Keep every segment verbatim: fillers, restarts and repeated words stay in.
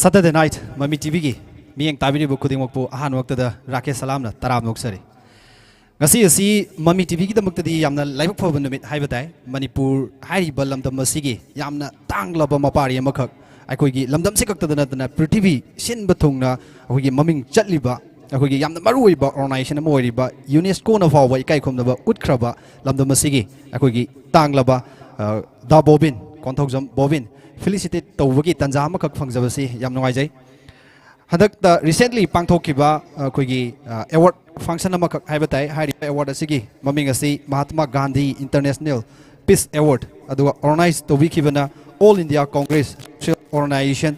Saturday night, ꯃꯃꯤ ꯇꯤꯚꯤꯒꯤ ꯃꯤꯠꯌꯦꯡ ꯇꯥꯕꯤꯔꯤꯕ ꯈꯨꯗꯤꯡꯃꯛꯄꯨ ꯑꯍꯥꯟꯕꯃꯛꯇꯗ ꯔꯥꯀꯦꯁ ꯁꯂꯥꯝꯅ ꯇꯔꯥꯝꯅ ꯑꯣꯛꯆꯔꯤ꯫ ꯉꯁꯤ ꯑꯁꯤ ꯃꯃꯤ ꯇꯤꯚꯤꯒꯤꯗꯃꯛꯇꯗꯤ ꯌꯥꯝꯅ ꯂꯥꯏꯕꯛ ꯐꯕ ꯅꯨꯃꯤꯠ ꯍꯥꯏꯕ ꯇꯥꯏ꯫ ꯃꯅꯤꯄꯨꯔ ꯍꯥꯏꯔꯤꯕ ꯂꯝꯗꯝ ꯑꯁꯤꯒꯤ ꯌꯥꯝꯅ ꯇꯥꯡꯂꯕ ꯃꯄꯥꯔꯤ ꯑꯃꯈꯛ, ꯑꯩꯈꯣꯏꯒꯤ ꯂꯝꯗꯝꯁꯤ ꯈꯛꯇꯗ ꯅꯠꯇꯅ ꯄ꯭ꯔꯤꯊꯤꯕꯤ ꯁꯤꯟꯕ ꯊꯨꯡꯅ ꯑꯩꯈꯣꯏꯒꯤ ꯃꯃꯤꯡ ꯆꯠꯂꯤꯕ, ꯑꯩꯈꯣꯏꯒꯤ ꯌꯥꯝꯅ ꯃꯔꯨꯑꯣꯏꯕ ꯑꯣꯔꯒꯅꯥꯏꯖꯦꯁꯟ ꯑꯃ ꯑꯣꯏꯔꯤꯕ ꯌꯨꯅꯦꯁꯀꯣꯅ ꯐꯥꯎꯕ ꯏꯀꯥꯏ ꯈꯨꯝꯅꯕ ꯎꯠꯈ꯭ꯔꯕ ꯂꯝꯗꯝ ꯑꯁꯤꯒꯤ ꯑꯩꯈꯣꯏꯒꯤ ꯇꯥꯡꯂꯕ, ꯑ, ꯗꯥ ꯕꯣꯕꯤꯟ, ꯀꯣꯟꯊꯧꯖꯝ ꯕꯣꯕꯤꯟ, ꯐꯤꯂꯤꯁꯤꯇꯦꯠ ꯇꯧꯕꯒꯤ ꯇꯥꯟꯖꯥ ꯑꯃꯈꯛ ꯐꯪꯖꯕꯁꯤ ꯌꯥꯝ ꯅꯨꯡꯉꯥꯏꯖꯩ꯫ ꯍꯟꯗꯛꯇ recently ꯄꯥꯡꯊꯣꯛꯈꯤꯕ, ꯑ, ꯑꯩꯈꯣꯏꯒꯤ, ꯑ, ꯑꯦꯋꯥꯔꯗ ꯐꯪꯁꯟ ꯑꯃꯈꯛ ꯍꯥꯏꯕ ꯇꯥꯏ꯫ ꯍꯥꯏꯔꯤꯕ ꯑꯦꯋꯥꯔꯗ ꯑꯁꯤꯒꯤ ꯃꯃꯤꯡ ꯑꯁꯤ Mahatma Gandhi international piece award, ꯑꯗꯨꯒ organise ꯇꯧꯕꯤꯈꯤꯕꯅ All India Congress Social Organization꯫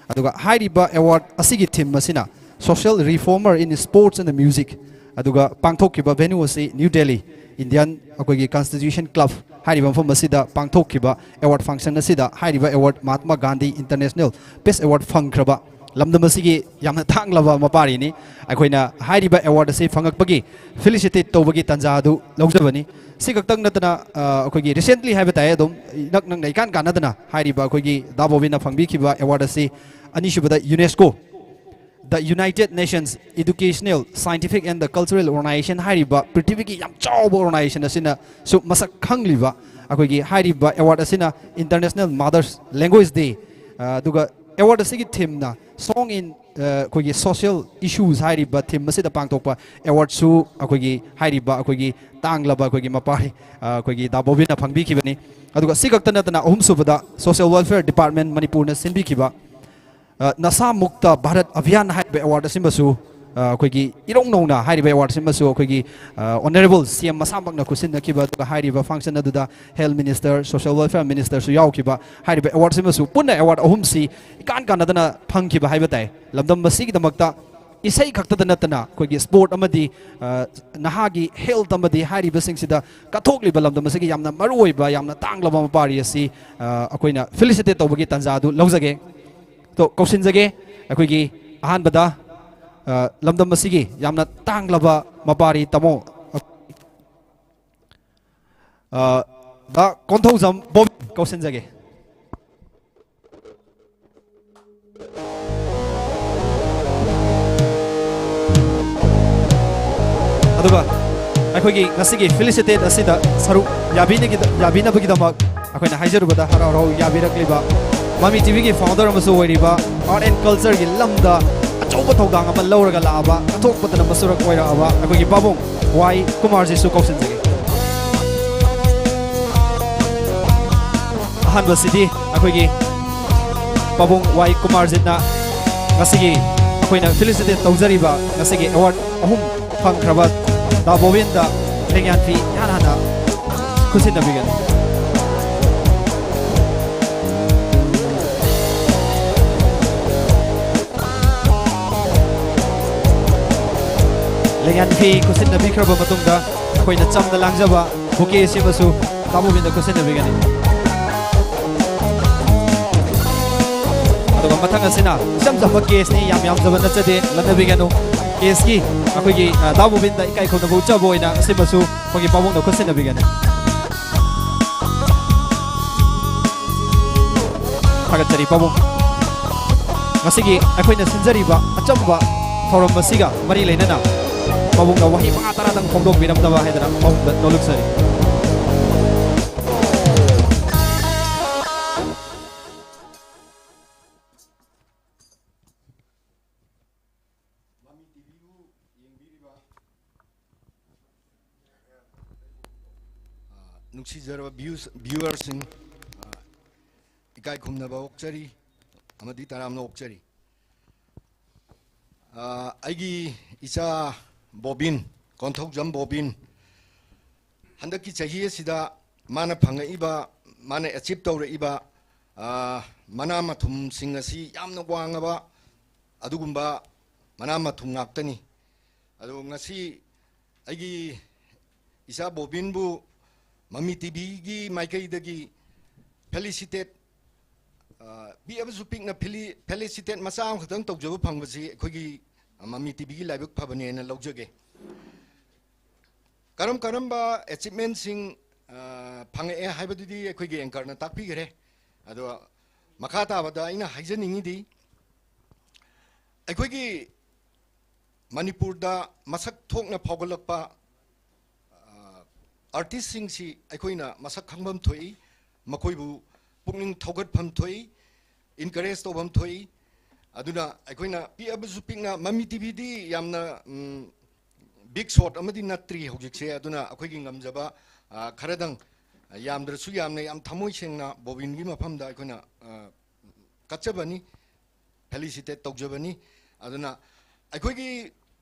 ꯑꯗꯨꯒ ꯍꯥꯏꯔꯤꯕ ꯑꯦꯋꯥꯔꯗ ꯑꯁꯤꯒꯤ ꯊꯤꯝ ꯑꯁꯤꯅ Social Reformer in Sports and Music꯫ ꯑꯗꯨꯒ ꯄꯥꯡꯊꯣꯛꯈꯤꯕ ꯚꯦꯅ꯭ꯌꯨ ꯑꯁꯤ ꯅ꯭ꯌꯨ ꯗꯦꯜꯂꯤ, ꯏꯟꯗꯤꯌꯥꯟ ꯑꯩꯈꯣꯏꯒꯤ ꯀꯟꯁꯇꯤꯇ꯭ꯌꯨꯁꯟ ꯀ꯭ꯂꯕ ꯍꯥꯏꯔꯤꯕ ꯃꯐꯝ ꯑꯁꯤꯗ ꯄꯥꯡꯊꯣꯛꯈꯤꯕ ꯑꯦꯋꯥꯔꯗ ꯐꯪꯁꯟ ꯑꯁꯤꯗ ꯍꯥꯏꯔꯤꯕ award Mahatma Gandhi international piece award ꯐꯪꯈ꯭ꯔꯕ ꯂꯝꯗꯝ ꯑꯁꯤꯒꯤ ꯌꯥꯝꯅ ꯊꯥꯡꯂꯕ ꯃꯄꯥꯔꯤꯅꯤ꯫ ꯑꯩꯈꯣꯏꯅ ꯍꯥꯏꯔꯤꯕ ꯑꯦꯋꯥꯔꯗ ꯑꯁꯤ ꯐꯪꯉꯛꯄꯒꯤ ꯐꯤꯂꯤꯁꯤꯇꯦꯠ ꯇꯧꯕꯒꯤ ꯇꯥꯟꯖꯥ ꯑꯗꯨ ꯂꯧꯖꯕꯅꯤ꯫ ꯁꯤ ꯈꯛꯇꯪ ꯅꯠꯇꯅ, ꯑ, ꯑꯩꯈꯣꯏꯒꯤ recently ꯍꯥꯏꯕ ꯇꯥꯏ, ꯑꯗꯨꯝ ꯏꯅꯛ ꯅꯛꯅ ꯏꯀꯥꯟ ꯀꯥꯟꯅꯗꯅ ꯍꯥꯏꯔꯤꯕ ꯑꯩꯈꯣꯏꯒꯤ ꯗꯥ ꯕꯣꯕꯤꯟꯅ ꯐꯪꯕꯤꯈꯤꯕ ꯑꯦꯋꯥꯔꯗ ꯑꯁꯤ ꯑꯅꯤꯁꯨꯕꯗ UNESCO, The United Nations Educational, Scientific and the Cultural Organization ꯍꯥꯏꯔꯤꯕ ꯄ꯭ꯔꯤꯊꯤꯕꯤꯒꯤ ꯌꯥꯝ ꯆꯥꯎꯕ ꯑꯣꯔꯒꯅꯥꯏꯖꯦꯁꯟ ꯑꯁꯤꯅꯁꯨ ꯃꯁꯛ ꯈꯪꯂꯤꯕ ꯑꯩꯈꯣꯏꯒꯤ ꯍꯥꯏꯔꯤꯕ ꯑꯦꯋꯥꯔꯗ ꯑꯁꯤꯅ International Mother's Language Day, ꯑ, ꯑꯗꯨꯒ ꯑꯦꯋꯥꯔꯗ ꯑꯁꯤꯒꯤ ꯊꯤꯝꯅ Song in, ꯑ, ꯑꯩꯈꯣꯏꯒꯤ social issues ꯍꯥꯏꯔꯤꯕ ꯊꯤꯝ ꯑꯁꯤꯗ ꯄꯥꯡꯊꯣꯛꯄ ꯑꯦꯋꯥꯔꯗꯁꯨ ꯑꯩꯈꯣꯏꯒꯤ ꯍꯥꯏꯔꯤꯕ ꯑꯩꯈꯣꯏꯒꯤ ꯇꯥꯡꯂꯕ ꯑꯩꯈꯣꯏꯒꯤ ꯃꯄꯥꯔꯤ, ꯑ, ꯑꯩꯈꯣꯏꯒꯤ ꯗꯥ ꯕꯣꯕꯤꯟꯅ ꯐꯪꯕꯤꯈꯤꯕꯅꯤ꯫ ꯑꯗꯨꯒ ꯁꯤ ꯈꯛꯇ ꯅꯠꯇꯅ ꯑꯍꯨꯝꯁꯨꯕꯗ Social Welfare Department ꯃꯅꯤꯄꯨꯔꯅ ꯁꯤꯟꯕꯤꯈꯤꯕ, ꯑ, ꯅꯁꯥ ꯃꯨꯛꯇ ꯚꯥꯔꯠ ꯑꯚꯤꯌꯥꯟ ꯍꯥꯏꯔꯤꯕ ꯑꯦꯋꯥꯔꯗ ꯑꯁꯤꯃꯁꯨ, ꯑ, ꯑꯩꯈꯣꯏꯒꯤ ꯏꯔꯧ ꯅꯧꯅ ꯍꯥꯏꯔꯤꯕ ꯑꯦꯋꯥꯔꯗ ꯑꯁꯤꯃꯁꯨ ꯑꯩꯈꯣꯏꯒꯤ, ꯑ, ꯑꯣꯅꯔꯦꯕꯜ ꯁꯤ ꯑꯦꯝ ꯃꯁꯥꯃꯛꯅ ꯈꯨꯠꯁꯤꯟꯅꯈꯤꯕ, ꯑꯗꯨꯒ ꯍꯥꯏꯔꯤꯕ ꯐꯪꯁꯟ ꯑꯗꯨꯗ ꯍꯦꯜꯊ ꯃꯤꯅꯤꯁꯇꯔ, ꯁꯣꯁꯤꯌꯦꯜ ꯋꯦꯜꯐꯤꯌꯔ ꯃꯤꯅꯤꯁꯇꯔꯁꯨ ꯌꯥꯎꯈꯤꯕ꯫ ꯍꯥꯏꯔꯤꯕ ꯑꯦꯋꯥꯔꯗ ꯑꯁꯤꯃꯁꯨ ꯄꯨꯟꯅ ꯑꯦꯋꯥꯔꯗ ꯑꯍꯨꯝꯁꯤ ꯏꯀꯥꯟ ꯀꯥꯟꯅꯗꯅ ꯐꯪꯈꯤꯕ ꯍꯥꯏꯕ ꯇꯥꯏ꯫ ꯂꯝꯗꯝ ꯑꯁꯤꯒꯤꯗꯃꯛꯇ ꯏꯁꯩ ꯈꯛꯇꯗ ꯅꯠꯇꯅ ꯑꯩꯈꯣꯏꯒꯤ ꯁ꯭ꯄꯣꯔꯠ ꯑꯃꯗꯤ, ꯑ, ꯅꯍꯥꯒꯤ ꯍꯦꯜꯊ ꯑꯃꯗꯤ ꯍꯥꯏꯔꯤꯕꯁꯤꯡꯁꯤꯗ ꯀꯠꯊꯣꯛꯂꯤꯕ ꯂꯝꯗꯝ ꯑꯁꯤꯒꯤ ꯌꯥꯝꯅ ꯃꯔꯨꯑꯣꯏꯕ, ꯌꯥꯝꯅ ꯇꯥꯡꯂꯕ ꯃꯄꯥꯔꯤ ꯑꯁꯤ, ꯑ, ꯑꯩꯈꯣꯏꯅ ꯐꯤꯂꯤꯁꯤꯇꯦꯠ ꯇꯧꯕꯒꯤ ꯇꯥꯟꯖꯥ ꯑꯗꯨ ꯂꯧꯖꯒꯦ꯫ ꯇꯣ, ꯀꯧꯁꯤꯟꯖꯒꯦ ꯑꯩꯈꯣꯏꯒꯤ ꯑꯍꯥꯟꯕꯗ, ꯑ, ꯂꯝꯗꯝ ꯑꯁꯤꯒꯤ ꯌꯥꯝꯅ ꯇꯥꯡꯂꯕ ꯃꯄꯥꯔꯤ ꯇꯥꯃꯣ, ꯑ, ꯗꯥ ꯀꯣꯟꯊꯧꯖꯝ ꯕꯣꯕꯤ ꯀꯧꯁꯤꯟꯖꯒꯦ꯫ ꯑꯗꯨꯒ ꯑꯩꯈꯣꯏꯒꯤ ꯉꯁꯤꯒꯤ ꯐꯤꯂꯤꯁꯤꯇꯦꯠ ꯑꯁꯤꯗ ꯁꯔꯨꯛ ꯌꯥꯕꯤꯅꯕꯒꯤꯗꯃꯛ ꯑꯩꯈꯣꯏꯅ ꯍꯥꯏꯖꯔꯨꯕꯗ ꯍꯔꯥꯎ ꯍꯔꯥꯎ ꯌꯥꯕꯤꯔꯛꯂꯤꯕ ꯃꯃꯤ ꯇꯤꯚꯤꯒꯤ ꯐꯥꯎꯟꯗꯔ ꯑꯃꯁꯨ ꯑꯣꯏꯔꯤꯕ ꯑꯥꯔꯠ ꯑꯦꯟ ꯀꯜꯆꯔꯒꯤ ꯂꯝꯗ ꯑꯆꯧꯕ ꯊꯧꯗꯥꯡ ꯑꯃ ꯂꯧꯔꯒ ꯂꯥꯛꯑꯕ, ꯀꯠꯊꯣꯛꯄꯗꯅ ꯃꯁꯨꯔꯛ ꯑꯣꯏꯔꯛꯑꯕ ꯑꯩꯈꯣꯏꯒꯤ ꯄꯥꯕꯨꯡ ꯋꯥꯏ ꯀꯨꯃꯥꯔꯖꯤꯠꯁꯨ ꯀꯧꯁꯤꯟꯖꯒꯦ꯫ ꯑꯍꯥꯟꯕꯁꯤꯗꯤ ꯑꯩꯈꯣꯏꯒꯤ ꯄꯥꯕꯨꯡ ꯋꯥꯏ ꯀꯨꯃꯥꯔꯖꯤꯠꯅ ꯉꯁꯤꯒꯤ ꯑꯩꯈꯣꯏꯅ ꯐꯤꯂꯤꯁꯤꯇꯦꯠ ꯇꯧꯖꯔꯤꯕ ꯉꯁꯤꯒꯤ ꯑꯦꯋꯥꯔꯗ ꯑꯍꯨꯝ ꯐꯪꯈ꯭ꯔꯕ ꯗꯥ ꯕꯣꯕꯤꯟꯗ ꯂꯦꯡꯌꯥꯟ ꯐꯤ ꯏꯍꯥꯟ ꯍꯥꯟꯅ ꯈꯨꯠꯁꯤꯟꯅꯕꯤꯒꯅꯤ꯫ ꯂꯦꯡꯌꯥꯟ ꯐꯤ ꯈꯨꯠꯁꯤꯟꯅꯕꯤꯈ꯭ꯔꯕ ꯃꯇꯨꯡꯗ ꯑꯩꯈꯣꯏꯅ ꯆꯝꯅ ꯂꯥꯡꯖꯕ ꯕꯨꯀꯦ ꯑꯁꯤꯃꯁꯨ ꯗꯥ ꯕꯣꯕꯤꯟꯗ ꯈꯨꯠꯁꯤꯟꯅꯕꯤꯒꯅꯤ꯫ ꯑꯗꯨꯒ ꯃꯊꯪ ꯑꯁꯤꯅ ꯏꯆꯝ ꯆꯝꯕ ꯀꯦꯁꯅꯤ, ꯌꯥꯝ ꯌꯥꯝꯖꯕ ꯅꯠꯆꯗꯦ, ꯂꯠꯅꯕꯤꯒꯅꯨ꯫ ꯀꯦꯁꯀꯤ ꯑꯩꯈꯣꯏꯒꯤ, ꯑ, ꯗꯥ ꯕꯣꯕꯤꯟꯗ ꯏꯀꯥꯏ ꯈꯨꯝꯅꯕ ꯎꯠꯆꯕ ꯑꯣꯏꯅ ꯑꯁꯤꯃꯁꯨ ꯑꯩꯈꯣꯏꯒꯤ ꯄꯥꯕꯨꯡꯗ ꯈꯨꯠꯁꯤꯟꯅꯕꯤꯒꯅꯤ꯫ ꯊꯥꯒꯠꯆꯔꯤ ꯄꯥꯕꯨꯡ꯫ ꯉꯁꯤꯒꯤ ꯑꯩꯈꯣꯏꯅ ꯁꯤꯟꯖꯔꯤꯕ ꯑꯆꯝꯕ ꯊꯧꯔꯝ ꯑꯁꯤꯒ ꯃꯔꯤ ꯂꯩꯅꯅ ꯄꯥꯕꯨꯡꯅ ꯋꯥꯍꯩ ꯃꯉꯥ ꯇꯔꯥꯗꯪ ꯐꯣꯡꯗꯣꯛꯄꯤꯔꯝꯅꯕ ꯍꯥꯏꯗꯅ ꯄꯥꯕꯨꯡꯗ ꯅꯣꯂꯨꯛꯆꯔꯤ꯫ ꯑ, ꯅꯨꯡꯁꯤꯖꯔꯕ ꯚ꯭ꯌꯨꯁ-, ꯚ꯭ꯌꯨꯋꯔꯁꯤꯡ, ꯑ, ꯏꯀꯥꯏ ꯈꯨꯝꯅꯕ ꯑꯣꯛꯆꯔꯤ ꯑꯃꯗꯤ ꯇꯔꯥꯝꯅ ꯑꯣꯛꯆꯔꯤ꯫ ꯑ, ꯑꯩꯒꯤ ꯏꯆꯥ ꯕꯣꯕꯤꯟ, ꯀꯣꯟꯊꯧꯖꯝ ꯕꯣꯕꯤꯟ, ꯍꯟꯗꯛꯀꯤ ꯆꯍꯤ ꯑꯁꯤꯗ ꯃꯥꯅ ꯐꯪꯉꯛꯏꯕ, ꯃꯥꯅ ꯑꯦꯆꯤꯞ ꯇꯧꯔꯛꯏꯕ, ꯑ, ꯃꯅꯥ ꯃꯊꯨꯝꯁꯤꯡ ꯑꯁꯤ ꯌꯥꯝꯅ ꯋꯥꯡꯉꯕ ꯑꯗꯨꯒꯨꯝꯕ ꯃꯅꯥ ꯃꯊꯨꯝ ꯉꯥꯛꯇꯅꯤ꯫ ꯑꯗꯣ ꯉꯁꯤ ꯑꯩꯒꯤ ꯏꯆꯥ ꯕꯣꯕꯤꯟꯕꯨ ꯃꯃꯤ ꯇꯤꯚꯤꯒꯤ ꯃꯥꯏꯀꯩꯗꯒꯤ ꯐꯦꯂꯤꯁꯤꯇꯦꯠ, ꯑ, ꯄꯤꯛꯑꯕꯁꯨ ꯄꯤꯛꯅ ꯐꯦꯂꯤ-, ꯐꯦꯂꯤꯁꯤꯇꯦꯠ ꯃꯆꯥ ꯑꯃꯈꯛꯇꯪ ꯇꯧꯖꯕ ꯐꯪꯕꯁꯤ ꯑꯩꯈꯣꯏꯒꯤ, ꯑ, ꯃꯃꯤ ꯇꯤꯚꯤꯒꯤ ꯂꯥꯏꯕꯛ ꯐꯕꯅꯦꯅ ꯂꯧꯖꯒꯦ꯫ ꯀꯔꯝ ꯀꯔꯝꯕ ꯑꯦꯆꯤꯞꯃꯦꯟꯁꯤꯡ, ꯑ, ꯐꯪꯉꯛꯑꯦ ꯍꯥꯏꯕꯗꯨꯗꯤ ꯑꯩꯈꯣꯏꯒꯤ ꯑꯦꯡꯀꯔꯅ ꯇꯥꯛꯄꯤꯈ꯭ꯔꯦ꯫ ꯑꯗꯣ ꯃꯈꯥ ꯇꯥꯕꯗ ꯑꯩꯅ ꯍꯥꯏꯖꯅꯤꯡꯉꯤꯗꯤ, ꯑꯩꯈꯣꯏꯒꯤ ꯃꯅꯤꯄꯨꯔꯗ ꯃꯁꯛ ꯊꯣꯛꯅ ꯐꯥꯎꯒꯠꯂꯛꯄ ꯑꯥꯔꯇꯤꯁꯁꯤꯡꯁꯤ ꯑꯩꯈꯣꯏꯅ ꯃꯁꯛ ꯈꯪꯐꯝ ꯊꯣꯛꯏ, ꯃꯈꯣꯏꯕꯨ ꯄꯨꯛꯅꯤꯡ ꯊꯧꯒꯠꯐꯝ ꯊꯣꯛꯏ, ꯏꯟꯀꯔꯦꯖ ꯇꯧꯐꯝ ꯊꯣꯛꯏ꯫ ꯑꯗꯨꯅ ꯑꯩꯈꯣꯏꯅ ꯄꯤꯛꯑꯕꯁꯨ ꯄꯤꯛꯅ, ꯃꯃꯤ ꯇꯤꯚꯤꯗꯤ ꯌꯥꯝꯅ ꯕꯤꯛ ꯁꯣꯠ ꯑꯃꯗꯤ ꯅꯠꯇ꯭ꯔꯤ ꯍꯧꯖꯤꯛꯁꯦ꯫ ꯑꯗꯨꯅ ꯑꯩꯈꯣꯏꯒꯤ ꯉꯝꯖꯕ ꯈꯔꯗꯪ, ꯌꯥꯝꯗ꯭ꯔꯁꯨ ꯌꯥꯝꯅ, ꯌꯥꯝ ꯊꯃꯣꯏ ꯁꯦꯡꯅ ꯕꯣꯕꯤꯟꯒꯤ ꯃꯐꯝꯗ ꯑꯩꯈꯣꯏꯅ ꯀꯠꯆꯕꯅꯤ, ꯐꯦꯂꯤꯁꯤꯇꯦꯠ ꯇꯧꯖꯕꯅꯤ꯫ ꯑꯗꯨꯅ ꯑꯩꯈꯣꯏꯒꯤ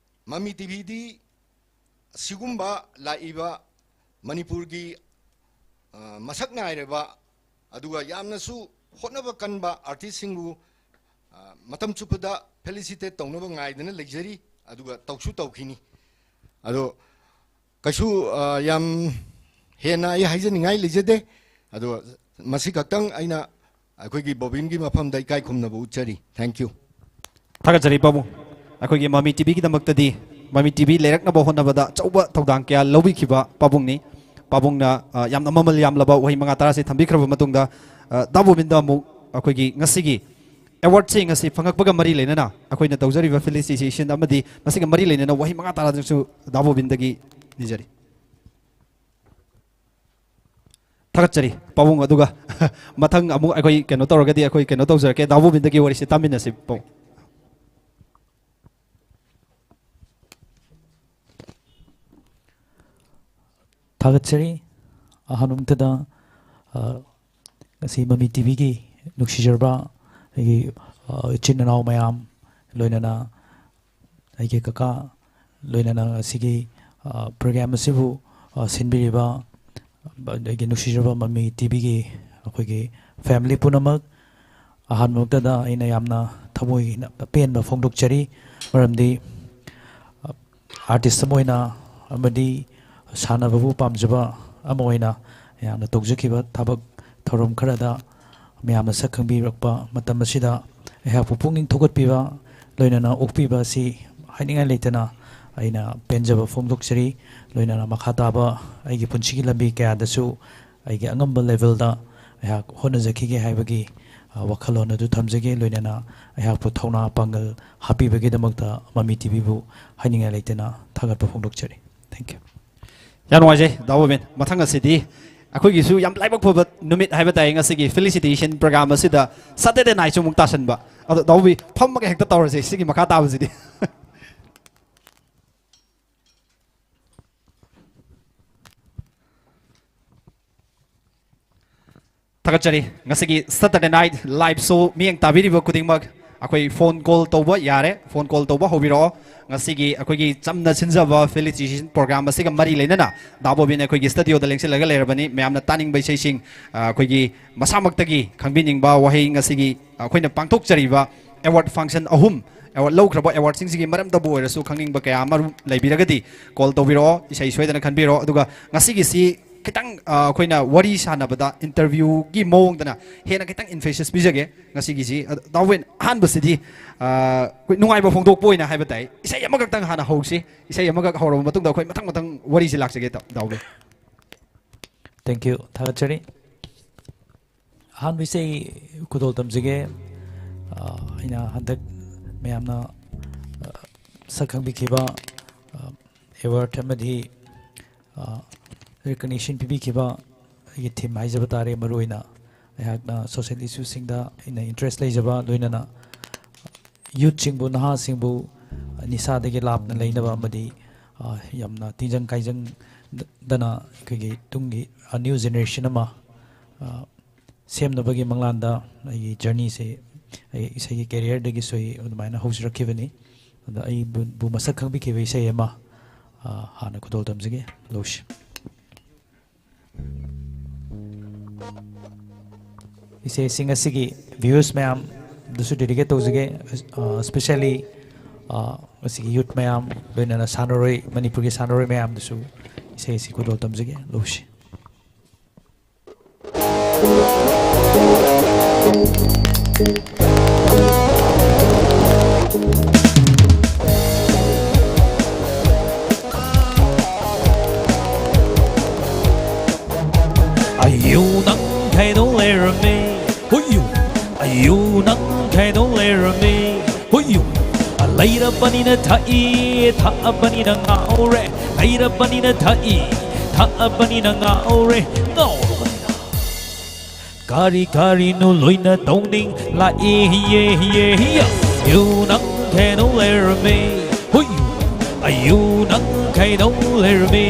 ꯃꯃꯤ ꯇꯤꯚꯤꯗꯤ ꯁꯤꯒꯨꯝꯕ ꯂꯥꯛꯏꯕ ꯃꯅꯤꯄꯨꯔꯒꯤ ꯃꯁꯛ ꯅꯥꯏꯔꯕ, ꯑꯗꯨꯒ ꯌꯥꯝꯅꯁꯨ ꯍꯣꯠꯅꯕ ꯀꯟꯕ ꯑꯥꯔꯇꯤꯁꯁꯤꯡꯕꯨ ꯃꯇꯝ ꯆꯨꯞꯄꯗ ꯐꯦꯂꯤꯁꯤꯇꯦꯠ ꯇꯧꯅꯕ ꯉꯥꯏꯗꯅ ꯂꯩꯖꯔꯤ, ꯑꯗꯨꯒ ꯇꯧꯁꯨ ꯇꯧꯈꯤꯅꯤ꯫ ꯑꯗꯣ ꯀꯩꯁꯨ ꯌꯥꯝ ꯍꯦꯟꯅ ꯑꯩ ꯍꯥꯏꯖꯅꯤꯡꯉꯥꯏ ꯂꯩꯖꯗꯦ꯫ ꯑꯗꯣ ꯃꯁꯤ ꯈꯛꯇꯪ ꯑꯩꯅ ꯑꯩꯈꯣꯏꯒꯤ ꯕꯣꯕꯤꯟꯒꯤ ꯃꯐꯝꯗ ꯏꯀꯥꯏ ꯈꯨꯝꯅꯕ ꯎꯠꯆꯔꯤ꯫ Thank you꯫ ꯊꯥꯒꯠꯆꯔꯤ ꯄꯥꯕꯨꯡ꯫ ꯑꯩꯈꯣꯏꯒꯤ ꯃꯃꯤ ꯇꯤꯚꯤꯒꯤꯗꯃꯛꯇꯗꯤ, ꯃꯃꯤ ꯇꯤꯚꯤ ꯂꯩꯔꯛꯅꯕ ꯍꯣꯠꯅꯕꯗ ꯑꯆꯧꯕ ꯊꯧꯗꯥꯡ ꯀꯌꯥ ꯂꯧꯕꯤꯈꯤꯕ ꯄꯥꯕꯨꯡꯅꯤ꯫ ꯄꯥꯕꯨꯡꯅ ꯌꯥꯝꯅ ꯃꯃꯜ ꯌꯥꯝꯂꯕ ꯋꯥꯍꯩ ꯃꯉꯥ ꯇꯔꯥꯁꯦ ꯊꯝꯕꯤꯈ꯭ꯔꯕ ꯃꯇꯨꯡꯗ, ꯗꯥ ꯕꯣꯕꯤꯟꯗ ꯑꯃꯨꯛ ꯑꯩꯈꯣꯏꯒꯤ ꯉꯁꯤꯒꯤ ꯑꯦꯋꯥꯔꯗꯁꯤꯡ ꯑꯁꯤ ꯐꯪꯉꯛꯄꯒ ꯃꯔꯤ ꯂꯩꯅꯅ ꯑꯩꯈꯣꯏꯅ ꯇꯧꯖꯔꯤꯕ ꯐꯦꯂꯤꯁꯤꯇꯦꯁꯟ ꯑꯃꯗꯤ ꯃꯁꯤꯒ ꯃꯔꯤ ꯂꯩꯅꯅ ꯋꯥꯍꯩ ꯃꯉꯥ ꯇꯔꯥꯗꯨꯁꯨ ꯗꯥ ꯕꯣꯕꯤꯟꯗꯒꯤ ꯅꯤꯖꯔꯤ꯫ ꯊꯥꯒꯠꯆꯔꯤ ꯄꯥꯕꯨꯡ꯫ ꯑꯗꯨꯒ ꯃꯊꯪ ꯑꯃꯨꯛ ꯑꯩꯈꯣꯏ ꯀꯩꯅꯣ ꯇꯧꯔꯒꯗꯤ ꯑꯩꯈꯣꯏ ꯀꯩꯅꯣ ꯇꯧꯖꯔꯛꯀꯦ꯫ ꯗꯥ ꯕꯣꯕꯤꯟꯗꯒꯤ ꯋꯥꯔꯤꯁꯦ ꯇꯥꯃꯤꯟꯅꯁꯤ ꯄꯥꯕꯨꯡ꯫ ꯊꯥꯒꯠꯆꯔꯤ꯫ ꯑꯍꯥꯟꯕꯃꯛꯇꯗ ꯉꯁꯤ ꯃꯃꯤ ꯇꯤꯚꯤꯒꯤ ꯅꯨꯡꯁꯤꯖꯔꯕ ꯑꯩꯒꯤ ꯏꯆꯤꯟ ꯏꯅꯥꯎ ꯃꯌꯥꯝ, ꯂꯣꯏꯅꯅ ꯑꯩꯒꯤ ꯀꯀꯥ, ꯂꯣꯏꯅꯅ ꯉꯁꯤꯒꯤ ꯄ꯭ꯔꯣꯒ꯭ꯔꯥꯝ ꯑꯁꯤꯕꯨ ꯁꯤꯟꯕꯤꯔꯤꯕ ꯑꯩꯒꯤ ꯅꯨꯡꯁꯤꯖꯔꯕ ꯃꯃꯤ ꯇꯤꯚꯤꯒꯤ ꯑꯩꯈꯣꯏꯒꯤ ꯐꯦꯃꯤꯂꯤ ꯄꯨꯝꯅꯃꯛ, ꯑꯍꯥꯟꯕꯃꯛꯇꯗ ꯑꯩꯅ ꯌꯥꯝꯅ ꯊꯃꯣꯏꯅ ꯑꯄꯦꯟꯕ ꯐꯣꯡꯗꯣꯛꯆꯔꯤ꯫ ꯃꯔꯝꯗꯤ ꯑꯥꯔꯇꯤꯁ ꯑꯃ ꯑꯣꯏꯅ ꯑꯃꯗꯤ ꯁꯥꯟꯅꯕꯕꯨ ꯄꯥꯝꯖꯕ ꯑꯃ ꯑꯣꯏꯅ ꯑꯩꯍꯥꯛꯅ ꯇꯧꯖꯈꯤꯕ ꯊꯕꯛ ꯊꯧꯔꯝ ꯈꯔꯗ ꯃꯌꯥꯝꯅ ꯁꯛ ꯈꯪꯕꯤꯔꯛꯄ ꯃꯇꯝ ꯑꯁꯤꯗ ꯑꯩꯍꯥꯛꯄꯨ ꯄꯨꯛꯅꯤꯡ ꯊꯧꯒꯠꯄꯤꯕ, ꯂꯣꯏꯅꯅ ꯑꯣꯛꯄꯤꯕ ꯑꯁꯤ ꯍꯥꯏꯅꯤꯡꯉꯥꯏ ꯂꯩꯇꯅ ꯑꯩꯅ ꯄꯦꯟꯖꯕ ꯐꯣꯡꯗꯣꯛꯆꯔꯤ꯫ ꯂꯣꯏꯅꯅ ꯃꯈꯥ ꯇꯥꯕ ꯑꯩꯒꯤ ꯄꯨꯟꯁꯤꯒꯤ ꯂꯝꯕꯤ ꯀꯌꯥꯗꯁꯨ ꯑꯩꯒꯤ ꯑꯉꯝꯕ ꯂꯦꯚꯦꯜꯗ ꯑꯩꯍꯥꯛ ꯍꯣꯠꯅꯖꯈꯤꯒꯦ ꯍꯥꯏꯕꯒꯤ ꯑ, ꯋꯥꯈꯜꯂꯣꯟ ꯑꯗꯨ ꯊꯝꯖꯒꯦ꯫ ꯂꯣꯏꯅꯅ ꯑꯩꯍꯥꯛꯄꯨ ꯊꯧꯅꯥ ꯄꯥꯡꯒꯜ ꯍꯥꯞꯄꯤꯕꯒꯤꯗꯃꯛꯇ ꯃꯃꯤ ꯇꯤꯚꯤꯕꯨ ꯍꯥꯏꯅꯤꯡꯉꯥꯏ ꯂꯩꯇꯅ ꯊꯥꯒꯠꯄ ꯐꯣꯡꯗꯣꯛꯆꯔꯤ꯫ Thank you꯫ ꯌꯥꯝ ꯅꯨꯡꯉꯥꯏꯖꯩ, ꯗꯥ ꯕꯣꯕꯤꯟ꯫ ꯃꯊꯪ ꯑꯁꯤꯗꯤ ꯑꯩꯈꯣꯏꯒꯤꯁꯨ ꯌꯥꯝ ꯂꯥꯏꯕꯛ ꯐꯕ ꯅꯨꯃꯤꯠ ꯍꯥꯏꯕ ꯇꯥꯏ, ꯉꯁꯤꯒꯤ felicitation program ꯑꯁꯤꯗ Saturday night ꯁꯨ ꯑꯃꯨꯛ ꯇꯥꯁꯟꯕ꯫ ꯑꯗꯣ ꯗꯥ ꯕꯣꯕꯤ, ꯐꯝꯃꯒ ꯍꯦꯛꯇ ꯇꯧꯔꯁꯦ ꯁꯤꯒꯤ ꯃꯈꯥ ꯇꯥꯕꯁꯤꯗꯤ꯫ ꯊꯥꯒꯠꯆꯔꯤ꯫ ꯉꯁꯤꯒꯤ Saturday night live show ꯃꯤꯠꯌꯦꯡ ꯇꯥꯕꯤꯔꯤꯕ ꯈꯨꯗꯤꯡꯃꯛ ꯑꯩꯈꯣꯏ phone call ꯇꯧꯕ ꯌꯥꯔꯦ꯫ Phone call ꯇꯧꯕ ꯍꯧꯕꯤꯔꯛꯑꯣ꯫ ꯉꯁꯤꯒꯤ ꯑꯩꯈꯣꯏꯒꯤ ꯆꯝꯅ ꯁꯤꯟꯖꯕ felicitation program ꯑꯁꯤꯒ ꯃꯔꯤ ꯂꯩꯅꯅ ꯗꯥ ꯕꯣꯕꯤꯟ ꯑꯩꯈꯣꯏꯒꯤ studio ꯗ ꯂꯦꯡꯁꯤꯜꯂꯒ ꯂꯩꯔꯕꯅꯤ꯫ ꯃꯌꯥꯝꯅ ꯇꯥꯅꯤꯡꯕ ꯏꯁꯩꯁꯤꯡ, ꯑ, ꯑꯩꯈꯣꯏꯒꯤ ꯃꯁꯥꯃꯛꯇꯒꯤ ꯈꯪꯕꯤꯅꯤꯡꯕ ꯋꯥꯍꯩ, ꯉꯁꯤꯒꯤ ꯑꯩꯈꯣꯏꯅ ꯄꯥꯡꯊꯣꯛꯆꯔꯤꯕ award function ꯑꯍꯨꯝ, award ꯂꯧꯈ꯭ꯔꯕ award ꯁꯤꯡꯁꯤꯒꯤ ꯃꯔꯝꯗꯕꯨ ꯑꯣꯏꯔꯁꯨ ꯈꯪꯅꯤꯡꯕ ꯀꯌꯥ ꯑꯃꯔꯣꯝ ꯂꯩꯕꯤꯔꯒꯗꯤ call ꯇꯧꯕꯤꯔꯛꯑꯣ꯫ ꯏꯁꯩ ꯁꯣꯏꯗꯅ ꯈꯟꯕꯤꯔꯣ꯫ ꯑꯗꯨꯒ ꯉꯁꯤꯒꯤꯁꯤ ꯈꯤꯇꯪ, ꯑ, ꯑꯩꯈꯣꯏꯅ ꯋꯥꯔꯤ ꯁꯥꯟꯅꯕꯗ interview ꯒꯤ ꯃꯑꯣꯡꯗꯅ ꯍꯦꯟꯅ ꯈꯤꯇꯪ emphasis ꯄꯤꯖꯒꯦ ꯉꯁꯤꯒꯤꯁꯤ꯫ ꯑ, ꯗꯥ ꯕꯣꯕꯤꯟ, ꯑꯍꯥꯟꯕꯁꯤꯗꯤ, ꯑ, ꯑꯩꯈꯣꯏ ꯅꯨꯡꯉꯥꯏꯕ ꯐꯣꯡꯗꯣꯛꯄ ꯑꯣꯏꯅ ꯍꯥꯏꯕ ꯇꯥꯏ, ꯏꯁꯩ ꯑꯃꯈꯛꯇꯪ ꯍꯥꯟꯅ ꯍꯧꯁꯤ꯫ ꯏꯁꯩ ꯑꯃꯈꯛ ꯍꯧꯔꯕ ꯃꯇꯨꯡꯗ ꯑꯩꯈꯣꯏ ꯃꯊꯪ ꯃꯊꯪ ꯋꯥꯔꯤꯁꯤ ꯂꯥꯛꯆꯒꯦ, ꯗꯥ ꯕꯣꯕꯤꯟ꯫ Thank you꯫ ꯊꯥꯒꯠꯆꯔꯤ꯫ ꯑꯍꯥꯟꯕ ꯏꯁꯩ ꯈꯨꯗꯣꯜ ꯇꯝꯖꯒꯦ꯫ ꯑ, ꯑꯩꯅ ꯍꯟꯗꯛ ꯃꯌꯥꯝꯅ, ꯑ, ꯁꯛ ꯈꯪꯕꯤꯈꯤꯕ, ꯑ, award ꯑꯃꯗꯤ, ꯑ, recognition ꯄꯤꯕꯤꯈꯤꯕ ꯑꯩꯒꯤ theme ꯍꯥꯏꯖꯕ ꯇꯥꯔꯦ꯫ ꯃꯔꯨꯑꯣꯏꯅ ꯑꯩꯍꯥꯛꯅ social issue ꯁꯤꯡꯗ ꯑꯩꯅ interest ꯂꯩꯖꯕ, ꯂꯣꯏꯅꯅ youth ꯁꯤꯡꯕꯨ, ꯅꯍꯥꯁꯤꯡꯕꯨ ꯅꯤꯁꯥꯗꯒꯤ ꯂꯥꯞꯅ ꯂꯩꯅꯕ ꯑꯃꯗꯤ, ꯑ, ꯌꯥꯝꯅ ꯇꯤꯟꯖꯪ ꯀꯥꯏꯖꯪꯗꯅ ꯑꯩꯈꯣꯏꯒꯤ ꯇꯨꯡꯒꯤ, ꯑ, new generation ꯑꯃ, ꯑ, ꯁꯦꯝꯅꯕꯒꯤ ꯃꯪꯂꯥꯟꯗ ꯑꯩꯒꯤ journey ꯁꯦ, ꯑꯩ ꯏꯁꯩꯒꯤ career ꯗꯒꯤꯁꯨ ꯑꯩ ꯑꯗꯨꯃꯥꯏꯅ ꯍꯧꯖꯔꯛꯈꯤꯕꯅꯤ꯫ ꯑꯗ ꯑꯩꯕꯨ, ꯕꯨ ꯃꯁꯛ ꯈꯪꯕꯤꯈꯤꯕ ꯏꯁꯩ ꯑꯃ, ꯑ, ꯍꯥꯟꯅ ꯈꯨꯗꯣꯜ ꯇꯝꯖꯒꯦ꯫ ꯂꯧꯁꯤ꯫ ꯏꯁꯩꯁꯤꯡ ꯑꯁꯤꯒꯤ viewers ꯃꯌꯥꯝꯗꯁꯨ dedicate ꯇꯧꯖꯒꯦ꯫ ꯑ, especially, ꯑ, ꯑꯁꯤꯒꯤ youth ꯃꯌꯥꯝ, ꯂꯣꯏꯅꯅ ꯁꯥꯟꯅꯔꯣꯏ, ꯃꯅꯤꯄꯨꯔꯒꯤ ꯁꯥꯟꯅꯔꯣꯏ ꯃꯌꯥꯝꯗꯁꯨ ꯏꯁꯩ ꯑꯁꯤ ꯈꯨꯗꯣꯜ ꯇꯝꯖꯒꯦ꯫ ꯂꯧꯁꯤ꯫ ꯑꯌꯨ ꯅꯪ ꯀꯩꯗꯧ ꯂꯩꯔꯝꯃꯤ? ꯍꯨꯏꯌꯨ꯫ ꯂꯩꯔꯕꯅꯤꯅ ꯊꯛꯏ, ꯊꯛꯑꯕꯅꯤꯅ ꯉꯥꯎꯔꯦ꯫ ꯂꯩꯔꯕꯅꯤꯅ ꯊꯛꯏ, ꯊꯛꯑꯕꯅꯤꯅ ꯉꯥꯎꯔꯦ꯫ ꯉꯥꯎꯔꯕꯅꯤꯅ ꯀꯔꯤ ꯀꯔꯤꯅꯣ ꯂꯣꯏꯅ ꯇꯧꯅꯤꯡ ꯂꯥꯛꯏ꯫ ꯌꯦ, ꯌꯦ, ꯌꯦ꯫ ꯌꯨ ꯅꯪ ꯈꯩꯗꯧ ꯂꯩꯔꯝꯃꯤ꯫ ꯍꯨꯏ꯫ ꯑꯌꯨ ꯅꯪ ꯈꯩꯗꯧ ꯂꯩꯔꯝꯃꯤ꯫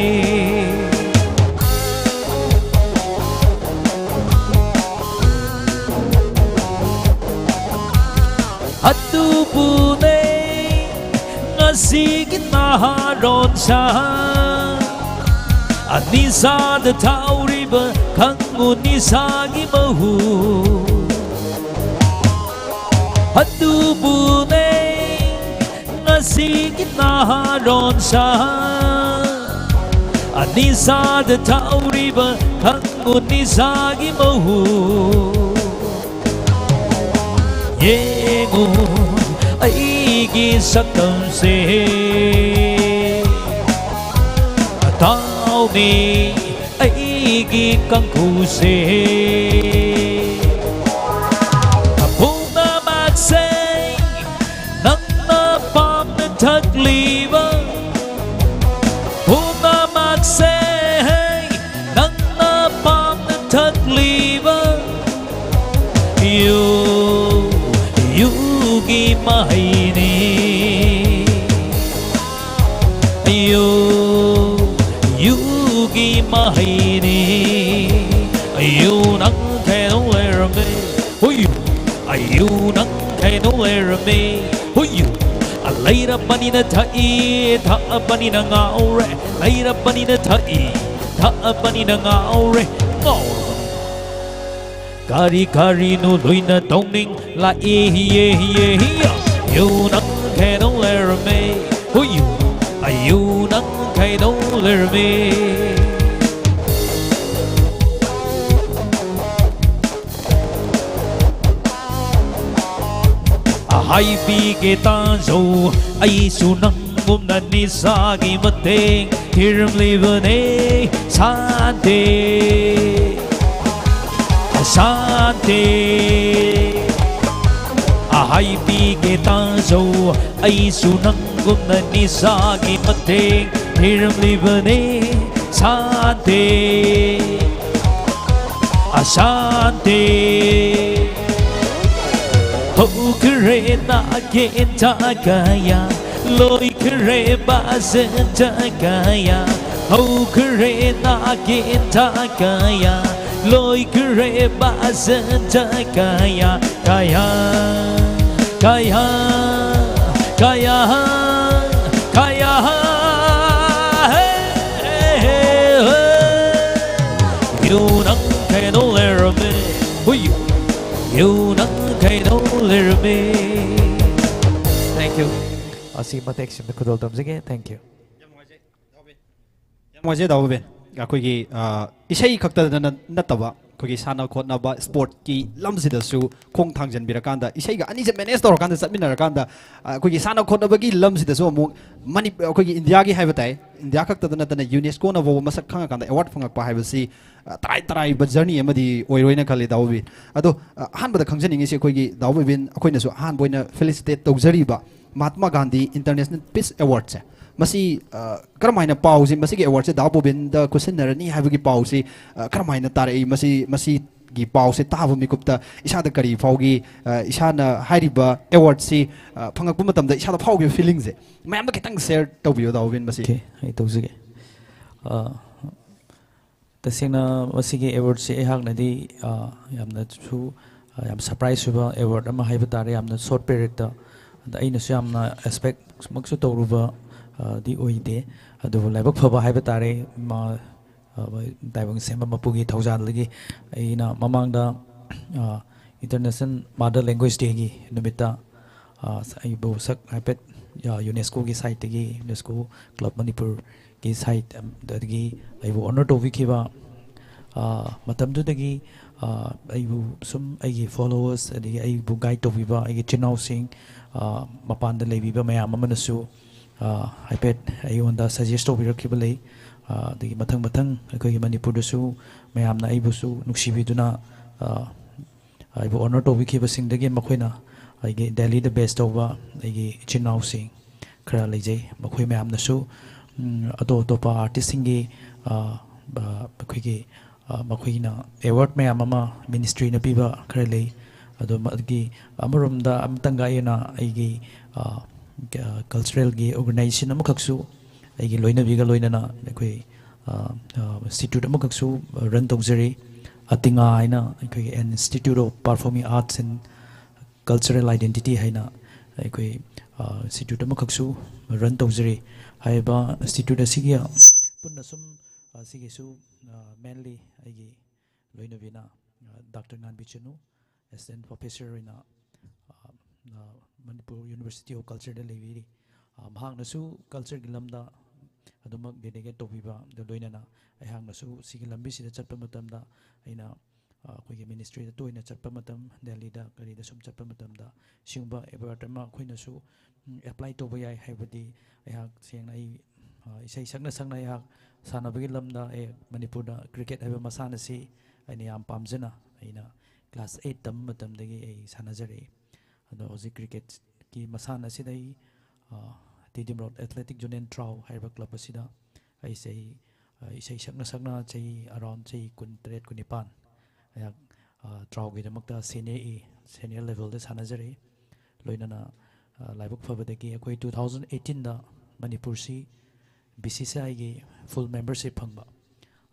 ꯑꯗꯨꯕꯨꯅꯦ ꯉꯁꯤꯒꯤ ꯅꯍꯥꯔꯣꯟꯁꯥ, ꯑꯅꯤꯁꯥꯗ ꯊꯥꯎꯔꯤꯕ ꯈꯪꯉꯨ ꯅꯤꯁꯥꯒꯤ ꯃꯍꯨꯠ꯫ ꯑꯗꯨꯕꯨꯅꯦ ꯉꯁꯤꯒꯤ ꯅꯍꯥꯔꯣꯟꯁꯥ, ꯑꯅꯤꯁꯥꯗ ꯊꯥꯎꯔꯤꯕ ꯈꯪꯉꯨ ꯅꯤꯁꯥꯒꯤ ꯃꯍꯨꯠ꯫ ꯌꯦꯡꯉꯨ ꯑꯩꯒꯤ ꯁꯛꯇꯝꯁꯦ, ꯊꯥꯎꯅꯤ ꯑꯩꯒꯤ ꯀꯥꯡꯈꯨꯁꯦ꯫ ꯄꯨꯝꯅꯃꯛꯁꯦ ꯅꯪꯅ ꯄꯥꯝꯅ ꯊꯛꯂꯤꯕ, ꯄꯨꯝꯅꯃꯛꯁꯦ ꯅꯪꯅ ꯄꯥꯝꯅ ꯊꯛꯂꯤꯕ ꯌꯨ, ꯌꯨꯒꯤ ꯃꯍꯩꯅꯤ꯫ ꯌꯨ, ꯌꯨꯒꯤ ꯃꯍꯩꯅꯤ꯫ ꯌꯨ ꯅꯪ ꯈꯩꯗꯧ ꯂꯩꯔꯝꯃꯤ꯫ ꯍꯨꯏ꯫ ꯌꯨ ꯅꯪ ꯈꯩꯗꯧ ꯂꯩꯔꯝꯃꯤ꯫ ꯍꯨꯏ꯫ ꯂꯩꯔꯕꯅꯤꯅ ꯊꯛꯏ, ꯊꯛꯑꯕꯅꯤꯅ ꯉꯥꯎꯔꯦ꯫ ꯂꯩꯔꯕꯅꯤꯅ ꯊꯛꯏ, ꯊꯛꯑꯕꯅꯤꯅ ꯉꯥꯎꯔꯦ꯫ ꯉꯥꯎꯔꯕꯅꯤ꯫ ꯀꯔꯤ ꯀꯔꯤꯅꯣ ꯂꯣꯏꯅ ꯇꯧꯅꯤꯡ ꯂꯥꯛꯏ꯫ ꯌꯦ, ꯌꯦ, ꯌꯦ꯫ ꯌꯨ ꯅꯪ ꯈꯩꯗꯧ ꯂꯩꯔꯝꯃꯤ꯫ ꯍꯨꯏ꯫ ꯌꯨ ꯅꯪ ꯈꯩꯗꯧ ꯂꯩꯔꯝꯃꯤ꯫ ꯍꯥꯏꯕꯤꯒꯦ ꯇꯥꯖꯧ, ꯑꯩꯁꯨ ꯅꯪꯒꯨꯝꯅ ꯅꯤꯁꯥꯒꯤ ꯃꯇꯦꯡ ꯊꯤꯔꯝꯂꯤꯕꯅꯦ꯫ ꯁꯥꯟꯇꯤ, ꯁꯥꯟꯇꯤ꯫ ꯑꯩ ꯄꯤꯒꯦ ꯇꯥꯖꯧ, ꯑꯩꯁꯨ ꯅꯪꯒꯨꯝꯅ ꯅꯤꯁꯥꯒꯤ ꯃꯇꯦꯡ ꯊꯤꯔꯝꯂꯤꯕꯅꯦ꯫ ꯁꯥꯟꯇꯤ, ꯑꯁꯥꯟꯇꯤ꯫ ꯍꯧꯈ꯭ꯔꯦ ꯅꯥꯀꯦꯟꯊ ꯀꯌꯥ, ꯂꯣꯏꯈ꯭ꯔꯦ ꯕꯥꯖꯟꯇ ꯀꯌꯥ, ꯍꯧꯈ꯭ꯔꯦ ꯅꯥꯀꯦꯟꯊ ꯀꯌꯥ, ꯂꯣꯏꯈ꯭ꯔꯦ ꯕꯥꯖꯟꯇ ꯀꯌꯥ, ꯀꯌꯥ, ꯀꯌꯥ, ꯀꯌꯥ, ꯀꯌꯥ꯫ ꯍꯦ, ꯍꯦ, ꯍꯦ, ꯍꯦ꯫ ꯌꯨ ꯅꯪ ꯀꯩꯗꯧ ꯂꯩꯔꯝꯃꯤ? ꯍꯨꯏ꯫ ꯌꯨ ꯅꯪ ꯀꯩꯗꯧ ꯂꯩꯔꯝꯃꯤ? Thank you. ꯑꯁꯤ ꯃꯇꯦꯛꯁꯤꯡꯗ ꯈꯨꯗꯣꯜ ꯇꯝꯖꯒꯦ꯫ Thank you. ꯌꯥꯝ ꯅꯨꯡꯉꯥꯏꯖꯩ, ꯗꯥ ꯕꯣꯕꯤꯟ꯫ ꯑꯩꯈꯣꯏꯒꯤ, ꯑ, ꯏꯁꯩ ꯈꯛꯇꯗ ꯅꯠ-, ꯅꯠꯇꯕ, ꯑꯩꯈꯣꯏꯒꯤ ꯁꯥꯟꯅ ꯈꯣꯠꯅꯕ, ꯁ꯭ꯄꯣꯔꯠꯀꯤ ꯂꯝꯁꯤꯗꯁꯨ ꯈꯣꯡ ꯊꯥꯡꯖꯟꯕꯤꯔꯀꯥꯟꯗ, ꯏꯁꯩꯒ ꯑꯅꯤꯁꯦ ꯃꯦꯅꯦꯖ ꯇꯧꯔꯀꯥꯟꯗ ꯆꯠꯃꯤꯟꯅꯔꯀꯥꯟꯗ, ꯑ, ꯑꯩꯈꯣꯏꯒꯤ ꯁꯥꯟꯅ ꯈꯣꯠꯅꯕꯒꯤ ꯂꯝꯁꯤꯗꯁꯨ ꯑꯃꯨꯛ ꯃꯅꯤ-, ꯑꯩꯈꯣꯏꯒꯤ ꯏꯟꯗꯤꯌꯥꯒꯤ ꯍꯥꯏꯕ ꯇꯥꯏ, ꯏꯟꯗꯤꯌꯥ ꯈꯛꯇꯗ ꯅꯠꯇꯅ ꯌꯨꯅꯦꯁꯀꯣꯅ ꯐꯥꯎꯕ ꯃꯁꯛ ꯈꯪꯉꯀꯥꯟꯗ ꯑꯦꯋꯥꯔꯗ ꯐꯪꯉꯛꯄ ꯍꯥꯏꯕꯁꯤ, ꯑ, ꯇꯔꯥꯏ ꯇꯔꯥꯏꯕ ꯖꯔꯅꯤ ꯑꯃꯗꯤ ꯑꯣꯏꯔꯣꯏꯅ ꯈꯜꯂꯤ, ꯗꯥ ꯕꯣꯕꯤꯟ꯫ ꯑꯗꯣ, ꯑ, ꯑꯍꯥꯟꯕꯗ ꯈꯪꯖꯅꯤꯡꯉꯤꯁꯤ ꯑꯩꯈꯣꯏꯒꯤ ꯗꯥ ꯕꯣꯕꯤꯟ, ꯑꯩꯈꯣꯏꯅꯁꯨ ꯑꯍꯥꯟꯕ ꯑꯣꯏꯅ ꯐꯦꯂꯤꯁꯤꯇꯦꯠ ꯇꯧꯖꯔꯤꯕ ꯃꯍꯥꯇꯃꯥ ꯒꯥꯟꯙꯤ ꯏꯟꯇꯔꯅꯦꯁꯅꯦꯜ ꯄꯤꯁ ꯑꯦꯋꯥꯔꯗꯁꯦ, ꯃꯁꯤ, ꯑ, ꯀꯔꯝꯍꯥꯏꯅ ꯄꯥꯎꯁꯤ, ꯃꯁꯤꯒꯤ ꯑꯦꯋꯥꯔꯗꯁꯦ ꯗꯥ ꯕꯣꯕꯤꯟꯗ ꯈꯨꯠꯁꯤꯟꯅꯔꯅꯤ ꯍꯥꯏꯕꯒꯤ ꯄꯥꯎꯁꯤ, ꯑ, ꯀꯔꯝꯍꯥꯏꯅ ꯇꯥꯔꯛꯏ? ꯃꯁꯤ, ꯃꯁꯤꯒꯤ ꯄꯥꯎꯁꯦ ꯇꯥꯕ ꯃꯤꯀꯨꯞꯇ ꯏꯁꯥꯗ ꯀꯔꯤ ꯐꯥꯎꯈꯤ? ꯑ, ꯏꯁꯥꯅ ꯍꯥꯏꯔꯤꯕ ꯑꯦꯋꯥꯔꯗꯁꯤ, ꯑ, ꯐꯪꯉꯛꯄ ꯃꯇꯝꯗ ꯏꯁꯥꯗ ꯐꯥꯎꯈꯤꯕ ꯐꯤꯂꯤꯡꯁꯦ ꯃꯌꯥꯝꯗ ꯈꯤꯇꯪ ꯁꯦꯌꯔ ꯇꯧꯕꯤꯌꯣ, ꯗꯥ ꯕꯣꯕꯤꯟ, ꯃꯁꯤ꯫ ꯑꯣꯀꯦ, ꯑꯩ ꯇꯧꯖꯒꯦ꯫ ꯑ, ꯇꯁꯦꯡꯅ ꯃꯁꯤꯒꯤ ꯑꯦꯋꯥꯔꯗꯁꯦ ꯑꯩꯍꯥꯛꯅꯗꯤ, ꯑ, ꯌꯥꯝꯅꯁꯨ, ꯑ, ꯌꯥꯝ ꯁꯔꯄ꯭ꯔꯥꯏꯖ ꯑꯣꯏꯕ ꯑꯦꯋꯥꯔꯗ ꯑꯃ ꯍꯥꯏꯕ ꯇꯥꯔꯦ, ꯌꯥꯝꯅ ꯁꯣꯔꯠ ꯄꯤꯔꯤꯌꯠꯇ꯫ ꯑꯗ ꯑꯩꯅꯁꯨ ꯌꯥꯝꯅ ꯑꯦꯛꯁꯄꯦꯛꯃꯛꯁꯨ ꯇꯧꯔꯨꯕ, ꯑ, ꯗꯤ ꯑꯣꯏꯗꯦ꯫ ꯑꯗꯨꯕꯨ ꯂꯥꯏꯕꯛ ꯐꯕ ꯍꯥꯏꯕ ꯇꯥꯔꯦ, ꯃꯥ, ꯑ, ꯇꯥꯏꯕꯪ ꯁꯦꯝꯕ ꯃꯄꯨꯒꯤ ꯊꯧꯖꯥꯜꯗꯒꯤ ꯑꯩꯅ ꯃꯃꯥꯡꯗ, ꯑ, ꯏꯟꯇꯔꯅꯦꯁꯅꯦꯜ ꯃꯥꯗꯔ ꯂꯦꯡꯒ꯭ꯋꯦꯖ ꯗꯦꯒꯤ ꯅꯨꯃꯤꯠꯇ, ꯑ, ꯑꯩꯕꯨ ꯁꯛ ꯍꯥꯏꯐꯦꯠ, ꯑ, ꯌꯨꯅꯦꯁꯀꯣꯒꯤ ꯁꯥꯏꯠꯇꯒꯤ, ꯌꯨꯅꯦꯁꯀꯣ ꯀ꯭ꯂꯕ ꯃꯅꯤꯄꯨꯔꯒꯤ ꯁꯥꯏꯠ, ꯑꯝ, ꯗꯒꯤ ꯑꯩꯕꯨ ꯑꯣꯅꯔ ꯇꯧꯕꯤꯈꯤꯕ, ꯑ, ꯃꯇꯝꯗꯨꯗꯒꯤ, ꯑ, ꯑꯩꯕꯨ ꯁꯨꯝ ꯑꯩꯒꯤ ꯐꯣꯂꯣꯋꯔꯁ, ꯑꯗꯒꯤ ꯑꯩꯕꯨ ꯒꯥꯏꯗ ꯇꯧꯕꯤꯕ ꯑꯩꯒꯤ ꯏꯆꯤꯟ ꯏꯅꯥꯎꯁꯤꯡ, ꯑ, ꯃꯄꯥꯟꯗ ꯂꯩꯕꯤꯕ ꯃꯌꯥꯝ ꯑꯃꯅꯁꯨ, ꯑ, ꯍꯥꯏꯐꯦꯠ ꯑꯩꯉꯣꯟꯗ ꯁꯖꯦꯁ ꯇꯧꯕꯤꯔꯛꯈꯤꯕ ꯂꯩ꯫ ꯑ, ꯑꯗꯒꯤ ꯃꯊꯪ ꯃꯊꯪ ꯑꯩꯈꯣꯏꯒꯤ ꯃꯅꯤꯄꯨꯔꯗꯁꯨ ꯃꯌꯥꯝꯅ ꯑꯩꯕꯨꯁꯨ ꯅꯨꯡꯁꯤꯕꯤꯗꯨꯅ, ꯑ, ꯑꯩꯕꯨ ꯑꯣꯅꯔ ꯇꯧꯕꯤꯈꯤꯕꯁꯤꯡꯗꯒꯤ ꯃꯈꯣꯏꯅ, ꯑꯩꯒꯤ ꯗꯦꯜꯂꯤꯗ ꯕꯦꯁ ꯇꯧꯕ ꯑꯩꯒꯤ ꯏꯆꯤꯟ ꯏꯅꯥꯎꯁꯤꯡ ꯈꯔ ꯂꯩꯖꯩ꯫ ꯃꯈꯣꯏ ꯃꯌꯥꯝꯅꯁꯨ, ꯎꯝ, ꯑꯇꯣꯞ ꯑꯇꯣꯞꯄ ꯑꯥꯔꯇꯤꯁꯁꯤꯡꯒꯤ, ꯑ, ꯑ, ꯑꯩꯈꯣꯏꯒꯤ, ꯑ, ꯃꯈꯣꯏꯒꯤꯅ ꯑꯦꯋꯥꯔꯗ ꯃꯌꯥꯝ ꯑꯃ ꯃꯤꯅꯤꯁꯇ꯭ꯔꯤꯅ ꯄꯤꯕ ꯈꯔ ꯂꯩ꯫ ꯑꯗꯨ ꯃ-, ꯑꯗꯨꯒꯤ ꯑꯃꯔꯣꯝꯗ ꯑꯃꯇꯪꯒ ꯑꯩꯅ ꯑꯩꯒꯤ, ꯑ, ꯀ-, ꯀꯜꯆꯔꯦꯜꯒꯤ ꯑꯣꯔꯒꯅꯥꯏꯖꯦꯁꯟ ꯑꯃꯈꯛꯁꯨ ꯑꯩꯒꯤ ꯂꯣꯏꯅꯕꯤꯒ ꯂꯣꯏꯅꯅ ꯑꯩꯈꯣꯏ, ꯑ, ꯑ, ꯏꯟꯁꯇꯤꯇ꯭ꯌꯨꯠ ꯑꯃꯈꯛꯁꯨ ꯔꯟ ꯇꯧꯖꯔꯤ꯫ ꯑꯇꯤꯉꯥ ꯍꯥꯏꯅ ꯑꯩꯈꯣꯏꯒꯤ An Institute of Performing Arts and Cultural Identity ꯍꯥꯏꯅ ꯑꯩꯈꯣꯏ, ꯑ, ꯏꯟꯁꯇꯤꯇ꯭ꯌꯨꯠ ꯑꯃꯈꯛꯁꯨ ꯔꯟ ꯇꯧꯖꯔꯤ꯫ ꯍꯥꯏꯔꯤꯕ ꯏꯟꯁꯇꯤꯇ꯭ꯌꯨꯠ ꯑꯁꯤꯒꯤ ꯄꯨꯟꯅ ꯁꯨꯝ, ꯑ, ꯁꯤꯒꯤꯁꯨ, ꯑ, ꯃꯦꯟꯂꯤ ꯑꯩꯒꯤ ꯂꯣꯏꯅꯕꯤꯅ, ꯑ, ꯗꯥꯛꯇꯔ ꯉꯥꯟꯕꯤ ꯆꯅꯨ, ꯑꯦꯁꯤꯁꯇꯦꯟ ꯄ꯭ꯔꯣꯐꯦꯁꯔ ꯑꯣꯏꯅ, ꯑ, ꯑ, ꯃꯅꯤꯄꯨꯔ ꯌꯨꯅꯤꯚꯔꯁꯤꯇꯤ ꯑꯣꯐ ꯀꯜꯆꯔꯗ ꯂꯩꯕꯤꯔꯤ꯫ ꯑ, ꯃꯍꯥꯛꯅꯁꯨ ꯀꯜꯆꯔꯒꯤ ꯂꯝꯗ ꯑꯗꯨꯃꯛ ꯗꯦꯗꯤꯀꯦꯠ ꯇꯧꯕꯤꯕ, ꯑꯗꯨ ꯂꯣꯏꯅꯅ ꯑꯩꯍꯥꯛꯅꯁꯨ ꯁꯤꯒꯤ ꯂꯝꯕꯤꯁꯤꯗ ꯆꯠꯄ ꯃꯇꯝꯗ ꯑꯩꯅ, ꯑ, ꯑꯩꯈꯣꯏꯒꯤ ꯃꯤꯅꯤꯁꯇ꯭ꯔꯤꯗ ꯇꯣꯏꯅ ꯆꯠꯄ ꯃꯇꯝ, ꯗꯦꯜꯂꯤꯗ ꯀꯔꯤꯗ ꯁꯨꯝ ꯆꯠꯄ ꯃꯇꯝꯗ ꯁꯤꯒꯨꯝꯕ ꯑꯦꯋꯥꯔꯗ ꯑꯃ ꯑꯩꯈꯣꯏꯅꯁꯨ, ꯎꯝ, ꯑꯦꯄ꯭ꯂꯥꯏ ꯇꯧꯕ ꯌꯥꯏ ꯍꯥꯏꯕꯗꯤ ꯑꯩꯍꯥꯛ ꯁꯦꯡꯅ ꯑꯩ, ꯑ, ꯏꯁꯩ ꯁꯛꯅ ꯁꯛꯅ ꯑꯩꯍꯥꯛ ꯁꯥꯟꯅꯕꯒꯤ ꯂꯝꯗ, ꯑꯦ, ꯃꯅꯤꯄꯨꯔꯗ ꯀ꯭ꯔꯤꯀꯦꯠ ꯍꯥꯏꯕ ꯃꯁꯥꯟꯅꯁꯤ ꯑꯩꯅ ꯌꯥꯝ ꯄꯥꯝꯖꯅ ꯑꯩꯅ ꯀ꯭ꯂꯥꯁ ꯑꯩꯠ ꯇꯝꯕ ꯃꯇꯝꯗꯒꯤ ꯑꯩ ꯁꯥꯟꯅꯖꯔꯛꯏ꯫ ꯑꯗꯣ ꯍꯧꯖꯤꯛ ꯀ꯭ꯔꯤꯀꯦꯠꯀꯤ ꯃꯁꯥꯟꯅ ꯑꯁꯤꯗ ꯑꯩ, ꯑ, Tiddim road athletic zone and ꯇ꯭ꯔꯥꯎ ꯍꯥꯏꯔꯤꯕ ꯀ꯭ꯂꯕ ꯑꯁꯤꯗ ꯑꯩꯁꯦ ꯑꯩ, ꯑ, ꯏꯁꯩ ꯁꯛꯅ ꯁꯛꯅ ꯆꯍꯤ ꯑꯔꯥꯎꯟ ꯆꯍꯤ ꯀꯨꯟꯇꯔꯦꯠ, ꯀꯨꯟꯅꯤꯄꯥꯟ ꯑꯩꯍꯥꯛ, ꯑ, ꯇ꯭ꯔꯥꯎꯒꯤꯗꯃꯛꯇ ꯁꯦꯅꯤꯌꯔ ꯏ, ꯁꯦꯅꯤꯌꯔ ꯂꯦꯚꯦꯜꯗ ꯁꯥꯟꯅꯖꯔꯛꯏ꯫ ꯂꯣꯏꯅꯅ, ꯑ, ꯂꯥꯏꯕꯛ ꯐꯕꯗꯒꯤ ꯑꯩꯈꯣꯏ two thousand eighteen ꯗ ꯃꯅꯤꯄꯨꯔꯁꯤ B C C I ꯒꯤ ꯐꯨꯜ ꯃꯦꯝꯕꯔꯁꯤꯞ ꯐꯪꯕ,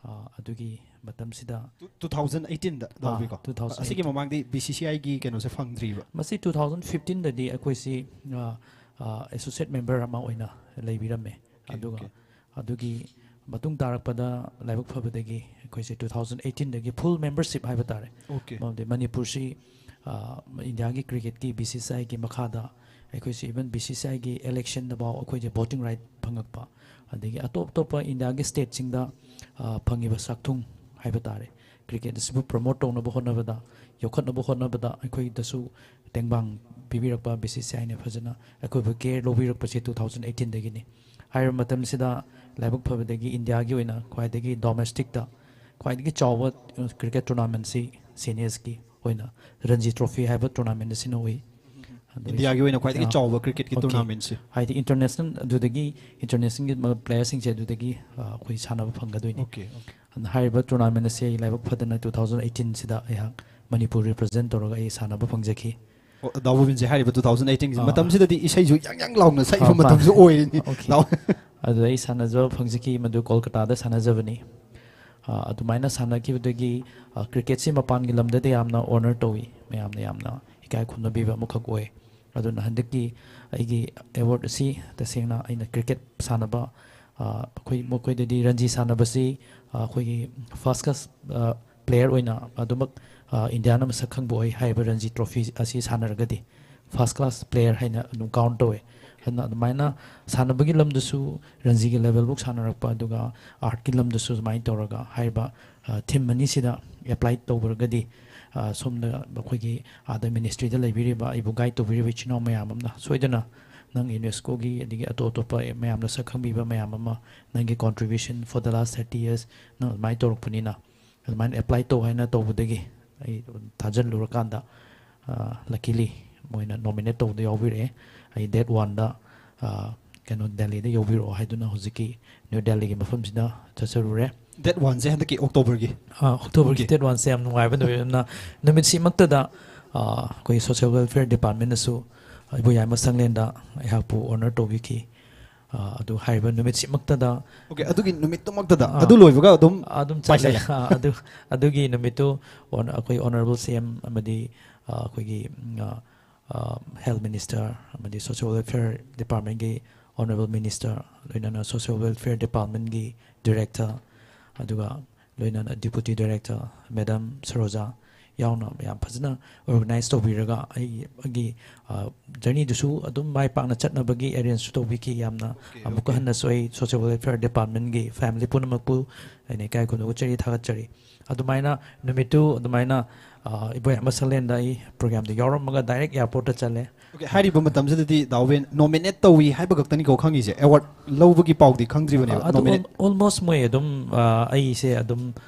ꯑ, ꯑꯗꯨꯒꯤ ꯃꯇꯝꯁꯤꯗ, Two thousand eighteen ꯗ, ꯑꯥ, ꯅꯥꯎꯕꯤꯀꯣ? Two thousand eighteen꯫ ꯑꯁꯤꯒꯤ ꯃꯃꯥꯡꯗꯤ B C C I ꯒꯤ ꯀꯩꯅꯣꯁꯦ ꯐꯪꯗ꯭ꯔꯤꯕ? ꯃꯁꯤ two thousand fifteen ꯗꯗꯤ ꯑꯩꯈꯣꯏꯁꯤ, ꯑ, ꯑ, ꯑꯦꯁꯣꯁꯤꯌꯦꯠ ꯃꯦꯝꯕꯔ ꯑꯃ ꯑꯣꯏꯅ ꯂꯩꯕꯤꯔꯝꯃꯦ꯫ ꯑꯣꯀꯦ, ꯑꯗꯨꯒ ꯑꯣꯀꯦ꯫ ꯑꯗꯨꯒꯤ ꯃꯇꯨꯡ ꯇꯥꯔꯛꯄꯗ ꯂꯥꯏꯕꯛ ꯐꯕꯗꯒꯤ ꯑꯩꯈꯣꯏꯁꯦ two thousand eighteen ꯗꯒꯤ ꯐꯨꯜ ꯃꯦꯝꯕꯔꯁꯤꯞ ꯍꯥꯏꯕ ꯇꯥꯔꯦ꯫ ꯑꯣꯀꯦ꯫ ꯃꯔꯝꯗꯤ ꯃꯅꯤꯄꯨꯔꯁꯤ, ꯑ, ꯏꯟꯗꯤꯌꯥꯒꯤ ꯀ꯭ꯔꯤꯀꯦꯠꯀꯤ B C C I ꯒꯤ ꯃꯈꯥꯗ ꯑꯩꯈꯣꯏꯁꯦ even B C C I ꯒꯤ ꯏꯂꯦꯛꯁꯟꯗꯐꯥꯎ ꯑꯩꯈꯣꯏꯁꯦ ꯚꯣꯇꯤꯡ ꯔꯥꯏꯠ ꯐꯪꯉꯛꯄ, ꯑꯗꯒꯤ ꯑꯇꯣꯞ ꯑꯇꯣꯞꯄ ꯏꯟꯗꯤꯌꯥꯒꯤ ꯁ꯭ꯇꯦꯠꯁꯤꯡꯗ, ꯑ, ꯐꯪꯉꯤꯕ ꯆꯥꯛꯊꯨꯡ ꯍꯥꯏꯕ ꯇꯥꯔꯦ, ꯀ꯭ꯔꯤꯀꯦꯠ ꯑꯁꯤꯕꯨ ꯄ꯭ꯔꯃꯣꯠ ꯇꯧꯅꯕ ꯍꯣꯠꯅꯕꯗ, ꯌꯣꯛꯈꯠꯅꯕ ꯍꯣꯠꯅꯕꯗ ꯑꯩꯈꯣꯏꯗꯁꯨ ꯇꯦꯡꯕꯥꯡ ꯄꯤꯕꯤꯔꯛꯄ, B C C I ꯅ ꯐꯖꯅ ꯑꯩꯈꯣꯏꯕꯨ ꯀꯦꯌꯔ ꯂꯧꯕꯤꯔꯛꯄꯁꯦ two thousand eighteen ꯗꯒꯤꯅꯤ꯫ ꯍꯥꯏꯔꯤꯕ ꯃꯇꯝꯁꯤꯗ ꯂꯥꯏꯕꯛ ꯐꯕꯗꯒꯤ ꯏꯟꯗꯤꯌꯥꯒꯤ ꯑꯣꯏꯅ ꯈ꯭ꯋꯥꯏꯗꯒꯤ ꯗꯣꯃꯦꯁꯇꯤꯛꯇ ꯈ꯭ꯋꯥꯏꯗꯒꯤ ꯆꯥꯎꯕ ꯀ꯭ꯔꯤꯀꯦꯠ ꯇꯣꯔꯅꯥꯃꯦꯟꯁꯤ ꯁꯦꯅꯤꯌꯔꯁꯀꯤ ꯑꯣꯏꯅ ꯔꯟꯖꯤ ꯇ꯭ꯔꯣꯐꯤ ꯍꯥꯏꯕ ꯇꯣꯔꯅꯥꯃꯦꯟ ꯑꯁꯤꯅ ꯑꯣꯏ꯫ ꯏꯟꯗꯤꯌꯥꯒꯤ ꯑꯣꯏꯅ ꯈ꯭ꯋꯥꯏꯗꯒꯤ ꯑꯥ, ꯆꯥꯎꯕ ꯀ꯭ꯔꯤꯀꯦꯠꯀꯤ okay. ꯇꯣꯔꯅꯥꯃꯦꯟꯁꯦ꯫ ꯍꯥꯏꯗꯤ ꯏꯟꯇꯔꯅꯦꯁꯅꯦꯜ, ꯑꯗꯨꯗꯒꯤ ꯏꯟꯇꯔꯅꯦꯁꯅꯦꯜꯒꯤ ꯄ꯭ꯂꯦꯌꯔꯁꯤꯡꯁꯦ ꯑꯗꯨꯗꯒꯤ ꯑ, ꯑꯩꯈꯣꯏ ꯁꯥꯟꯅꯕ ꯐꯪꯒꯗꯣꯏꯅꯤ꯫ Okay, okay. ꯑꯗꯨꯅ ꯍꯥꯏꯔꯤꯕ ꯇꯣꯔꯅꯥꯃꯦꯟ ꯑꯁꯤ ꯑꯩ ꯂꯥꯏꯕꯛ ꯐꯗꯅ ꯇꯨ ꯊꯥꯎꯖꯟ ꯑꯩꯠꯇꯤꯟꯁꯤꯗ ꯑꯩꯍꯥꯛ ꯃꯅꯤꯄꯨꯔ ꯔꯤꯄ꯭ꯔꯖꯦꯟ ꯇꯧꯔꯒ ꯑꯩ ꯁꯥꯟꯅꯕ ꯐꯪꯖꯈꯤ꯫ ꯑꯣ, ꯗꯥ ꯕꯣꯕꯤꯟꯁꯦ ꯍꯥꯏꯔꯤꯕ ꯇꯨ ꯊꯥꯎꯖꯟ ꯑꯩꯠꯇꯤꯟꯒꯤ ꯑꯥ꯫ ꯃꯇꯝꯁꯤꯗꯗꯤ ꯏꯁꯩꯁꯨ ꯌꯥꯡ ꯌꯥꯡ ꯂꯥꯎꯅ ꯁꯛꯏꯕ ꯑꯥ, ꯃꯇꯝꯁꯨ ꯃꯥꯅꯦ꯫ ꯑꯣꯏꯔꯤꯅꯤ꯫ ꯑꯣꯀꯦ꯫ ꯗꯥ- ꯑꯗꯨꯗ ꯑꯩ ꯁꯥꯟꯅꯖꯕ ꯐꯪꯖꯈꯤ, ꯃꯗꯨ ꯀꯣꯜꯀꯇꯥꯗ ꯁꯥꯟꯅꯖꯕꯅꯤ꯫ ꯑ, ꯑꯗꯨꯃꯥꯏꯅ ꯁꯥꯟꯅꯈꯤꯕꯗꯒꯤ, ꯑ, ꯀ꯭ꯔꯤꯀꯦꯠꯁꯤ ꯃꯄꯥꯟꯒꯤ ꯂꯝꯗꯗꯤ ꯌꯥꯝꯅ ꯑꯣꯅꯔ ꯇꯧꯏ, ꯃꯌꯥꯝꯅ ꯌꯥꯝꯅ ꯏꯀꯥꯏ ꯈꯨꯝꯅꯕꯤꯕ ꯑꯃꯈꯛ ꯑꯣꯏ꯫ ꯑꯗꯨꯅ ꯍꯟꯗꯛꯀꯤ ꯑꯩꯒꯤ ꯑꯦꯋꯥꯔꯗ ꯑꯁꯤ ꯇꯁꯦꯡꯅ ꯑꯩꯅ ꯀ꯭ꯔꯤꯀꯦꯠ ꯁꯥꯟꯅꯕ, ꯑ, ꯑꯩꯈꯣꯏ ꯃꯈꯣꯏꯗꯗꯤ ꯔꯟꯖꯤ ꯁꯥꯟꯅꯕꯁꯤ, ꯑ, ꯑꯩꯈꯣꯏꯒꯤ ꯐꯥꯔꯁ ꯀ꯭ꯂꯥꯁ, ꯑ, ꯄ꯭ꯂꯦꯌꯔ ꯑꯣꯏꯅ ꯑꯗꯨꯃꯛ, ꯑ, ꯏꯟꯗꯤꯌꯥꯅ ꯃꯁꯛ ꯈꯪꯕ ꯑꯣꯏ ꯍꯥꯏꯔꯤꯕ ꯔꯟꯖꯤ ꯇ꯭ꯔꯣꯐꯤ ꯑꯁꯤ ꯁꯥꯟꯅꯔꯒꯗꯤ꯫ ꯐꯥꯔꯁ ꯀ꯭ꯂꯥꯁ ꯄ꯭ꯂꯦꯌꯔ ꯍꯥꯏꯅ ꯑꯗꯨꯝ ꯀꯥꯎꯟ ꯇꯧꯋꯦ꯫ ꯑꯗꯨꯅ ꯑꯗꯨꯃꯥꯏꯅ ꯁꯥꯟꯅꯕꯒꯤ ꯂꯝꯗꯁꯨ ꯔꯟꯖꯤꯒꯤ ꯂꯦꯚꯦꯜꯐꯥꯎ ꯁꯥꯟꯅꯔꯛꯄ, ꯑꯗꯨꯒ ꯑꯥꯔꯠꯀꯤ ꯂꯝꯗꯁꯨ ꯁꯨꯃꯥꯏꯅ ꯇꯧꯔꯒ ꯍꯥꯏꯔꯤꯕ, ꯑ, ꯊꯤꯝ ꯑꯅꯤꯁꯤꯗ ꯑꯦꯄ꯭ꯂꯥꯏ ꯇꯧꯔꯒꯗꯤ, ꯑ, ꯁꯣꯝꯗ ꯑꯩꯈꯣꯏꯒꯤ ꯑꯥꯗ ꯃꯤꯅꯤꯁꯇ꯭ꯔꯤꯗ ꯂꯩꯕꯤꯔꯤꯕ, ꯑꯩꯕꯨ ꯒꯥꯏꯗ ꯇꯧꯕꯤꯔꯤꯕ ꯏꯆꯤꯟ ꯏꯅꯥꯎ ꯃꯌꯥꯝ ꯑꯃꯅ ꯁꯣꯏꯗꯅ ꯅꯪ ꯌꯨꯅꯦꯁꯀꯣꯒꯤ ꯑꯗꯒꯤ ꯑꯇꯣꯞ ꯑꯇꯣꯞꯄ ꯃꯌꯥꯝꯅ ꯁꯛ ꯈꯪꯕꯤꯕ ꯃꯌꯥꯝ ꯑꯃ, ꯅꯪꯒꯤ ꯀꯣꯟꯇ꯭ꯔꯤꯕ꯭ꯌꯨꯁꯟ for the last thirty years ꯅꯪ ꯑꯗꯨꯃꯥꯏꯅ ꯇꯧꯔꯛꯄꯅꯤꯅ, ꯑꯗꯨꯃꯥꯏꯅ ꯑꯦꯄ꯭ꯂꯥꯏ ꯇꯧ ꯍꯥꯏꯅ ꯇꯧꯕꯗꯒꯤ ꯑꯩ ꯊꯥꯖꯤꯜꯂꯨꯔꯀꯥꯟꯗ, ꯑ, luckily ꯃꯣꯏꯅ ꯅꯣꯃꯤꯅꯦꯠ ꯇꯧꯕꯗ ꯌꯥꯎꯕꯤꯔꯛꯑꯦ꯫ ꯑꯩ ꯗꯦꯠ ꯋꯥꯟꯗ, ꯑ, ꯀꯩꯅꯣ, ꯗꯦꯜꯂꯤꯗ ꯌꯧꯕꯤꯔꯛꯑꯣ ꯍꯥꯏꯗꯨꯅ ꯍꯧꯖꯤꯛꯀꯤ ꯅ꯭ꯌꯨ ꯗꯦꯜꯂꯤꯒꯤ ꯃꯐꯝꯁꯤꯗ ꯆꯠꯆꯔꯨꯔꯦ꯫ ꯗꯦꯠ ꯋꯥꯟꯁꯦ ꯍꯟꯗꯛꯀꯤ ꯑꯣꯛꯇꯣꯕꯔꯒꯤ꯫ ꯑ, ꯑꯣꯛꯇꯣꯕꯔꯒꯤ Okay. ꯗꯦꯠ ꯋꯥꯟꯁꯦ ꯌꯥꯝ ꯅꯨꯡꯉꯥꯏꯕ ꯅꯨꯃꯤꯠ ꯑꯃꯅ, ꯅꯨꯃꯤꯠꯁꯤꯃꯛꯇꯗ, ꯑ, ꯑꯩꯈꯣꯏ ꯁꯣꯁꯤꯌꯦꯜ ꯋꯦꯜꯐꯤꯌꯔ ꯗꯤꯄꯥꯔꯠꯃꯦꯟꯅꯁꯨ ꯏꯕꯣꯌꯥꯏꯃ ꯁꯪꯂꯦꯟꯗ ꯑꯩꯍꯥꯛꯄꯨ ꯑꯣꯅꯔ ꯇꯧꯕꯤꯈꯤ꯫ ꯑ, ꯑꯗꯨ ꯍꯥꯏꯔꯤꯕ ꯅꯨꯃꯤꯠꯁꯤꯃꯛꯇꯗ ꯑꯣꯀꯦ, ꯑꯗꯨꯒꯤ ꯅꯨꯃꯤꯠꯇꯨꯃꯛꯇꯗ ꯑꯥ꯫ ꯑꯗꯨ ꯂꯣꯏꯕꯒ ꯑꯗꯨꯝ ꯑꯗꯨꯝ ꯆꯠꯂꯦ꯫ ꯄꯥꯏꯁꯜꯂꯦ꯫ ꯑ, ꯑꯗꯨ, ꯑꯗꯨꯒꯤ ꯅꯨꯃꯤꯠꯇꯨ ꯑꯣꯟ-, ꯑꯩꯈꯣꯏ ꯑꯣꯅꯔꯦꯕꯜ ꯁꯤ ꯑꯦꯝ ꯑꯃꯗꯤ, ꯑ, ꯑꯩꯈꯣꯏꯒꯤ, ꯎꯝ, ꯑ, ꯑ, ꯍꯦꯜꯊ ꯃꯤꯅꯤꯁꯇꯔ ꯑꯃꯗꯤ ꯁꯣꯁꯤꯌꯦꯜ ꯋꯦꯜꯐꯤꯌꯔ ꯗꯤꯄꯥꯔꯠꯃꯦꯟꯒꯤ ꯑꯣꯅꯔꯦꯕꯜ ꯃꯤꯅꯤꯁꯇꯔ, ꯂꯣꯏꯅꯅ ꯁꯣꯁꯤꯌꯦꯜ ꯋꯦꯜꯐꯤꯌꯔ ꯗꯤꯄꯥꯔꯠꯃꯦꯟꯒꯤ ꯗꯤꯔꯦꯛꯇꯔ, ꯑꯗꯨꯒ ꯂꯣꯏꯅꯅ ꯗꯤꯄꯨꯇꯤ ꯗꯤꯔꯦꯛꯇꯔ ꯃꯦꯗꯥꯝ ꯁꯔꯣꯖꯥ ꯌꯥꯎꯅ ꯌꯥꯝ ꯐꯖꯅ ꯑꯣꯔꯒꯅꯥꯏꯖ ꯇꯧꯕꯤꯔꯒ ꯑꯩ, ꯑꯩꯒꯤ, ꯑ, ꯖꯔꯅꯤꯗꯨꯁꯨ ꯑꯗꯨꯝ ꯃꯥꯏ ꯄꯥꯛꯅ ꯆꯠꯅꯕꯒꯤ ꯑꯦꯔꯦꯟꯖꯁꯨ ꯇꯧꯕꯤꯈꯤ꯫ ꯌꯥꯝꯅ ꯑꯣꯀꯦ, ꯑꯃꯨꯛꯀ ꯑꯣꯀꯦ꯫ ꯍꯟꯅꯁꯨ ꯑꯩ ꯁꯣꯁꯤꯌꯦꯜ ꯋꯦꯜꯐꯤꯌꯔ ꯗꯤꯄꯥꯔꯠꯃꯦꯟꯒꯤ ꯐꯦꯃꯤꯂꯤ ꯄꯨꯝꯅꯃꯛꯄꯨ ꯑꯩꯅ ꯏꯀꯥꯏ ꯈꯨꯝꯅꯕ ꯎꯠꯆꯔꯤ, ꯊꯥꯒꯠꯆꯔꯤ꯫ ꯑꯗꯨꯃꯥꯏꯅ ꯅꯨꯃꯤꯠꯇꯨ ꯑꯗꯨꯃꯥꯏꯅ, ꯑ, ꯏꯕꯣꯌꯥꯏꯃ ꯁꯪꯂꯦꯟꯗ ꯑꯩ ꯄ꯭ꯔꯣꯒ꯭ꯔꯥꯝꯗ ꯌꯥꯎꯔꯝꯃꯒ ꯗꯥꯏꯔꯦꯛ ꯑꯦꯌꯥꯔꯄꯣꯔꯠꯇ ꯆꯠꯂꯦ꯫ ꯑꯣꯀꯦ, ꯍꯥꯏꯔꯤꯕ ꯃꯇꯝꯁꯤꯗꯗꯤ ꯗꯥ ꯎꯕꯦꯟ ꯅꯣꯃꯤꯅꯦꯠ ꯇꯧꯏ ꯍꯥꯏꯕ ꯈꯛꯇꯅꯤꯀꯣ ꯈꯪꯉꯤꯁꯦ, ꯑꯦꯋꯥꯔꯗ ꯂꯧꯕꯒꯤ ꯄꯥꯎꯗꯤ ꯈꯪꯗ꯭ꯔꯤꯕꯅꯦꯕ꯫ ꯑ, ꯑꯗꯨ ꯅꯣꯃꯤꯅꯦꯠ ꯑꯣꯜ-, almost ꯃꯣꯏ ꯑꯗꯨꯝ, ꯑ, ꯑꯩꯁꯦ ꯑꯗꯨꯝ,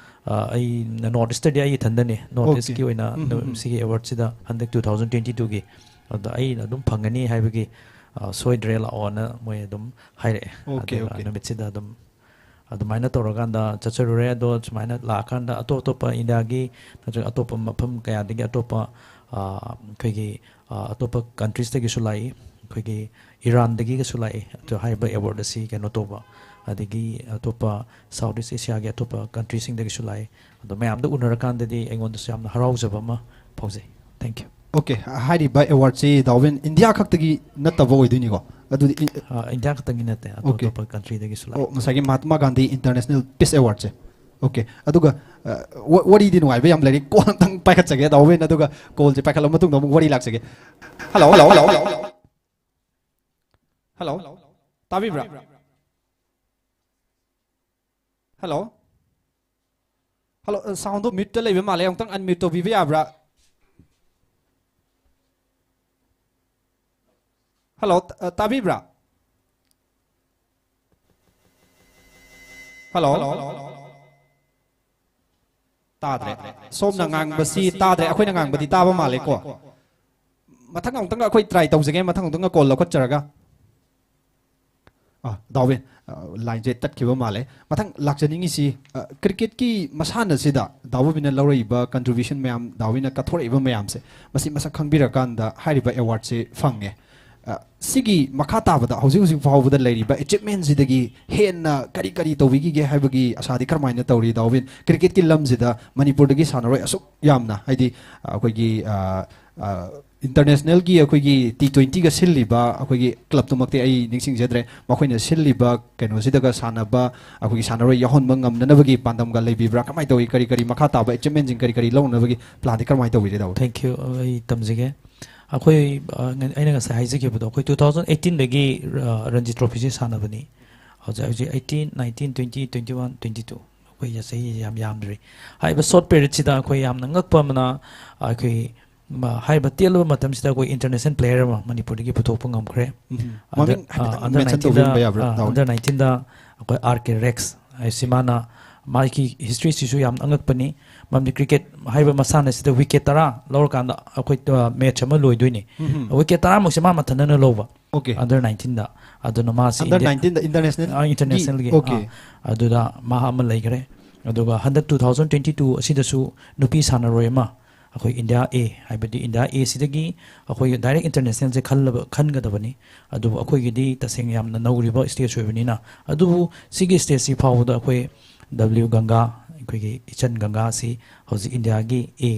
ꯑ, ꯑꯩ ꯅꯣꯔꯠ ꯏꯁꯇꯗꯤ ꯑꯩ ꯏꯊꯟꯗꯅꯦ, ꯅꯣꯔꯠ ꯑꯣꯀꯦ꯫ ꯏꯁꯀꯤ ꯑꯣꯏꯅ ꯎꯝ, ꯎꯝ, ꯎꯝ꯫ ꯁꯤꯒꯤ ꯑꯦꯋꯥꯔꯗꯁꯤꯗ ꯍꯟꯗꯛ ꯇꯨ ꯊꯥꯎꯖꯟ ꯇ꯭ꯋꯦꯟꯇꯤ ꯇꯨꯒꯤ ꯑꯗ ꯑꯩꯅ ꯑꯗꯨꯝ ꯐꯪꯒꯅꯤ ꯍꯥꯏꯕꯒꯤ, ꯑ, "ꯁꯣꯏꯗ꯭ꯔꯦ, ꯂꯥꯛꯑꯣꯅ" ꯃꯣꯏ ꯑꯗꯨꯝ ꯍꯥꯏꯔꯛꯑꯦ꯫ Okay, ꯑꯗꯨꯒ okay. ꯅꯨꯃꯤꯠꯁꯤꯗ ꯑꯗꯨꯝ ꯑꯗꯨꯃꯥꯏꯅ ꯇꯧꯔꯀꯥꯟꯗ ꯆꯠꯆꯔꯨꯔꯦ꯫ ꯑꯗꯣ ꯁꯨꯃꯥꯏꯅ ꯂꯥꯛꯑꯀꯥꯟꯗ ꯑꯇꯣꯞ ꯑꯇꯣꯞꯄ ꯏꯟꯗꯤꯌꯥꯒꯤ ꯅꯠꯇ꯭ꯔꯒ ꯑꯇꯣꯞꯄ ꯃꯐꯝ ꯀꯌꯥꯗꯒꯤ ꯑꯇꯣꯞꯄ, ꯑ, ꯑꯩꯈꯣꯏꯒꯤ, ꯑ, ꯑꯇꯣꯞꯄ ꯀꯟꯇ꯭ꯔꯤꯁꯇꯒꯤꯁꯨ ꯂꯥꯛꯏ꯫ ꯑꯩꯈꯣꯏꯒꯤ ꯏꯔꯥꯟꯗꯒꯤꯒꯁꯨ ꯂꯥꯛꯏ꯫ ꯑꯗꯣ ꯍꯥꯏꯔꯤꯕ ꯑꯦꯋꯥꯔꯗ ꯑꯁꯤ ꯀꯩꯅꯣ ꯇꯧꯕ, ꯑꯗꯒꯤ ꯑꯇꯣꯞꯄ ꯁꯥꯎꯠ ꯏꯁ ꯑꯦꯁꯤꯌꯥꯒꯤ ꯑꯇꯣꯞꯄ ꯀꯟꯇ꯭ꯔꯤꯁꯤꯡꯗꯒꯤꯁꯨ ꯂꯥꯛꯏ꯫ ꯑꯗꯣ ꯃꯌꯥꯝꯗ ꯎꯅꯔꯀꯥꯟꯗꯗꯤ ꯑꯩꯉꯣꯟꯗꯁꯨ ꯌꯥꯝꯅ ꯍꯔꯥꯎꯖꯕ ꯑꯃ ꯐꯥꯎꯖꯩ꯫ Thank you. Okay, ꯍꯥꯏꯔꯤꯕ ꯑꯦꯋꯥꯔꯗꯁꯤ ꯗꯥꯎꯕꯤꯟ ꯏꯟꯗꯤꯌꯥ ꯈꯛꯇꯒꯤ ꯅꯠꯇꯕ ꯑꯣꯏꯗꯣꯏꯅꯤꯀꯣ? ꯑꯗꯨꯗꯤ ꯏ- ꯑ, ꯏꯟꯗꯤꯌꯥ ꯈꯛꯇꯪꯒꯤ ꯅꯠꯇꯦ, ꯑꯇꯣꯞ Okay. ꯑꯇꯣꯞꯄ ꯀꯟꯇ꯭ꯔꯤꯗꯒꯤꯁꯨ ꯂꯥꯛꯏ꯫ ꯑꯣ, ꯉꯁꯥꯏꯒꯤ Mahatma Gandhi international piece ꯑꯦꯋꯥꯔꯗꯁꯦ꯫ Okay, ꯑꯗꯨꯒ, ꯑ, ꯋꯥ-, ꯋꯥꯔꯤꯗꯤ ꯅꯨꯡꯉꯥꯏꯕ ꯌꯥꯝ ꯂꯩꯔꯤ꯫ ꯀꯣꯜ ꯑꯝꯇꯪ ꯄꯥꯏꯈꯠꯆꯒꯦ ꯗꯥꯎꯕꯤꯟ, ꯑꯗꯨꯒ ꯀꯣꯜꯁꯦ ꯄꯥꯏꯈꯠꯂꯕ ꯃꯇꯨꯡꯗ ꯑꯃꯨꯛ ꯋꯥꯔꯤ ꯂꯥꯛꯆꯒꯦ꯫ Hello, hello, hello, hello. Hello, ꯇꯥꯕꯤꯕ꯭ꯔꯥ? Hello, hello, soundꯗꯣ muteꯇ ꯂꯩꯕ ꯃꯥꯜꯂꯦ, ꯑꯃꯨꯛꯇꯪ unmute ꯇꯧꯕꯤꯕ ꯌꯥꯕ꯭ꯔꯥ? Hello, ꯇ-, ꯑ, ꯇꯥꯕꯤꯕ꯭ꯔꯥ? Hello? ꯇꯥꯗ꯭ꯔꯦ꯫ ꯁꯣꯝꯅ ꯉꯥꯡꯕꯁꯤ ꯇꯥꯗ꯭ꯔꯦ, ꯑꯩꯈꯣꯏꯅ ꯉꯥꯡꯕꯗꯤ ꯇꯥꯕ ꯃꯥꯜꯂꯦꯀꯣ꯫ ꯃꯊꯪ ꯑꯃꯨꯛꯇꯪꯒ ꯑꯩꯈꯣꯏ try ꯇꯧꯖꯒꯦ, ꯃꯊꯪ ꯑꯃꯨꯛꯇꯪꯒ call ꯂꯧꯈꯠꯆꯔꯒ꯫ ꯑ, ꯗꯥꯎꯕꯤꯟ, ꯑ, lineꯁꯦ ꯇꯠꯈꯤꯕ ꯃꯥꯜꯂꯦ꯫ ꯃꯊꯪ ꯂꯥꯛꯆꯅꯤꯡꯉꯤꯁꯤ, ꯑ, cricketꯀꯤ ꯃꯁꯥꯟꯅꯁꯤꯗ ꯗꯥꯎꯕꯤꯅ ꯂꯧꯔꯛꯏꯕ contribution ꯃꯌꯥꯝ, ꯗꯥꯎꯕꯤꯅ ꯀꯠꯊꯣꯔꯛꯏꯕ ꯃꯌꯥꯝꯁꯦ, ꯃꯁꯤ ꯃꯁꯛ ꯈꯪꯕꯤꯔꯀꯥꯟꯗ ꯍꯥꯏꯔꯤꯕ awardꯁꯦ ꯐꯪꯉꯦ꯫ ꯑ, ꯁꯤꯒꯤ ꯃꯈꯥ ꯇꯥꯕꯗ ꯍꯧꯖꯤꯛ ꯍꯧꯖꯤꯛ ꯐꯥꯎꯕꯗ ꯂꯩꯔꯤꯕ achievementꯁꯤꯗꯒꯤ ꯍꯦꯟꯅ ꯀꯔꯤ ꯀꯔꯤ ꯇꯧꯕꯤꯈꯤꯒꯦ ꯍꯥꯏꯕꯒꯤ ꯑꯁꯥꯗꯤ ꯀꯔꯝꯍꯥꯏꯅ ꯇꯧꯔꯤ, ꯗꯥꯎꯕꯤꯟ? Cricketꯀꯤ ꯂꯝꯁꯤꯗ ꯃꯅꯤꯄꯨꯔꯗꯒꯤ ꯁꯥꯟꯅꯔꯣꯏ ꯑꯁꯨꯛ ꯌꯥꯝꯅ, ꯍꯥꯏꯗꯤ, ꯑ, ꯑꯩꯈꯣꯏꯒꯤ, ꯑ, ꯑ, internationalꯒꯤ ꯑꯩꯈꯣꯏꯒꯤ T twentyꯒ ꯁꯤꯜꯂꯤꯕ ꯑꯩꯈꯣꯏꯒꯤ clubꯇꯨꯃꯛꯇꯤ ꯑꯩ ꯅꯤꯡꯁꯤꯡꯖꯗ꯭ꯔꯦ, ꯃꯈꯣꯏꯅ ꯁꯤꯜꯂꯤꯕ ꯀꯩꯅꯣꯁꯤꯗꯒ ꯁꯥꯟꯅꯕ, ꯑꯩꯈꯣꯏꯒꯤ ꯁꯥꯟꯅꯔꯣꯏ ꯌꯥꯎꯍꯟꯕ ꯉꯝꯅꯅꯕꯒꯤ ꯄꯥꯟꯗꯝꯒ ꯂꯩꯕꯤꯕ꯭ꯔꯥ? ꯀꯃꯥꯏꯅ ꯇꯧꯏ? ꯀꯔꯤ ꯀꯔꯤ ꯃꯈꯥ ꯇꯥꯕ achievementꯁꯤꯡ ꯀꯔꯤ ꯀꯔꯤ ꯂꯧꯅꯅꯕꯒꯤ planꯗꯤ ꯀꯔꯝꯍꯥꯏꯅ ꯇꯧꯕꯤꯔꯤ, ꯗꯥꯎꯕꯤꯟ? Thank you. ꯑꯩ ꯇꯝꯖꯒꯦ꯫ ꯑꯩꯈꯣꯏ, ꯑ, ꯉ-, ꯑꯩꯅ ꯉꯁꯥꯏ ꯍꯥꯏꯖꯈꯤꯕꯗꯣ, ꯑꯩꯈꯣꯏ two thousand eighteenꯗꯒꯤ, ꯑ, ꯔꯟꯖꯤ trophyꯁꯤ ꯁꯥꯟꯅꯕꯅꯤ꯫ ꯍꯧꯖꯤꯛ, ꯍꯧꯖꯤꯛ eighteen, nineteen, twenty, twenty-one, twenty-two, ꯑꯩꯈꯣꯏ ꯆꯍꯤ ꯌꯥꯝ ꯌꯥꯝꯗ꯭ꯔꯤ꯫ ꯍꯥꯏꯔꯤꯕ short periodꯁꯤꯗ ꯑꯩꯈꯣꯏ ꯌꯥꯝꯅ ꯉꯛꯄ ꯑꯃꯅ, ꯑꯩꯈꯣꯏ ꯃ-, ꯍꯥꯏꯔꯤꯕ ꯇꯦꯜꯂꯕ ꯃꯇꯝꯁꯤꯗ ꯑꯩꯈꯣꯏ international player ꯑꯃ ꯃꯅꯤꯄꯨꯔꯗꯒꯤ ꯄꯨꯊꯣꯛꯄ ꯉꯝꯈ꯭ꯔꯦ꯫ ꯎꯝ꯫ ꯑꯗ-, ꯃꯃꯤꯡ ꯑ, ꯍꯥꯏꯐꯦꯠꯇꯪ under mention ꯅꯥꯏꯟꯇꯤꯟꯗ, ꯇꯧꯕꯤꯔꯝꯕ ꯌꯥꯕ꯭ꯔꯥ, ꯑ, ꯗꯥꯎ? Under nineteenꯗ ꯑꯩꯈꯣꯏ R K Rex ꯍꯥꯏꯁꯤ ꯃꯥꯅ, ꯃꯥꯒꯤ ꯍꯤꯁꯇ꯭ꯔꯤꯁꯤꯁꯨ ꯌꯥꯝ ꯑꯉꯛꯄꯅꯤ꯫ ꯃꯔꯝꯗꯤ ꯀ꯭ꯔꯤꯀꯦꯠ ꯍꯥꯏꯕ ꯃꯁꯥꯟꯅꯁꯤꯗ ꯋꯤꯀꯦꯠ ꯇꯔꯥ ꯂꯧꯔꯀꯥꯟꯗ ꯑꯩꯈꯣꯏ ꯃꯦꯠꯆ ꯑꯃ ꯂꯣꯏꯗꯣꯏꯅꯤ꯫ ꯋꯤꯀꯦꯠ ꯇꯔꯥꯃꯨꯛꯁꯦ ꯃꯥ ꯃꯊꯟꯇꯅ ꯂꯧꯕ꯫ Okay. ꯑꯟꯗꯔ ꯅꯥꯏꯟꯇꯤꯟꯗ꯫ ꯑꯗꯨꯅ ꯃꯥꯁꯤ Under ꯏꯟꯗꯤꯌꯥ- nineteen ꯗ international ꯑꯥ, international ꯒꯤ꯫ Okay. ꯑꯥ, ꯑꯗꯨꯗ ꯃꯥ ꯑꯃ ꯂꯩꯈ꯭ꯔꯦ꯫ ꯑꯗꯨꯒ ꯍꯟꯗꯛ two thousand twenty two ꯑꯁꯤꯗꯁꯨ ꯅꯨꯄꯤ ꯁꯥꯟꯅꯔꯣꯏ ꯑꯃ ꯑꯩꯈꯣꯏ ꯏꯟꯗꯤꯌꯥ ꯑꯦ, ꯍꯥꯏꯕꯗꯤ ꯏꯟꯗꯤꯌꯥ ꯑꯦ ꯁꯤꯗꯒꯤ ꯑꯩꯈꯣꯏ ꯗꯥꯏꯔꯦꯛ ꯏꯟꯇꯔꯅꯦꯁꯅꯦꯜꯁꯦ ꯈꯜꯂꯕ ꯈꯟꯒꯗꯕꯅꯤ꯫ ꯑꯗꯨꯕꯨ ꯑꯩꯈꯣꯏꯒꯤꯗꯤ ꯇꯁꯦꯡꯅ ꯌꯥꯝꯅ ꯅꯧꯔꯤꯕ ꯁ꯭ꯇꯦꯖ ꯑꯣꯏꯕꯅꯤꯅ꯫ ꯑꯗꯨꯕꯨ ꯁꯤꯒꯤ ꯁ꯭ꯇꯦꯖꯁꯤ ꯐꯥꯎꯕꯗ ꯑꯩꯈꯣꯏ ꯗꯕ꯭ꯂꯤꯎ ꯒꯪꯒꯥ, ꯑꯩꯈꯣꯏꯒꯤ ꯏꯆꯟ ꯒꯪꯒꯥꯁꯤ ꯍꯧꯖꯤꯛ ꯏꯟꯗꯤꯌꯥꯒꯤ ꯑꯦ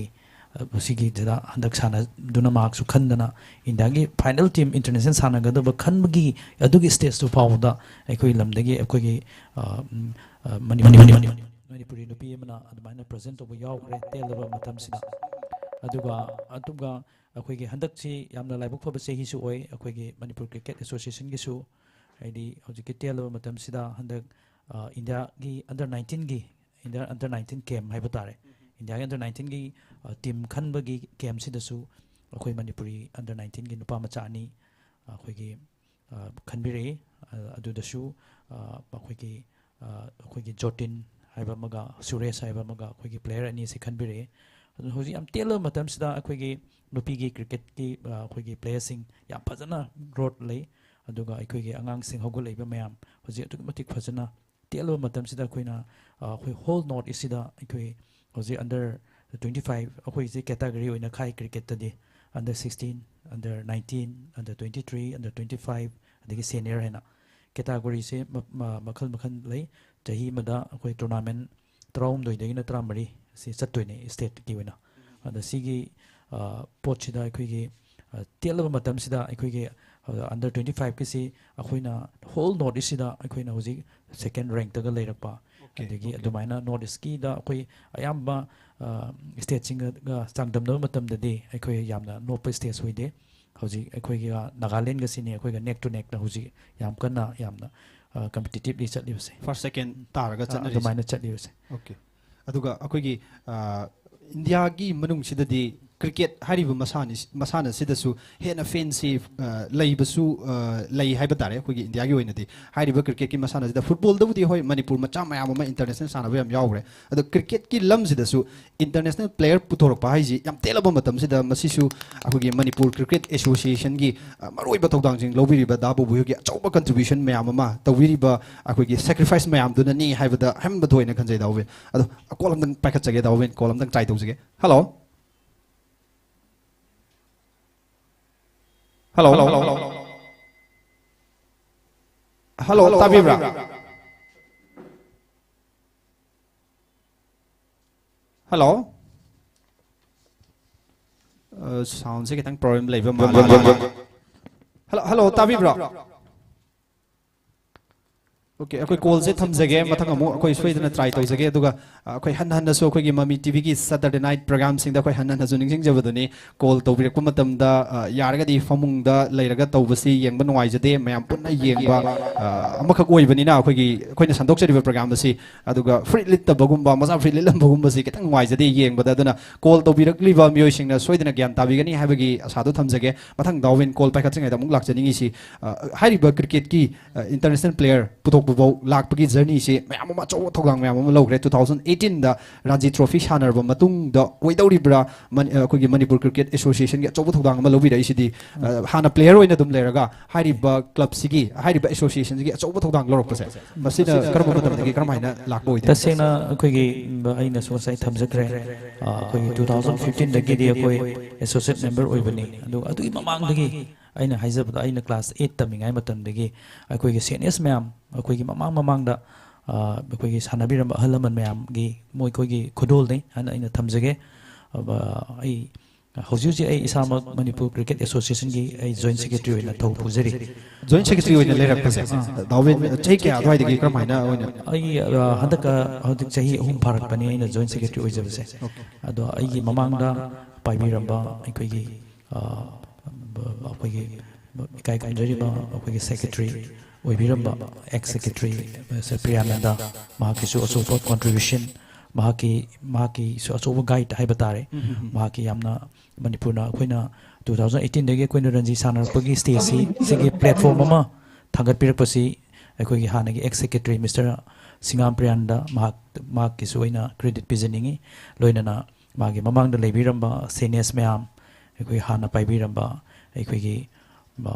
ꯁꯤꯒꯤꯗ ꯍꯟꯗꯛ ꯁꯥꯟꯅꯗꯨꯅ ꯃꯍꯥꯛꯁꯨ ꯈꯟꯗꯅ ꯏꯟꯗꯤꯌꯥꯒꯤ ꯐꯥꯏꯅꯦꯜ ꯇꯤꯝ ꯏꯟꯇꯔꯅꯦꯁꯅꯦꯜ ꯁꯥꯟꯅꯒꯗꯕ ꯈꯟꯕꯒꯤ ꯑꯗꯨꯒꯤ ꯁ꯭ꯇꯦꯖꯇꯨ ꯐꯥꯎꯕꯗ ꯑꯩꯈꯣꯏ ꯂꯝꯗꯒꯤ ꯑꯩꯈꯣꯏꯒꯤ ꯑ, ꯎꯝ, ꯑ, ꯃꯅꯤ- ꯃꯅꯤ- ꯃꯅꯤ- ꯃꯅꯤꯄꯨꯔꯤ ꯅꯨꯄꯤ ꯑꯃꯅ ꯑꯗꯨꯃꯥꯏꯅ ꯄ꯭ꯔꯖꯦꯟ ꯇꯧꯕ ꯌꯥꯎꯈ꯭ꯔꯦ ꯇꯦꯜꯂꯕ ꯃꯇꯝꯁꯤꯗ꯫ ꯑꯗꯨꯒ ꯑꯗꯨꯒ ꯑꯩꯈꯣꯏꯒꯤ ꯍꯟꯗꯛꯁꯤ ꯌꯥꯝꯅ ꯂꯥꯏꯕꯛ ꯐꯕ ꯆꯍꯤꯁꯨ ꯑꯣꯏ ꯑꯩꯈꯣꯏꯒꯤ ꯃꯅꯤꯄꯨꯔ ꯀ꯭ꯔꯤꯀꯦꯠ ꯑꯦꯁꯣꯁꯤꯌꯦꯁꯟꯒꯤꯁꯨ꯫ ꯍꯥꯏꯗꯤ ꯍꯧꯖꯤꯛꯀꯤ ꯇꯦꯜꯂꯕ ꯃꯇꯝꯁꯤꯗ ꯍꯟꯗꯛ ꯑ, ꯏꯟꯗꯤꯌꯥꯒꯤ ꯑꯟꯗꯔ ꯅꯥꯏꯟꯇꯤꯟꯒꯤ, ꯏꯟꯗꯤꯌꯥ ꯑꯟꯗꯔ ꯅꯥꯏꯟꯇꯤꯟ ꯀꯦꯝ ꯍꯥꯏꯕ ꯇꯥꯔꯦ, ꯏꯟꯗꯤꯌꯥꯒꯤ ꯑꯟꯗꯔ ꯅꯥꯏꯟꯇꯤꯟꯒꯤ ꯇꯤꯝ ꯈꯟꯕꯒꯤ ꯀꯦꯝꯁꯤꯗꯁꯨ ꯑꯩꯈꯣꯏ ꯃꯅꯤꯄꯨꯔꯤ ꯑꯟꯗꯔ ꯅꯥꯏꯟꯇꯤꯟꯒꯤ ꯅꯨꯄꯥ ꯃꯆꯥ ꯑꯅꯤ ꯑꯩꯈꯣꯏꯒꯤ ꯑ, ꯈꯟꯕꯤꯔꯛꯏ꯫ ꯑ, ꯑꯗꯨꯗꯁꯨ ꯑ, ꯑꯩꯈꯣꯏꯒꯤ ꯑ, ꯑꯩꯈꯣꯏꯒꯤ ꯖꯣꯇꯤꯟ ꯍꯥꯏꯕ ꯑꯃꯒ ꯁꯨꯔꯦꯁ ꯍꯥꯏꯕ ꯑꯃꯒ ꯑꯩꯈꯣꯏꯒꯤ ꯄ꯭ꯂꯦꯌꯔ ꯑꯅꯤꯁꯤ ꯈꯟꯕꯤꯔꯛꯏ꯫ ꯑꯗꯨꯅ ꯍꯧꯖꯤꯛ ꯌꯥꯝ ꯇꯦꯜꯂꯕ ꯃꯇꯝꯁꯤꯗ ꯑꯩꯈꯣꯏꯒꯤ ꯅꯨꯄꯤꯒꯤ ꯀ꯭ꯔꯤꯀꯦꯠꯀꯤ ꯑ, ꯑꯩꯈꯣꯏꯒꯤ ꯄ꯭ꯂꯦꯌꯔꯁꯤꯡ ꯌꯥꯝ ꯐꯖꯅ ꯒ꯭ꯔꯣꯠ ꯂꯩ꯫ ꯑꯗꯨꯒ ꯑꯩꯈꯣꯏꯒꯤ ꯑꯉꯥꯡꯁꯤꯡ ꯍꯧꯒꯠꯂꯛꯏꯕ ꯃꯌꯥꯝ ꯍꯧꯖꯤꯛ ꯑꯗꯨꯛꯀꯤ ꯃꯇꯤꯛ ꯐꯖꯅ ꯇꯦꯜꯂꯕ ꯃꯇꯝꯁꯤꯗ ꯑꯩꯈꯣꯏꯅ ꯑ, ꯑꯩꯈꯣꯏ ꯍꯣꯜ ꯅꯣꯔꯠ ꯏꯁꯁꯤꯗ ꯑꯩꯈꯣꯏ ꯍꯧꯖꯤꯛ ꯑꯟꯗꯔ ꯇ꯭ꯋꯦꯟꯇꯤ ꯐꯥꯏꯚ ꯑꯩꯈꯣꯏꯁꯦ ꯀꯦꯇꯥꯒꯣꯔꯤ ꯑꯣꯏꯅ ꯈꯥꯏ ꯀ꯭ꯔꯤꯀꯦꯠꯇꯗꯤ꯫ Under sixteen, under nineteen, under twenty three, under twenty five, ꯑꯗꯒꯤ ꯁꯦꯅꯤꯌꯔ ꯍꯥꯏꯅ ꯀꯦꯇꯥꯒꯣꯔꯤꯁꯦ ꯃ- ꯃ- ꯃꯈꯜ ꯃꯈꯜ ꯂꯩ꯫ ꯆꯍꯤ ꯑꯃꯗ ꯑꯩꯈꯣꯏ ꯇꯣꯔꯅꯥꯃꯦꯟ ꯇꯔꯥꯍꯨꯝꯗꯣꯏꯗꯒꯤꯅ ꯇꯔꯥꯃꯔꯤ ꯑꯁꯤ ꯆꯠꯇꯣꯏꯅꯦ ꯁ꯭ꯇꯦꯠꯀꯤ ꯑꯣꯏꯅ꯫ ꯑꯗ ꯁꯤꯒꯤ ꯑ, ꯄꯣꯠꯁꯤꯗ ꯑꯩꯈꯣꯏꯒꯤ ꯑ, ꯇꯦꯜꯂꯕ ꯃꯇꯝꯁꯤꯗ ꯑꯩꯈꯣꯏꯒꯤ ꯑꯟꯗꯔ ꯇ꯭ꯋꯦꯟꯇꯤ ꯐꯥꯏꯚꯀꯤꯁꯤ ꯑꯩꯈꯣꯏꯅ ꯍꯣꯜ ꯅꯣꯔꯠ ꯏꯁꯁꯤꯗ ꯑꯩꯈꯣꯏꯅ ꯍꯧꯖꯤꯛ ꯁꯦꯀꯦꯟ ꯔꯦꯡꯛꯇꯒ ꯂꯩꯔꯛꯄ꯫ Okay, ꯑꯗꯒꯤ okay. ꯑꯗꯨꯃꯥꯏꯅ ꯅꯣꯔꯠ ꯏꯁꯀꯤꯗ ꯑꯩꯈꯣꯏ ꯑꯌꯥꯝꯕ ꯁ꯭ꯇꯦꯠꯁꯤꯡꯒ ꯆꯥꯡꯗꯝꯅꯕ ꯃꯇꯝꯗꯗꯤ ꯑꯩꯈꯣꯏ ꯌꯥꯝꯅ ꯅꯣꯞꯄ ꯁ꯭ꯇꯦꯠ ꯑꯣꯏꯗꯦ꯫ ꯍꯧꯖꯤꯛ ꯑꯩꯈꯣꯏꯒ ꯅꯥꯒꯥꯂꯦꯟꯒꯁꯤꯅꯤ ꯑꯩꯈꯣꯏꯒ ꯅꯦꯛ ꯇꯨ ꯅꯦꯛꯇ ꯍꯧꯖꯤꯛ ꯌꯥꯝ ꯀꯟꯅ ꯌꯥꯝꯅ ꯀꯝꯄꯤꯇꯤꯇꯤꯞꯂꯤ ꯆꯠꯂꯤꯕꯁꯦ꯫ ꯐꯥꯔꯁ ꯁꯦꯀꯦꯟ ꯇꯥꯔꯒ ꯑ, ꯆꯠꯅꯔꯤꯁꯦ꯫ ꯑꯗꯨꯃꯥꯏꯅ ꯆꯠꯂꯤꯕꯁꯦ꯫ Okay. ꯑꯗꯨꯒ ꯑꯩꯈꯣꯏꯒꯤ ꯑ, ꯏꯟꯗꯤꯌꯥꯒꯤ ꯃꯅꯨꯡꯁꯤꯗꯗꯤ ꯀ꯭ꯔꯤꯀꯦꯠ ꯍꯥꯏꯔꯤꯕ ꯃꯁꯥꯟꯅ ꯃꯁꯥꯟꯅꯁꯤꯗꯁꯨ ꯍꯦꯟꯅ ꯐꯦꯟꯁꯤ ꯂꯩꯕꯁꯨ ꯑ, ꯂꯩ ꯍꯥꯏꯕ ꯇꯥꯔꯦ꯫ ꯑꯩꯈꯣꯏꯒꯤ ꯏꯟꯗꯤꯌꯥꯒꯤ ꯑꯣꯏꯅꯗꯤ ꯍꯥꯏꯔꯤꯕ ꯀ꯭ꯔꯤꯀꯦꯠꯀꯤ ꯃꯁꯥꯟꯅꯁꯤꯗ, ꯐꯨꯠꯕꯣꯜꯗꯕꯨꯗꯤ ꯍꯣꯏ, ꯃꯅꯤꯄꯨꯔ ꯃꯆꯥ ꯃꯌꯥꯝ ꯑꯃ ꯏꯟꯇꯔꯅꯦꯁꯅꯦꯜ ꯁꯥꯟꯅꯕ ꯌꯥꯝ ꯌꯥꯎꯈ꯭ꯔꯦ꯫ ꯑꯗꯣ ꯀ꯭ꯔꯤꯀꯦꯠꯀꯤ ꯂꯝꯁꯤꯗꯁꯨ ꯏꯟꯇꯔꯅꯦꯁꯅꯦꯜ ꯄ꯭ꯂꯦꯌꯔ ꯄꯨꯊꯣꯔꯛꯄ ꯍꯥꯏꯁꯤ ꯌꯥꯝ ꯇꯦꯜꯂꯕ ꯃꯇꯝꯁꯤꯗ, ꯃꯁꯤꯁꯨ ꯑꯩꯈꯣꯏꯒꯤ ꯃꯅꯤꯄꯨꯔ ꯀ꯭ꯔꯤꯀꯦꯠ ꯑꯦꯁꯣꯁꯤꯌꯦꯁꯟꯒꯤ ꯑ, ꯃꯔꯨꯑꯣꯏꯕ ꯊꯧꯗꯥꯡꯁꯤꯡ ꯂꯧꯕꯤꯔꯤꯕ ꯗꯥ ꯕꯣꯕꯨ ꯍꯣꯏꯒꯤ ꯑꯆꯧꯕ ꯀꯟꯇ꯭ꯔꯤꯕ꯭ꯌꯨꯁꯟ ꯃꯌꯥꯝ ꯑꯃ, ꯇꯧꯕꯤꯔꯤꯕ ꯑꯩꯈꯣꯏꯒꯤ ꯁꯦꯀ꯭ꯔꯤꯐꯥꯏꯁ ꯃꯌꯥꯝꯗꯨꯅꯅꯤ ꯍꯥꯏꯕꯗ ꯍꯥꯏꯃꯟꯕ ꯊꯣꯏꯅ ꯈꯟꯖꯩ, ꯗꯥ ꯋꯦꯟ꯫ ꯑꯗꯣ ꯀꯣꯜ ꯑꯝꯇꯪ ꯄꯥꯏꯈꯠꯆꯒꯦ, ꯗꯥ ꯋꯦꯟ, ꯀꯣꯜ ꯑꯝꯇꯪ ꯇ꯭ꯔꯥꯏ ꯇꯧꯖꯒꯦ꯫ ꯍꯜꯂꯣ꯫ ꯍꯜꯂꯣ꯫ ꯍꯜꯂꯣ, ꯇꯥꯕꯤꯕ꯭ꯔꯥ? ꯍꯜꯂꯣ꯫ ꯑ, ꯁꯥꯎꯟꯁꯦ ꯈꯤꯇꯪ ꯄ꯭ꯔꯣꯕ꯭ꯂꯦꯝ ꯂꯩꯕ ꯃꯥꯜꯂꯦ꯫ ꯍꯜꯂꯣ, ꯍꯜꯂꯣ, ꯇꯥꯕꯤꯕ꯭ꯔꯣ? ꯑꯣꯀꯦ, ꯑꯩꯈꯣꯏ ꯀꯣꯜꯁꯦ ꯊꯝꯖꯒꯦ꯫ ꯃꯊꯪ ꯑꯃꯨꯛ ꯑꯩꯈꯣꯏ ꯁꯣꯏꯗꯅ ꯇ꯭ꯔꯥꯏ ꯇꯧꯖꯒꯦ꯫ ꯑꯗꯨꯒ, ꯑ, ꯑꯩꯈꯣꯏ ꯍꯟꯅ ꯍꯟꯅꯁꯨ ꯑꯩꯈꯣꯏꯒꯤ ꯃꯃꯤ ꯇꯤꯚꯤꯒꯤ Saturday night programꯁꯤꯡꯗ ꯑꯩꯈꯣꯏ ꯍꯟꯅ ꯍꯟꯅꯁꯨ ꯅꯤꯡꯁꯤꯡꯖꯕꯗꯨꯅꯤ, ꯀꯣꯜ ꯇꯧꯕꯤꯔꯛꯄ ꯃꯇꯝꯗ, ꯑ, ꯌꯥꯔꯒꯗꯤ ꯐꯃꯨꯡꯗ ꯂꯩꯔꯒ ꯇꯧꯕꯁꯤ ꯌꯦꯡꯕ ꯅꯨꯡꯉꯥꯏꯖꯗꯦ꯫ ꯃꯌꯥꯝ ꯄꯨꯟꯅ ꯌꯦꯡꯕ, ꯑ, ꯑꯃꯈꯛ ꯑꯣꯏꯕꯅꯤꯅ, ꯑꯩꯈꯣꯏꯒꯤ, ꯑꯩꯈꯣꯏꯅ ꯁꯟꯗꯣꯛꯆꯔꯤꯕ program ꯑꯁꯤ, ꯑꯗꯨꯒ ꯐꯨꯔꯤꯠ ꯂꯤꯠꯇꯕꯒꯨꯝꯕ, ꯃꯆꯥ ꯐꯨꯔꯤꯠ ꯂꯤꯠꯂꯝꯕꯒꯨꯝꯕꯁꯤ ꯈꯤꯇꯪ ꯅꯨꯡꯉꯥꯏꯖꯗꯦ ꯌꯦꯡꯕꯗ꯫ ꯑꯗꯨꯅ ꯀꯣꯜ ꯇꯧꯕꯤꯔꯛꯂꯤꯕ ꯃꯤꯑꯣꯏꯁꯤꯡꯅ ꯁꯣꯏꯗꯅ ꯒ꯭ꯌꯥꯟ ꯇꯥꯕꯤꯒꯅꯤ ꯍꯥꯏꯕꯒꯤ ꯑꯁꯥꯗꯨ ꯊꯝꯖꯒꯦ꯫ ꯃꯊꯪ ꯗꯥ ꯋꯦꯟ ꯀꯣꯜ ꯄꯥꯏꯈꯠꯇ꯭ꯔꯤꯉꯩꯗ ꯑꯃꯨꯛ ꯂꯥꯛꯆꯅꯤꯡꯉꯤꯁꯤ, ꯑ, ꯍꯥꯏꯔꯤꯕ ꯀ꯭ꯔꯤꯀꯦꯠꯀꯤ, ꯑ, ꯏꯟꯇꯔꯅꯦꯁꯅꯦꯜ ꯄ꯭ꯂꯦꯌꯔ ꯄꯨꯊꯣꯛꯄ ꯐꯥꯎ ꯂꯥꯛꯄꯒꯤ ꯖꯔꯅꯤꯁꯤ ꯃꯌꯥꯝ ꯑꯃ ꯑꯆꯧꯕ ꯊꯧꯗꯥꯡ ꯃꯌꯥꯝ ꯑꯃ ꯂꯧꯈ꯭ꯔꯦ꯫ Two thousand eighteenꯗ ꯔꯥꯟꯖꯤ ꯇ꯭ꯔꯣꯐꯤ ꯁꯥꯟꯅꯔꯕ ꯃꯇꯨꯡꯗ ꯑꯣꯏꯗꯧꯔꯤꯕ꯭ꯔꯥ, ꯃꯅꯤ-, ꯑ, ꯑꯩꯈꯣꯏꯒꯤ ꯃꯅꯤꯄꯨꯔ ꯀ꯭ꯔꯤꯀꯦꯠ ꯑꯦꯁꯣꯁꯤꯌꯦꯁꯟꯒꯤ ꯑꯆꯧꯕ ꯊꯧꯗꯥꯡ ꯑꯃ ꯂꯧꯕꯤꯔꯛꯏꯁꯤꯗꯤ, ꯑ, ꯍꯥꯟꯅ ꯄ꯭ꯂꯦꯌꯔ ꯑꯣꯏꯅ ꯑꯗꯨꯝ ꯂꯩꯔꯒ ꯍꯥꯏꯔꯤꯕ ꯀ꯭ꯂꯕꯁꯤꯒꯤ, ꯍꯥꯏꯔꯤꯕ ꯑꯦꯁꯣꯁꯤꯌꯦꯁꯟꯁꯤꯒꯤ ꯑꯆꯧꯕ ꯊꯧꯗꯥꯡ ꯂꯧꯔꯛꯄꯁꯦ, ꯃꯁꯤꯅ ꯀꯔꯝꯕ ꯃꯇꯝꯗꯒꯤ ꯀꯔꯝꯍꯥꯏꯅ ꯂꯥꯛꯄ ꯑꯣꯏꯗꯣꯏꯅꯣ? ꯇꯁꯦꯡꯅ ꯑꯩꯈꯣꯏꯒꯤ, ꯎꯝ, ꯑꯩꯅꯁꯨ ꯉꯁꯥꯏ ꯊꯝꯖꯈ꯭ꯔꯦ, ꯑ, ꯑꯩꯈꯣꯏꯒꯤ two thousand fifteenꯗꯒꯤꯗꯤ ꯑꯩꯈꯣꯏ ꯑꯦꯁꯣꯁꯤꯌꯦꯠ ꯃꯦꯝꯕꯔ ꯑꯣꯏꯕꯅꯤ꯫ ꯑꯗꯨ ꯑꯗꯨꯒꯤ ꯃꯃꯥꯡꯗꯒꯤ ꯑꯩꯅ ꯍꯥꯏꯖꯕꯗ, ꯑꯩꯅ class eight ꯇꯝꯃꯤꯉꯩ ꯃꯇꯝꯗꯒꯤ ꯑꯩꯈꯣꯏꯒꯤ seniors ꯃꯌꯥꯝ, ꯑꯩꯈꯣꯏꯒꯤ ꯃꯃꯥꯡ ꯃꯃꯥꯡꯗ, ꯑ, ꯑꯩꯈꯣꯏꯒꯤ ꯁꯥꯟꯅꯕꯤꯔꯝꯕ ꯑꯍꯜ ꯂꯃꯟ ꯃꯌꯥꯝꯒꯤ ꯃꯣꯏꯈꯣꯏꯒꯤ ꯈꯨꯗꯣꯜꯅꯤ ꯍꯥꯏꯅ ꯑꯩꯅ ꯊꯝꯖꯒꯦ꯫ ꯑ, ꯑꯩ ꯍꯧꯖꯤꯛ ꯍꯧꯖꯤꯛ ꯑꯩ ꯏꯁꯥꯃꯛ ꯃꯅꯤꯄꯨꯔ ꯀ꯭ꯔꯤꯀꯦꯠ ꯑꯦꯁꯣꯁꯤꯌꯦꯁꯟꯒꯤ ꯑꯩ ꯖꯣꯏꯟ ꯁꯦꯀ꯭ꯔꯦꯇꯔꯤ ꯑꯣꯏꯅ ꯊꯧ ꯄꯨꯖꯔꯤ꯫ ꯖꯣꯏꯟ ꯁꯦꯀ꯭ꯔꯦꯇꯔꯤ ꯑꯣꯏꯅ ꯂꯩꯔꯛꯄꯁꯦ, ꯑꯥ꯫ ꯗꯥ ꯋꯦꯟ, ꯆꯍꯤ ꯀꯌꯥ ꯑꯗꯨꯋꯥꯏꯗꯒꯤ ꯀꯔꯝꯍꯥꯏꯅ ꯑꯣꯏꯅ? ꯑꯩ, ꯑ, ꯍꯟꯗꯛꯀ ꯍꯧꯖꯤꯛ ꯆꯍꯤ ꯑꯍꯨꯝ ꯐꯥꯔꯛꯄꯅꯤ ꯑꯩꯅ ꯖꯣꯏꯟ ꯁꯦꯀ꯭ꯔꯦꯇꯔꯤ ꯑꯣꯏꯖꯕꯁꯦ꯫ ꯑꯣꯀꯦ꯫ ꯑꯗꯣ ꯑꯩꯒꯤ ꯃꯃꯥꯡꯗ ꯄꯥꯏꯕꯤꯔꯝꯕ ꯑꯩꯈꯣꯏꯒꯤ, ꯑ, ꯕ-, ꯑꯩꯈꯣꯏꯒꯤ ꯏꯀꯥꯏ ꯈꯨꯝꯅꯖꯔꯤꯕ ꯑꯩꯈꯣꯏꯒꯤ ꯁꯦꯀ꯭ꯔꯦꯇꯔꯤ ꯑꯣꯏꯕꯤꯔꯝꯕ, ꯑꯦꯛꯁ ꯁꯦꯀ꯭ꯔꯦꯇꯔꯤ, ꯑ, ꯁꯔ ꯄ꯭ꯔꯤꯌꯥꯅꯟꯗ, ꯃꯍꯥꯛꯀꯤꯁꯨ ꯑꯆꯧꯕ ꯀꯣꯟꯇ꯭ꯔꯤꯕ꯭ꯌꯨꯁꯟ ꯃꯍꯥꯛꯀꯤ ꯃꯍꯥꯛꯀꯤꯁꯨ ꯑꯆꯧꯕ ꯒꯥꯏꯗ ꯍꯥꯏꯕ ꯇꯥꯔꯦ꯫ ꯃꯍꯥꯛꯀꯤ ꯌꯥꯝꯅ ꯃꯅꯤꯄꯨꯔꯅ ꯑꯩꯈꯣꯏꯅ ꯇꯨ ꯊꯥꯎꯖꯟ ꯑꯩꯠꯇꯤꯟꯗꯒꯤ ꯑꯩꯈꯣꯏꯅ ꯔꯟꯖꯤ ꯁꯥꯟꯅꯔꯛꯄꯒꯤ ꯁ꯭ꯇꯦꯖꯁꯤ ꯁꯤꯒꯤ ꯄ꯭ꯂꯦꯠꯐꯣꯝ ꯑꯃ ꯊꯥꯡꯒꯠꯄꯤꯔꯛꯄꯁꯤ ꯑꯩꯈꯣꯏꯒꯤ ꯍꯥꯟꯅꯒꯤ ꯑꯦꯛꯁ ꯁꯦꯀ꯭ꯔꯦꯇꯔꯤ ꯃꯤꯁꯇꯔ ꯁꯤꯡꯉꯥꯝ ꯄ꯭ꯔꯤꯌꯥꯟꯗ ꯃꯍꯥꯛ ꯃꯍꯥꯛꯀꯤꯁꯨ ꯑꯩꯅ ꯀ꯭ꯔꯦꯗꯤꯠ ꯄꯤꯖꯅꯤꯡꯏ꯫ ꯂꯣꯏꯅꯅ ꯃꯥꯒꯤ ꯃꯃꯥꯡꯗ ꯂꯩꯕꯤꯔꯝꯕ ꯁꯦꯅꯤꯌꯔꯁ ꯃꯌꯥꯝ, ꯑꯩꯈꯣꯏ ꯍꯥꯟꯅ ꯄꯥꯏꯕꯤꯔꯝꯕ ꯑꯩꯈꯣꯏꯒꯤ ꯑ,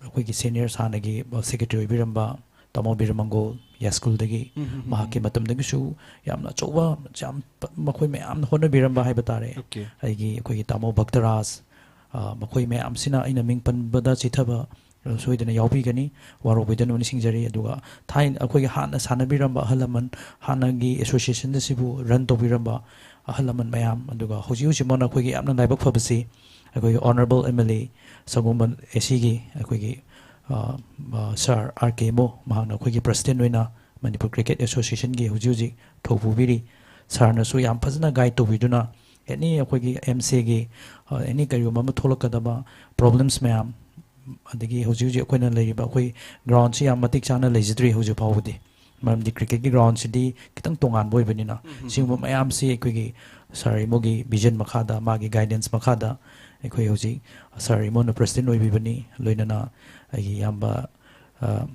ꯑꯩꯈꯣꯏꯒꯤ ꯁꯦꯅꯤꯌꯔꯁ ꯍꯥꯟꯅꯒꯤ ꯁꯦꯀ꯭ꯔꯦꯇꯔꯤ ꯑꯣꯏꯕꯤꯔꯝꯕ ꯇꯥꯃꯣ ꯕꯤꯔꯃꯪꯒꯣꯜ ꯌꯥꯏꯁ꯭ꯀꯨꯜꯗꯒꯤ ꯃꯍꯥꯛꯀꯤ ꯃꯇꯝꯗꯒꯤꯁꯨ ꯌꯥꯝꯅ ꯑꯆꯧꯕ, ꯌꯥꯝ ꯄ- ꯃꯈꯣꯏ ꯃꯌꯥꯝꯅ ꯍꯣꯠꯅꯕꯤꯔꯝꯕ ꯍꯥꯏꯕ ꯇꯥꯔꯦ꯫ Okay. ꯑꯩꯒꯤ ꯑꯩꯈꯣꯏꯒꯤ ꯇꯥꯃꯣ ꯚꯛꯇꯔꯥꯖ, ꯑ, ꯃꯈꯣꯏ ꯃꯌꯥꯝꯁꯤꯅ ꯑꯩꯅ ꯃꯤꯡ ꯄꯟꯕꯗ ꯆꯤꯊꯕ ꯑ, ꯁꯣꯏꯗꯅ ꯌꯥꯎꯕꯤꯒꯅꯤ꯫ ꯋꯥꯔꯧꯕꯤꯗꯅꯕ ꯅꯤꯡꯁꯤꯡꯖꯔꯤ꯫ ꯑꯗꯨꯒ ꯊꯥꯏꯅ ꯑꯩꯈꯣꯏꯒꯤ ꯍꯥꯟꯅ ꯁꯥꯟꯅꯕꯤꯔꯝꯕ ꯑꯍꯜ ꯂꯃꯟ, ꯍꯥꯟꯅꯒꯤ ꯑꯦꯁꯣꯁꯤꯌꯦꯁꯟ ꯑꯁꯤꯕꯨ ꯔꯟ ꯇꯧꯕꯤꯔꯝꯕ ꯑꯍꯜ ꯂꯃꯟ ꯃꯌꯥꯝ, ꯑꯗꯨꯒ ꯍꯧꯖꯤꯛ ꯍꯧꯖꯤꯛꯃꯛꯅ ꯑꯩꯈꯣꯏꯒꯤ ꯌꯥꯝꯅ ꯂꯥꯏꯕꯛ ꯐꯕꯁꯤ ꯑꯩꯈꯣꯏꯒꯤ ꯑꯣꯅꯔꯦꯕꯜ ꯑꯦꯝ ꯑꯦꯜ ꯑꯦ ꯁꯪꯒꯣꯝꯕꯟ ꯑꯦ ꯁꯤꯒꯤ ꯑꯩꯈꯣꯏꯒꯤ ꯑ, ꯑ, ꯁꯥꯔ ꯑꯥꯔ ꯀꯦ ꯏꯃꯣ, ꯃꯍꯥꯛꯅ ꯑꯩꯈꯣꯏꯒꯤ ꯄ꯭ꯔꯁꯤꯗꯦꯟ ꯑꯣꯏꯅ ꯃꯅꯤꯄꯨꯔ ꯀ꯭ꯔꯤꯀꯦꯠ ꯑꯦꯁꯣꯁꯤꯌꯦꯁꯟꯒꯤ ꯍꯧꯖꯤꯛ ꯍꯧꯖꯤꯛ ꯊꯧ ꯄꯨꯕꯤꯔꯤ꯫ ꯁꯥꯔꯅꯁꯨ ꯌꯥꯝ ꯐꯖꯅ ꯒꯥꯏꯗ ꯇꯧꯕꯤꯗꯨꯅ ꯑꯦꯅꯤ ꯑꯩꯈꯣꯏꯒꯤ ꯑꯦꯝ ꯁꯤ ꯑꯦꯒꯤ ꯑꯦꯅꯤ ꯀꯔꯤꯒꯨꯝꯕ ꯑꯃ ꯊꯣꯛꯂꯛꯀꯗꯕ ꯄ꯭ꯔꯣꯕ꯭ꯂꯦꯝꯁ ꯃꯌꯥꯝ, ꯑꯗꯒꯤ ꯍꯧꯖꯤꯛ ꯍꯧꯖꯤꯛ ꯑꯩꯈꯣꯏꯅ ꯂꯩꯔꯤꯕ ꯑꯩꯈꯣꯏ ꯒ꯭ꯔꯥꯎꯟꯁꯤ ꯌꯥꯝ ꯃꯇꯤꯛ ꯆꯥꯅ ꯂꯩꯖꯗ꯭ꯔꯤ ꯍꯧꯖꯤꯛ ꯐꯥꯎꯕꯗꯤ꯫ ꯃꯔꯝꯗꯤ ꯀ꯭ꯔꯤꯀꯦꯠꯀꯤ ꯒ꯭ꯔꯥꯎꯟꯁꯤꯗꯤ ꯈꯤꯇꯪ ꯇꯣꯉꯥꯟꯕ ꯑꯣꯏꯕꯅꯤꯅ ꯁꯤꯒꯨꯝꯕ ꯃꯌꯥꯝꯁꯤ ꯑꯩꯈꯣꯏꯒꯤ ꯁꯥꯔ ꯏꯃꯣꯒꯤ ꯚꯤꯖꯟ ꯃꯈꯥꯗ, ꯃꯥꯒꯤ ꯒꯥꯏꯗꯦꯟꯁ ꯃꯈꯥꯗ ꯑꯩꯈꯣꯏ ꯍꯧꯖꯤꯛ ꯁꯥꯔ ꯏꯃꯣꯅ ꯄ꯭ꯔꯁꯤꯗꯦꯟ ꯑꯣꯏꯕꯤꯕꯅꯤ, ꯂꯣꯏꯅꯅ ꯑꯩꯒꯤ ꯏꯌꯥꯝꯕ ꯑ,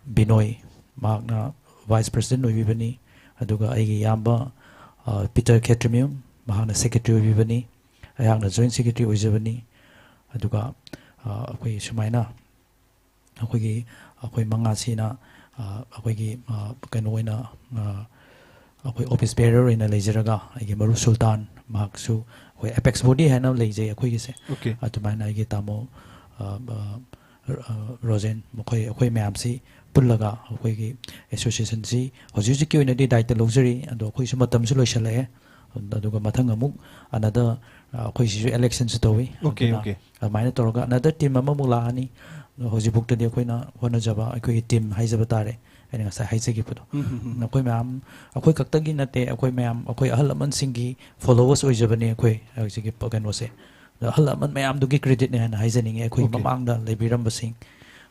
ꯕꯤꯅꯣꯏ, ꯃꯍꯥꯛꯅ ꯚꯥꯏꯁ ꯄ꯭ꯔꯁꯤꯗꯦꯟ ꯑꯣꯏꯕꯤꯕꯅꯤ꯫ ꯑꯗꯨꯒ ꯑꯩꯒꯤ ꯏꯌꯥꯝꯕ ꯑ, ꯄꯤꯇꯔ ꯈꯦꯇ꯭ꯔꯤꯃꯌꯨꯝ, ꯃꯍꯥꯛꯅ ꯁꯦꯀ꯭ꯔꯦꯇꯔꯤ ꯑꯣꯏꯕꯤꯕꯅꯤ꯫ ꯑꯩꯍꯥꯛꯅ ꯖꯣꯏꯟ ꯁꯦꯀ꯭ꯔꯦꯇꯔꯤ ꯑꯣꯏꯖꯕꯅꯤ꯫ ꯑꯗꯨꯒ ꯑ, ꯑꯩꯈꯣꯏ ꯁꯨꯃꯥꯏꯅ ꯑꯩꯈꯣꯏꯒꯤ ꯑꯩꯈꯣꯏ ꯃꯉꯥꯁꯤꯅ ꯑ, ꯑꯩꯈꯣꯏꯒꯤ ꯑ, ꯀꯩꯅꯣ ꯑꯣꯏꯅ ꯑ, ꯑꯩꯈꯣꯏ ꯑꯣꯐꯤꯁ ꯕꯦꯔꯔ ꯑꯣꯏꯅ ꯂꯩꯖꯔꯒ ꯑꯩꯒꯤ ꯃꯔꯨꯞ ꯁꯨꯜꯇꯥꯟ, ꯃꯍꯥꯛꯁꯨ ꯑꯩꯈꯣꯏ ꯑꯦꯄꯦꯛꯁ ꯕꯣꯗꯤ ꯍꯥꯏꯅ ꯂꯩꯖꯩ ꯑꯩꯈꯣꯏꯒꯤꯁꯦ꯫ Okay. ꯑꯗꯨꯃꯥꯏꯅ ꯑꯩꯒꯤ ꯇꯥꯃꯣ ꯑ, ꯑ, ꯑ, ꯔꯣꯖꯦꯟ, ꯃꯈꯣꯏ ꯑꯩꯈꯣꯏ ꯃꯌꯥꯝꯁꯤ ꯄꯨꯜꯂꯒ ꯑꯩꯈꯣꯏꯒꯤ ꯑꯦꯁꯣꯁꯤꯌꯦꯁꯟꯁꯤ ꯍꯧꯖꯤꯛ ꯍꯧꯖꯤꯛꯀꯤ ꯑꯣꯏꯅꯗꯤ ꯗꯥꯏꯇ ꯂꯧꯖꯔꯤ꯫ ꯑꯗꯣ ꯑꯩꯈꯣꯏꯁꯨ ꯃꯇꯝꯁꯨ ꯂꯣꯏꯁꯤꯜꯂꯛꯑꯦ꯫ ꯑꯗꯨꯒ ꯃꯊꯪ ꯑꯃꯨꯛ ꯑꯅꯗꯔ ꯑꯩꯈꯣꯏꯁꯤꯁꯨ ꯏꯂꯦꯛꯁꯟꯁꯨ ꯇꯧꯏ꯫ Okay, ꯑꯗꯨꯅ okay. ꯑꯗꯨꯃꯥꯏꯅ ꯇꯧꯔꯒ ꯑꯅꯗꯔ ꯇꯤꯝ ꯑꯃꯃꯨꯛ ꯂꯥꯛꯑꯅꯤ꯫ ꯑꯗꯣ ꯍꯧꯖꯤꯛꯐꯥꯎꯗꯗꯤ ꯑꯩꯈꯣꯏꯅ ꯍꯣꯠꯅꯖꯕ ꯑꯩꯈꯣꯏꯒꯤ ꯇꯤꯝ ꯍꯥꯏꯖꯕ ꯇꯥꯔꯦ, ꯑꯩꯅ ꯉꯁꯥꯏ ꯍꯥꯏꯖꯈꯤꯕꯗꯣ꯫ ꯎꯝ, ꯎꯝ, ꯎꯝ. ꯑꯩꯈꯣꯏ ꯃꯌꯥꯝ, ꯑꯩꯈꯣꯏ ꯈꯛꯇꯒꯤ ꯅꯠꯇꯦ, ꯑꯩꯈꯣꯏ ꯃꯌꯥꯝ, ꯑꯩꯈꯣꯏ ꯑꯍꯜ ꯂꯃꯟꯁꯤꯡꯒꯤ ꯐꯣꯂꯣꯋꯔꯁ ꯑꯣꯏꯖꯕꯅꯦ ꯑꯩꯈꯣꯏ ꯍꯧꯖꯤꯛꯀꯤ ꯀꯩꯅꯣꯁꯦ꯫ ꯑꯗꯣ ꯑꯍꯜ ꯂꯃꯟ ꯃꯌꯥꯝꯗꯨꯒꯤ ꯀ꯭ꯔꯦꯗꯤꯠꯅꯦ ꯍꯥꯏꯅ ꯍꯥꯏꯖꯅꯤꯡꯉꯤ, ꯑꯩꯈꯣꯏꯒꯤ Okay. ꯃꯃꯥꯡꯗ ꯂꯩꯕꯤꯔꯝꯕꯁꯤꯡ꯫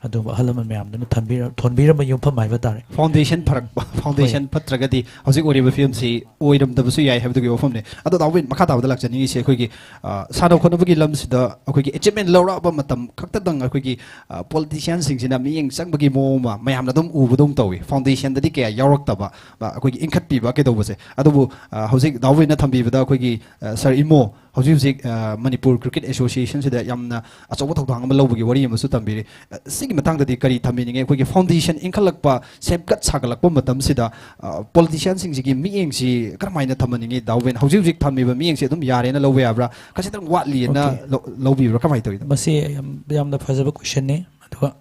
ꯑꯗꯨꯒꯨꯝꯕ ꯑꯍꯜ ꯂꯃꯟ ꯃꯌꯥꯝꯗꯨꯅ ꯊꯝꯕꯤꯔ- ꯊꯣꯟꯕꯤꯔꯝꯕ ꯌꯨꯝꯐꯝ ꯍꯥꯏꯕ ꯇꯥꯔꯦ꯫ ꯐꯥꯎꯟꯗꯦꯁꯟ ꯐꯔꯛꯄ, ꯐꯥꯎꯟꯗꯦꯁꯟ ꯐꯠꯇ꯭ꯔꯒꯗꯤ ꯍꯧꯖꯤꯛ ꯑꯣꯏꯔꯤꯕ ꯐꯤꯕꯝꯁꯤ ꯑꯣꯏꯔꯝꯗꯕꯁꯨ ꯌꯥꯏ ꯍꯥꯏꯕꯗꯨꯒꯤ ꯋꯥꯐꯝꯅꯦ꯫ ꯑꯗꯣ ꯗꯥ ꯋꯤꯟ, ꯃꯈꯥ ꯇꯥꯕꯗ ꯂꯥꯛꯆꯅꯤꯡꯉꯤꯁꯦ ꯑꯩꯈꯣꯏꯒꯤ, ꯑ, ꯁꯥꯟꯅ ꯈꯣꯠꯅꯕꯒꯤ ꯂꯝꯁꯤꯗ ꯑꯩꯈꯣꯏꯒꯤ ꯑꯦꯆꯤꯞꯃꯦꯟ ꯂꯧꯔꯛꯑꯕ ꯃꯇꯝ ꯈꯛꯇꯗꯪ ꯑꯩꯈꯣꯏꯒꯤ, ꯑ, ꯄꯣꯂꯤꯇꯤꯁꯤꯌꯥꯟꯁꯤꯡꯁꯤꯅ ꯃꯤꯠꯌꯦꯡ ꯆꯪꯕꯒꯤ ꯃꯑꯣꯡ ꯑꯃ ꯃꯌꯥꯝꯅ ꯑꯗꯨꯝ ꯎꯕꯗꯧ ꯇꯧꯏ꯫ ꯐꯥꯎꯟꯗꯦꯁꯟꯗꯗꯤ ꯀꯌꯥ ꯌꯥꯎꯔꯛꯇꯕ, ꯑ, ꯑꯩꯈꯣꯏꯒꯤ ꯏꯟꯈꯠꯄꯤꯕ ꯀꯩꯗꯧꯕꯁꯦ꯫ ꯑꯗꯨꯕꯨ, ꯑ, ꯍꯧꯖꯤꯛ ꯗꯥ ꯋꯤꯟꯅ ꯊꯝꯕꯤꯕꯗ ꯑꯩꯈꯣꯏꯒꯤ, ꯑ, ꯁꯥꯔ ꯏꯃꯣ ꯍꯧꯖꯤꯛ ꯍꯧꯖꯤꯛ, ꯑ, ꯃꯅꯤꯄꯨꯔ ꯀ꯭ꯔꯤꯀꯦꯠ ꯑꯦꯁꯣꯁꯤꯌꯦꯁꯟꯁꯤꯗ ꯌꯥꯝꯅ ꯑꯆꯧꯕ ꯊꯧꯗꯥꯡ ꯑꯃ ꯂꯧꯕꯒꯤ ꯋꯥꯔꯤ ꯑꯃꯁꯨ ꯇꯝꯕꯤꯔꯤ꯫ ꯑ, ꯁꯤꯒꯤ ꯃꯇꯥꯡꯗꯗꯤ ꯀꯔꯤ ꯊꯝꯕꯤꯅꯤꯡꯉꯤ? ꯑꯩꯈꯣꯏꯒꯤ ꯐꯥꯎꯟꯗꯦꯁꯟ ꯏꯟꯈꯠꯂꯛꯄ, ꯁꯦꯝꯒꯠ ꯁꯥꯒꯠꯂꯛꯄ ꯃꯇꯝꯁꯤꯗ, ꯑ, ꯄꯣꯂꯤꯇꯤꯁꯤꯌꯥꯟꯁꯤꯡꯁꯤꯒꯤ ꯃꯤꯠꯌꯦꯡꯁꯤ ꯀꯔꯝꯍꯥꯏꯅ ꯊꯝꯍꯟꯅꯤꯡꯉꯤ? ꯗꯥ ꯋꯤꯟ, ꯍꯧꯖꯤꯛ ꯍꯧꯖꯤꯛ ꯊꯝꯃꯤꯕ ꯃꯤꯠꯌꯦꯡꯁꯤ ꯑꯗꯨꯝ ꯌꯥꯔꯦꯅ ꯂꯧꯕ ꯌꯥꯕ꯭ꯔꯥ? ꯈꯖꯤꯛꯇꯪ ꯋꯥꯠꯂꯤꯅ Okay. ꯂꯧ- ꯂꯧꯕꯤꯕ꯭ꯔꯥ? ꯀꯃꯥꯏꯅ ꯇꯧꯋꯤꯅꯣ? ꯃꯁꯤ ꯌꯥꯝ, ꯌꯥꯝꯅ ꯐꯖꯕ ꯀꯣꯏꯁꯟꯅꯤ꯫ ꯑꯗꯨꯒ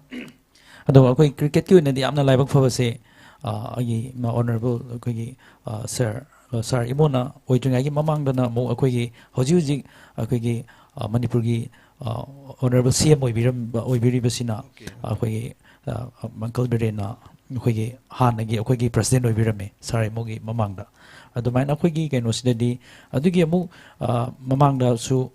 ꯑꯗꯣ ꯑꯩꯈꯣꯏ ꯀ꯭ꯔꯤꯀꯦꯠꯀꯤ ꯑꯣꯏꯅꯗꯤ ꯌꯥꯝꯅ ꯂꯥꯏꯕꯛ ꯐꯕꯁꯦ, ꯑ, ꯑꯩꯒꯤ ꯑꯣꯅꯔꯦꯕꯜ ꯑꯩꯈꯣꯏꯒꯤ, ꯑ, ꯁꯥꯔ, ꯑ, ꯁꯥꯔ ꯏꯃꯣꯅ ꯑꯣꯏꯗ꯭ꯔꯤꯉꯩꯒꯤ ꯃꯃꯥꯡꯗꯅ ꯑꯃꯨꯛ ꯑꯩꯈꯣꯏꯒꯤ ꯍꯧꯖꯤꯛ ꯍꯧꯖꯤꯛ ꯑꯩꯈꯣꯏꯒꯤ, ꯑ, ꯃꯅꯤꯄꯨꯔꯒꯤ, ꯑ, ꯑꯣꯅꯔꯦꯕꯜ ꯁꯤ ꯑꯦꯝ ꯑꯣꯏꯕꯤꯔꯝꯕ, ꯑꯣꯏꯕꯤꯔꯤꯕꯁꯤꯅ ꯑꯩꯈꯣꯏꯒꯤ, ꯑ, ꯑꯪꯀꯜ ꯕꯤꯔꯦꯟꯅ ꯑꯩꯈꯣꯏꯒꯤ ꯍꯥꯟꯅꯒꯤ ꯑꯩꯈꯣꯏꯒꯤ ꯄ꯭ꯔꯁꯤꯗꯦꯟ ꯑꯣꯏꯕꯤꯔꯝꯃꯤ ꯁꯥꯔ ꯏꯃꯣꯒꯤ ꯃꯃꯥꯡꯗ꯫ ꯑꯗꯨꯃꯥꯏꯅ ꯑꯩꯈꯣꯏꯒꯤ ꯀꯩꯅꯣꯁꯤꯗꯗꯤ ꯑꯗꯨꯒꯤ ꯑꯃꯨꯛ, ꯑ, ꯃꯃꯥꯡꯗꯁꯨ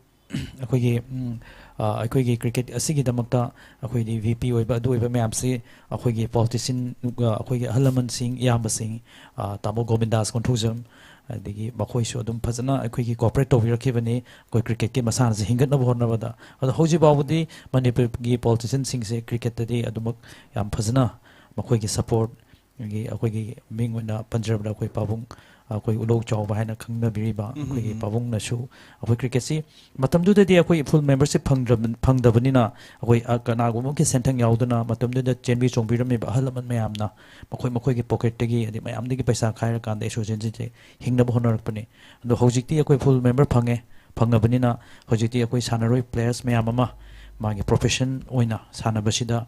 ꯑꯩꯈꯣꯏꯒꯤ, ꯎꯝ, ꯑ, ꯑꯩꯈꯣꯏꯒꯤ ꯀ꯭ꯔꯤꯀꯦꯠ ꯑꯁꯤꯒꯤꯗꯃꯛꯇ ꯑꯩꯈꯣꯏꯗꯤ ꯚꯤ ꯄꯤ ꯑꯣꯏꯕ ꯑꯗꯨ ꯑꯣꯏꯕ ꯃꯌꯥꯝꯁꯤ ꯑꯩꯈꯣꯏꯒꯤ ꯄꯣꯂꯤꯇꯤꯁꯤꯌꯟ, ꯑ, ꯑꯩꯈꯣꯏꯒꯤ ꯑꯍꯜ ꯂꯃꯟꯁꯤꯡ, ꯏꯌꯥꯝꯕꯁꯤꯡ, ꯑ, ꯇꯥꯃꯣ ꯒꯣꯕꯤꯟꯗꯥꯁ ꯀꯣꯟꯊꯧꯖꯝ, ꯑꯗꯒꯤ ꯃꯈꯣꯏꯁꯨ ꯑꯗꯨꯝ ꯐꯖꯅ ꯑꯩꯈꯣꯏꯒꯤ ꯀꯣꯑꯣꯄꯔꯦꯠ ꯇꯧꯕꯤꯔꯛꯈꯤꯕꯅꯤ ꯑꯩꯈꯣꯏ ꯀ꯭ꯔꯤꯀꯦꯠꯀꯤ ꯃꯁꯥꯟꯅꯁꯦ ꯍꯤꯡꯒꯠꯅꯕ ꯍꯣꯠꯅꯕꯗ꯫ ꯑꯗꯣ ꯍꯧꯖꯤꯛ ꯐꯥꯎꯕꯗꯤ ꯃꯅꯤꯄꯨꯔꯒꯤ ꯄꯣꯂꯤꯇꯤꯁꯤꯌꯟꯁꯤꯡꯁꯦ ꯀ꯭ꯔꯤꯀꯦꯠꯇꯗꯤ ꯑꯗꯨꯃꯛ ꯌꯥꯝ ꯐꯖꯅ ꯃꯈꯣꯏꯒꯤ ꯁꯄꯣꯔꯠ, ꯑꯗꯒꯤ ꯑꯩꯈꯣꯏꯒꯤ ꯃꯤꯡ ꯑꯣꯏꯅ ꯄꯟꯖꯔꯕꯗ ꯑꯩꯈꯣꯏ ꯄꯥꯕꯨꯡ, ꯑꯩꯈꯣꯏ ꯎꯂꯧ ꯆꯥꯎꯕ ꯍꯥꯏꯅ ꯈꯪꯅꯕꯤꯔꯤꯕ ꯑꯩꯈꯣꯏꯒꯤ ꯄꯥꯕꯨꯡꯅꯁꯨ ꯑꯩꯈꯣꯏ ꯀ꯭ꯔꯤꯀꯦꯠꯁꯤ ꯃꯇꯝꯗꯨꯗꯗꯤ ꯑꯩꯈꯣꯏ ꯐꯨꯜ ꯃꯦꯝꯕꯔꯁꯤꯞ ꯐꯪꯗ꯭ꯔꯕ-, ꯐꯪꯗꯕꯅꯤꯅ ꯑꯩꯈꯣꯏ, ꯑ, ꯀꯅꯥꯒꯨꯝꯕ ꯑꯃꯒꯤ ꯁꯦꯟꯊꯪ ꯌꯥꯎꯗꯅ ꯃꯇꯝꯗꯨꯗ ꯆꯦꯟꯕꯤ ꯆꯣꯡꯕꯤꯔꯝꯃꯤꯕ ꯑꯍꯜ ꯂꯃꯟ ꯃꯌꯥꯝꯅ ꯃꯈꯣꯏ ꯃꯈꯣꯏꯒꯤ ꯄꯣꯀꯦꯠꯇꯒꯤ, ꯑꯗꯩ ꯃꯌꯥꯝꯗꯒꯤ ꯄꯩꯁꯥ ꯈꯥꯏꯔꯀꯥꯟꯗ ꯑꯦꯁꯣꯁꯤꯌꯦꯁꯟꯁꯦ ꯍꯤꯡꯅꯕ ꯍꯣꯠꯅꯔꯛꯄꯅꯤ꯫ ꯑꯗꯣ ꯍꯧꯖꯤꯛꯇꯤ ꯑꯩꯈꯣꯏ ꯐꯨꯜ ꯃꯦꯝꯕꯔ ꯐꯪꯉꯦ, ꯐꯪꯉꯕꯅꯤꯅ ꯍꯧꯖꯤꯛꯇꯤ ꯑꯩꯈꯣꯏ ꯁꯥꯟꯅꯔꯣꯏ ꯄ꯭ꯂꯦꯌꯔꯁ ꯃꯌꯥꯝ ꯑꯃ ꯃꯥꯒꯤ ꯄ꯭ꯔꯣꯐꯦꯁꯟ ꯑꯣꯏꯅ ꯁꯥꯟꯅꯕꯁꯤꯗ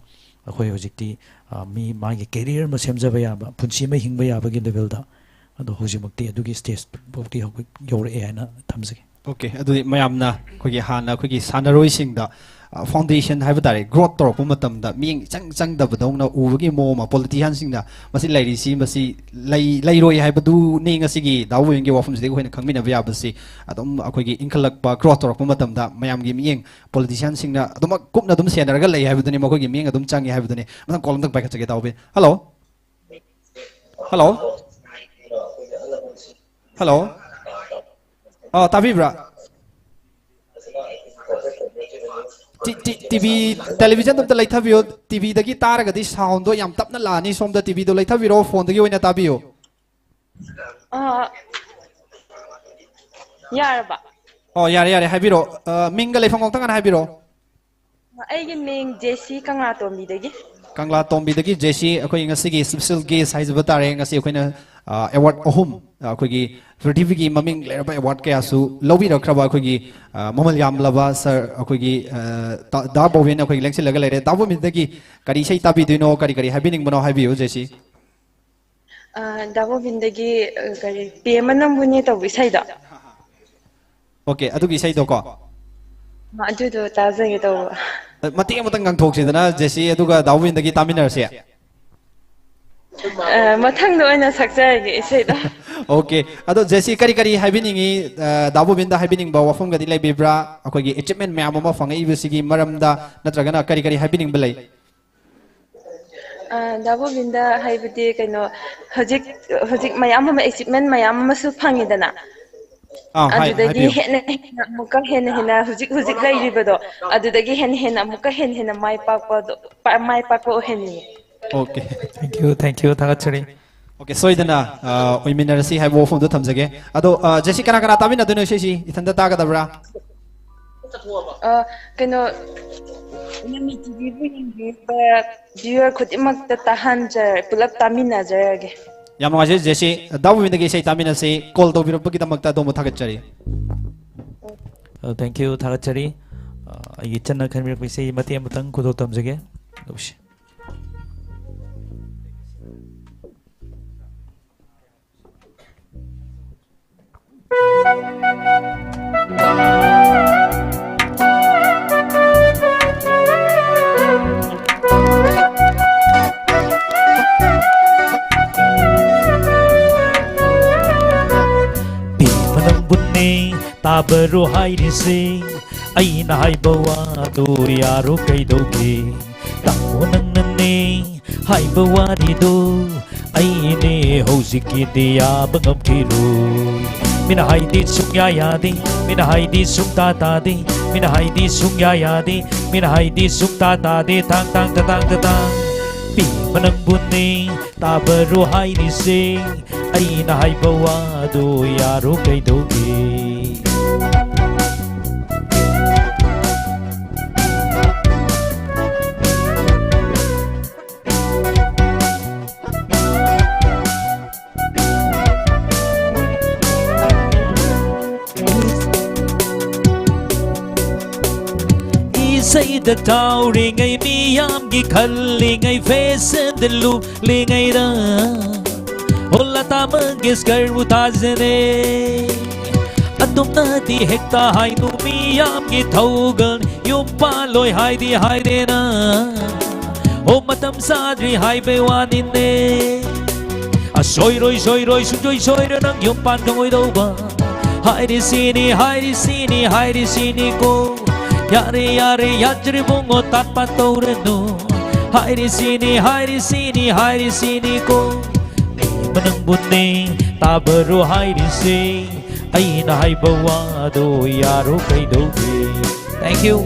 ꯑꯩꯈꯣꯏ ꯍꯧꯖꯤꯛꯇꯤ, ꯑ, ꯃꯤ ꯃꯥꯒꯤ ꯀꯦꯔꯤꯌꯔ ꯑꯃ ꯁꯦꯝꯖꯕ ꯌꯥꯕ, ꯄꯨꯟꯁꯤ ꯑꯃ ꯍꯤꯡꯕ ꯌꯥꯕꯒꯤ ꯂꯦꯚꯦꯜꯗ ꯑꯗꯣ ꯍꯧꯖꯤꯛꯃꯛꯇꯤ ꯑꯗꯨꯒꯤ ꯁ꯭ꯇꯦꯖ ꯐꯥꯎꯗꯤ ꯍꯧꯖꯤꯛ ꯌꯧꯔꯛꯑꯦ ꯍꯥꯏꯅ ꯊꯝꯖꯒꯦ꯫ ꯑꯣꯀꯦ, ꯑꯗꯨꯗꯤ ꯃꯌꯥꯝꯅ ꯑꯩꯈꯣꯏꯒꯤ ꯍꯥꯟꯅ ꯑꯩꯈꯣꯏꯒꯤ ꯁꯥꯟꯅꯔꯣꯏꯁꯤꯡꯗ ꯐꯥꯎꯟꯗꯦꯁꯟ ꯍꯥꯏꯕ ꯇꯥꯔꯦ, ꯒ꯭ꯔꯣꯠ ꯇꯧꯔꯛꯄ ꯃꯇꯝꯗ ꯃꯤꯠꯌꯦꯡ ꯏꯆꯪ ꯆꯪꯗꯕꯗꯧꯅ ꯎꯕꯒꯤ ꯃꯑꯣꯡ ꯑꯃ ꯄꯣꯂꯤꯇꯤꯁꯤꯌꯥꯟꯁꯤꯡꯅ ꯃꯁꯤ ꯂꯩꯔꯤꯁꯤ, ꯃꯁꯤ ꯂꯩ ꯂꯩꯔꯣꯏ ꯍꯥꯏꯕꯗꯨꯅꯤ꯫ ꯉꯁꯤꯒꯤ ꯗꯥ ꯕꯣꯕꯤꯟꯒꯤ ꯋꯥꯐꯝꯁꯤꯗꯒꯤ ꯑꯩꯈꯣꯏꯅ ꯈꯪꯃꯤꯟꯅꯕ ꯌꯥꯕꯁꯤ ꯑꯗꯨꯝ ꯑꯩꯈꯣꯏꯒꯤ ꯏꯟꯈꯠꯂꯛꯄ, ꯒ꯭ꯔꯣꯠ ꯇꯧꯔꯛꯄ ꯃꯇꯝꯗ ꯃꯌꯥꯝꯒꯤ ꯃꯤꯠꯌꯦꯡ ꯄꯣꯂꯤꯇꯤꯁꯤꯌꯥꯟꯁꯤꯡꯅ ꯑꯗꯨꯃꯛ ꯀꯨꯞꯅ ꯑꯗꯨꯝ ꯁꯦꯟꯅꯔꯒ ꯂꯩ ꯍꯥꯏꯕꯗꯨꯅꯤ, ꯃꯈꯣꯏꯒꯤ ꯃꯤꯠꯌꯦꯡ ꯑꯗꯨꯝ ꯆꯪꯉꯤ ꯍꯥꯏꯕꯗꯨꯅꯤ꯫ ꯃꯊꯪ ꯀꯣꯜ ꯑꯝꯇꯪ ꯄꯥꯏꯈꯠꯆꯒꯦ, ꯗꯥ ꯕꯣꯕꯤꯟ꯫ ꯍꯜꯂꯣ꯫ ꯍꯜꯂꯣ꯫ ꯍꯜꯂꯣ꯫ ꯑ, ꯇꯥꯕꯤꯕ꯭ꯔꯥ? ꯇꯤ-, ꯇꯤ-, ꯇꯤꯚꯤ, ꯇꯦꯂꯤꯚꯤꯖꯟꯗꯣ ꯑꯝꯇ ꯂꯩꯊꯕꯤꯌꯣ꯫ ꯇꯤꯚꯤꯗꯒꯤ ꯇꯥꯔꯒꯗꯤ ꯁꯥꯎꯟꯗꯣ ꯌꯥꯝ ꯇꯞꯅ ꯂꯥꯛꯑꯅꯤ꯫ ꯁꯣꯝꯗ ꯇꯤꯚꯤꯗꯣ ꯂꯩꯊꯕꯤꯔꯣ, ꯐꯣꯟꯗꯒꯤ ꯑꯣꯏꯅ ꯇꯥꯕꯤꯌꯣ꯫ ꯑ, ꯌꯥꯔꯕ? ꯑꯣ, ꯌꯥꯔꯦ, ꯌꯥꯔꯦ, ꯍꯥꯏꯕꯤꯔꯣ꯫ ꯑ, ꯃꯤꯡꯒ ꯂꯩꯐꯝ ꯈꯛꯇꯪ ꯍꯥꯟꯅ ꯍꯥꯏꯕꯤꯔꯣ꯫ ꯑꯩꯒꯤ ꯃꯤꯡ ꯖꯦꯁꯤ, ꯀꯪꯂꯥꯇꯣꯝꯕꯤꯗꯒꯤ꯫ ꯀꯪꯂꯥꯇꯣꯝꯕꯤꯗꯒꯤ ꯖꯦꯁꯤ, ꯑꯩꯈꯣꯏ ꯉꯁꯤꯒꯤ ꯁ꯭ꯄꯦꯁꯦꯜ ꯒꯦꯁ ꯍꯥꯏꯖꯕ ꯇꯥꯔꯦ꯫ ꯉꯁꯤ ꯑꯩꯈꯣꯏꯅ, ꯑ, ꯑꯦꯋꯥꯔꯗ ꯑꯍꯨꯝ, ꯑ, ꯑꯩꯈꯣꯏꯒꯤ ꯄ꯭ꯔꯤꯊꯤꯕꯤꯒꯤ ꯃꯃꯤꯡ ꯂꯩꯔꯕ ꯑꯦꯋꯥꯔꯗ ꯀꯌꯥꯁꯨ ꯂꯧꯕꯤꯔꯛꯈ꯭ꯔꯕ ꯑꯩꯈꯣꯏꯒꯤ, ꯑ, ꯃꯃꯜ ꯌꯥꯝꯂꯕ ꯁꯥꯔ, ꯑꯩꯈꯣꯏꯒꯤ, ꯑ, ꯇ-, ꯗꯥ ꯕꯣꯕꯤꯟ ꯑꯩꯈꯣꯏꯒꯤ ꯂꯦꯡꯁꯤꯜꯂꯒ ꯂꯩꯔꯦ꯫ ꯗꯥ ꯕꯣꯕꯤꯟꯗꯒꯤ ꯀꯔꯤ ꯏꯁꯩ ꯇꯥꯕꯤꯗꯣꯏꯅꯣ, ꯀꯔꯤ ꯀꯔꯤ ꯍꯥꯏꯕꯤꯅꯤꯡꯕꯅꯣ ꯍꯥꯏꯕꯤꯌꯨ, ꯖꯦꯁꯤ꯫ ꯑ, ꯗꯥ ꯒꯣꯕꯤꯟꯗꯒꯤ, ꯑ, ꯀꯔꯤ, "ꯄꯦꯝꯃ ꯅꯪꯕꯨꯅꯦ" ꯇꯧꯕ ꯏꯁꯩꯗꯣ꯫ ꯑꯣꯀꯦ, ꯑꯗꯨꯒꯤ ꯏꯁꯩꯗꯣꯀꯣ꯫ ꯑ, ꯑꯗꯨꯗꯣ ꯇꯥꯖꯒꯦ ꯇꯧꯕ꯫ ꯑ, ꯃꯇꯦꯛ ꯑꯃꯇꯪ ꯉꯪꯊꯣꯛꯁꯤꯗꯅ, ꯖꯦꯁꯤ, ꯑꯗꯨꯒ ꯗꯥ ꯒꯣꯕꯤꯟꯗꯒꯤ ꯇꯥꯃꯤꯟꯅꯔꯁꯦ꯫ ꯑ, ꯃꯊꯪꯗ ꯑꯣꯏꯅ ꯁꯛꯆꯔꯒꯦ ꯏꯁꯩꯗꯣ꯫ ꯑꯣꯀꯦ, ꯑꯗꯣ ꯖꯦꯁꯤ, ꯀꯔꯤ ꯀꯔꯤ ꯍꯥꯏꯕꯤꯅꯤꯡꯉꯤ, ꯑ, ꯗꯥ ꯒꯣꯕꯤꯟꯗ ꯍꯥꯏꯕꯤꯅꯤꯡꯕ ꯋꯥꯐꯝꯒꯗꯤ ꯂꯩꯕꯤꯕ꯭ꯔꯥ? ꯑꯩꯈꯣꯏꯒꯤ ꯑꯦꯆꯤꯞꯃꯦꯟ ꯃꯌꯥꯝ ꯑꯃ ꯐꯪꯉꯛꯏꯕꯁꯤꯒꯤ ꯃꯔꯝꯗ, ꯅꯠꯇ꯭ꯔꯒꯅ ꯀꯔꯤ ꯀꯔꯤ ꯍꯥꯏꯕꯤꯅꯤꯡꯕ ꯂꯩ? ꯑ, ꯗꯥ ꯒꯣꯕꯤꯟꯗ ꯍꯥꯏꯕꯗꯤ ꯀꯩꯅꯣ, ꯍꯧꯖꯤꯛ, ꯍꯧꯖꯤꯛ ꯃꯌꯥꯝ ꯑꯃ, ꯑꯦꯆꯤꯞꯃꯦꯟ ꯃꯌꯥꯝ ꯑꯃꯁꯨ ꯐꯪꯉꯤꯗꯅ, ꯑꯥ, ꯍꯥꯏ-, ꯑꯗꯨꯗꯒꯤ ꯍꯥꯏꯕꯤꯌꯨ꯫ ꯍꯦꯟꯅ ꯍꯦꯟꯅ ꯑꯃꯨꯛꯀ ꯍꯦꯟꯅ ꯍꯦꯟꯅ ꯍꯧꯖꯤꯛ, ꯍꯧꯖꯤꯛ ꯂꯩꯔꯤꯕꯗꯣ, ꯑꯗꯨꯗꯒꯤ ꯍꯦꯟꯅ ꯍꯦꯟꯅ ꯑꯃꯨꯛꯀ ꯍꯦꯟꯅ ꯍꯦꯟꯅ ꯃꯥꯏ ꯄꯥꯛꯄꯗꯣ, ꯄꯥ-, ꯃꯥꯏ ꯄꯥꯛꯄ ꯑꯣꯏꯍꯟꯅꯤꯡꯉꯤ꯫ Okay. Thank you, thank you, ꯊꯥꯒꯠꯆꯔꯤ꯫ ꯑꯣꯀꯦ, ꯁꯣꯏꯗꯅ, ꯑ, ꯑꯣꯏꯃꯤꯟꯅꯔꯁꯤ ꯍꯥꯏꯕ ꯋꯥꯐꯝꯗꯣ ꯊꯝꯖꯒꯦ꯫ ꯑꯗꯣ, ꯑ, ꯖꯦꯁꯤ, ꯀꯅꯥ ꯀꯅꯥ ꯇꯥꯃꯤꯟꯅꯗꯣꯏꯅꯣ ꯏꯁꯩꯁꯤ? ꯏꯊꯟꯇ ꯇꯥꯒꯗꯕ꯭ꯔꯥ? ꯑ, ꯀꯩꯅꯣ, ꯅꯪꯒꯤ ꯇꯤꯚꯤꯕꯨ ꯌꯦꯡꯕꯤꯕ ꯚꯤꯌꯨꯋꯔ ꯈꯨꯗꯤꯡꯃꯛꯇ ꯇꯥꯍꯟꯖꯔ-, ꯄꯨꯂꯞ ꯇꯥꯃꯤꯟꯅꯖꯔꯒꯦ꯫ ꯌꯥꯝ ꯅꯨꯡꯉꯥꯏꯖꯩ, ꯖꯦꯁꯤ꯫ ꯗꯥ ꯒꯣꯕꯤꯟꯗꯒꯤ ꯏꯁꯩ ꯇꯥꯃꯤꯟꯅꯁꯤ꯫ ꯀꯣꯜ ꯇꯧꯕꯤꯔꯛꯄꯒꯤꯗꯃꯛꯇ ꯑꯗꯣꯝꯕꯨ ꯊꯥꯒꯠꯆꯔꯤ꯫ ꯑ, thank you, ꯊꯥꯒꯠꯆꯔꯤ꯫ ꯑ, ꯑꯩꯒꯤ ꯏꯆꯟꯅ ꯈꯟꯕꯤꯔꯛꯄ ꯏꯁꯩ ꯃꯇꯦꯛ ꯑꯃꯇꯪ ꯈꯨꯗꯣꯜ ꯇꯝꯖꯒꯦ꯫ ꯂꯧꯁꯤ꯫ ꯇꯥꯕꯔꯣ ꯍꯥꯏꯔꯤꯁꯦ, ꯑꯩꯅ ꯍꯥꯏꯕ ꯋꯥꯗꯣ ꯌꯥꯔꯣ ꯀꯩꯗꯧꯒꯦ? ꯇꯥꯃꯣ ꯅꯪꯅꯅꯦ ꯍꯥꯏꯕ ꯋꯥꯔꯤꯗꯣ, ꯑꯩꯅꯦ ꯍꯧꯖꯤꯛꯀꯤꯗꯤ ꯌꯥꯕ ꯉꯝꯈꯤꯔꯣꯏ꯫ ꯃꯤꯅ ꯍꯥꯏꯗꯤ ꯁꯨꯡꯌꯥ ꯌꯥꯗꯦ, ꯃꯤꯅ ꯍꯥꯏꯗꯤ ꯁꯨꯡꯇꯥ ꯇꯥꯗꯦ, ꯃꯤꯅ ꯍꯥꯏꯗꯤ ꯁꯨꯡꯌꯥ ꯌꯥꯗꯦ, ꯃꯤꯅ ꯍꯥꯏꯗꯤ ꯁꯨꯡꯇꯥ ꯇꯥꯗꯦ꯫ ꯇꯥꯡ ꯇꯥꯡ ꯇ ꯇꯥꯡ ꯇ ꯇꯥꯡ꯫ ꯄꯦꯝꯃ ꯅꯪꯕꯨꯅꯦ ꯇꯥꯕꯔꯣ ꯍꯥꯏꯔꯤꯁꯦ, ꯑꯩꯅ ꯍꯥꯏꯕ ꯋꯥꯗꯣ ꯌꯥꯔꯣ ꯀꯩꯗꯧꯒꯦ? ꯏꯁꯩꯗ ꯇꯥꯎꯔꯤꯉꯩ, ꯃꯤꯌꯥꯝꯒꯤ ꯈꯜꯂꯤꯉꯩ, ꯐꯦꯁꯟꯗ ꯂꯨꯞꯂꯤꯉꯩꯗ, ꯑꯣ ꯂꯇꯥ ꯃꯪꯒꯦꯁꯀꯔꯕꯨ ꯇꯥꯖꯔꯦ꯫ ꯑꯗꯨꯝꯅꯗꯤ ꯍꯦꯛꯇ ꯍꯥꯏꯅꯨ, ꯃꯤꯌꯥꯝꯒꯤ ꯊꯧꯒꯜ ꯌꯨꯝ ꯄꯥꯜꯂꯣꯏ ꯍꯥꯏꯗꯤ ꯍꯥꯏꯔꯦꯅ꯫ ꯑꯣ ꯃꯇꯝ ꯆꯥꯗ꯭ꯔꯤ ꯍꯥꯏꯕꯩ ꯋꯥꯅꯤꯅꯦ꯫ ꯑꯁꯣꯏꯔꯣꯏ ꯁꯣꯏꯔꯣꯏ ꯁꯨꯡꯁꯣꯏ ꯁꯣꯏꯔꯣꯏ ꯅꯪ ꯌꯨꯝ ꯄꯥꯟ ꯈꯪꯉꯣꯏꯗꯧꯕ꯫ ꯍꯥꯏꯔꯤꯁꯤꯅꯤ ꯍꯥꯏꯔꯤꯁꯤꯅꯤ ꯍꯥꯏꯔꯤꯁꯤꯅꯤꯀꯣ꯫ ꯌꯥꯔꯦ ꯌꯥꯔꯦ ꯌꯥꯗ꯭ꯔꯤꯕꯨꯡꯉꯣ ꯇꯥꯠ ꯄꯥꯠ ꯇꯧꯔꯅꯨ꯫ ꯍꯥꯏꯔꯤꯁꯤꯅꯤ ꯍꯥꯏꯔꯤꯁꯤꯅꯤ ꯍꯥꯏꯔꯤꯁꯤꯅꯤꯀꯣ꯫ ꯃꯤ ꯃꯅꯪꯕꯨꯅꯦ ꯇꯥꯕꯔꯣ ꯍꯥꯏꯔꯤꯁꯦ꯫ ꯑꯩꯅ ꯍꯥꯏꯕ ꯋꯥꯗꯣ ꯌꯥꯔꯣ ꯀꯩꯗꯧꯒꯦ? Thank you꯫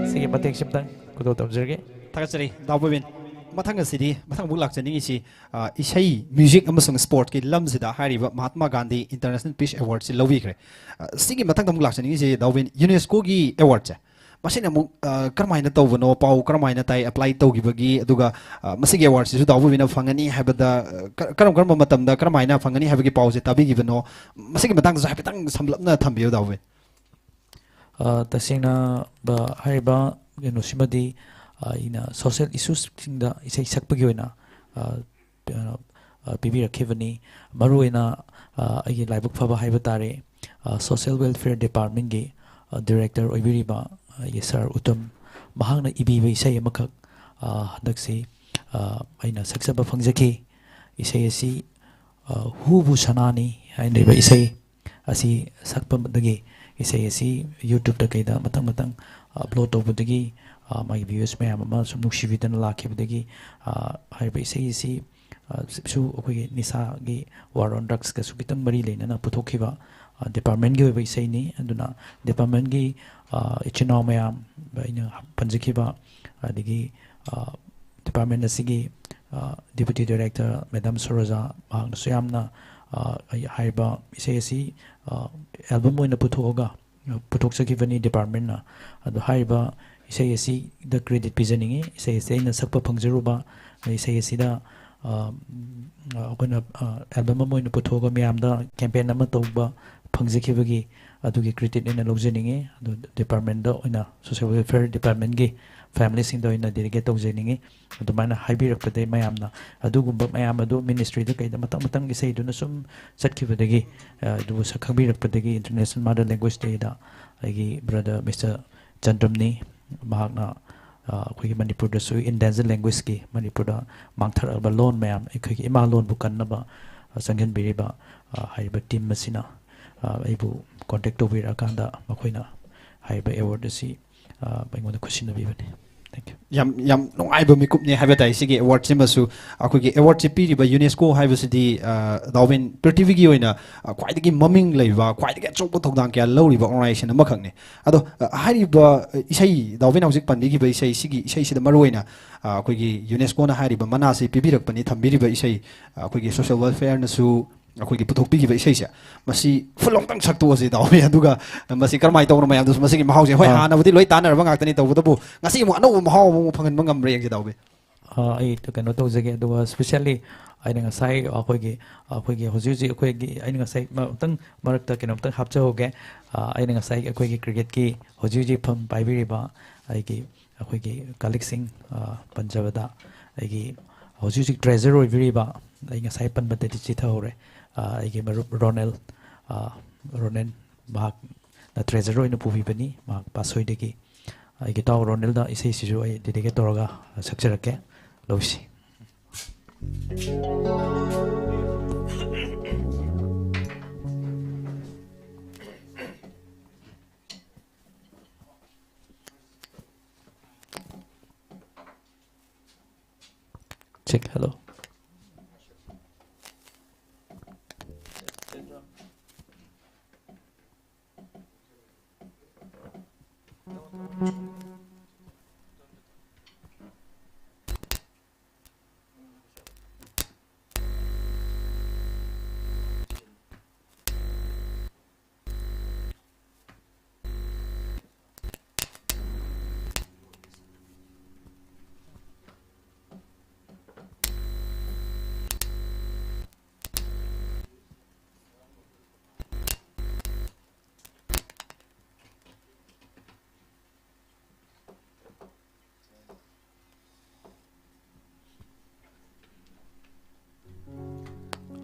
ꯁꯤꯒꯤ ꯃꯇꯦꯛꯁꯤꯝꯇꯪ ꯈꯨꯗꯣꯜ ꯇꯝꯖꯔꯒꯦ꯫ ꯊꯥꯒꯠꯆꯔꯤ ꯗꯥꯎ ꯕꯣꯕꯤꯟ꯫ ꯃꯊꯪ ꯑꯁꯤꯗꯤ, ꯃꯊꯪ ꯑꯃꯨꯛ ꯂꯥꯛꯆꯅꯤꯡꯉꯤꯁꯤ, ꯑ, ꯏꯁꯩ, ꯃ꯭ꯌꯨꯖꯤꯛ ꯑꯃꯁꯨꯡ ꯁ꯭ꯄꯣꯔꯠꯀꯤ ꯂꯝꯁꯤꯗ ꯍꯥꯏꯔꯤꯕ ꯃꯍꯥꯇꯃꯥ ꯒꯥꯟꯙꯤ ꯏꯟꯇꯔꯅꯦꯁꯅꯦꯜ ꯄꯤꯁ ꯑꯦꯋꯥꯔꯗꯁꯤ ꯂꯧꯕꯤꯈ꯭ꯔꯦ꯫ ꯑ, ꯁꯤꯒꯤ ꯃꯊꯪꯗ ꯑꯃꯨꯛ ꯂꯥꯛꯆꯅꯤꯡꯉꯤꯁꯤ ꯗꯥꯎꯕꯤꯟ, ꯌꯨꯅꯦꯁꯀꯣꯒꯤ ꯑꯦꯋꯥꯔꯗꯁꯦ ꯃꯁꯤꯅ ꯑꯃꯨꯛ, ꯑ, ꯀꯔꯝꯍꯥꯏꯅ ꯇꯧꯕꯅꯣ, ꯄꯥꯎ ꯀꯔꯝꯍꯥꯏꯅ ꯇꯥꯏ, ꯑꯦꯄ꯭ꯂꯥꯏ ꯇꯧꯈꯤꯕꯒꯤ, ꯑꯗꯨꯒ, ꯑ, ꯃꯁꯤꯒꯤ ꯑꯦꯋꯥꯔꯗꯁꯤꯁꯨ ꯗꯥꯎꯕꯤꯟꯅ ꯐꯪꯒꯅꯤ ꯍꯥꯏꯕꯗ, ꯑ, ꯀ-, ꯀꯔꯝ ꯀꯔꯝꯕ ꯃꯇꯝꯗ ꯀꯔꯝꯍꯥꯏꯅ ꯐꯪꯒꯅꯤ ꯍꯥꯏꯕꯒꯤ ꯄꯥꯎꯁꯦ ꯇꯥꯕꯤꯈꯤꯕꯅꯣ? ꯃꯁꯤꯒꯤ ꯃꯇꯥꯡꯗꯁꯨ ꯍꯥꯏꯐꯦꯠꯇꯪ ꯁꯝꯂꯞꯅ ꯊꯝꯕꯤꯌꯨ ꯗꯥꯎꯕꯤꯟ꯫ ꯑ, ꯇꯁꯦꯡꯅ, ꯕ-, ꯍꯥꯏꯔꯤꯕ ꯀꯩꯅꯣꯁꯤꯃꯗꯤ, ꯑ, ꯑꯩꯅ ꯁꯣꯁꯦꯜ ꯏꯁꯨꯁꯤꯡꯗ ꯏꯁꯩ ꯁꯛꯄꯒꯤ ꯑꯣꯏꯅ, ꯑ, ꯑ, ꯑ, ꯄꯤꯕꯤꯔꯛꯈꯤꯕꯅꯤ꯫ ꯃꯔꯨꯑꯣꯏꯅ, ꯑ, ꯑꯩꯒꯤ ꯂꯥꯏꯕꯛ ꯐꯕ ꯍꯥꯏꯕ ꯇꯥꯔꯦ, ꯑ, ꯁꯣꯁꯦꯜ ꯋꯦꯜꯐꯤꯌꯔ ꯗꯤꯄꯥꯔꯠꯃꯦꯟꯒꯤ, ꯑ, ꯗꯤꯔꯦꯛꯇꯔ ꯑꯣꯏꯕꯤꯔꯤꯕ ꯑꯩꯒꯤ ꯁꯥꯔ ꯎꯇꯝ, ꯃꯍꯥꯛꯅ ꯏꯕꯤꯕ ꯏꯁꯩ ꯑꯃꯈꯛ, ꯑ, ꯍꯟꯗꯛꯁꯤ, ꯑ, ꯑꯩꯅ ꯁꯛꯆꯕ ꯐꯪꯖꯈꯤ꯫ ꯏꯁꯩ ꯑꯁꯤ, ꯑ, ꯍꯨꯕꯨ ꯁꯅꯥꯅꯤ ꯍꯥꯏꯔꯤꯕ ꯏꯁꯩ ꯑꯁꯤ ꯁꯛꯄꯗꯒꯤ ꯏꯁꯩ ꯑꯁꯤ YouTube-ꯇ ꯀꯩꯗ ꯃꯊꯪ ꯃꯊꯪ ꯑꯞꯂꯣꯗ ꯇꯧꯕꯗꯒꯤ, ꯑ, ꯃꯥꯒꯤ views ꯃꯌꯥꯝ ꯑꯃ ꯁꯨꯝ ꯅꯨꯡꯁꯤꯕꯤꯗꯅ ꯂꯥꯛꯈꯤꯕꯗꯒꯤ, ꯑ, ꯍꯥꯏꯔꯤꯕ ꯏꯁꯩ ꯑꯁꯤ, ꯑ, ꯁꯨ ꯑꯩꯈꯣꯏꯒꯤ ꯅꯤꯁꯥꯒꯤ war on drugs-ꯀꯁꯨ ꯈꯤꯇꯪ ꯃꯔꯤ ꯂꯩꯅꯅ ꯄꯨꯊꯣꯛꯈꯤꯕ, ꯑ, department-ꯒꯤ ꯑꯣꯏꯕ ꯏꯁꯩꯅꯤ꯫ ꯑꯗꯨꯅ department-ꯒꯤ, ꯑ, ꯏꯆꯤꯟ ꯏꯅꯥꯎ ꯃꯌꯥꯝ, ꯑꯩꯅ ꯄꯟꯖꯈꯤꯕ, ꯑꯗꯒꯤ, ꯑ, department ꯑꯁꯤꯒꯤ, ꯑ, deputy director madam ꯁꯣꯔꯣꯖꯥ, ꯃꯍꯥꯛꯅꯁꯨ ꯌꯥꯝꯅ, ꯑ, ꯑꯩ ꯍꯥꯏꯔꯤꯕ ꯏꯁꯩ ꯑꯁꯤ, ꯑ, album ꯑꯣꯏꯅ ꯄꯨꯊꯣꯛꯑꯒ, ꯑ, ꯄꯨꯊꯣꯛꯆꯈꯤꯕꯅꯤ department-ꯅ꯫ ꯑꯗꯣ ꯍꯥꯏꯔꯤꯕ ꯏꯁꯩ ꯑꯁꯤꯗ credit ꯄꯤꯖꯅꯤꯡꯉꯤ꯫ ꯏꯁꯩ ꯑꯁꯤ ꯑꯩꯅ ꯁꯛꯄ ꯐꯪꯖꯔꯨꯕ, ꯏꯁꯩ ꯑꯁꯤꯗ, ꯑ, ꯑꯩꯈꯣꯏꯅ, ꯑ, album ꯑꯃ ꯑꯣꯏꯅ ꯄꯨꯊꯣꯛꯑꯒ ꯃꯌꯥꯝꯗ campaign ꯑꯃ ꯇꯧꯕ ꯐꯪꯖꯈꯤꯕꯒꯤ ꯑꯗꯨꯒꯤ credit ꯑꯩꯅ ꯂꯧꯖꯅꯤꯡꯉꯤ꯫ ꯑꯗꯨ department-ꯗ ꯑꯣꯏꯅ, social welfare department-ꯒꯤ family-ꯁꯤꯡꯗ ꯑꯣꯏꯅ dedicate ꯇꯧꯖꯅꯤꯡꯉꯤ꯫ ꯑꯗꯨꯃꯥꯏꯅ ꯍꯥꯏꯕꯤꯔꯛꯄꯗꯒꯤ ꯃꯌꯥꯝꯅ ꯑꯗꯨꯒꯨꯝꯕ ꯃꯌꯥꯝ ꯑꯗꯨ ministry-ꯗ ꯀꯩꯗ ꯃꯊꯪ ꯃꯊꯪ ꯏꯁꯩꯗꯨꯅ ꯁꯨꯝ ꯆꯠꯈꯤꯕꯗꯒꯤ, ꯑ, ꯑꯗꯨꯕꯨ ꯁꯛ ꯈꯪꯕꯤꯔꯛꯄꯗꯒꯤ International Mother Language Day-ꯗ ꯑꯩꯒꯤ brother Mister ꯆꯟꯗ꯭ꯔꯝꯅꯤ꯫ ꯃꯍꯥꯛꯅ, ꯑ, ꯑꯩꯈꯣꯏꯒꯤ ꯃꯅꯤꯄꯨꯔꯗꯁꯨ endangered language-ꯀꯤ, ꯃꯅꯤꯄꯨꯔꯗ ꯃꯥꯡꯊꯔꯛꯂꯕ ꯂꯣꯟ ꯃꯌꯥꯝ, ꯑꯩꯈꯣꯏꯒꯤ ꯏꯃꯥ ꯂꯣꯟꯕꯨ ꯀꯟꯅꯕ, ꯑ, ꯆꯪꯁꯤꯟꯕꯤꯔꯤꯕ, ꯑ, ꯍꯥꯏꯔꯤꯕ team ꯑꯁꯤꯅ, ꯑ, ꯑꯩꯕꯨ contact ꯇꯧꯕꯤꯔꯛꯑꯀꯥꯟꯗ ꯃꯈꯣꯏꯅ ꯍꯥꯏꯔꯤꯕ award ꯑꯁꯤ, ꯑ, ꯑꯩꯉꯣꯟꯗ ꯈꯨꯠꯁꯤꯟꯅꯕꯤꯕꯅꯤ꯫ Thank you꯫ ꯌꯥꯝ, ꯌꯥꯝ ꯅꯨꯡꯉꯥꯏꯕ ꯃꯤꯀꯨꯞꯅꯤ ꯍꯥꯏꯕ ꯇꯥꯏ꯫ ꯁꯤꯒꯤ award-ꯁꯤꯃꯁꯨ, ꯑꯩꯈꯣꯏꯒꯤ award-ꯁꯤ ꯄꯤꯔꯤꯕ UNESCO ꯍꯥꯏꯕꯁꯤꯗꯤ, ꯑ, ꯗꯥꯎꯕꯤꯟ, ꯄ꯭ꯔꯤꯊꯤꯕꯤꯒꯤ ꯑꯣꯏꯅ, ꯑ, ꯈ꯭ꯋꯥꯏꯗꯒꯤ ꯃꯃꯤꯡ ꯂꯩꯕ, ꯈ꯭ꯋꯥꯏꯗꯒꯤ ꯑꯆꯧꯕ ꯊꯧꯗꯥꯡ ꯀꯌꯥ ꯂꯧꯔꯤꯕ organization ꯑꯃꯈꯛꯅꯤ꯫ ꯑꯗꯣ, ꯑ, ꯍꯥꯏꯔꯤꯕ, ꯑ, ꯏꯁꯩ, ꯗꯥꯎꯕꯤꯟ ꯍꯧꯖꯤꯛ ꯄꯟꯕꯤꯈꯤꯕ ꯏꯁꯩ, ꯁꯤꯒꯤ ꯏꯁꯩꯁꯤꯗ ꯃꯔꯨꯑꯣꯏꯅ, ꯑ, ꯑꯩꯈꯣꯏꯒꯤ UNESCO-ꯅ ꯍꯥꯏꯔꯤꯕ ꯃꯅꯥꯁꯤ ꯄꯤꯕꯤꯔꯛꯄꯅꯤ, ꯊꯝꯕꯤꯔꯤꯕ ꯏꯁꯩ, ꯑ, ꯑꯩꯈꯣꯏꯒꯤ social welfare-ꯅꯁꯨ ꯑꯩꯈꯣꯏꯒꯤ ꯄꯨꯊꯣꯛꯄꯤꯈꯤꯕ ꯏꯁꯩꯁꯦ, ꯃꯁꯤ full ꯑꯃꯨꯛꯇꯪ ꯁꯛꯇꯣꯛꯑꯁꯤ ꯇꯥꯎꯋꯦ꯫ ꯑꯗꯨꯒ ꯃꯁꯤ ꯀꯔꯝꯍꯥꯏꯅ ꯇꯧꯕꯅꯣ ꯃꯌꯥꯝꯗꯁꯨ, ꯃꯁꯤꯒꯤ ꯃꯍꯥꯎꯁꯦ, ꯍꯣꯏ, ꯑꯥ꯫ ꯍꯥꯟꯅꯕꯨꯗꯤ ꯂꯣꯏ ꯇꯥꯟꯅꯔꯕ ꯉꯥꯛꯇꯅꯤ, ꯇꯧꯕꯇꯕꯨ ꯉꯁꯤ ꯑꯃꯨꯛ ꯑꯅꯧꯕ ꯃꯍꯥꯎ ꯑꯃꯃꯨꯛ ꯐꯪꯍꯟꯕ ꯉꯝꯕ꯭ꯔꯥ ꯌꯦꯡꯁꯤ ꯇꯥꯎꯕꯤ꯫ ꯑꯥ, ꯑꯩ ꯀꯩꯅꯣ ꯇꯧꯖꯒꯦ꯫ ꯑꯗꯨꯒ specially ꯑꯩꯅ ꯉꯁꯥꯏ ꯑꯩꯈꯣꯏꯒꯤ, ꯑꯩꯈꯣꯏꯒꯤ ꯍꯧꯖꯤꯛ ꯍꯧꯖꯤꯛ ꯑꯩꯈꯣꯏꯒꯤ, ꯑꯩꯅ ꯉꯁꯥꯏ ꯃ-, ꯑꯃꯨꯛꯇꯪ ꯃꯔꯛꯇ ꯀꯩꯅꯣꯝꯇꯪ ꯍꯥꯞꯆꯍꯧꯒꯦ꯫ ꯑꯥ, ꯑꯩꯅ ꯉꯁꯥꯏ ꯑꯩꯈꯣꯏꯒꯤ cricket-ꯀꯤ ꯍꯧꯖꯤꯛ ꯍꯧꯖꯤꯛ ꯐꯝ ꯄꯥꯏꯕꯤꯔꯤꯕ ꯑꯩꯒꯤ, ꯑꯩꯈꯣꯏꯒꯤ colleague-ꯁꯤꯡ, ꯑꯥ, ꯄꯟꯖꯕꯗ ꯑꯩꯒꯤ ꯍꯧꯖꯤꯛ ꯍꯧꯖꯤꯛ treasurer ꯑꯣꯏꯕꯤꯔꯤꯕ, ꯑꯩ ꯉꯁꯥꯏ ꯄꯟꯕꯗꯗꯤ ꯆꯤꯊꯍꯧꯔꯦ, ꯑꯥ, ꯑꯩꯒꯤ ꯃꯔꯨꯞ ꯔꯣꯅꯦꯜ, ꯑꯥ, ꯔꯣꯅꯦꯜ, ꯃꯍꯥꯛꯅ treasurer ꯑꯣꯏꯅ ꯄꯨꯕꯤꯕꯅꯤ, ꯃꯍꯥꯛ ꯄꯥꯠꯁꯣꯏꯗꯒꯤ꯫ ꯑꯩꯒꯤ ꯏꯇꯥꯎ ꯔꯣꯅꯦꯜꯗ ꯏꯁꯩꯁꯤꯁꯨ ꯑꯩ dedicate ꯇꯧꯔꯒ ꯁꯛꯆꯔꯛꯀꯦ꯫ ꯂꯧꯁꯤ꯫ Check, hello.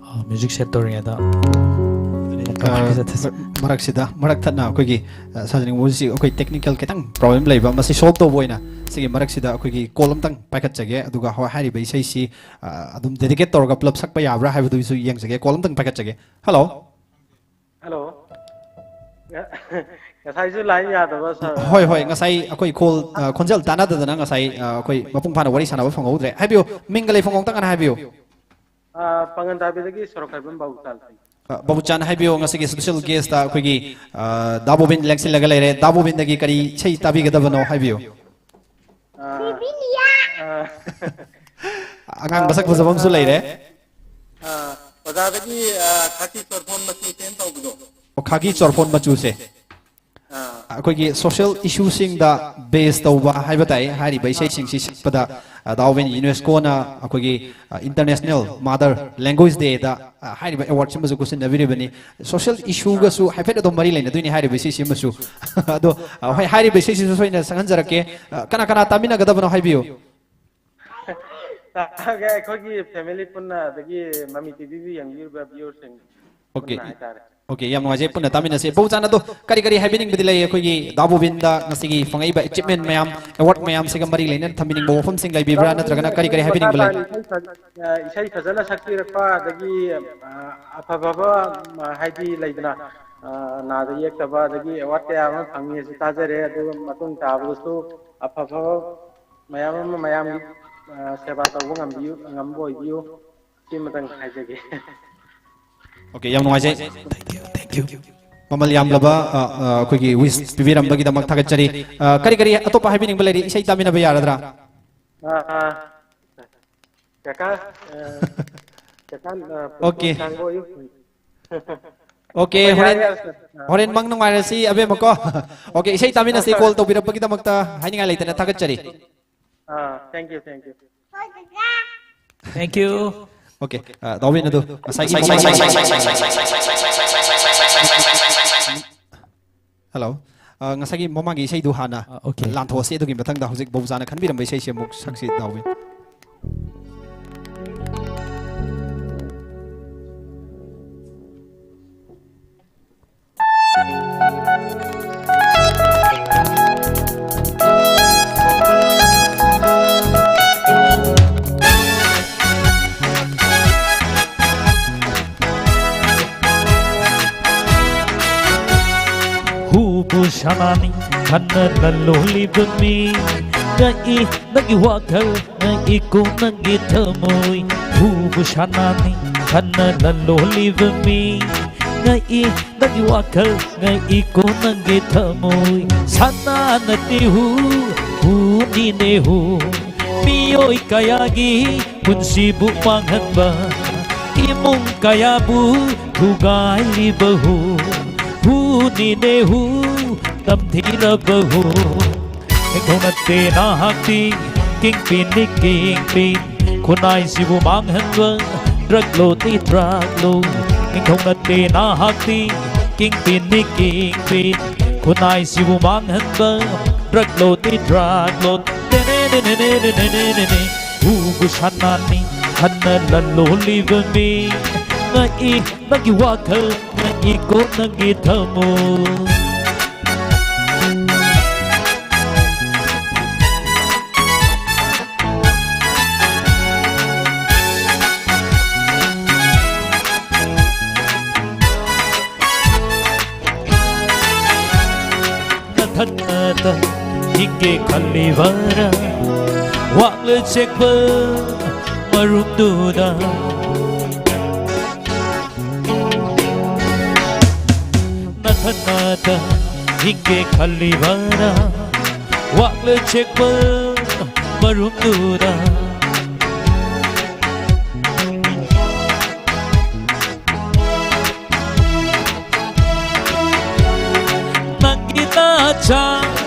ꯑ, music set ꯇꯧꯔꯤꯉꯩꯗ ꯑ, ꯃꯔꯛꯁꯤꯗ, ꯃꯔꯛ ꯊꯠꯅ ꯑꯩꯈꯣꯏꯒꯤ, ꯑ, ꯁꯥꯖꯅꯤꯡꯕꯁꯤ ꯑꯩꯈꯣꯏ technical ꯈꯤꯇꯪ problem ꯂꯩꯕ, ꯃꯁꯤ solve ꯇꯧꯕ ꯑꯣꯏꯅ ꯁꯤꯒꯤ ꯃꯔꯛꯁꯤꯗ ꯑꯩꯈꯣꯏꯒꯤ call ꯑꯝꯇꯪ ꯄꯥꯏꯈꯠꯆꯒꯦ꯫ ꯑꯗꯨꯒ ꯍꯣꯏ, ꯍꯥꯏꯔꯤꯕ ꯏꯁꯩꯁꯤ, ꯑ, ꯑꯗꯨꯝ dedicate ꯇꯧꯔꯒ ꯄꯨꯂꯞ ꯁꯛꯄ ꯌꯥꯕ꯭ꯔꯥ ꯍꯥꯏꯕꯗꯨꯒꯤꯁꯨ ꯌꯦꯡꯖꯒꯦ꯫ Call ꯑꯝꯇꯪ ꯄꯥꯏꯈꯠꯆꯒꯦ꯫ Hello꯫ Hello꯫ ꯉ-, ꯉꯁꯥꯏꯁꯨ line ꯌꯥꯗꯕ, sir꯫ ꯍꯣꯏ, ꯍꯣꯏ, ꯉꯁꯥꯏ ꯑꯩꯈꯣꯏ call, ꯑ, ꯈꯣꯟꯖꯦꯜ ꯇꯥꯟꯅꯗꯗꯅ ꯉꯁꯥꯏ, ꯑ, ꯑꯩꯈꯣꯏ ꯃꯄꯨꯡ ꯐꯥꯅ ꯋꯥꯔꯤ ꯁꯥꯟꯅꯕ ꯐꯪꯍꯧꯗ꯭ꯔꯦ꯫ ꯍꯥꯏꯕꯤꯌꯨ, ꯃꯤꯡꯒ ꯂꯩꯐꯝ ꯈꯛꯇꯪ ꯍꯥꯟꯅ ꯍꯥꯏꯕꯤꯌꯨ꯫ ꯑ, ꯄꯥꯡꯒꯟ ꯇꯥꯕꯤꯗꯒꯤ ꯁꯣꯔꯣꯛ ꯈꯥꯏꯕꯝ ꯕꯥꯕꯨꯆꯥꯟ꯫ ꯑ, ꯕꯥꯕꯨꯆꯥꯟ ꯍꯥꯏꯕꯤꯌꯨ, ꯉꯁꯤꯒꯤ special guest ꯑꯩꯈꯣꯏꯒꯤ, ꯑ, ꯗꯥ ꯕꯣꯕꯤꯟ ꯂꯦꯡꯁꯤꯜꯂꯒ ꯂꯩꯔꯦ꯫ ꯗꯥ ꯕꯣꯕꯤꯟꯗꯒꯤ ꯀꯔꯤ ꯏꯁꯩ ꯇꯥꯕꯤꯒꯗꯕꯅꯣ ꯍꯥꯏꯕꯤꯌꯨ꯫ ꯑ, ꯑ, ꯑꯉꯥꯡ ꯃꯁꯛ ꯐꯖꯕ ꯑꯃꯁꯨ ꯂꯩꯔꯦ꯫ ꯑ, ꯑꯣꯖꯥꯗꯒꯤ, ꯑ, ꯈꯥꯀꯤ ꯆꯣꯔꯐꯣꯟ ꯃꯆꯨ ꯁꯦꯝ ꯇꯧꯕꯗꯣ꯫ ꯑꯣ, ꯈꯥꯀꯤ ꯆꯣꯔꯐꯣꯟ ꯃꯆꯨꯁꯦ꯫ ꯑꯥ꯫ ꯑꯩꯈꯣꯏꯒꯤ social issue ꯁꯤꯡꯗ base ꯇꯧꯕ ꯍꯥꯏꯕ ꯇꯥꯏ꯫ ꯍꯥꯏꯔꯤꯕ ꯏꯁꯩꯁꯤꯡꯁꯤ ꯁꯛꯄꯗ, ꯑ, ꯗꯥ ꯕꯣꯕꯤꯟ UNESCOꯅ ꯑꯩꯈꯣꯏꯒꯤ, ꯑ, International Mother Language Dayꯗ, ꯑ, ꯍꯥꯏꯔꯤꯕ award ꯁꯤꯃꯁꯨ ꯈꯨꯠꯁꯤꯟꯅꯕꯤꯔꯤꯕꯅꯤ꯫ Social issueꯒꯁꯨ ꯍꯥꯏꯐꯦꯠ ꯑꯗꯨꯝ ꯃꯔꯤ ꯂꯩꯅꯗꯣꯏꯅꯤ ꯍꯥꯏꯔꯤꯕ ꯏꯁꯩꯁꯤꯃꯁꯨ꯫ ꯑꯗꯣ, ꯑ, ꯍꯣꯏ, ꯍꯥꯏꯔꯤꯕ ꯏꯁꯩꯁꯤꯁꯨ ꯁꯣꯏꯗꯅ ꯁꯛꯍꯟꯖꯔꯛꯀꯦ꯫ ꯑ, ꯀꯅꯥ ꯀꯅꯥ ꯇꯥꯃꯤꯟꯅꯒꯗꯕꯅꯣ ꯍꯥꯏꯕꯤꯌꯨ꯫ ꯇꯥꯒꯦ, ꯑꯩꯈꯣꯏꯒꯤ family ꯄꯨꯟꯅ, ꯑꯗꯒꯤ ꯃꯃꯤ TVꯕꯨ ꯌꯦꯡꯕꯤꯔꯤꯕ viewerꯁꯤꯡ ꯑꯣꯀꯦ꯫ ꯄꯨꯟꯅ ꯍꯥꯏꯇꯥꯔꯦ꯫ ꯑꯣꯀꯦ, ꯌꯥꯝ ꯅꯨꯡꯉꯥꯏꯖꯩ ꯄꯨꯟꯅ ꯇꯥꯃꯤꯟꯅꯁꯤ꯫ ꯕꯥꯕꯨꯆꯥꯟ, ꯑꯗꯣ ꯀꯔꯤ ꯀꯔꯤ ꯍꯥꯏꯕꯤꯅꯤꯡꯕꯗꯤ ꯂꯩ ꯑꯩꯈꯣꯏꯒꯤ ꯗꯥ ꯕꯣꯕꯤꯟꯗ ꯉꯁꯤꯒꯤ ꯐꯪꯉꯛꯏꯕ achievement ꯃꯌꯥꯝ, award ꯃꯌꯥꯝꯁꯤꯒ ꯃꯔꯤ ꯂꯩꯅꯅ ꯊꯝꯕꯤꯅꯤꯡꯕ ꯋꯥꯐꯝꯁꯤꯡ ꯂꯩꯕꯤꯕ꯭ꯔꯥ, ꯅꯠꯇ꯭ꯔꯒꯅ ꯀꯔꯤ ꯀꯔꯤ ꯍꯥꯏꯕꯤꯅꯤꯡꯕ ꯂꯩ? ꯏꯁꯩ ꯐꯖ-, ꯑ, ꯏꯁꯩ ꯐꯖꯅ ꯁꯛꯄꯤꯔꯛꯄ, ꯑꯗꯒꯤ, ꯑ, ꯑꯐ ꯑꯐꯕ, ꯃ-, ꯍꯥꯏꯗꯤ ꯂꯩꯗꯅ, ꯑ, ꯅꯥꯗ ꯌꯦꯛꯇꯕ, ꯑꯗꯒꯤ award ꯀꯌꯥ ꯑꯃ ꯐꯪꯉꯦꯁꯨ ꯇꯥꯖꯔꯦ꯫ ꯑꯗꯨꯒ ꯃꯇꯨꯡ ꯇꯥꯕꯗꯁꯨ ꯑꯐ ꯑꯐꯕ ꯃꯌꯥꯝ ꯑꯃ ꯃꯌꯥꯝꯒꯤ ꯑ, ꯁꯦꯕꯥ ꯇꯧꯕ ꯉꯝꯕꯤꯌꯨ, ꯉꯝꯕ ꯑꯣꯏꯕꯤꯌꯨ, ꯁꯤꯃꯇꯪ ꯍꯥꯏꯖꯒꯦ꯫ ꯑꯣꯀꯦ, ꯌꯥꯝ ꯅꯨꯡꯉꯥꯏꯖꯩ꯫ Thank you, thank you. ꯃꯃꯜ ꯌꯥꯝꯂꯕ ꯑ, ꯑ, ꯑꯩꯈꯣꯏꯒꯤ ꯋꯤꯁ ꯄꯤꯕꯤꯔꯝꯕꯒꯤꯗꯃꯛ ꯊꯥꯒꯠꯆꯔꯤ꯫ ꯑ, ꯀꯔꯤ ꯀꯔꯤ ꯑꯇꯣꯞꯄ ꯍꯥꯏꯕꯤꯅꯤꯡꯕ ꯂꯩꯔꯤ? ꯏꯁꯩ ꯇꯥꯃꯤꯟꯅꯕ ꯌꯥꯔꯗ꯭ꯔꯥ? ꯑ, ꯑ, ꯀꯀꯥ, ꯑ, ꯀꯀꯥ, ꯑ, ꯑꯣꯀꯦ꯫ ꯁꯥꯡꯕ ꯑꯣꯏꯌꯨ꯫ ꯑꯣꯀꯦ, ꯍꯣꯏ, ꯍꯣꯔꯦꯟ ꯌꯥꯔꯦ, ꯌꯥꯔꯦ, ꯁꯥꯔ꯫ ꯑ, ꯍꯣꯔꯦꯟ ꯃꯪ ꯅꯨꯡꯉꯥꯏꯔꯁꯤ ꯑꯕꯦꯝꯃꯀꯣ꯫ ꯑꯣꯀꯦ, ꯏꯁꯩ ꯇꯥꯃꯤꯟꯅꯁꯤ꯫ ꯁꯥꯔ꯫ ꯀꯣꯜ ꯇꯧꯕꯤꯔꯛꯄꯒꯤꯗꯃꯛꯇ ꯍꯥꯏꯅꯤꯡꯉꯥꯏ ꯂꯩꯇꯅ ꯊꯥꯒꯠꯆꯔꯤ꯫ ꯑ, thank you, thank you. Thank you. Okay, ꯑ, ꯗꯥꯎꯕꯤꯟ ꯑꯗꯨ ꯉꯁꯥꯏꯒꯤ ꯍꯜꯂꯣ꯫ ꯑ, ꯉꯁꯥꯏꯒꯤ ꯃꯃꯥꯡꯒꯤ ꯏꯁꯩꯗꯨ ꯍꯥꯟꯅ ꯑ, ꯑꯣꯀꯦ꯫ ꯂꯥꯟꯊꯣꯛꯑꯁꯤ, ꯑꯗꯨꯒꯤ ꯃꯊꯪꯗ ꯍꯧꯖꯤꯛ ꯕꯣꯕꯨꯖꯥꯅ ꯈꯟꯕꯤꯔꯝꯕ ꯏꯁꯩꯁꯦ ꯑꯃꯨꯛ ꯁꯛꯁꯤ, ꯗꯥꯎꯕꯤꯟ꯫ ꯍꯨꯕꯨ ꯁꯅꯥꯅꯤ ꯈꯟꯅ ꯂꯜꯂꯣꯜꯂꯤꯕ ꯃꯤ, ꯉꯛꯏ ꯅꯪꯒꯤ ꯋꯥꯈꯜ, ꯉꯛꯏꯀꯣ ꯅꯪꯒꯤ ꯊꯃꯣꯏ꯫ ꯍꯨꯕꯨ ꯁꯅꯥꯅꯤ ꯈꯟꯅ ꯂꯜꯂꯣꯜꯂꯤꯕ ꯃꯤ, ꯉꯛꯏ ꯅꯪꯒꯤ ꯋꯥꯈꯜ, ꯉꯛꯏꯀꯣ ꯅꯪꯒꯤ ꯊꯃꯣꯏ꯫ ꯁꯅꯥ ꯅꯠꯇꯦ ꯍꯨ, ꯍꯨꯅꯤꯅꯦ ꯍꯨ꯫ ꯃꯤꯑꯣꯏ ꯀꯌꯥꯒꯤ ꯄꯨꯟꯁꯤꯕꯨ ꯃꯥꯡꯍꯟꯕ, ꯏꯃꯨꯡ ꯀꯌꯥꯕꯨ ꯊꯨꯒꯥꯏꯔꯤꯕ ꯍꯨ, ꯍꯨꯅꯤꯅꯦ ꯍꯨ, ꯇꯝꯊꯤꯔꯕ ꯍꯨ꯫ ꯅꯤꯡꯊꯧ ꯅꯠꯇꯦ ꯅꯍꯥꯛꯇꯤ, ꯀꯤꯡꯄꯤꯅꯤ ꯀꯤꯡꯄꯤ꯫ ꯈꯨꯟꯅꯥꯏꯁꯤꯕꯨ ꯃꯥꯡꯍꯟꯕ, ꯗ꯭ꯔꯒ ꯂꯣꯔꯗꯅꯤ ꯗ꯭ꯔꯒ ꯂꯣꯔꯗ꯫ ꯅꯤꯡꯊꯧ ꯅꯠꯇꯦ ꯅꯍꯥꯛꯇꯤ, ꯀꯤꯡꯄꯤꯅꯤ ꯀꯤꯡꯄꯤ꯫ ꯈꯨꯟꯅꯥꯏꯁꯤꯕꯨ ꯃꯥꯡꯍꯟꯕ, ꯗ꯭ꯔꯒ ꯂꯣꯔꯗꯅꯤ ꯗ꯭ꯔꯒ ꯂꯣꯔꯗ꯫ ꯇꯦꯅꯦꯅꯦꯅꯦꯅꯦꯅꯦꯅꯦꯅꯦ꯫ ꯍꯨꯕꯨ ꯁꯅꯥꯅꯤ ꯈꯟꯅ ꯂꯜꯂꯣꯜꯂꯤꯕ ꯃꯤ, ꯉꯛꯏ ꯅꯪꯒꯤ ꯋꯥꯈꯜ, ꯉꯛꯏꯀꯣ ꯅꯪꯒꯤ ꯊꯃꯣꯏ꯫ ꯅꯊꯟꯅꯇ ꯍꯤꯡꯒꯦ ꯈꯜꯂꯤꯕꯔꯥ? ꯋꯥꯛꯂꯦ ꯆꯦꯛꯄ ꯃꯔꯨꯝꯗꯨꯗ ꯅꯊꯟꯅꯇ ꯍꯤꯡꯒꯦ ꯈꯜꯂꯤꯕꯔꯥ? ꯋꯥꯛꯂꯦ ꯆꯦꯛꯄ ꯃꯔꯨꯝꯗꯨꯗ ꯅꯪꯒꯤ ꯅꯆꯥ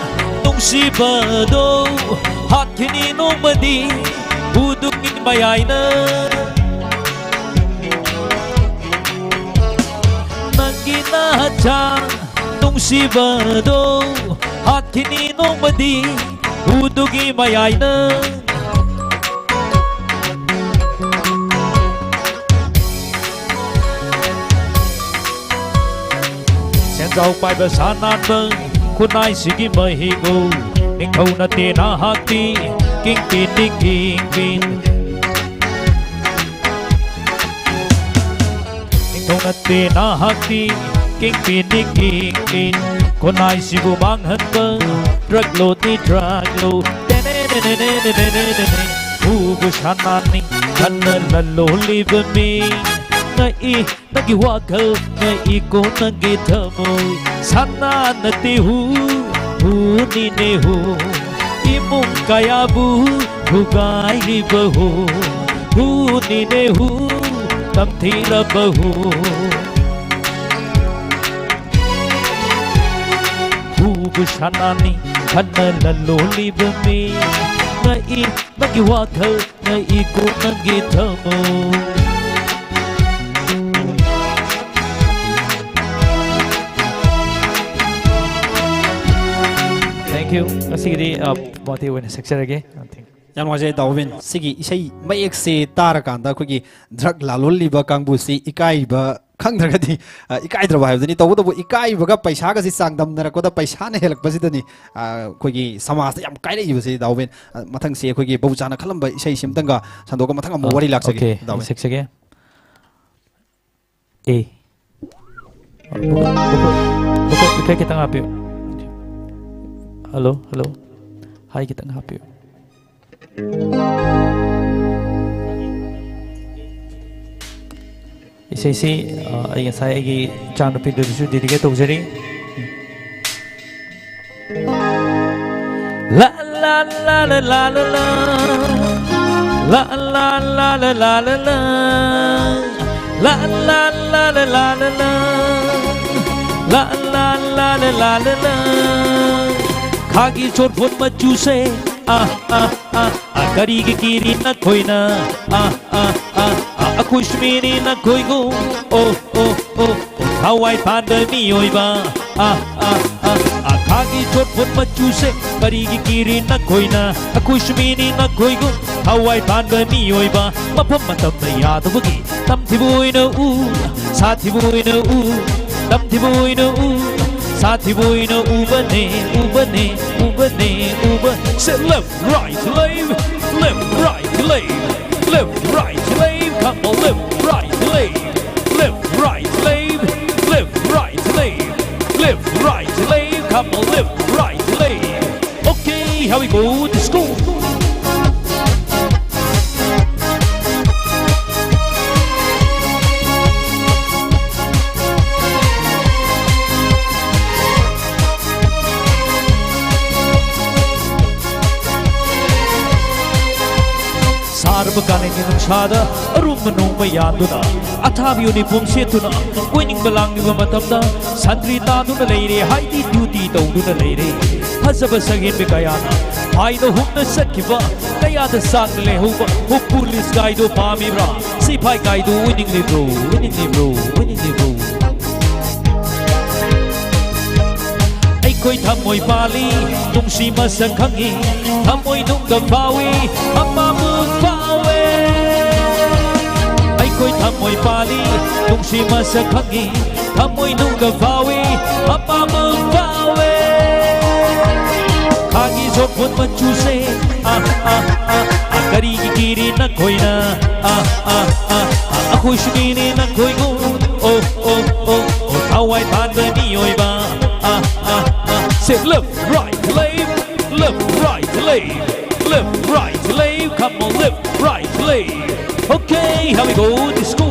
ꯅꯨꯡꯁꯤꯕꯗꯣ ꯍꯥꯠꯈꯤꯅꯤ ꯅꯣꯡꯃꯗꯤ ꯎꯗꯨꯒꯤ ꯃꯌꯥꯏꯅ꯫ ꯅꯪꯒꯤ ꯅꯆꯥ ꯅꯨꯡꯁꯤꯕꯗꯣ ꯍꯥꯠꯈꯤꯅꯤ ꯅꯣꯡꯃꯗꯤ ꯎꯗꯨꯒꯤ ꯃꯌꯥꯏꯅ꯫ ꯁꯦꯟꯖꯥꯎ ꯄꯥꯏꯕ ꯁꯥ ꯅꯥꯟꯕ ꯈꯨꯟꯅꯥꯏꯁꯤꯒꯤ ꯃꯍꯤꯛ ꯎ꯫ ꯅꯤꯡꯊꯧ ꯅꯠꯇꯦ ꯅꯍꯥꯛꯇꯤ, ꯀꯤꯡꯄꯤꯅꯤ ꯀꯤꯡꯄꯤꯟ꯫ ꯅꯤꯡꯊꯧ ꯅꯠꯇꯦ ꯅꯍꯥꯛꯇꯤ, ꯀꯤꯡꯄꯤꯅꯤ ꯀꯤꯡꯄꯤꯟ꯫ ꯈꯨꯟꯅꯥꯏꯁꯤꯕꯨ ꯃꯥꯡꯍꯟꯕ ꯗ꯭ꯔꯒ ꯂꯣꯗꯤ ꯗ꯭ꯔꯒ ꯂꯣ꯫ ꯇꯦꯅꯦꯅꯦꯅꯦꯅꯦꯅꯦꯅꯦꯅꯦꯅꯦ꯫ ꯎꯕꯨ ꯁꯥꯟꯅꯅꯤ ꯈꯟꯅ ꯂꯂꯣꯜꯂꯤꯕ ꯃꯤ꯫ ꯉꯛꯏ ꯅꯪꯒꯤ ꯋꯥꯈꯜ, ꯉꯛꯏꯀꯣ ꯅꯪꯒꯤ ꯊꯃꯣꯏ꯫ ꯁꯥꯟꯅ ꯅꯠꯇꯦ ꯍꯨ, ꯍꯨꯅꯤꯅꯦ ꯍꯨ꯫ ꯏꯃꯨꯡ ꯀꯌꯥꯕꯨ ꯊꯨꯒꯥꯏꯔꯤꯕ ꯍꯨ, ꯍꯨꯅꯤꯅꯦ ꯍꯨ, ꯇꯝꯊꯤꯔꯕ ꯍꯨ꯫ ꯍꯨꯕꯨ ꯁꯥꯟꯅꯅꯤ ꯈꯟꯅ ꯂꯂꯣꯜꯂꯤꯕ ꯃꯤ꯫ ꯉꯛꯏ ꯅꯪꯒꯤ ꯋꯥꯈꯜ, ꯉꯛꯏꯀꯣ ꯅꯪꯒꯤ ꯊꯃꯣꯏ꯫ Thank you꯫ ꯉꯁꯤꯒꯤꯗꯤ, ꯑ, ꯃꯇꯦꯛ ꯑꯣꯏꯅ ꯁꯛꯆꯔꯒꯦ꯫ Thank you꯫ ꯌꯥꯝ ꯅꯨꯡꯉꯥꯏꯖꯩ ꯗꯥ ꯋꯤꯟ꯫ ꯁꯤꯒꯤ ꯏꯁꯩ ꯃꯌꯦꯛꯁꯦ ꯇꯥꯔꯀꯥꯟꯗ ꯑꯩꯈꯣꯏꯒꯤ ꯗ꯭ꯔꯒ ꯂꯥꯂꯣꯜꯂꯤꯕ ꯀꯥꯡꯕꯨꯁꯤ ꯏꯀꯥꯏꯕ ꯈꯪꯗ꯭ꯔꯒꯗꯤ, ꯑ, ꯏꯀꯥꯏꯗ꯭ꯔꯕ ꯍꯥꯏꯕꯗꯨꯅꯤ꯫ ꯇꯧꯕꯇꯕꯨ ꯏꯀꯥꯏꯕꯒ ꯄꯩꯁꯥꯒꯁꯤ ꯆꯥꯡꯗꯝꯅꯔꯛꯄꯗ ꯄꯩꯁꯥꯅ ꯍꯦꯜꯂꯛꯄꯁꯤꯗꯅꯤ, ꯑ, ꯑꯩꯈꯣꯏꯒꯤ ꯁꯃꯥꯖꯇ ꯌꯥꯝ ꯀꯥꯏꯔꯛꯏꯕꯁꯤ ꯗꯥ ꯋꯤꯟ꯫ ꯑ, ꯃꯊꯪꯁꯦ ꯑꯩꯈꯣꯏꯒꯤ ꯕꯕꯨꯆꯥꯅ ꯈꯜꯂꯝꯕ ꯏꯁꯩꯁꯤ ꯑꯝꯇꯪꯒ ꯁꯟꯗꯣꯛꯑꯒ ꯃꯊꯪ ꯑꯃꯨꯛ ꯑ, ꯋꯥꯔꯤ ꯂꯥꯛꯆꯒꯦ, okay, ꯗꯥ ꯋꯤꯟ꯫ ꯁꯛꯆꯒꯦ꯫ ꯑꯦ꯫ ꯚꯣꯀꯦꯜ, ꯚꯣꯀꯦꯜ, ꯚꯣꯀꯦꯜ ꯏꯐꯦꯛ ꯈꯤꯇꯪ ꯍꯥꯞꯄꯤꯌꯨ꯫ Hello, hello. ꯍꯥꯏ ꯈꯤꯇꯪ ꯍꯥꯞꯄꯤꯌꯨ꯫ ꯏꯁꯩꯁꯤ, ꯑ, ꯑꯩ ꯉꯁꯥꯏ ꯑꯩꯒꯤ ꯏꯆꯥꯅꯨꯄꯤꯗꯨꯗꯁꯨ dedicate ꯇꯧꯖꯔꯤ꯫ La la la la la la la. La la la la la la la. La la la la la la la. La la la la la la la. ꯈꯥꯒꯤ ꯆꯣꯔꯐꯣꯟ ꯃꯆꯨꯁꯦ, ꯑꯥ, ꯑꯥ, ꯑꯥ, ꯑꯥ, ꯀꯔꯤꯒꯤ ꯀꯤꯔꯤ ꯅꯈꯣꯏꯅ? ꯑꯥ, ꯑꯥ, ꯑꯥ, ꯑꯥ, ꯑꯩꯈꯣꯏꯁꯨ ꯃꯤꯅꯤ ꯅꯈꯣꯏꯒꯨꯝ꯫ ꯑꯣ, ꯑꯣ, ꯑꯣ, ꯑꯣ, ꯊꯋꯥꯏ ꯄꯥꯟꯕ ꯃꯤꯑꯣꯏꯕ꯫ ꯑꯥ, ꯑꯥ, ꯑꯥ, ꯑꯥ, ꯈꯥꯒꯤ ꯆꯣꯠꯐꯨꯠ ꯃꯆꯨꯁꯦ ꯀꯔꯤꯒꯤ ꯀꯤꯔꯤ ꯅꯈꯣꯏꯅ? ꯑꯩꯈꯣꯏꯁꯨ ꯃꯤꯅꯤ ꯅꯈꯣꯏꯒꯨꯝ ꯊꯋꯥꯏ ꯄꯥꯟꯕ ꯃꯤꯑꯣꯏꯕ꯫ ꯃꯐꯝ ꯃꯇꯝꯅ ꯌꯥꯗꯕꯒꯤ ꯇꯝꯊꯤꯕ ꯑꯣꯏꯅ ꯎ, ꯁꯥꯊꯤꯕ ꯑꯣꯏꯅ ꯎ, ꯇꯝꯊꯤꯕ ꯑꯣꯏꯅ ꯎ, ꯁꯥꯊꯤꯕ ꯑꯣꯏꯅ ꯎꯕꯅꯦ, ꯎꯕꯅꯦ, ꯎꯕꯅꯦ, ꯎꯕ꯫ Say left, right, left, left, right, left, left, right, left, come on, left, right, left, left, right, left, left, right, left, left, right, left, come on, left, right, left. Okay, here we go, let's go. ꯁꯥꯔꯕ ꯀꯥꯂꯦꯟꯒꯤ ꯅꯨꯡꯁꯥꯗ ꯑꯔꯨꯝꯕ ꯅꯣꯡꯃ ꯌꯥꯟꯗꯨꯅ, ꯑꯊꯥꯕ uniform ꯁꯦꯠꯇꯨꯅ ꯀꯣꯏꯅꯤꯡꯕ ꯂꯥꯡꯅꯤꯡꯕ ꯃꯇꯝꯗ ꯁꯟꯇ꯭ꯔꯤ ꯇꯥꯗꯨꯅ ꯂꯩꯔꯦ ꯍꯥꯏꯗꯤ duty ꯇꯧꯗꯨꯅ ꯂꯩꯔꯦ꯫ ꯐꯖꯕ ꯁꯛꯍꯦꯟꯕꯤ ꯀꯌꯥꯅ ꯐꯥꯏꯅ ꯍꯨꯝꯅ ꯆꯠꯈꯤꯕ, ꯀꯌꯥꯗ ꯆꯥꯛꯅ ꯂꯩꯍꯧꯕ꯫ ꯍꯣ police ꯀꯥꯏꯗꯣ ꯄꯥꯝꯃꯤꯕ꯭ꯔꯥ? ꯁꯤꯐꯥꯏ ꯀꯥꯏꯗꯣ ꯑꯣꯏꯅꯤꯡꯂꯤꯕ꯭ꯔꯣ? ꯑꯣꯏꯅꯤꯡꯂꯤꯕ꯭ꯔꯣ? ꯑꯣꯏꯅꯤꯡꯂꯤꯕ꯭ꯔꯣ? ꯑꯩꯈꯣꯏ ꯊꯃꯣꯏ ꯄꯥꯜꯂꯤ, ꯅꯨꯡꯁꯤ ꯃꯁꯛ ꯈꯪꯉꯤ, ꯊꯃꯣꯏ ꯅꯨꯡꯗ ꯐꯥꯎꯏ, ꯑꯄꯥꯝꯕ ꯐꯥꯎꯋꯦ꯫ ꯑꯩꯈꯣꯏ ꯊꯃꯣꯏ ꯄꯥꯜꯂꯤ, ꯅꯨꯡꯁꯤ ꯃꯁꯛ ꯈꯪꯉꯤ, ꯊꯃꯣꯏ ꯅꯨꯡꯗ ꯐꯥꯎꯏ, ꯑꯄꯥꯝꯕ ꯐꯥꯎꯋꯦ꯫ ꯈꯥꯒꯤ ꯆꯣꯔꯐꯣꯟ ꯃꯆꯨꯁꯦ, ꯑꯥ, ꯑꯥ, ꯑꯥ, ꯑꯥ, ꯀꯔꯤꯒꯤ ꯀꯤꯔꯤ ꯅꯈꯣꯏꯅ? ꯑꯥ, ꯑꯥ, ꯑꯥ, ꯑꯥ, ꯑꯩꯈꯣꯏꯁꯨ ꯃꯤꯅꯤ ꯅꯈꯣꯏꯒꯨꯝ꯫ ꯑꯣ, ꯑꯣ, ꯑꯣ, ꯑꯣ, ꯊꯋꯥꯏ ꯄꯥꯟꯕ ꯃꯤꯑꯣꯏꯕ꯫ ꯑꯥ, ꯑꯥ, ꯑꯥ, say left, right, left, left, right, left, left, right. Right leg, come on, left, right leg. Okay, here we go, disco.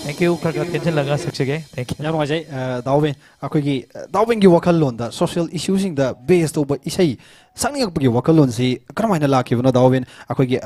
Thank you. ꯈꯔ ꯈꯔ ꯇꯦꯟꯁꯤꯜꯂꯒ ꯁꯛꯆꯒꯦ. Thank you. ꯌꯥꯝ ꯅꯨꯡꯉꯥꯏꯖꯩ꯫ ꯗꯥꯎꯕꯦꯟ, ꯑꯩꯈꯣꯏꯒꯤ ꯗꯥꯎꯕꯦꯟꯒꯤ ꯋꯥꯈꯜꯂꯣꯟꯗ ꯁꯣꯁꯤꯌꯦꯜ ꯏꯁꯨꯁꯤꯡꯗ ꯕꯦꯁ ꯇꯧꯕ ꯏꯁꯩ ꯁꯛꯅꯤꯡꯉꯛꯄꯒꯤ ꯋꯥꯈꯜꯂꯣꯟꯁꯤ ꯀꯔꯝꯍꯥꯏꯅ ꯂꯥꯛꯈꯤꯕꯅꯣ? ꯗꯥꯎꯕꯦꯟ, ꯑꯩꯈꯣꯏꯒꯤ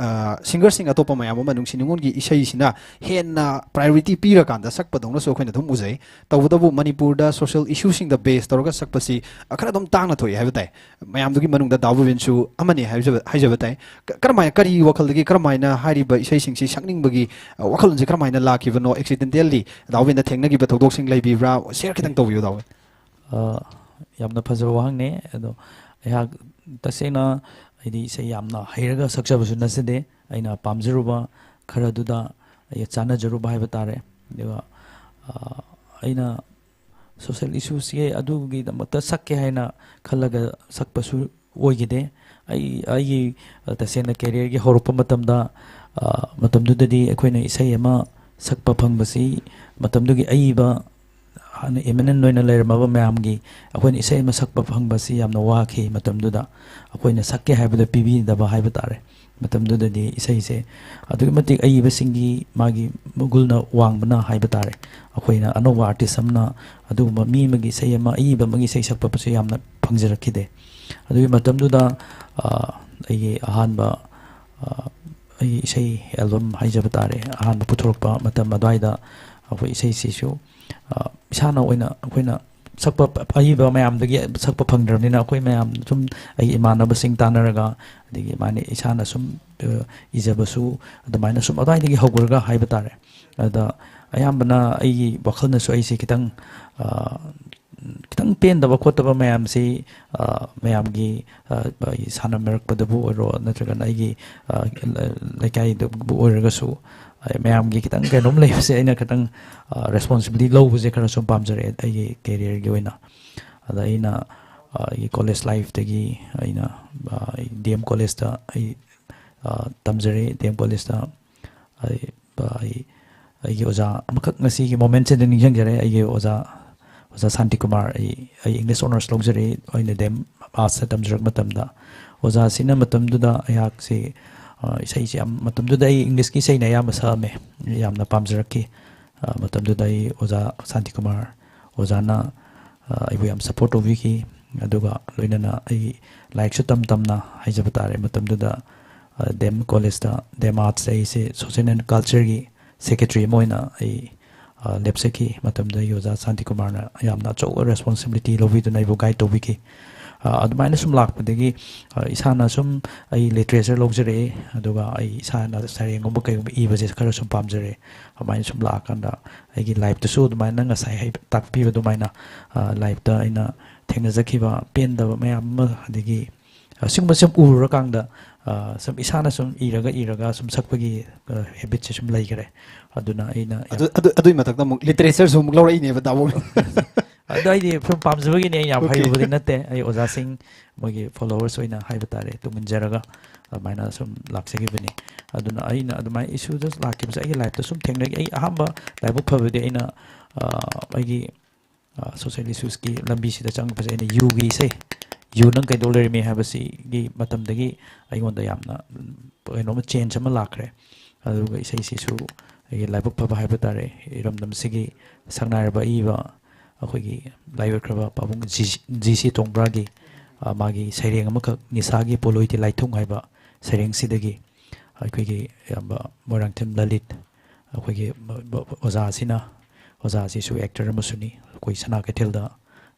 ꯁꯤꯡꯒꯔꯁꯤꯡ ꯑꯇꯣꯞꯄ ꯃꯌꯥꯝ ꯑꯃ ꯅꯨꯡꯁꯤ ꯅꯨꯡꯉꯣꯟꯒꯤ ꯏꯁꯩꯁꯤꯅ ꯍꯦꯟꯅ ꯄ꯭ꯔꯥꯏꯌꯣꯔꯤꯇꯤ ꯄꯤꯔꯀꯥꯟꯗ ꯁꯛꯄꯗꯧꯅꯁꯨ ꯑꯩꯈꯣꯏꯅ ꯑꯗꯨꯝ ꯎꯖꯩ꯫ ꯇꯧꯕꯇꯕꯨ ꯃꯅꯤꯄꯨꯔꯗ ꯁꯣꯁꯤꯌꯦꯜ ꯏꯁꯨꯁꯤꯡꯗ ꯕꯦꯁ ꯇꯧꯔꯒ ꯁꯛꯄꯁꯤ ꯈꯔ ꯑꯗꯨꯝ ꯇꯥꯡꯅ ꯊꯣꯛꯏ ꯍꯥꯏꯕ ꯇꯥꯏ꯫ ꯃꯌꯥꯝꯗꯨꯒꯤ ꯃꯅꯨꯡꯗ ꯗꯥꯎꯕꯦꯟꯁꯨ ꯑꯃꯅꯤ ꯍꯥꯏꯖꯕ ꯍꯥꯏꯖꯕ ꯇꯥꯏ꯫ ꯀ- ꯀꯔꯝꯍꯥꯏꯅ, ꯀꯔꯤ ꯋꯥꯈꯜꯗꯒꯤ ꯀꯔꯝꯍꯥꯏꯅ ꯍꯥꯏꯔꯤꯕ ꯏꯁꯩꯁꯤꯡꯁꯤ ꯁꯛꯅꯤꯡꯕꯒꯤ ꯋꯥꯈꯜꯂꯣꯟꯁꯤ ꯀꯔꯝꯍꯥꯏꯅ ꯂꯥꯛꯈꯤꯕꯅꯣ? ꯑꯦꯛꯁꯤꯗꯦꯟꯇꯦꯜꯂꯤ ꯗꯥꯎꯕꯦꯟꯗ ꯊꯦꯡꯅꯈꯤꯕ ꯊꯧꯗꯣꯛꯁꯤꯡ ꯂꯩꯕꯤꯕ꯭ꯔꯥ? ꯁꯤꯌꯔ ꯈꯤꯇꯪ ꯇꯧꯕꯤꯌꯨ, ꯗꯥꯎꯕꯦꯟ꯫ ꯑ, ꯌꯥꯝꯅ ꯐꯖꯕ ꯋꯥꯍꯪꯅꯦ꯫ ꯑꯗꯣ ꯑꯩꯍꯥꯛ ꯇꯁꯦꯡꯅ ꯍꯥꯏꯗꯤ ꯏꯁꯩ ꯌꯥꯝꯅ ꯍꯩꯔꯒ ꯁꯛꯆꯕꯁꯨ ꯅꯠꯆꯗꯦ꯫ ꯑꯩꯅ ꯄꯥꯝꯖꯔꯨꯕ ꯈꯔꯗꯨꯗ ꯑꯩ ꯆꯥꯟꯅꯖꯔꯨꯕ ꯍꯥꯏꯕ ꯇꯥꯔꯦ꯫ ꯑꯗꯨꯒ ꯑ, ꯑꯩꯅ ꯁꯣꯁꯦꯜ ꯏꯁꯨꯁꯤꯒꯤ ꯑꯗꯨꯒꯤꯗꯃꯛꯇ ꯁꯛꯀꯦ ꯍꯥꯏꯅ ꯈꯜꯂꯒ ꯁꯛꯄꯁꯨ ꯑꯣꯏꯈꯤꯗꯦ꯫ ꯑꯩ ꯑꯩꯒꯤ ꯇꯁꯦꯡꯅ ꯀꯦꯔꯤꯌꯔꯒꯤ ꯍꯧꯔꯛꯄ ꯃꯇꯝꯗ, ꯃꯇꯝꯗꯨꯗꯗꯤ ꯑꯩꯈꯣꯏꯅ ꯏꯁꯩ ꯑꯃ ꯁꯛꯄ ꯐꯪꯕꯁꯤ ꯃꯇꯝꯗꯨꯒꯤ ꯑꯏꯕ ꯍꯥꯟꯅ ꯏꯃꯤꯅꯦꯟ ꯑꯣꯏꯅ ꯂꯩꯔꯝꯃꯕ ꯃꯌꯥꯝꯒꯤ ꯑꯩꯈꯣꯏꯅ ꯏꯁꯩ ꯑꯃ ꯁꯛꯄ ꯐꯪꯕꯁꯤ ꯌꯥꯝꯅ ꯋꯥꯈꯤ꯫ ꯃꯇꯝꯗꯨꯗ ꯑꯩꯈꯣꯏꯅ ꯁꯛꯀꯦ ꯍꯥꯏꯕꯗ ꯄꯤꯕꯤꯗꯕ ꯍꯥꯏꯕ ꯇꯥꯔꯦ꯫ ꯃꯇꯝꯗꯨꯗꯗꯤ ꯏꯁꯩꯁꯦ ꯑꯗꯨꯛꯀꯤ ꯃꯇꯤꯛ ꯑꯏꯕꯁꯤꯡꯒꯤ ꯃꯥꯒꯤ ꯃꯒꯨꯜꯅ ꯋꯥꯡꯕꯅ ꯍꯥꯏꯕ ꯇꯥꯔꯦ꯫ ꯑꯩꯈꯣꯏꯅ ꯑꯅꯧꯕ ꯑꯥꯔꯇꯤꯁ ꯑꯃꯅ ꯑꯗꯨꯒꯨꯝꯕ ꯃꯤ ꯑꯃꯒꯤ ꯏꯁꯩ ꯑꯃ, ꯑꯏꯕ ꯑꯃꯒꯤ ꯏꯁꯩ ꯁꯛꯄꯁꯦ ꯌꯥꯝꯅ ꯐꯪꯖꯔꯛꯈꯤꯗꯦ꯫ ꯑꯗꯨꯒꯤ ꯃꯇꯝꯗꯨꯗ, ꯑ, ꯑꯩꯒꯤ ꯑꯍꯥꯟꯕ, ꯑ, ꯑꯩꯒꯤ ꯏꯁꯩ ꯑꯦꯜꯕꯝ ꯍꯥꯏꯖꯕ ꯇꯥꯔꯦ, ꯑꯍꯥꯟꯕ ꯄꯨꯊꯣꯔꯛꯄ ꯃꯇꯝ ꯑꯗꯨꯋꯥꯏꯗ ꯑꯩꯈꯣꯏ ꯏꯁꯩꯁꯤꯁꯨ, ꯑ, ꯏꯁꯥꯅ ꯑꯣꯏꯅ ꯑꯩꯈꯣꯏꯅ ꯁꯛꯄ ꯑꯏꯕ ꯃꯌꯥꯝꯗꯒꯤ ꯁꯛꯄ ꯐꯪꯗ꯭ꯔꯕꯅꯤꯅ, ꯑꯩꯈꯣꯏ ꯃꯌꯥꯝ ꯁꯨꯝ, ꯑꯩꯒꯤ ꯏꯃꯥꯟꯅꯕꯁꯤꯡ ꯇꯥꯟꯅꯔꯒ, ꯑꯗꯒꯤ ꯃꯥꯅ ꯏꯁꯥꯅ ꯁꯨꯝ, ꯑ, ꯏꯖꯕꯁꯨ ꯑꯗꯨꯃꯥꯏꯅ ꯁꯨꯝ ꯑꯗꯨꯋꯥꯏꯗꯒꯤ ꯍꯧꯈ꯭ꯔꯒ ꯍꯥꯏꯕ ꯇꯥꯔꯦ꯫ ꯑꯗ ꯑꯌꯥꯝꯕꯅ ꯑꯩꯒꯤ ꯋꯥꯈꯜꯅꯁꯨ ꯑꯩꯁꯦ ꯈꯤꯇꯪ, ꯑ, ꯈꯤꯇꯪ ꯄꯦꯟꯗꯕ ꯈꯣꯠꯇꯕ ꯃꯌꯥꯝꯁꯤ, ꯑ, ꯃꯌꯥꯝꯒꯤ, ꯑ, ꯑꯩ ꯁꯥꯟꯅꯃꯤꯔꯛꯄꯗꯕꯨ ꯑꯣꯏꯔꯣ, ꯅꯠꯇ꯭ꯔꯒꯅ ꯑꯩꯒꯤ, ꯑ, ꯂꯩꯀꯥꯏꯗꯕꯨ ꯑꯣꯏꯔꯒꯁꯨ, ꯑ, ꯃꯌꯥꯝꯒꯤ ꯈꯤꯇꯪ ꯀꯩꯅꯣꯝ ꯂꯩꯕꯁꯦ ꯑꯩꯅ ꯈꯤꯇꯪ, ꯑ, ꯔꯦꯁꯄꯣꯟꯁꯤꯕꯤꯂꯤꯇꯤ ꯂꯧꯕꯁꯦ ꯈꯔ ꯁꯨꯝ ꯄꯥꯝꯖꯔꯛꯑꯦ ꯑꯩꯒꯤ ꯀꯦꯔꯤꯌꯔꯒꯤ ꯑꯣꯏꯅ꯫ ꯑꯗ ꯑꯩꯅ, ꯑ, ꯑꯩꯒꯤ ꯀꯣꯂꯦꯖ ꯂꯥꯏꯐꯇꯒꯤ ꯑꯩꯅ, ꯑ, ꯑꯩ ꯗꯤ ꯑꯦꯝ ꯀꯣꯂꯦꯖꯇ ꯑꯩ, ꯑ, ꯇꯝꯖꯔꯦ꯫ ꯗꯤ ꯑꯦꯝ ꯀꯣꯂꯦꯖꯇ ꯑꯩ, ꯑꯩ, ꯑꯩꯒꯤ ꯑꯣꯖꯥ ꯑꯃꯈꯛ ꯉꯁꯤꯒꯤ ꯃꯣꯃꯦꯟꯁꯤꯗ ꯅꯤꯡꯁꯤꯡꯖꯔꯦ꯫ ꯑꯩꯒꯤ ꯑꯣꯖꯥ, ꯑꯣꯖꯥ ꯁꯥꯟꯇꯤꯀꯨꯃꯥꯔ, ꯑꯩ, ꯑꯩ ꯏꯪꯂꯤꯁ ꯑꯣꯅꯔꯁ ꯂꯧꯖꯔꯛꯏ꯫ ꯑꯩꯅ ꯗꯤ ꯑꯦꯝ ꯑꯥꯔꯠꯁꯇ ꯇꯝꯖꯔꯛꯄ ꯃꯇꯝꯗ ꯑꯣꯖꯥꯁꯤꯅ ꯃꯇꯝꯗꯨꯗ ꯑꯩꯍꯥꯛꯁꯤ, ꯑ, ꯏꯁꯩꯁꯤ ꯌꯥꯝ, ꯃꯇꯝꯗꯨꯗ ꯑꯩ ꯏꯪꯂꯤꯁꯀꯤ ꯏꯁꯩꯅ ꯑꯌꯥꯝꯕ ꯁꯛꯑꯝꯃꯦ, ꯌꯥꯝꯅ ꯄꯥꯝꯖꯔꯛꯈꯤ꯫ ꯑ, ꯃꯇꯝꯗꯨꯗ ꯑꯩ ꯑꯣꯖꯥ ꯁꯥꯟꯇꯤꯀꯨꯃꯥꯔ ꯑꯣꯖꯥꯅ, ꯑ, ꯑꯩꯕꯨ ꯌꯥꯝ ꯁꯞꯄꯣꯔꯠ ꯇꯧꯕꯤꯈꯤ꯫ ꯑꯗꯨꯒ ꯂꯣꯏꯅꯅ ꯑꯩ ꯂꯥꯏꯔꯤꯛꯁꯨ ꯇꯝ ꯇꯝꯅ ꯍꯥꯏꯖꯕ ꯇꯥꯔꯦ, ꯃꯇꯝꯗꯨꯗ, ꯑ, ꯗꯦꯝ ꯀꯣꯂꯦꯖꯇ, ꯗꯦꯝ ꯑꯥꯔꯠꯁꯇ ꯑꯩꯁꯦ ꯁꯣꯁꯦꯜ ꯑꯦꯟ ꯀꯜꯆꯔꯒꯤ ꯁꯦꯀ꯭ꯔꯦꯇꯔꯤ ꯑꯃ ꯑꯣꯏꯅ ꯑꯩ, ꯑ, ꯂꯦꯞꯆꯈꯤ꯫ ꯃꯇꯝꯗꯨꯗ ꯑꯩꯒꯤ ꯑꯣꯖꯥ ꯁꯥꯟꯇꯤꯀꯨꯃꯥꯔꯅ ꯌꯥꯝꯅ ꯑꯆꯧꯕ ꯔꯦꯁꯄꯣꯟꯁꯤꯕꯤꯂꯤꯇꯤ ꯂꯧꯕꯤꯗꯨꯅ ꯑꯩꯕꯨ ꯒꯥꯏꯗ ꯇꯧꯕꯤꯈꯤ꯫ ꯑ, ꯑꯗꯨꯃꯥꯏꯅ ꯁꯨꯝ ꯂꯥꯛꯄꯗꯒꯤ, ꯑ, ꯏꯁꯥꯅ ꯁꯨꯝ ꯑꯩ ꯂꯤꯇꯔꯦꯆꯔ ꯂꯧꯖꯔꯛꯑꯦ, ꯑꯗꯨꯒ ꯑꯩ ꯏꯁꯥꯅ ꯁꯩꯔꯦꯡꯒꯨꯝꯕ ꯀꯩꯒꯨꯝꯕ ꯏꯕꯁꯦ ꯈꯔ ꯁꯨꯝ ꯄꯥꯝꯖꯔꯛꯑꯦ꯫ ꯑꯗꯨꯃꯥꯏꯅ ꯁꯨꯝ ꯂꯥꯛꯑꯀꯥꯟꯗ ꯑꯩꯒꯤ ꯂꯥꯏꯐꯇꯁꯨ ꯑꯗꯨꯃꯥꯏꯅ ꯉꯁꯥꯏ ꯍꯥꯏ-, ꯇꯥꯛꯄꯤꯕ ꯑꯗꯨꯃꯥꯏꯅ, ꯑ, ꯂꯥꯏꯐꯇ ꯑꯩꯅ ꯊꯦꯡꯅꯖꯈꯤꯕ ꯄꯦꯟꯗꯕ ꯃꯌꯥꯝ ꯑꯃ, ꯑꯗꯒꯤ, ꯑ, ꯁꯤꯒꯨꯝꯕ ꯁꯨꯝ ꯎꯔꯨꯔꯀꯥꯟꯗ, ꯑ, ꯁꯨꯝ ꯏꯁꯥꯅ ꯁꯨꯝ ꯏꯔꯒ ꯏꯔꯒ ꯁꯨꯝ ꯁꯛꯄꯒꯤ, ꯑ, ꯍꯦꯕꯤꯠꯁꯦ ꯁꯨꯝ ꯂꯩꯈꯔꯦ꯫ ꯑꯗꯨꯅ ꯑꯩꯅ ꯌꯥꯝ ꯑꯗꯨ, ꯑꯗꯨ, ꯑꯗꯨꯒꯤ ꯃꯊꯛꯇ ꯑꯃꯨꯛ ꯂꯤꯇꯔꯦꯆꯔꯁꯨ ꯑꯃꯨꯛ ꯂꯧꯔꯛꯏꯅꯦꯕ ꯗꯥꯕꯣꯛ꯫ ꯑꯗꯣ ꯑꯩꯗꯤ ꯁꯨꯝ ꯄꯥꯝꯖꯕꯒꯤꯅꯦ, ꯑꯩ ꯌꯥꯝ Okay. ꯍꯩꯔꯨꯕꯗꯤ ꯅꯠꯇꯦ꯫ ꯑꯩ ꯑꯣꯖꯥꯁꯤꯡ, ꯃꯣꯏꯒꯤ ꯐꯣꯂꯣꯋꯔꯁ ꯑꯣꯏꯅ ꯍꯥꯏꯕ ꯇꯥꯔꯦ, ꯇꯨꯡ ꯏꯟꯖꯔꯒ ꯑꯗꯨꯃꯥꯏꯅ ꯁꯨꯝ ꯂꯥꯛꯆꯈꯤꯕꯅꯤ꯫ ꯑꯗꯨꯅ ꯑꯩꯅ ꯑꯗꯨꯃꯥꯏꯅ ꯏꯁꯨꯗ ꯂꯥꯛꯈꯤꯕꯁꯦ ꯑꯩꯒꯤ ꯂꯥꯏꯐꯇ ꯁꯨꯝ ꯊꯦꯡꯅꯈꯤ꯫ ꯑꯩ ꯑꯍꯥꯟꯕ ꯂꯥꯏꯕꯛ ꯐꯕꯗꯤ ꯑꯩꯅ, ꯑ, ꯑꯩꯒꯤ, ꯑ, ꯁꯣꯁꯤꯌꯦꯜ ꯏꯁꯨꯁꯀꯤ ꯂꯝꯕꯤꯁꯤꯗ ꯆꯪꯉꯛꯄꯁꯦ ꯑꯩꯅ ꯌꯨꯒꯤ ꯏꯁꯩ, "ꯌꯨ ꯅꯪ ꯀꯩꯗꯧ ꯂꯩꯔꯝꯃꯤ?" ꯍꯥꯏꯕꯁꯤꯒꯤ ꯃꯇꯝꯗꯒꯤ ꯑꯩꯉꯣꯟꯗ ꯌꯥꯝꯅ, ꯎꯝ, ꯀꯩꯅꯣꯝꯃ ꯆꯦꯟꯖ ꯑꯃ ꯂꯥꯛꯈ꯭ꯔꯦ꯫ ꯑꯗꯨꯒ ꯏꯁꯩꯁꯤꯁꯨ ꯑꯩꯒꯤ ꯂꯥꯏꯕꯛ ꯐꯕ ꯍꯥꯏꯕ ꯇꯥꯔꯦ, ꯏꯔꯝꯗꯝꯁꯤꯒꯤ ꯁꯛꯅꯥꯏꯔꯕ ꯑꯏꯕ ꯑꯩꯈꯣꯏꯒꯤ ꯂꯥꯏꯑꯣꯏꯈ꯭ꯔꯕ ꯄꯥꯕꯨꯡ ꯖꯤ, ꯖꯤ ꯁꯤ ꯇꯣꯡꯕ꯭ꯔꯥꯒꯤ, ꯑ, ꯃꯥꯒꯤ ꯁꯩꯔꯦꯡ ꯑꯃꯈꯛ, "ꯅꯤꯁꯥꯒꯤ ꯄꯣꯂꯣꯏꯗꯤ ꯂꯥꯏꯊꯨꯡ" ꯍꯥꯏꯕ ꯁꯩꯔꯦꯡꯁꯤꯗꯒꯤ ꯑꯩꯈꯣꯏꯒꯤ ꯏꯌꯥꯝꯕ ꯃꯣꯏꯔꯥꯡꯊꯦꯝ ꯂꯂꯤꯠ, ꯑꯩꯈꯣꯏꯒꯤ ꯃ-, ꯃ-, ꯑꯣꯖꯥꯁꯤꯅ, ꯑꯣꯖꯥꯁꯤꯁꯨ ꯑꯦꯛꯇꯔ ꯑꯃꯁꯨꯅꯤ, ꯑꯩꯈꯣꯏ ꯁꯅꯥ ꯀꯩꯊꯦꯜꯗ,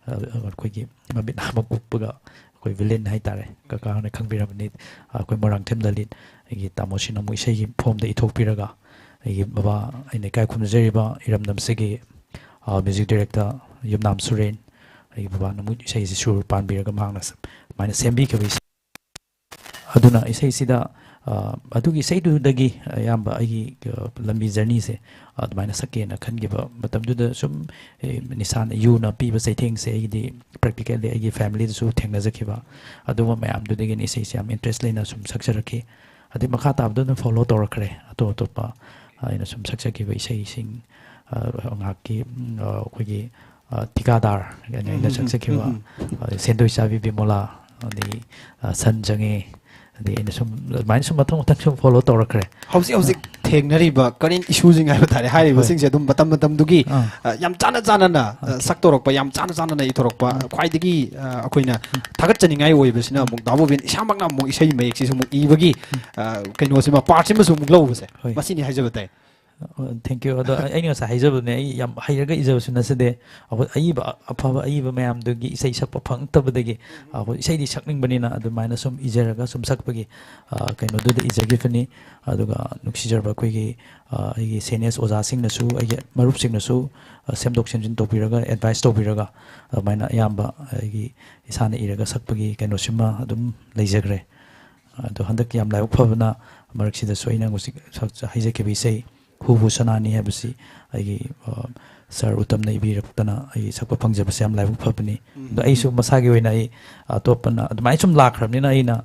ꯑ, ꯑꯩꯈꯣꯏꯒꯤ ꯃꯃꯤꯠ ꯅꯥꯃ ꯀꯨꯞꯄꯒ ꯑꯩꯈꯣꯏ ꯚꯤꯂꯦꯟ ꯍꯥꯏꯇꯥꯔꯦ, ꯀꯀꯥ ꯍꯣꯏꯅ ꯈꯪꯕꯤꯔꯝꯃꯅꯤ, ꯑꯩꯈꯣꯏ ꯃꯣꯏꯔꯥꯡꯊꯦꯝ ꯂꯂꯤꯠ, ꯑꯩꯒꯤ ꯇꯥꯃꯣꯁꯤꯅ ꯑꯃꯨꯛ ꯏꯁꯩꯒꯤ ꯐꯣꯝꯗ ꯏꯊꯣꯛꯄꯤꯔꯒ, ꯑꯩꯒꯤ ꯕꯕꯥ, ꯑꯩꯅ ꯏꯀꯥꯏ ꯈꯨꯝꯅꯖꯔꯤꯕ ꯏꯔꯝꯗꯝꯁꯤꯒꯤ, ꯑ, ꯃ꯭ꯌꯨꯖꯤꯛ ꯗꯥꯏꯔꯦꯛꯇꯔ ꯌꯨꯝꯅꯥꯝ ꯁꯨꯔꯦꯟ, ꯑꯩꯒꯤ ꯕꯕꯥꯅ ꯑꯃꯨꯛ ꯏꯁꯩꯁꯤ ꯁꯨꯔ ꯄꯥꯟꯕꯤꯔꯒ ꯃꯍꯥꯛꯅ ꯁ-, ꯑꯗꯨꯃꯥꯏꯅ ꯁꯦꯝꯕꯤꯈꯤꯕ ꯏꯁꯩ꯫ ꯑꯗꯨꯅ ꯏꯁꯩꯁꯤꯗ, ꯑ, ꯑꯗꯨꯒꯤ ꯏꯁꯩꯗꯨꯗꯒꯤ ꯑꯌꯥꯝꯕ ꯑꯩꯒꯤ, ꯑ, ꯂꯝꯕꯤ ꯖꯔꯅꯤꯁꯦ ꯑꯗꯨꯃꯥꯏꯅ ꯁꯛꯀꯦꯅ ꯈꯟꯈꯤꯕ꯫ ꯃꯇꯝꯗꯨꯗ ꯁꯨꯝ, ꯑꯦ, ꯅꯤꯁꯥꯅ, ꯌꯨꯅ ꯄꯤꯕ ꯆꯩꯊꯦꯡꯁꯦ ꯑꯩꯒꯤꯗꯤ ꯄ꯭ꯔꯦꯛꯇꯤꯀꯦꯜꯂꯤ ꯑꯩꯒꯤ ꯐꯦꯃꯤꯂꯤꯗꯁꯨ ꯊꯦꯡꯅꯖꯈꯤꯕ꯫ ꯑꯗꯨꯒꯨꯝꯕ ꯃꯌꯥꯝꯗꯨꯗꯒꯤꯅ ꯏꯁꯩꯁꯦ ꯌꯥꯝ ꯏꯟꯇꯔꯦꯁ ꯂꯩꯅ ꯁꯨꯝ ꯁꯛꯆꯔꯛꯈꯤ꯫ ꯑꯗꯩ ꯃꯈꯥ ꯇꯥꯕꯗ ꯑꯗꯨꯝ ꯐꯣꯂꯣ ꯇꯧꯔꯛꯈ꯭ꯔꯦ꯫ ꯑꯇꯣꯞ ꯑꯇꯣꯞꯄ ꯑꯩꯅ ꯁꯨꯝ ꯁꯛꯆꯈꯤꯕ ꯏꯁꯩꯁꯤꯡ, ꯑ, ꯉꯥꯏꯍꯥꯛꯀꯤ, ꯎꯝ, ꯑ, ꯑꯩꯈꯣꯏꯒꯤ, ꯑ, ꯊꯤꯀꯥꯗꯥꯔ, ꯑꯩꯅ, ꯑꯩꯅ ꯎꯝ, ꯎꯝ, ꯁꯛꯆꯈꯤꯕ, ꯎꯝ, ꯎꯝ꯫ ꯑ, ꯁꯦꯟꯗꯣꯏ ꯆꯥꯕꯤ ꯕꯤꯃꯣꯂꯥ, ꯑꯗꯒꯤ, ꯑ, ꯁꯟ ꯆꯪꯉꯤ, ꯑꯗꯒꯤ ꯑꯩꯅ ꯁꯨꯝ ꯑꯗꯨꯃꯥꯏꯅ ꯁꯨꯝ ꯃꯊꯪ ꯃꯊꯪ ꯁꯨꯝ ꯐꯣꯂꯣ ꯇꯧꯔꯛꯈ꯭ꯔꯦ꯫ ꯍꯧꯖꯤꯛ ꯍꯧꯖꯤꯛ ꯊꯦꯡꯅꯔꯤꯕ ꯀꯔꯦꯟ ꯏꯁꯨꯁꯤꯡ ꯍꯥꯏꯕ ꯇꯥꯔꯦ, ꯍꯣꯏ꯫ ꯍꯥꯏꯔꯤꯕꯁꯤꯡꯁꯦ ꯑꯗꯨꯝ ꯃꯇꯝ ꯃꯇꯝꯗꯨꯒꯤ, ꯑꯥ꯫ ꯑ, ꯌꯥꯝ ꯆꯥꯟꯅ ꯆꯥꯟꯅꯅ, ꯑ, ꯑꯣꯀꯦ꯫ ꯁꯛꯇꯣꯔꯛꯄ, ꯌꯥꯝ ꯆꯥꯟꯅ ꯆꯥꯟꯅꯅ ꯏꯊꯣꯔꯛꯄ, ꯎꯝ꯫ ꯈ꯭ꯋꯥꯏꯗꯒꯤ, ꯑ, ꯑꯩꯈꯣꯏꯅ ꯊꯥꯒꯠꯆꯅꯤꯡꯉꯥꯏ ꯑꯣꯏꯕꯁꯤꯅ ꯎꯝ꯫ ꯑꯃꯨꯛ ꯗꯥ ꯕꯣꯕꯤꯟ ꯏꯁꯥꯃꯛꯅ ꯑꯃꯨꯛ ꯏꯁꯩ ꯃꯌꯦꯛꯁꯤꯁꯨ ꯑꯃꯨꯛ ꯏꯕꯒꯤ, ꯎꯝ꯫ ꯑ, ꯀꯩꯅꯣꯁꯤꯃ, ꯄꯥꯔꯠꯁꯤꯃꯁꯨ ꯑꯃꯨꯛ ꯂꯧꯕꯁꯦ, ꯍꯣꯏ꯫ ꯃꯁꯤꯅꯤ ꯍꯥꯏꯖꯕ ꯇꯥꯏ꯫ ꯑ, thank you꯫ ꯑꯗꯣ ꯑꯩ, ꯑꯩꯅ ꯉꯁꯥꯏ ꯍꯥꯏꯖꯕꯅꯦ, ꯑꯩ ꯌꯥꯝ ꯍꯩꯔꯒ ꯏꯖꯕꯁꯨ ꯅꯠꯆꯗꯦ꯫ ꯑꯩꯈꯣꯏ ꯑꯏꯕ, ꯑꯐꯕ ꯑꯏꯕ ꯃꯌꯥꯝꯗꯨꯒꯤ ꯏꯁꯩ ꯁꯛꯄ ꯐꯪꯉꯛꯇꯕꯗꯒꯤ ꯑꯩꯈꯣꯏ ꯏꯁꯩꯗꯤ ꯁꯛꯅꯤꯡꯕꯅꯤꯅ ꯑꯗꯨꯃꯥꯏꯅ ꯁꯨꯝ ꯏꯖꯔꯒ ꯁꯨꯝ ꯁꯛꯄꯒꯤ, ꯑ, ꯀꯩꯅꯣꯗꯨꯗ ꯏꯖꯈꯤꯕꯅꯤ꯫ ꯑꯗꯨꯒ ꯅꯨꯡꯁꯤꯖꯔꯕ ꯑꯩꯈꯣꯏꯒꯤ, ꯑ, ꯑꯩꯒꯤ ꯁꯦꯅꯤꯌꯔꯁ ꯑꯣꯖꯥꯁꯤꯡꯅꯁꯨ, ꯑꯩꯒꯤ ꯃꯔꯨꯞꯁꯤꯡꯅꯁꯨ, ꯑ, ꯁꯦꯝꯗꯣꯛ ꯁꯦꯝꯖꯤꯟ ꯇꯧꯕꯤꯔꯒ, ꯑꯦꯗꯚꯥꯏꯁ ꯇꯧꯕꯤꯔꯒ, ꯑꯗꯨꯃꯥꯏꯅ ꯑꯌꯥꯝꯕ ꯑꯩꯒꯤ ꯏꯁꯥꯅ ꯏꯔꯒ ꯁꯛꯄꯒꯤ ꯀꯩꯅꯣꯁꯤꯃ ꯑꯗꯨꯝ ꯂꯩꯖꯈ꯭ꯔꯦ꯫ ꯑꯗꯣ ꯍꯟꯗꯛ ꯌꯥꯝ ꯂꯥꯏꯕꯛ ꯐꯕꯅ ꯃꯔꯛꯁꯤꯗꯁꯨ ꯑꯩꯅ ꯍꯧꯖꯤꯛ ꯁꯛ-, ꯍꯩꯖꯈꯤꯕ ꯏꯁꯩ ꯍꯨꯕꯨ ꯁꯅꯥꯅꯤ ꯍꯥꯏꯕꯁꯤ ꯑꯩꯒꯤ, ꯑ, ꯁꯥꯔ ꯎꯇꯝꯅ ꯏꯕꯤꯔꯛꯇꯅ ꯑꯩ ꯁꯛꯄ ꯐꯪꯖꯕꯁꯦ ꯌꯥꯝ ꯂꯥꯏꯕꯛ ꯐꯕꯅꯤ꯫ ꯎꯝ, ꯑꯗꯣ ꯎꯝ, ꯑꯩꯁꯨ ꯎꯝ꯫ ꯃꯁꯥꯒꯤ ꯑꯣꯏꯅ ꯑꯩ ꯑꯇꯣꯞꯄꯅ ꯑꯗꯨꯃꯥꯏꯅ ꯁꯨꯝ ꯂꯥꯛꯈ꯭ꯔꯕꯅꯤꯅ ꯑꯩꯅ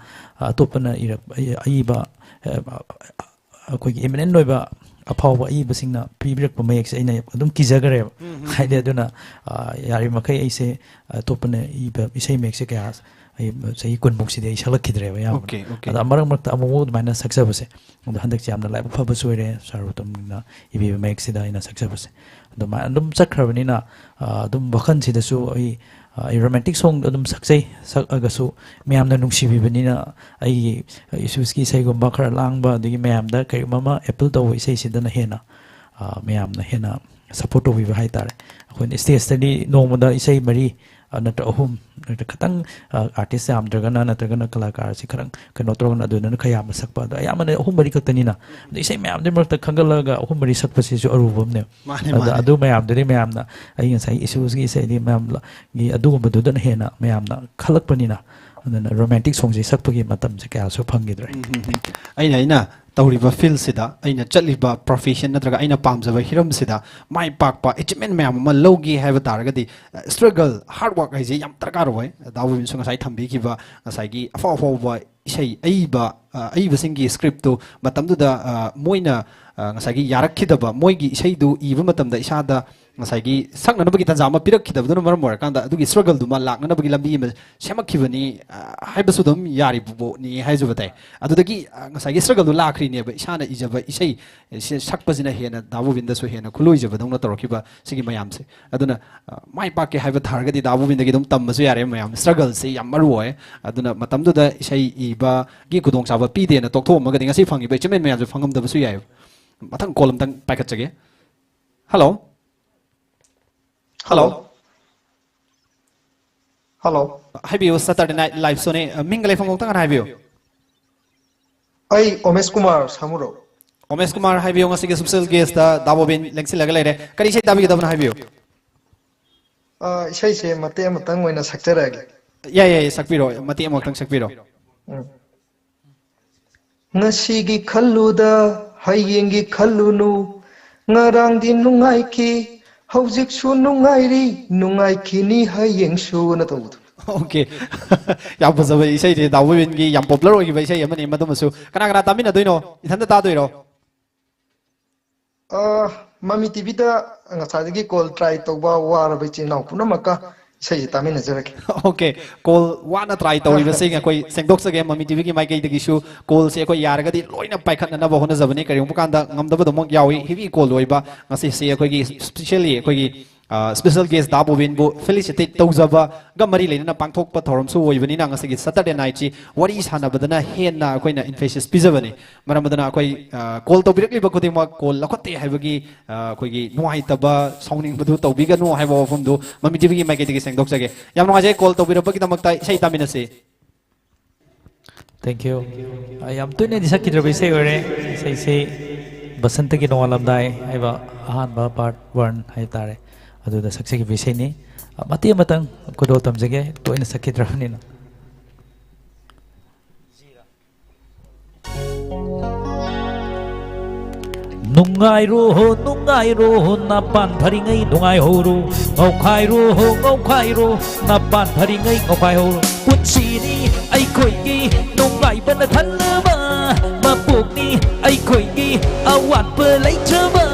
ꯑꯇꯣꯞꯄꯅ ꯏꯔꯛ-, ꯑꯏ-, ꯑꯏꯕ, ꯑ, ꯑꯩꯈꯣꯏꯒꯤ ꯏꯃꯤꯅꯦꯟ ꯑꯣꯏꯕ ꯑꯐꯥꯎꯕ ꯑꯏꯕꯁꯤꯡꯅ ꯄꯤꯕꯤꯔꯛꯄ ꯃꯌꯦꯛꯁꯦ ꯑꯩꯅ ꯑꯗꯨꯝ ꯀꯤꯖꯈ꯭ꯔꯦꯕ꯫ ꯎꯝ, ꯎꯝ, ꯍꯥꯏꯗꯤ ꯎꯝ꯫ ꯑꯗꯨꯅ, ꯑ, ꯌꯥꯔꯤꯕꯃꯈꯩ ꯑꯩꯁꯦ ꯑꯇꯣꯞꯄꯅ ꯏꯕ ꯏꯁꯩ ꯃꯌꯦꯛꯁꯦ ꯀꯌꯥ ꯑꯩ ꯆꯍꯤ ꯀꯨꯟꯃꯨꯛꯁꯤꯗꯤ ꯑꯩ ꯁꯛꯂꯛꯈꯤꯗ꯭ꯔꯦꯕ ꯑꯌꯥꯝꯕꯅ꯫ Okay, okay. ꯑꯗꯣ ꯃꯔꯛ ꯃꯔꯛꯇ ꯑꯃꯨꯛ ꯑꯃꯨꯛ ꯑꯗꯨꯃꯥꯏꯅ ꯁꯛꯆꯕꯁꯦ꯫ ꯑꯗꯣ ꯍꯟꯗꯛꯁꯦ ꯌꯥꯝꯅ ꯂꯥꯏꯕꯛ ꯐꯕꯁꯨ ꯑꯣꯏꯔꯦ, ꯁꯥꯔ ꯎꯇꯝꯅ ꯏꯕꯤꯕ ꯃꯌꯦꯛꯁꯤꯗ ꯑꯩꯅ ꯁꯛꯆꯕꯁꯦ꯫ ꯑꯗꯨꯃꯥꯏꯅ ꯑꯗꯨꯝ ꯆꯠꯈ꯭ꯔꯕꯅꯤꯅ, ꯑ, ꯑꯗꯨꯝ ꯋꯥꯈꯜꯁꯤꯗꯁꯨ ꯑꯩ, ꯑ, ꯑꯩ ꯔꯣꯃꯦꯟꯇꯤꯛ ꯁꯣꯡ ꯑꯗꯨꯝ ꯁꯛꯆꯩ, ꯁꯛꯑꯒꯁꯨ ꯃꯌꯥꯝꯅ ꯅꯨꯡꯁꯤꯕꯤꯕꯅꯤꯅ ꯑꯩꯒꯤ ꯏꯁꯨꯁꯀꯤ ꯏꯁꯩꯒꯨꯝꯕ ꯈꯔ ꯂꯥꯡꯕ, ꯑꯗꯒꯤ ꯃꯌꯥꯝꯗ ꯀꯔꯤꯒꯨꯝꯕ ꯑꯃ ꯑꯦꯄꯤꯜ ꯇꯧꯕ ꯏꯁꯩꯁꯤꯗꯅ ꯍꯦꯟꯅ, ꯑ, ꯃꯌꯥꯝꯅ ꯍꯦꯟꯅ ꯁꯞꯄꯣꯔꯠ ꯇꯧꯕꯤꯕ ꯍꯥꯏꯇꯥꯔꯦ꯫ ꯑꯩꯈꯣꯏꯅ ꯁ꯭ꯇꯦꯖꯇꯗꯤ ꯅꯣꯡꯃꯗ ꯏꯁꯩ ꯃꯔꯤ, ꯑ, ꯅꯠꯇ꯭ꯔ ꯑꯍꯨꯝ, ꯅꯠꯇ꯭ꯔ ꯈꯤꯇꯪ, ꯑ, ꯑꯥꯔꯇꯤꯁ ꯌꯥꯝꯗ꯭ꯔꯒꯅ, ꯅꯠꯇ꯭ꯔꯒꯅ ꯀꯂꯥꯀꯥꯔꯁꯤ ꯈꯔ ꯀꯩꯅꯣ ꯇꯧꯔꯒꯅ ꯑꯗꯨꯗꯨꯅ ꯈꯔ ꯌꯥꯝꯅ ꯁꯛꯄ꯫ ꯑꯗꯣ ꯑꯌꯥꯝꯕꯅ ꯑꯍꯨꯝ ꯃꯔꯤ ꯈꯛꯇꯅꯤꯅ꯫ ꯑꯗꯣ ꯏꯁꯩ ꯃꯌꯥꯝꯗꯨꯒꯤ ꯃꯔꯛꯇ ꯈꯟꯒꯠꯂꯒ ꯑꯍꯨꯝ ꯃꯔꯤ ꯁꯛꯄꯁꯤꯁꯨ ꯑꯔꯨꯕ ꯑꯃꯅꯦꯕ꯫ ꯃꯥꯅꯦ, ꯑꯗ ꯃꯥꯅꯦ꯫ ꯑꯗꯨ ꯃꯌꯥꯝꯗꯨꯗꯤ ꯃꯌꯥꯝꯅ ꯑꯩ ꯉꯁꯥꯏ ꯏꯁꯨꯁꯀꯤ ꯏꯁꯩꯗꯤ ꯃꯌꯥꯝꯒꯤ ꯑꯗꯨꯒꯨꯝꯕꯗꯨꯗꯅ ꯍꯦꯟꯅ ꯃꯌꯥꯝꯅ ꯈꯜꯂꯛꯄꯅꯤꯅ꯫ ꯑꯗꯨꯅ ꯔꯣꯃꯦꯟꯇꯤꯛ ꯁꯣꯡꯁꯦ ꯁꯛꯄꯒꯤ ꯃꯇꯝꯁꯦ ꯀꯌꯥꯁꯨ ꯐꯪꯈꯤꯗ꯭ꯔꯦ꯫ ꯎꯝ, ꯎꯝ, ꯎꯝ꯫ ꯑꯩꯅ, ꯑꯩꯅ ꯇꯧꯔꯤꯕ ꯐꯤꯜꯁꯤꯗ, ꯑꯩꯅ ꯆꯠꯂꯤꯕ ꯄ꯭ꯔꯣꯐꯦꯁꯟ ꯅꯠꯇ꯭ꯔꯒ ꯑꯩꯅ ꯄꯥꯝꯖꯕ ꯍꯤꯔꯝꯁꯤꯗ ꯃꯥꯏ ꯄꯥꯛꯄ, ꯑꯦꯆꯤꯞꯃꯦꯟ ꯃꯌꯥꯝ ꯑꯃ ꯂꯧꯒꯦ ꯍꯥꯏꯕ ꯇꯥꯔꯒꯗꯤ, ꯑ, ꯁ꯭ꯇ꯭ꯔꯒꯜ, ꯍꯥꯔꯗ ꯋꯥꯔꯛ ꯍꯥꯏꯁꯦ ꯌꯥꯝ ꯗꯔꯀꯥꯔ ꯑꯣꯏ꯫ ꯗꯥ ꯕꯣꯕꯤꯟꯁꯨ ꯉꯁꯥꯏ ꯊꯝꯕꯤꯈꯤꯕ ꯉꯁꯥꯏꯒꯤ ꯑꯐꯥꯎ ꯑꯐꯥꯎꯕ ꯏꯁꯩ ꯑꯏꯕ, ꯑ, ꯑꯏꯕꯁꯤꯡꯒꯤ scriptꯇꯨ ꯃꯇꯝꯗꯨꯗ, ꯑ, ꯃꯣꯏꯅ, ꯑ, ꯉꯁꯥꯏꯒꯤ ꯌꯥꯔꯛꯈꯤꯗꯕ, ꯃꯣꯏꯒꯤ ꯏꯁꯩꯗꯨ ꯏꯕ ꯃꯇꯝꯗ ꯏꯁꯥꯗ ꯉꯁꯥꯏꯒꯤ ꯁꯛꯅꯅꯕꯒꯤ ꯇꯥꯟꯖꯥ ꯑꯃ ꯄꯤꯔꯛꯈꯤꯗꯕꯗꯨꯅ ꯃꯔꯝ ꯑꯣꯏꯔꯀꯥꯟꯗ ꯑꯗꯨꯒꯤ struggleꯗꯨꯃ ꯂꯥꯛꯅꯅꯕꯒꯤ ꯂꯝꯕꯤ ꯑꯃ ꯁꯦꯝꯃꯛꯈꯤꯕꯅꯤ, ꯑ, ꯍꯥꯏꯕꯁꯨ ꯑꯗꯨꯝ ꯌꯥꯔꯤꯕ ꯄꯣꯠꯅꯤ ꯍꯥꯏꯖꯕ ꯇꯥꯏ꯫ ꯑꯗꯨꯗꯒꯤ, ꯑ, ꯉꯁꯥꯏꯒꯤ struggleꯗꯨ ꯂꯥꯛꯈ꯭ꯔꯤꯅꯦꯕ, ꯏꯁꯥꯅ ꯏꯖꯕ ꯏꯁꯩ ꯁꯤ ꯁꯛꯄꯁꯤꯅ ꯍꯦꯟꯅ ꯗꯥ ꯕꯣꯕꯤꯟꯗꯁꯨ ꯍꯦꯟꯅ ꯈꯨꯂꯣꯏꯖꯕꯗꯧꯅ ꯇꯧꯔꯛꯈꯤꯕ ꯁꯤꯒꯤ ꯃꯌꯥꯝꯁꯦ꯫ ꯑꯗꯨꯅ, ꯑ, ꯃꯥꯏ ꯄꯥꯛꯀꯦ ꯍꯥꯏꯕ ꯇꯥꯔꯒꯗꯤ ꯗꯥ ꯕꯣꯕꯤꯟꯗꯒꯤ ꯑꯗꯨꯝ ꯇꯝꯕꯁꯨ ꯌꯥꯔꯦ ꯃꯌꯥꯝ꯫ Struggleꯁꯤ ꯌꯥꯝ ꯃꯔꯨ ꯑꯣꯏ꯫ ꯑꯗꯨꯅ ꯃꯇꯝꯗꯨꯗ ꯏꯁꯩ ꯏꯕꯒꯤ ꯈꯨꯗꯣꯡꯆꯥꯕ ꯄꯤꯗꯦꯅ ꯇꯣꯛꯊꯣꯛꯑꯝꯃꯒꯗꯤ ꯉꯁꯤ ꯐꯪꯉꯤꯕ achievement ꯃꯌꯥꯝꯁꯦ ꯐꯪꯉꯝꯗꯕꯁꯨ ꯌꯥꯏꯑꯕ꯫ ꯃꯊꯪ call ꯑꯝꯇꯪ ꯄꯥꯏꯈꯠꯆꯒꯦ꯫ Hello꯫ Hello꯫ Hello꯫ Hello꯫ ꯍꯥꯏꯕꯤꯌꯨ, Saturday Night Live Showꯅꯦ꯫ ꯑ, ꯃꯤꯡꯒ ꯂꯩꯐꯝ ꯑꯃꯨꯛꯇꯪ ꯍꯥꯟꯅ ꯍꯥꯏꯕꯤꯌꯨ꯫ ꯑꯩ ꯑꯣꯃꯦꯁ ꯀꯨꯃꯥꯔ ꯁꯥꯃꯨꯔꯧ꯫ ꯑꯣꯃꯦꯁ ꯀꯨꯃꯥꯔ, ꯍꯥꯏꯕꯤꯌꯨ, ꯉꯁꯤꯒꯤ special guestꯇ ꯗꯥ ꯕꯣꯕꯤꯟ ꯂꯦꯡꯁꯤꯜꯂꯒ ꯂꯩꯔꯦ꯫ ꯀꯔꯤ ꯏꯁꯩ ꯇꯥꯕꯤꯒꯗꯕꯅꯣ ꯍꯥꯏꯕꯤꯌꯨ꯫ ꯑ, ꯏꯁꯩꯁꯦ ꯃꯇꯦꯛ ꯑꯃꯇꯪ ꯑꯣꯏꯅ ꯁꯛꯆꯔꯛꯑꯒꯦ꯫ ꯌꯥꯏ, ꯌꯥꯏ, ꯁꯛꯄꯤꯔꯣ, ꯃꯇꯦꯛ ꯑꯃꯈꯛꯇꯪ ꯁꯛꯄꯤꯔꯣ꯫ ꯎꯝ꯫ ꯉꯁꯤꯒꯤ ꯈꯜꯂꯨꯗ ꯍꯌꯦꯡꯒꯤ ꯈꯜꯂꯨꯅꯨ, ꯉꯔꯥꯡꯗꯤ ꯅꯨꯡꯉꯥꯏꯈꯤ, ꯍꯧꯖꯤꯛꯁꯨ ꯅꯨꯡꯉꯥꯏꯔꯤ, ꯅꯨꯡꯉꯥꯏꯈꯤꯅꯤ ꯍꯌꯦꯡꯁꯨꯅ ꯇꯧꯕꯗꯣ꯫ Okay꯫ ꯌꯥꯝ ꯐꯖꯕ ꯏꯁꯩꯅꯦ, ꯗꯥ ꯕꯣꯕꯤꯟꯒꯤ ꯌꯥꯝ popular ꯑꯣꯏꯈꯤꯕ ꯏꯁꯩ ꯑꯃꯅꯤ ꯃꯗꯨꯃꯁꯨ꯫ ꯀꯅꯥ ꯀꯅꯥ ꯇꯥꯃꯤꯟꯅꯗꯣꯏꯅꯣ? ꯏꯊꯟꯇ ꯇꯥꯗꯣꯏꯔꯣ? ꯑ, ꯃꯃꯤ ꯇꯤꯚꯤꯗ ꯉꯁꯥꯏꯗꯒꯤ call try ꯇꯧꯕ ꯋꯥꯔꯕ ꯏꯆꯤꯟ ꯏꯅꯥꯎ ꯄꯨꯝꯅꯃꯛꯀ ꯏꯁꯩꯁꯦ ꯇꯥꯃꯤꯟꯅꯖꯔꯒꯦ꯫ Okay, call ꯋꯥꯅ try ꯇꯧꯔꯤꯕꯁꯤꯡ ꯑꯩꯈꯣꯏ ꯁꯦꯡꯗꯣꯛꯆꯒꯦ꯫ ꯃꯃꯤ ꯇꯤꯚꯤꯒꯤ ꯃꯥꯏꯀꯩꯗꯒꯤꯁꯨ callꯁꯦ ꯑꯩꯈꯣꯏ ꯌꯥꯔꯒꯗꯤ ꯂꯣꯏꯅ ꯄꯥꯏꯈꯠꯅꯅꯕ ꯍꯣꯠꯅꯖꯕꯅꯤ꯫ ꯀꯔꯤꯒꯨꯝꯕ ꯀꯥꯟꯗ ꯉꯝꯗꯕ ꯑꯗꯨꯃꯛ ꯌꯥꯎꯏ꯫ Heavy call ꯑꯣꯏꯕ ꯉꯁꯤꯁꯦ ꯑꯩꯈꯣꯏꯒꯤ specially ꯑꯩꯈꯣꯏꯒꯤ, ꯑ, special guest ꯗꯥ ꯕꯣꯕꯤꯟꯕꯨ felicitate ꯇꯧꯖꯕꯒ ꯃꯔꯤ ꯂꯩꯅꯅ ꯄꯥꯡꯊꯣꯛꯄ ꯊꯧꯔꯝꯁꯨ ꯑꯣꯏꯕꯅꯤꯅ ꯉꯁꯤꯒꯤ Saturday nightꯁꯤ ꯋꯥꯔꯤ ꯁꯥꯟꯅꯕꯗꯅ ꯍꯦꯟꯅ ꯑꯩꯈꯣꯏꯅ emphasis ꯄꯤꯖꯕꯅꯤ꯫ ꯃꯔꯝ ꯑꯗꯨꯅ ꯑꯩꯈꯣꯏ, ꯑ, call ꯇꯧꯕꯤꯔꯛꯂꯤꯕ ꯈꯨꯗꯤꯡꯃꯛ call ꯂꯧꯈꯠꯇꯦ ꯍꯥꯏꯕꯒꯤ, ꯑ, ꯑꯩꯈꯣꯏꯒꯤ ꯅꯨꯡꯉꯥꯏꯇꯕ, ꯁꯥꯎꯅꯤꯡꯕꯗꯨ ꯇꯧꯕꯤꯒꯅꯨ ꯍꯥꯏꯕ ꯋꯥꯐꯝꯗꯨ ꯃꯃꯤ ꯇꯤꯚꯤꯒꯤ ꯃꯥꯏꯀꯩꯗꯒꯤ ꯁꯦꯡꯗꯣꯛꯆꯒꯦ꯫ ꯌꯥꯝ ꯅꯨꯡꯉꯥꯏꯖꯩ call ꯇꯧꯕꯤꯔꯛꯄꯒꯤꯗꯃꯛꯇ꯫ ꯏꯁꯩ ꯇꯥꯃꯤꯟꯅꯁꯤ꯫ Thank you꯫ ꯑ, ꯌꯥꯝ ꯇꯣꯏꯅꯗꯤ ꯁꯛꯈꯤꯗ꯭ꯔꯕ ꯏꯁꯩ ꯑꯣꯏꯔꯦ꯫ ꯏꯁꯩꯁꯤ ꯕꯁꯟꯇꯒꯤ ꯅꯣꯡꯉꯥꯜꯂꯝꯗꯥꯏ ꯍꯥꯏꯕ ꯑꯍꯥꯟꯕ part one ꯍꯥꯏ ꯇꯥꯔꯦ, ꯑꯗꯨꯗ ꯁꯛꯆꯈꯤꯕ ꯏꯁꯩꯅꯤ꯫ ꯑ, ꯃꯇꯦꯛ ꯑꯃꯇꯪ ꯈꯨꯗꯣꯜ ꯇꯝꯖꯒꯦ, ꯇꯣꯏꯅ ꯁꯛꯈꯤꯗ꯭ꯔꯕꯅꯤꯅ꯫ ꯅꯨꯡꯉꯥꯏꯔꯣ ꯍꯣ, ꯅꯨꯡꯉꯥꯏꯔꯣ ꯍꯣ, ꯅꯄꯥꯟ ꯐꯔꯤꯉꯩ ꯅꯨꯡꯉꯥꯏꯍꯧꯔꯣ꯫ ꯉꯧꯈꯥꯏꯔꯣ ꯍꯣ, ꯉꯧꯈꯥꯏꯔꯣ, ꯅꯄꯥꯟ ꯐꯔꯤꯉꯩ ꯉꯧꯈꯥꯏꯍꯧꯔꯣ꯫ ꯄꯨꯟꯁꯤꯅꯤ ꯑꯩꯈꯣꯏꯒꯤ ꯅꯨꯡꯉꯥꯏꯕꯅ ꯊꯜꯂꯕ ꯃꯄꯣꯛꯅꯤ, ꯑꯩꯈꯣꯏꯒꯤ ꯑꯋꯥꯠꯄ ꯂꯩꯇ꯭ꯔꯕ꯫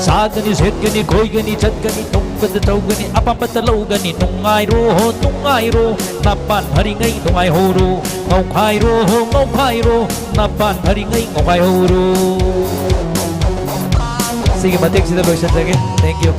ꯁꯥꯒꯅꯤ, ꯁꯦꯠꯀꯅꯤ, ꯀꯣꯏꯒꯅꯤ, ꯆꯠꯀꯅꯤ, ꯇꯨꯝꯕꯗ ꯇꯧꯒꯅꯤ, ꯑꯄꯥꯝꯕꯇ ꯂꯧꯒꯅꯤ꯫ ꯅꯨꯡꯉꯥꯏꯔꯣ ꯍꯣ, ꯅꯨꯡꯉꯥꯏꯔꯣ, ꯅꯄꯥꯟ ꯐꯔꯤꯉꯩ ꯅꯨꯡꯉꯥꯏꯍꯧꯔꯣ꯫ ꯉꯧꯈꯥꯏꯔꯣ ꯍꯣ, ꯉꯧꯈꯥꯏꯔꯣ, ꯅꯄꯥꯟ ꯐꯔꯤꯉꯩ ꯉꯧꯈꯥꯏꯍꯧꯔꯣ꯫ ꯁꯤꯒꯤ ꯃꯇꯦꯛꯁꯤꯗ ꯂꯣꯏꯁꯤꯟꯖꯒꯦ꯫ Thank you꯫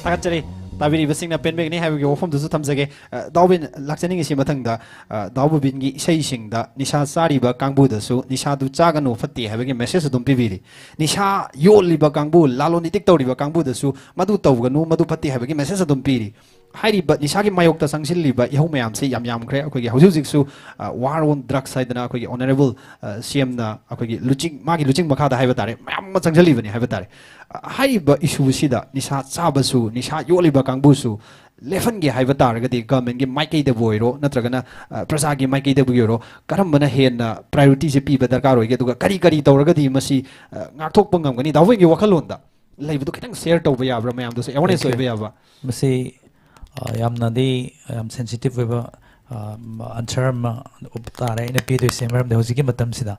ꯊꯥꯒꯠꯆꯔꯤ꯫ ꯇꯥꯕꯤꯔꯤꯕꯁꯤꯡꯅ ꯄꯦꯟꯕꯤꯒꯅꯤ ꯍꯥꯏꯕꯒꯤ ꯋꯥꯐꯝꯗꯨꯁꯨ ꯊꯝꯖꯒꯦ꯫ ꯑ, ꯗꯥꯎꯕꯤꯟ, ꯂꯥꯛꯆꯅꯤꯡꯉꯤꯁꯤ ꯃꯊꯪꯗ, ꯑ, ꯗꯥꯎꯕꯤꯟꯒꯤ ꯏꯁꯩꯁꯤꯡꯗ ꯅꯤꯁꯥ ꯆꯥꯔꯤꯕ ꯀꯥꯡꯕꯨꯗꯁꯨ ꯅꯤꯁꯥꯗꯨ ꯆꯥꯒꯅꯨ, ꯐꯠꯇꯦ ꯍꯥꯏꯕꯒꯤ ꯃꯦꯁꯦꯖ ꯑꯗꯨꯝ ꯄꯤꯕꯤꯔꯤ꯫ ꯅꯤꯁꯥ ꯌꯣꯜꯂꯤꯕ ꯀꯥꯡꯕꯨ, ꯂꯂꯣꯟ ꯏꯇꯤꯛ ꯇꯧꯔꯤꯕ ꯀꯥꯡꯕꯨꯗꯁꯨ ꯃꯗꯨ ꯇꯧꯒꯅꯨ, ꯃꯗꯨ ꯐꯠꯇꯦ ꯍꯥꯏꯕꯒꯤ ꯃꯦꯁꯦꯖ ꯑꯗꯨꯝ ꯄꯤꯔꯤ꯫ ꯍꯥꯏꯔꯤꯕ ꯅꯤꯁꯥꯒꯤ ꯃꯥꯌꯣꯛꯇ ꯆꯪꯁꯤꯜꯂꯤꯕ ꯏꯍꯧ ꯃꯌꯥꯝꯁꯤ ꯌꯥꯝ ꯌꯥꯝꯈ꯭ꯔꯦ꯫ ꯑꯩꯈꯣꯏꯒꯤ ꯍꯧꯖꯤꯛ ꯍꯧꯖꯤꯛꯁꯨ, ꯑ, War on Drugs ꯍꯥꯏꯗꯅ ꯑꯩꯈꯣꯏꯒꯤ ꯑꯣꯅꯔꯦꯕꯜ, ꯑ, ꯁꯤ ꯑꯦꯝꯅ ꯑꯩꯈꯣꯏꯒꯤ ꯂꯨꯆꯤꯡ, ꯃꯥꯒꯤ ꯂꯨꯆꯤꯡ ꯃꯈꯥꯗ ꯍꯥꯏꯕ ꯇꯥꯔꯦ, ꯃꯌꯥꯝ ꯑꯃ ꯆꯪꯁꯤꯜꯂꯤꯕꯅꯤ ꯍꯥꯏꯕ ꯇꯥꯔꯦ꯫ ꯑ, ꯍꯥꯏꯔꯤꯕ ꯏꯁꯨꯁꯤꯗ ꯅꯤꯁꯥ ꯆꯥꯕꯁꯨ, ꯅꯤꯁꯥ ꯌꯣꯜꯂꯤꯕ ꯀꯥꯡꯕꯨꯁꯨ ꯂꯦꯞꯍꯟꯒꯦ ꯍꯥꯏꯕ ꯇꯥꯔꯒꯗꯤ, ꯒꯚꯔꯟꯃꯦꯟꯒꯤ ꯃꯥꯏꯀꯩꯗꯕꯨ ꯑꯣꯏꯔꯣ, ꯅꯠꯇ꯭ꯔꯒꯅ, ꯑ, ꯄ꯭ꯔꯖꯥꯒꯤ ꯃꯥꯏꯀꯩꯗꯕꯨ ꯑꯣꯏꯔꯣ, ꯀꯔꯝꯕꯅ ꯍꯦꯟꯅ ꯄ꯭ꯔꯥꯏꯌꯣꯔꯤꯇꯤꯁꯦ ꯄꯤꯕ ꯗꯔꯀꯥꯔ ꯑꯣꯏꯒꯦ, ꯑꯗꯨꯒ ꯀꯔꯤ ꯀꯔꯤ ꯇꯧꯔꯒꯗꯤ ꯃꯁꯤ, ꯑ, ꯉꯥꯛꯊꯣꯛꯄ ꯉꯝꯒꯅꯤ? ꯗꯥꯎꯕꯣꯏꯒꯤ ꯋꯥꯈꯜꯂꯣꯟꯗ ꯂꯩꯕꯗꯣ ꯈꯤꯇꯪ ꯁꯤꯌꯔ ꯇꯧꯕ ꯌꯥꯕ꯭ꯔꯥ? ꯃꯌꯥꯝꯗꯁꯨ ꯑꯦꯋꯥꯔꯅꯦꯁ Thank you. ꯑꯣꯏꯕ ꯌꯥꯕ꯫ ꯃꯁꯤ, ꯑ, ꯌꯥꯝꯅꯗꯤ, ꯌꯥꯝ ꯁꯦꯟꯁꯤꯇꯤꯞ ꯑꯣꯏꯕ, ꯑ, ꯑꯟꯁꯔ ꯑꯃ ꯇꯥꯔꯦ ꯑꯩꯅ ꯄꯤꯗꯣꯏꯁꯦ, ꯃꯔꯝꯗꯤ ꯍꯧꯖꯤꯛꯀꯤ ꯃꯇꯝꯁꯤꯗ,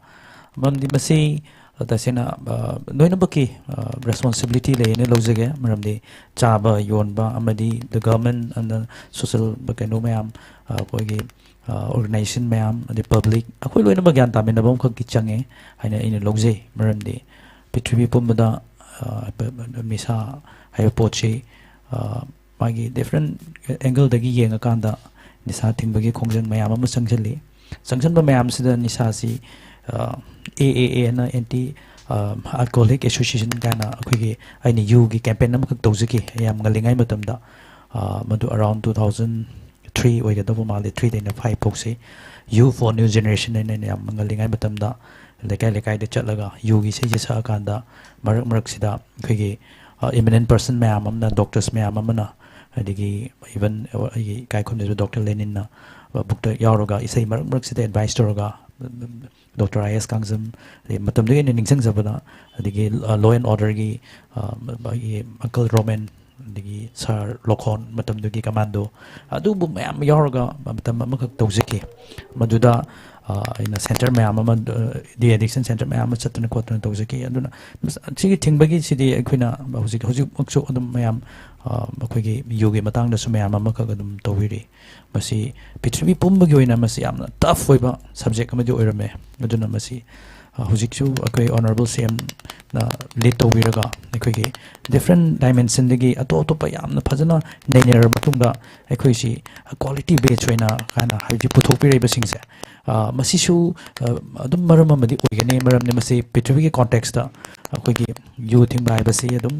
ꯃꯔꯝꯗꯤ ꯃꯁꯤ, ꯑ, ꯇꯁꯦꯡꯅ, ꯑ, ꯂꯣꯏꯅꯃꯛꯀꯤ, ꯑ, ꯔꯦꯁꯄꯣꯟꯁꯤꯕꯤꯂꯤꯇꯤ ꯂꯩꯌꯦꯅ ꯂꯧꯖꯒꯦ, ꯃꯔꯝꯗꯤ ꯆꯥꯕ ꯌꯣꯟꯕ ꯑꯃꯗꯤ the government and the social ꯀꯩꯅꯣ ꯃꯌꯥꯝ, ꯑ, ꯑꯩꯈꯣꯏꯒꯤ, ꯑ, ꯑꯣꯔꯒꯅꯥꯏꯖꯦꯁꯟ ꯃꯌꯥꯝ, ꯑꯗꯩ ꯄꯕ꯭ꯂꯤꯛ, ꯑꯩꯈꯣꯏ ꯂꯣꯏꯅꯃꯛ ꯒ꯭ꯌꯥꯟ ꯇꯥꯃꯤꯟꯅꯕ ꯑꯃꯈꯛꯀꯤ ꯆꯪꯉꯦ ꯍꯥꯏꯅ ꯑꯩꯅ ꯂꯧꯖꯩ꯫ ꯃꯔꯝꯗꯤ ꯄ꯭ꯔꯤꯊꯤꯕꯤ ꯄꯨꯝꯕꯗ, ꯑ, ꯅꯤꯁꯥ ꯍꯥꯏꯕ ꯄꯣꯠꯁꯤ, ꯑ, ꯃꯥꯒꯤ ꯗꯤꯐ꯭ꯔꯦꯟ ꯑꯦꯡꯒꯜꯗꯒꯤ ꯌꯦꯡꯉꯀꯥꯟꯗ ꯅꯤꯁꯥ ꯊꯤꯡꯕꯒꯤ ꯈꯣꯡꯖꯪ ꯃꯌꯥꯝ ꯑꯃ ꯆꯪꯁꯤꯜꯂꯤ꯫ ꯆꯪꯁꯤꯟꯕ ꯃꯌꯥꯝꯁꯤꯗ ꯅꯤꯁꯥꯁꯤ, ꯑ, A A A ꯍꯥꯏꯅ ꯑꯦꯟꯇꯤ, ꯑ, ꯑꯜꯀꯣꯍꯣꯂꯤꯛ ꯑꯦꯁꯣꯁꯤꯌꯦꯁꯟ ꯀꯥꯏꯅ ꯑꯩꯈꯣꯏꯒꯤ, ꯑꯩꯅ ꯌꯨꯒꯤ ꯀꯦꯝꯄꯦꯟ ꯑꯃꯈꯛ ꯇꯧꯖꯈꯤ ꯌꯥꯝ ꯉꯜꯂꯤꯉꯩ ꯃꯇꯝꯗ꯫ ꯑ, ꯃꯗꯨ ꯑꯔꯥꯎꯟ ꯇꯨ ꯊꯥꯎꯖꯟ ꯊ꯭ꯔꯤ ꯑꯣꯏꯒꯗꯧꯕ ꯃꯥꯜꯂꯤ, ꯊ꯭ꯔꯤꯗꯩꯅ five ꯐꯥꯎꯁꯤ꯫ Youth for New Generation ꯍꯥꯏꯅ ꯑꯩꯅ ꯌꯥꯝ ꯉꯜꯂꯤꯉꯩ ꯃꯇꯝꯗ ꯂꯩꯀꯥꯏ ꯂꯩꯀꯥꯏꯗ ꯆꯠꯂꯒ ꯌꯨꯒꯤ ꯏꯁꯩꯁꯦ ꯁꯛꯑꯀꯥꯟꯗ, ꯃꯔꯛ ꯃꯔꯛꯁꯤꯗ ꯑꯩꯈꯣꯏꯒꯤ, ꯑ, ꯏꯃꯤꯅꯦꯟ ꯄꯔꯁꯟ ꯃꯌꯥꯝ ꯑꯃꯅ, ꯗꯣꯛꯇꯔꯁ ꯃꯌꯥꯝ ꯑꯃꯅ, ꯑꯗꯒꯤ ꯏꯚꯟ ꯑꯩꯒꯤ ꯏꯀꯥꯏ ꯈꯨꯝꯅꯖꯕ ꯗꯣꯛꯇꯔ ꯂꯦꯅꯤꯟꯅ ꯕꯨꯛꯇ ꯌꯥꯎꯔꯒ ꯏꯁꯩ ꯃꯔꯛ ꯃꯔꯛꯁꯤꯗ ꯑꯦꯗꯚꯥꯏꯁ ꯇꯧꯔꯒ, ꯗꯣꯛꯇꯔ ꯑꯥꯏ ꯑꯦꯁ ꯀꯥꯡꯖꯝ, ꯑꯗꯩ ꯃꯇꯝꯗꯨꯒꯤ ꯑꯩꯅ ꯅꯤꯡꯁꯤꯡꯖꯕꯗ, ꯑꯗꯒꯤ, ꯑ, ꯂꯣ ꯑꯦꯟ ꯑꯣꯔꯗꯔꯒꯤ, ꯑ, ꯑꯩꯒꯤ ꯑꯪꯀꯜ ꯔꯣꯃꯦꯟ, ꯑꯗꯒꯤ ꯁꯥꯔ ꯂꯣꯈꯣꯟ, ꯃꯇꯝꯗꯨꯒꯤ ꯀꯃꯥꯟꯗꯣ, ꯑꯗꯨꯕꯨ ꯃꯌꯥꯝ ꯌꯥꯎꯔꯒ ꯃꯇꯝ ꯑꯃꯈꯛ ꯇꯧꯖꯈꯤ꯫ ꯃꯗꯨꯗ ꯑ, ꯑꯩꯅ ꯁꯦꯟꯇꯔ ꯃꯌꯥꯝ ꯑꯃ, ꯗꯤ ꯑꯦꯗꯤꯛꯁꯟ ꯁꯦꯟꯇꯔ ꯃꯌꯥꯝ ꯑꯃ ꯆꯠꯇꯅ ꯈꯣꯠꯇꯅ ꯇꯧꯖꯈꯤ꯫ ꯑꯗꯨꯅ ꯁꯤꯒꯤ ꯊꯤꯡꯕꯒꯤꯁꯤꯗꯤ ꯑꯩꯈꯣꯏꯅ ꯍꯧꯖꯤꯛ, ꯍꯧꯖꯤꯛꯃꯛꯁꯨ ꯑꯗꯨꯝ ꯃꯌꯥꯝ, ꯑ, ꯑꯩꯈꯣꯏꯒꯤ ꯌꯨꯒꯤ ꯃꯇꯥꯡꯗꯁꯨ ꯃꯌꯥꯝ ꯑꯃꯈꯛ ꯑꯗꯨꯝ ꯇꯧꯕꯤꯔꯤ꯫ ꯃꯁꯤ ꯄ꯭ꯔꯤꯊꯤꯕꯤ ꯄꯨꯝꯕꯒꯤ ꯑꯣꯏꯅ ꯃꯁꯤ ꯌꯥꯝꯅ ꯇꯐ ꯑꯣꯏꯕ ꯁꯕꯖꯦꯛ ꯑꯃꯗꯤ ꯑꯣꯏꯔꯝꯃꯦ꯫ ꯑꯗꯨꯅ ꯃꯁꯤ, ꯑ, ꯍꯧꯖꯤꯛꯁꯨ ꯑꯩꯈꯣꯏ ꯑꯣꯅꯔꯦꯕꯜ ꯁꯤ ꯑꯦꯝꯅ ꯂꯤꯗ ꯇꯧꯕꯤꯔꯒ ꯑꯩꯈꯣꯏꯒꯤ ꯗꯤꯐ꯭ꯔꯦꯟ ꯗꯥꯏꯃꯦꯟꯁꯟꯗꯒꯤ ꯑꯇꯣꯞ ꯑꯇꯣꯞꯄ ꯌꯥꯝꯅ ꯐꯖꯅ ꯅꯩꯅꯔꯕ ꯃꯇꯨꯡꯗ ꯑꯩꯈꯣꯏꯁꯤ ꯀ꯭ꯋꯥꯂꯤꯇꯤ ꯕꯦꯁ ꯑꯣꯏꯅ ꯍꯥꯏꯅ ꯍꯧꯖꯤꯛ ꯄꯨꯊꯣꯛꯄꯤꯔꯛꯏꯕꯁꯤꯡꯁꯦ, ꯑ, ꯃꯁꯤꯁꯨ, ꯑ, ꯑꯗꯨꯝ ꯃꯔꯝ ꯑꯃꯗꯤ ꯑꯣꯏꯒꯅꯤ꯫ ꯃꯔꯝꯗꯤ ꯃꯁꯤ ꯄ꯭ꯔꯤꯊꯤꯕꯤꯒꯤ ꯀꯣꯟꯇꯦꯛꯁꯇ ꯑꯩꯈꯣꯏꯒꯤ ꯌꯨ ꯊꯤꯡꯕ ꯍꯥꯏꯕꯁꯤ ꯑꯗꯨꯝ,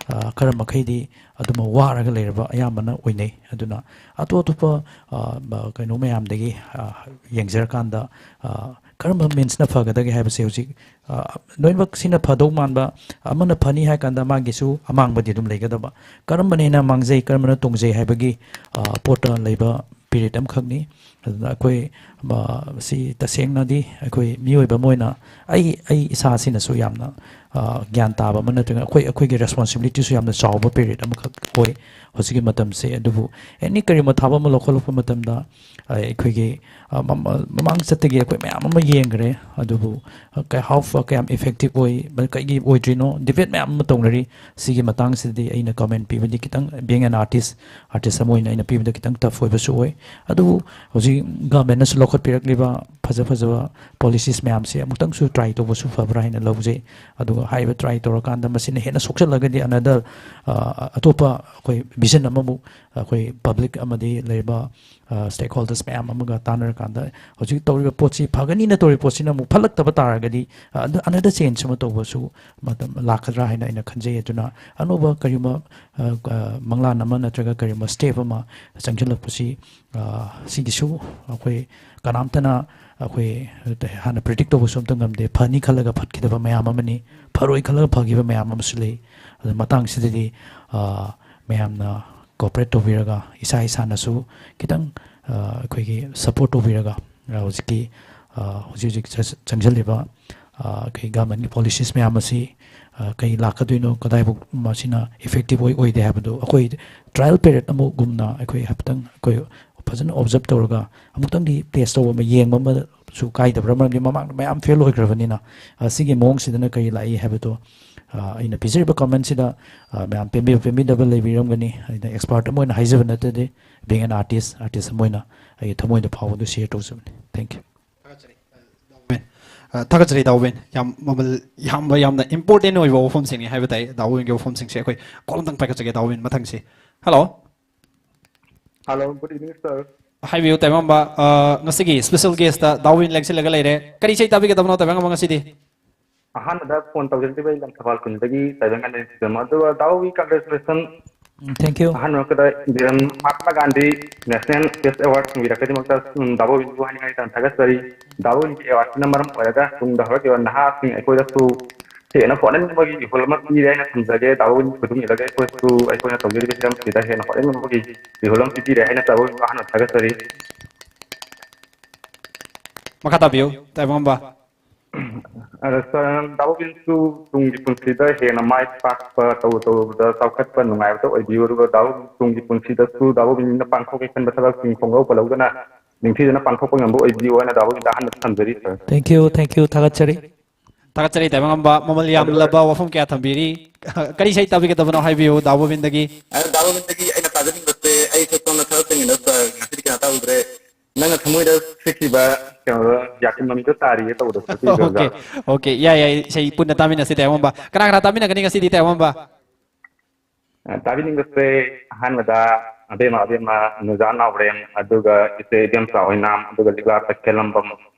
ꯑ, ꯈꯔ ꯃꯈꯩꯗꯤ ꯑꯗꯨꯝ ꯋꯥꯔꯒ ꯂꯩꯔꯕ ꯑꯌꯥꯝꯕꯅ ꯑꯣꯏꯅꯩ꯫ ꯑꯗꯨꯅ ꯑꯇꯣꯞ ꯑꯇꯣꯞꯄ, ꯑ, ꯕ-, ꯀꯩꯅꯣ ꯃꯌꯥꯝꯗꯒꯤ, ꯑ, ꯌꯦꯡꯖꯔꯀꯥꯟꯗ, ꯑ, ꯀꯔꯝꯕ ꯃꯤꯟꯁꯅ ꯐꯒꯗꯒꯦ ꯍꯥꯏꯕꯁꯦ ꯍꯧꯖꯤꯛ, ꯑ, ꯂꯣꯏꯅꯃꯛ ꯁꯤꯅ ꯐꯗꯧ ꯃꯥꯟꯕ, ꯑꯃꯅ ꯐꯅꯤ ꯍꯥꯏ ꯀꯥꯟꯗ ꯃꯥꯒꯤꯁꯨ ꯑꯃꯥꯡꯕꯗꯤ ꯑꯗꯨꯝ ꯂꯩꯒꯗꯕ꯫ ꯀꯔꯝꯕꯅ ꯍꯦꯟꯅ ꯃꯥꯡꯖꯩ, ꯀꯔꯝꯕꯅ ꯇꯣꯡꯖꯩ ꯍꯥꯏꯕꯒꯤ, ꯑ, ꯄꯣꯠꯇ ꯂꯩꯕ ꯄꯤꯔꯤꯠ ꯑꯃꯈꯛꯅꯤ꯫ ꯑꯗꯨꯅ ꯑꯩꯈꯣꯏ, ꯑ, ꯁꯤ ꯇꯁꯦꯡꯅꯗꯤ ꯑꯩꯈꯣꯏ ꯃꯤꯑꯣꯏꯕ ꯑꯃ ꯑꯣꯏꯅ ꯑꯩ, ꯑꯩ ꯏꯁꯥꯁꯤꯅꯁꯨ ꯌꯥꯝꯅ, ꯑ, ꯒ꯭ꯌꯥꯟ ꯇꯥꯕ ꯑꯃ ꯅꯠꯇ꯭ꯔꯒ ꯑꯩꯈꯣꯏ, ꯑꯩꯈꯣꯏꯒꯤ ꯔꯦꯁꯄꯣꯟꯁꯤꯕꯤꯂꯤꯇꯤꯁꯨ ꯌꯥꯝꯅ ꯆꯥꯎꯕ ꯄꯤꯔꯤꯠ ꯑꯃꯈꯛ ꯑꯣꯏ ꯍꯧꯖꯤꯛꯀꯤ ꯃꯇꯝꯁꯦ꯫ ꯑꯗꯨꯕꯨ ꯑꯦꯅꯤ ꯀꯔꯤꯒꯨꯝꯕ ꯊꯕꯛ ꯑꯃ ꯂꯧꯈꯠꯂꯛꯄ ꯃꯇꯝꯗ, ꯑ, ꯑꯩꯈꯣꯏꯒꯤ, ꯑ, ꯃꯃ-, ꯃꯃꯥꯡ ꯆꯠꯇꯒꯤ ꯑꯩꯈꯣꯏ ꯃꯌꯥꯝ ꯑꯃ ꯌꯦꯡꯈ꯭ꯔꯦ꯫ ꯑꯗꯨꯕꯨ, ꯑ, ꯀ-, how far, ꯀꯌꯥꯝ ꯏꯐꯦꯛꯇꯤꯞ ꯑꯣꯏ, ꯃ-, ꯀꯩꯒꯤ ꯑꯣꯏꯗ꯭ꯔꯤꯅꯣ, ꯗꯤꯕꯦꯠ ꯃꯌꯥꯝ ꯑꯃ ꯇꯧꯅꯔꯤ꯫ ꯁꯤꯒꯤ ꯃꯇꯥꯡꯁꯤꯗꯗꯤ ꯑꯩꯅ ꯀꯃꯦꯟ ꯄꯤꯕꯗꯤ ꯈꯤꯇꯪ, being an artist, ꯑꯥꯔꯇꯤꯁ ꯑꯃ ꯑꯣꯏꯅ ꯑꯩꯅ ꯄꯤꯕꯗ ꯈꯤꯇꯪ ꯇꯐ ꯑꯣꯏꯕꯁꯨ ꯑꯣꯏ꯫ ꯑꯗꯨꯕꯨ ꯍꯧꯖꯤꯛ ꯒꯚꯔꯟꯃꯦꯟꯅꯁꯨ ꯂꯧꯈꯠꯄꯤꯔꯛꯂꯤꯕ ꯐꯖ ꯐꯖꯕ ꯄꯣꯂꯤꯁꯤꯁ ꯃꯌꯥꯝꯁꯦ ꯑꯃꯨꯛꯇꯪꯁꯨ ꯇ꯭ꯔꯥꯏ ꯇꯧꯕꯁꯨ ꯐꯕ꯭ꯔꯥ ꯍꯥꯏꯅ ꯂꯧꯖꯩ꯫ ꯑꯗꯨꯒ ꯍꯥꯏꯔꯤꯕ ꯇ꯭ꯔꯥꯏ ꯇꯧꯔꯀꯥꯟꯗ ꯃꯁꯤꯅ ꯍꯦꯟꯅ ꯁꯣꯛꯆꯜꯂꯒꯗꯤ another, ꯑ, ꯑꯇꯣꯞꯄ ꯑꯩꯈꯣꯏ ꯚꯤꯖꯟ ꯑꯃꯃꯨꯛ ꯑꯩꯈꯣꯏ ꯄꯕ꯭ꯂꯤꯛ ꯑꯃꯗꯤ ꯂꯩꯔꯤꯕ, ꯑ, ꯁ꯭ꯇꯦꯛ ꯍꯣꯜꯗꯔꯁ ꯃꯌꯥꯝ ꯑꯃꯒ ꯇꯥꯟꯅꯔꯀꯥꯟꯗ ꯍꯧꯖꯤꯛ ꯇꯧꯔꯤꯕ ꯄꯣꯠꯁꯤ ꯐꯒꯅꯤꯅ ꯇꯧꯔꯤꯕ ꯄꯣꯠꯁꯤꯅ ꯑꯃꯨꯛ ꯐꯠꯂꯛꯇꯕ ꯇꯥꯔꯒꯗꯤ, ꯑ, ꯑꯗ another change ꯑꯃ ꯇꯧꯕꯁꯨ ꯃꯇꯝ ꯂꯥꯛꯀꯗ꯭ꯔꯥ ꯍꯥꯏꯅ ꯑꯩꯅ ꯈꯟꯖꯩ꯫ ꯑꯗꯨꯅ ꯑꯅꯧꯕ ꯀꯔꯤꯒꯨꯝꯕ, ꯑ, ꯑ, ꯃꯪꯂꯥꯟ ꯑꯃ ꯅꯠꯇ꯭ꯔꯒ ꯀꯔꯤꯒꯨꯝꯕ ꯁ꯭ꯇꯦꯞ ꯑꯃ ꯆꯪꯁꯤꯜꯂꯛꯄꯁꯤ, ꯑ, ꯁꯤꯒꯤꯁꯨ ꯑꯩꯈꯣꯏ ꯀꯅꯥꯝꯇꯅ ꯑꯩꯈꯣꯏ ꯍꯥꯟꯅ ꯄ꯭ꯔꯤꯗꯤꯛ ꯇꯧꯕꯁꯨ ꯑꯝꯇ ꯉꯝꯗꯦ꯫ ꯐꯅꯤ ꯈꯜꯂꯒ ꯐꯠꯈꯤꯗꯕ ꯃꯌꯥꯝ ꯑꯃꯅꯤ, ꯐꯔꯣꯏ ꯈꯜꯂꯒ ꯐꯈꯤꯕ ꯃꯌꯥꯝ ꯑꯃꯁꯨ ꯂꯩ꯫ ꯑꯗꯨ ꯃꯇꯥꯡꯁꯤꯗꯗꯤ, ꯑ, ꯃꯌꯥꯝꯅ ꯀꯣꯑꯣꯄꯔꯦꯠ ꯇꯧꯕꯤꯔꯒ ꯏꯁꯥ ꯏꯁꯥꯅꯁꯨ ꯈꯤꯇꯪ, ꯑ, ꯑꯩꯈꯣꯏꯒꯤ ꯁꯞꯄꯣꯔꯠ ꯇꯧꯕꯤꯔꯒ, ꯑ, ꯍꯧꯖꯤꯛꯀꯤ, ꯑ, ꯍꯧꯖꯤꯛ ꯍꯧꯖꯤꯛ ꯆ-, ꯆꯪꯁꯤꯜꯂꯤꯕ, ꯑ, ꯑꯩꯈꯣꯏ ꯒꯚꯔꯟꯃꯦꯟꯠꯀꯤ ꯄꯣꯂꯤꯁꯤꯁ ꯃꯌꯥꯝ ꯑꯁꯤ, ꯑ, ꯀꯩ ꯂꯥꯛꯀꯗꯣꯏꯅꯣ, ꯀꯗꯥꯏꯐꯥꯎ ꯃꯁꯤꯅ effective ꯑꯣꯏ-, ꯑꯣꯏꯗꯦ ꯍꯥꯏꯕꯗꯨ ꯑꯩꯈꯣꯏ trial period ꯑꯃꯒꯨꯝꯅ ꯑꯩꯈꯣꯏ ꯍꯥꯏꯐꯦꯠꯇꯪ ꯑꯩꯈꯣꯏ ꯐꯖꯅ observe ꯇꯧꯔꯒ ꯑꯃꯨꯛꯇꯪꯗꯤ test ꯇꯧꯕ ꯑꯃ, ꯌꯦꯡꯕ ꯑꯃꯁꯨ ꯀꯥꯏꯗꯕ꯭ꯔꯥ? ꯃꯔꯝꯗꯤ ꯃꯃꯥꯡꯗ ꯃꯌꯥꯝ fail ꯑꯣꯏꯈ꯭ꯔꯕꯅꯤꯅ, ꯑ, ꯁꯤꯒꯤ ꯃꯑꯣꯡꯁꯤꯗꯅ ꯀꯔꯤ ꯂꯥꯛꯏ ꯍꯥꯏꯕꯗꯣ, ꯑ, ꯑꯩꯅ ꯄꯤꯖꯔꯤꯕ commentꯁꯤꯗ, ꯑ, ꯃꯌꯥꯝ ꯄꯦꯟꯕꯤꯕ ꯄꯦꯟꯕꯤꯗꯕ ꯂꯩꯕꯤꯔꯝꯒꯅꯤ꯫ ꯑꯩꯅ expert ꯑꯃ ꯑꯣꯏꯅ ꯍꯥꯏꯖꯕ ꯅꯠꯇꯗꯤ, being an artist, artist ꯑꯃ ꯑꯣꯏꯅ ꯑꯩꯒꯤ ꯊꯃꯣꯏꯗ ꯐꯥꯎꯕꯗꯨ share ꯇꯧꯖꯕꯅꯤ꯫ Thank you꯫ ꯊꯥꯒꯠꯆꯔꯤ, ꯑ, ꯗꯥ ꯋꯤꯟ꯫ ꯑ, ꯊꯥꯒꯠꯆꯔꯤ, ꯗꯥ ꯋꯤꯟ꯫ ꯌꯥꯝ ꯃꯃꯜ ꯌꯥꯝꯕ, ꯌꯥꯝꯅ important ꯑꯣꯏꯕ ꯋꯥꯐꯝꯁꯤꯡꯅꯤ ꯍꯥꯏꯕ ꯇꯥꯏ꯫ ꯗꯥ ꯋꯤꯟꯒꯤ ꯋꯥꯐꯝꯁꯤꯡꯁꯦ ꯑꯩꯈꯣꯏ call ꯑꯝꯇꯪ ꯄꯥꯏꯈꯠꯆꯒꯦ, ꯗꯥ ꯋꯤꯟ꯫ ꯃꯊꯪꯁꯤ꯫ Hello꯫ Hello, good evening, sir꯫ ꯍꯥꯏꯕꯤꯌꯨ, ꯇꯥꯏꯕꯪꯉꯝꯕ꯫ ꯑ, ꯉꯁꯤꯒꯤ special guest ꯗꯥ ꯋꯤꯟ ꯂꯦꯡꯁꯤꯜꯂꯒ ꯂꯩꯔꯦ꯫ ꯀꯔꯤ ꯏꯁꯩ ꯇꯥꯕꯤꯒꯗꯕꯅꯣ, ꯇꯥꯏꯕꯪꯉꯝꯕ, ꯉꯁꯤꯗꯤ? ꯑꯍꯥꯟꯕꯗ phone ꯇꯧꯖꯔꯛꯂꯤꯕ ꯑꯩ ꯂꯪꯊꯕꯥꯜ ꯈꯨꯟꯗꯒꯤ ꯇꯥꯏꯕꯪꯉꯝꯕ ꯁꯤꯗꯃ꯫ ꯑꯗꯨꯒ ꯗꯥ ꯋꯤ, congratulation꯫ Um, thank you꯫ ꯑꯍꯥꯟꯕ ꯃꯛꯇꯗ ꯏꯟꯗꯤꯔꯟ Mahatma Gandhi National Peace Award ꯐꯪꯕꯤꯔꯛꯄꯒꯤꯗꯃꯛꯇ, ꯎꯝ, ꯗꯥ ꯋꯤꯟꯕꯨ ꯍꯥꯏꯅꯤꯡꯉꯥꯏ ꯌꯥꯝ ꯊꯥꯒꯠꯆꯔꯤ꯫ ꯗꯥ ꯋꯤꯟꯒꯤ awardꯁꯤꯅ ꯃꯔꯝ ꯑꯣꯏꯔꯒ ꯇꯨꯡꯗ ꯍꯧꯔꯛꯂꯤꯕ ꯅꯍꯥꯁꯤꯡ ꯑꯩꯈꯣꯏꯗꯁꯨ ꯍꯦꯟꯅ ꯍꯣꯠꯅꯅꯤꯡꯕꯒꯤ ꯏꯍꯨꯜ ꯑꯃ ꯄꯤꯔꯦ ꯍꯥꯏꯅ ꯊꯝꯖꯒꯦ꯫ ꯗꯥ ꯋꯤꯟꯒꯤ ꯈꯨꯗꯨꯝ ꯏꯜꯂꯒ ꯑꯩꯈꯣꯏꯁꯨ ꯑꯩꯈꯣꯏꯅ ꯇꯧꯖꯔꯤꯕ ꯍꯤꯔꯝꯁꯤꯗ ꯍꯦꯟꯅ ꯍꯣꯠꯅꯅꯤꯡꯕꯒꯤ ꯏꯍꯨꯜ ꯑꯃ ꯄꯤꯕꯤꯔꯦ ꯍꯥꯏꯅ ꯗꯥ ꯋꯤꯟꯕꯨ ꯑꯍꯥꯟꯕ ꯊꯥꯒꯠꯆꯔꯤ꯫ ꯃꯈꯥ ꯇꯥꯕꯤꯌꯨ, ꯇꯥꯏꯕꯪꯉꯝꯕ꯫ ꯑꯗ ꯁꯥꯔ, ꯗꯥ ꯋꯤꯟꯁꯨ ꯇꯨꯡꯒꯤ ꯄꯨꯟꯁꯤꯗ ꯍꯦꯟꯅ ꯃꯥꯏ ꯄꯥꯛꯄ, ꯇꯧꯔꯨ ꯇꯧꯔꯨꯕꯗ ꯆꯥꯎꯈꯠꯄ ꯅꯨꯡꯉꯥꯏꯕꯇ ꯑꯣꯏꯕꯤꯌꯨ, ꯑꯗꯨꯒ ꯗꯥ ꯋꯤꯟ ꯇꯨꯡꯒꯤ ꯄꯨꯟꯁꯤꯗꯁꯨ ꯗꯥ ꯋꯤꯟꯅ ꯄꯥꯡꯊꯣꯛꯀꯦ ꯈꯟꯕ ꯊꯕꯛꯁꯤꯡ ꯈꯣꯡꯂꯧ ꯄꯜꯂꯧꯗꯅ ꯅꯤꯡꯊꯤꯖꯅ ꯄꯥꯡꯊꯣꯛꯄ ꯉꯝꯕ ꯑꯣꯏꯕꯤꯌꯨ ꯍꯥꯏꯅ ꯗꯥ ꯋꯤꯟꯗ ꯑꯍꯥꯟꯕ ꯊꯝꯖꯔꯤ, ꯁꯥꯔ꯫ Thank you, thank you, ꯊꯥꯒꯠꯆꯔꯤ꯫ ꯊꯥꯒꯠꯆꯔꯤ, ꯇꯥꯏꯕꯪꯉꯝꯕ꯫ ꯃꯃꯜ ꯑꯗꯨꯒ ꯌꯥꯝꯂꯕ ꯋꯥꯐꯝ ꯀꯌꯥ ꯊꯝꯕꯤꯔꯤ꯫ ꯀꯔꯤ ꯏꯁꯩ ꯇꯥꯕꯤꯒꯗꯕꯅꯣ ꯍꯥꯏꯕꯤꯌꯨ, ꯗꯥ ꯒꯣꯕꯤꯟꯗꯒꯤ꯫ ꯑ, ꯗꯥ ꯒꯣꯕꯤꯟꯗꯒꯤ ꯑꯩꯅ ꯇꯥꯖꯅꯤꯡꯕꯁꯦ, ꯑꯩꯁꯦ ꯁꯣꯝꯅ ꯊꯕꯛ ꯆꯤꯟꯒꯅꯤ, ꯁꯥꯔ, ꯉꯁꯤꯗꯤ ꯀꯌꯥ ꯇꯥꯔꯨꯗ꯭ꯔꯦ꯫ ꯅꯪꯅ ꯊꯃꯣꯏꯗ ꯁꯤꯈꯤꯕ ꯀꯩꯅꯣꯗꯣ, ꯌꯥꯀꯨꯝ ꯃꯃꯤꯗꯣ ꯇꯥꯔꯤꯌꯦ ꯇꯧꯕꯗꯣ, ꯑꯗꯨ ꯏꯁꯩꯗꯣ ꯑꯣꯀꯦ, ꯌꯥꯕ꯭ꯔꯥ? ꯑꯣꯀꯦ, ꯌꯥꯏ, ꯌꯥꯏ, ꯏꯁꯩ ꯄꯨꯟꯅ ꯇꯥꯃꯤꯟꯅꯁꯤ, ꯇꯥꯏꯕꯪꯉꯝꯕ꯫ ꯀꯅꯥ ꯀꯅꯥ ꯇꯥꯃꯤꯟꯅꯒꯅꯤ ꯉꯁꯤꯗꯤ, ꯇꯥꯏꯕꯪꯉꯝꯕ? ꯑ, ꯇꯥꯕꯤꯅꯤꯡꯕꯁꯦ ꯑꯍꯥꯟꯕꯗ ꯑꯕꯦꯝꯃ, ꯑꯕꯦꯝꯃ, ꯅꯨꯖꯥ ꯅꯥꯎꯔꯦꯝ, ꯑꯗꯨꯒ ꯏꯆꯦ ꯏꯕꯦꯝꯆꯥ ꯑꯣꯏꯅꯥꯝ, ꯑꯗꯨꯒ ꯂꯤꯛꯂꯥ ꯇꯈꯦꯜꯂꯝꯕꯝ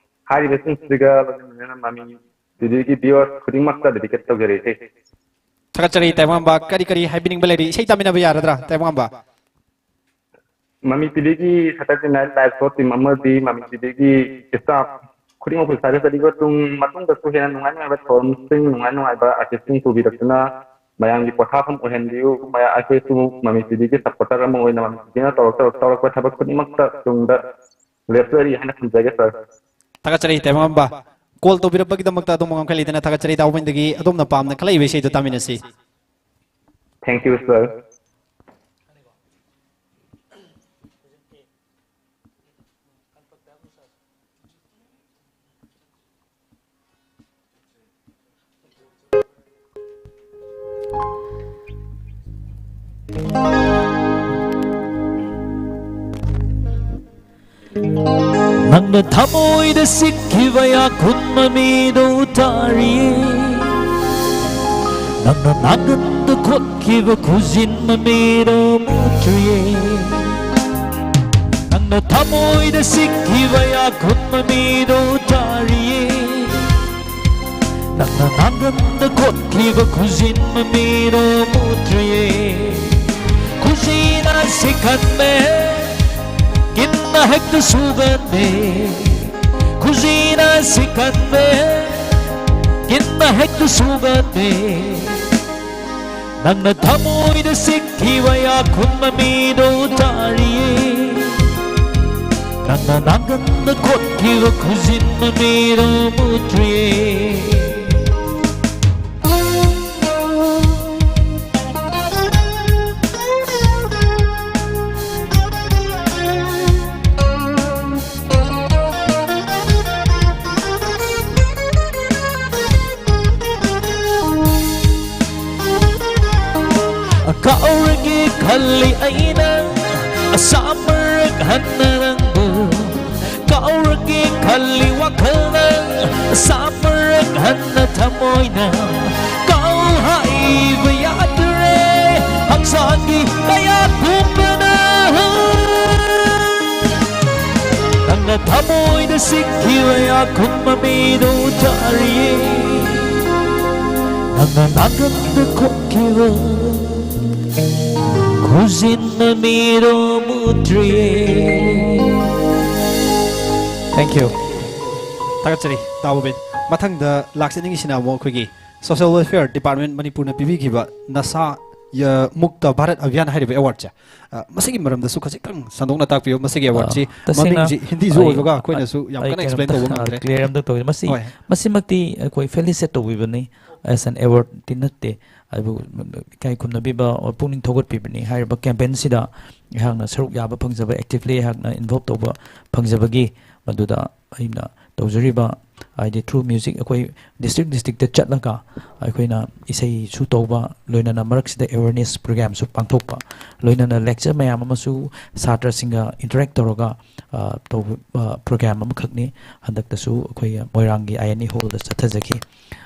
ꯍꯥꯏꯔꯤꯕꯁꯤꯡꯁꯤꯒ ꯂꯣꯏꯅꯅ ꯃꯃꯤ ꯇꯤꯚꯤꯒꯤ viewers ꯈꯨꯗꯤꯡꯃꯛꯇ dedicate ꯇꯧꯖꯔꯤ, ꯏꯆꯦ꯫ ꯊꯥꯒꯠꯆꯔꯤ, ꯇꯥꯏꯕꯪꯉꯝꯕ꯫ ꯀꯔꯤ ꯀꯔꯤ ꯍꯥꯏꯕꯤꯅꯤꯡꯕ ꯂꯩꯔꯤ? ꯏꯁꯩ ꯇꯥꯃꯤꯟꯅꯕ ꯌꯥꯔꯗ꯭ꯔꯥ, ꯇꯥꯏꯕꯪꯉꯝꯕ? ꯃꯃꯤ ꯇꯤꯚꯤꯒꯤ Saturday Night Live Show team ꯑꯃꯗꯤ ꯃꯃꯤ ꯇꯤꯚꯤꯒꯤ staff ꯈꯨꯗꯤꯡꯃꯛꯄꯨ ꯊꯥꯒꯠꯆꯔꯤ꯫ ꯇꯨꯡ ꯃꯇꯨꯡꯗꯁꯨ ꯍꯦꯟꯅ ꯅꯨꯡꯉꯥꯏ ꯅꯨꯡꯉꯥꯏꯕ ꯊꯧꯔꯝꯁꯤꯡ, ꯅꯨꯡꯉꯥꯏ ꯅꯨꯡꯉꯥꯏꯕ artistꯁꯤꯡ ꯄꯨꯕꯤꯔꯛꯇꯨꯅ ꯃꯌꯥꯝꯒꯤ ꯄꯣꯊꯥꯐꯝ ꯑꯣꯏꯍꯟꯕꯤꯌꯨ꯫ ꯃꯌꯥ-, ꯑꯩꯈꯣꯏꯁꯨ ꯃꯃꯤ ꯇꯤꯚꯤꯒꯤ supporter ꯑꯃ ꯑꯣꯏꯅ ꯃꯃꯤ ꯇꯤꯚꯤꯅ ꯇꯧꯔꯛ-, ꯇꯧꯔꯛ-, ꯇꯧꯔꯛꯄ ꯊꯕꯛ ꯈꯨꯗꯤꯡꯃꯛꯇ ꯇꯨꯡꯗ ꯂꯦꯞꯆꯔꯤ ꯍꯥꯏꯅ ꯊꯝꯖꯒꯦ, ꯁꯥꯔ꯫ ꯊꯥꯒꯠꯆꯔꯤ, ꯇꯥꯏꯕꯪꯉꯝꯕ꯫ ꯀꯣꯜ ꯇꯧꯕꯤꯔꯛꯄꯒꯤꯗꯃꯛꯇ ꯑꯗꯣꯝꯕꯨ ꯉꯝꯈꯩ ꯂꯩꯇꯅ ꯊꯥꯒꯠꯆꯔꯤ꯫ ꯇꯥꯎꯕꯟꯗꯒꯤ ꯑꯗꯣꯝꯅ ꯄꯥꯝꯅ ꯈꯜꯂꯛꯏꯕ ꯏꯁꯩꯗꯨ ꯇꯥꯃꯤꯟꯅꯁꯤ꯫ Thank you, sir. ꯅꯪꯅ ꯊꯃꯣꯏꯗ ꯁꯤꯛꯈꯤꯕ ꯌꯥꯈꯨꯟ ꯃꯃꯤꯗꯣ ꯇꯥꯔꯤꯌꯦ꯫ ꯅꯪꯅ ꯅꯥꯒꯟꯗ ꯈꯣꯠꯈꯤꯕ ꯈꯨꯖꯤꯟ ꯃꯃꯤꯗꯣ ꯃꯨꯠꯇ꯭ꯔꯤꯌꯦ꯫ ꯅꯪꯅ ꯊꯃꯣꯏꯗ ꯁꯤꯛꯈꯤꯕ ꯌꯥꯈꯨꯟ ꯃꯃꯤꯗꯣ ꯇꯥꯔꯤꯌꯦ꯫ ꯅꯪꯅ ꯅꯥꯒꯟꯗ ꯈꯣꯠꯈꯤꯕ ꯈꯨꯖꯤꯟ ꯃꯃꯤꯗꯣ ꯃꯨꯠꯇ꯭ꯔꯤꯌꯦ꯫ ꯈꯨꯖꯤꯅ ꯁꯤꯛꯍꯟꯕ, ꯀꯤꯟꯅ ꯍꯦꯛꯇ ꯁꯨꯒꯟꯕ꯫ ꯈꯨꯖꯤꯅ ꯁꯤꯛꯍꯟꯕ, ꯀꯤꯟꯅ ꯍꯦꯛꯇ ꯁꯨꯒꯟꯕ꯫ ꯅꯪꯅ ꯊꯃꯣꯏꯗ ꯁꯤꯛꯈꯤꯕ ꯌꯥꯈꯨꯟ ꯃꯃꯤꯗꯣ ꯇꯥꯔꯤꯌꯦ꯫ ꯅꯪꯅ ꯅꯥꯒꯟꯗ ꯈꯣꯠꯈꯤꯕ ꯈꯨꯖꯤꯟ ꯃꯃꯤꯗꯣ ꯃꯨꯠꯇ꯭ꯔꯤꯌꯦ꯫ ꯀꯥꯎꯔꯒꯦ ꯈꯜꯂꯤ ꯑꯩꯅ ꯑꯁꯥ ꯃꯔꯛ ꯍꯟꯅ ꯅꯪꯕꯨ ꯀꯥꯎꯔꯒꯦ ꯈꯜꯂꯤ ꯋꯥꯈꯜꯅ ꯑꯁꯥ ꯃꯔꯛ ꯍꯟꯅ ꯊꯃꯣꯏꯅ ꯀꯥꯎ ꯍꯥꯏꯕ ꯌꯥꯗ꯭ꯔꯦ ꯍꯛꯆꯥꯡꯒꯤ ꯀꯌꯥ ꯄꯨꯝꯕꯅ ꯅꯪꯅ ꯊꯃꯣꯏꯗ ꯁꯤꯛꯈꯤꯕ ꯌꯥꯈꯨꯟ ꯃꯃꯤꯗꯣ ꯇꯥꯔꯤꯌꯦ ꯅꯪꯅ ꯅꯥꯒꯟꯗ ꯈꯣꯠꯈꯤꯕ ꯈꯨꯖꯤꯟ ꯃꯃꯤꯗꯣ ꯃꯨꯠꯇ꯭ꯔꯤꯌꯦ꯫ Thank you. ꯊꯥꯒꯠꯆꯔꯤ ꯇꯥꯕꯨꯕꯤꯟ꯫ ꯃꯊꯪꯗ ꯂꯥꯛꯆꯅꯤꯡꯉꯤꯁꯤꯅ ꯑꯃꯨꯛ ꯑꯩꯈꯣꯏꯒꯤ Social Welfare Department ꯃꯅꯤꯄꯨꯔꯅ ꯄꯤꯕꯤꯈꯤꯕ ꯅꯁꯥ ꯌ-, ꯃꯨꯛꯇ ꯚꯥꯔꯠ ꯑꯚꯤꯌꯥꯟ ꯍꯥꯏꯔꯤꯕ ꯑꯦꯋꯥꯔꯗꯁꯦ, ꯑ, ꯃꯁꯤꯒꯤ ꯃꯔꯝꯗꯁꯨ ꯈꯖꯤꯛꯇꯪ ꯁꯟꯗꯣꯛꯅ ꯇꯥꯛꯄꯤꯌꯨ꯫ ꯃꯁꯤꯒꯤ ꯑꯦꯋꯥꯔꯗꯁꯤ ꯑ, ꯇꯁꯦꯡꯅ ꯃꯃꯤꯡꯁꯤ ꯍꯤꯟꯗꯤꯁꯨ ꯑꯩ, ꯑꯣꯏꯕꯒ ꯑꯩꯈꯣꯏꯅꯁꯨ ꯌꯥꯝ ꯑꯩ ꯀꯟꯅ ꯑꯦꯛꯁꯄ꯭ꯂꯦꯟ ꯀꯩꯅꯣꯝꯇ, ꯇꯧꯕ ꯑ, ꯉꯝꯗ꯭ꯔꯦ꯫ ꯀ꯭ꯂꯤꯌꯥꯔ ꯑꯝꯇ ꯇꯧꯖꯒꯦ꯫ ꯃꯁꯤ, ꯍꯣꯏ꯫ ꯃꯁꯤꯃꯛꯇꯤ ꯑꯩꯈꯣꯏ ꯐꯦꯂꯤꯁꯦꯠ ꯇꯧꯕꯤꯕꯅꯤ, as an awardꯇꯤ ꯅꯠꯇꯦ꯫ ꯑꯗꯨꯕꯨ ꯏꯀꯥꯏ ꯈꯨꯝꯅꯕꯤꯕ, ꯄꯨꯛꯅꯤꯡ ꯊꯧꯒꯠꯄꯤꯕꯅꯤ꯫ ꯍꯥꯏꯔꯤꯕ ꯀꯦꯝꯄꯦꯟꯁꯤꯗ ꯑꯩꯍꯥꯛꯅ ꯁꯔꯨꯛ ꯌꯥꯕ ꯐꯪꯖꯕ, actively ꯑꯩꯍꯥꯛꯅ involve ꯇꯧꯕ ꯐꯪꯖꯕꯒꯤ, ꯃꯗꯨꯗ ꯑꯩꯅ ꯇꯧꯖꯔꯤꯕ, ꯍꯥꯏꯗꯤ through music ꯑꯩꯈꯣꯏ district districtꯇ ꯆꯠꯂꯒ ꯑꯩꯈꯣꯏꯅ ꯏꯁꯩꯁꯨ ꯇꯧꯕ, ꯂꯣꯏꯅꯅ ꯃꯔꯛꯁꯤꯗ awareness programꯁꯨ ꯄꯥꯡꯊꯣꯛꯄ, ꯂꯣꯏꯅꯅ lecture ꯃꯌꯥꯝ ꯑꯃꯁꯨ ꯁꯥꯇ꯭ꯔꯁꯤꯡꯒ interact ꯇꯧꯔꯒ, ꯑ, ꯇꯧꯕ, ꯑ, program ꯑꯃꯈꯛꯅꯤ꯫ ꯍꯟꯗꯛꯇꯁꯨ ꯑꯩꯈꯣꯏ ꯃꯣꯏꯔꯥꯡꯒꯤ I N E hallꯗ ꯆꯠꯊꯖꯈꯤ꯫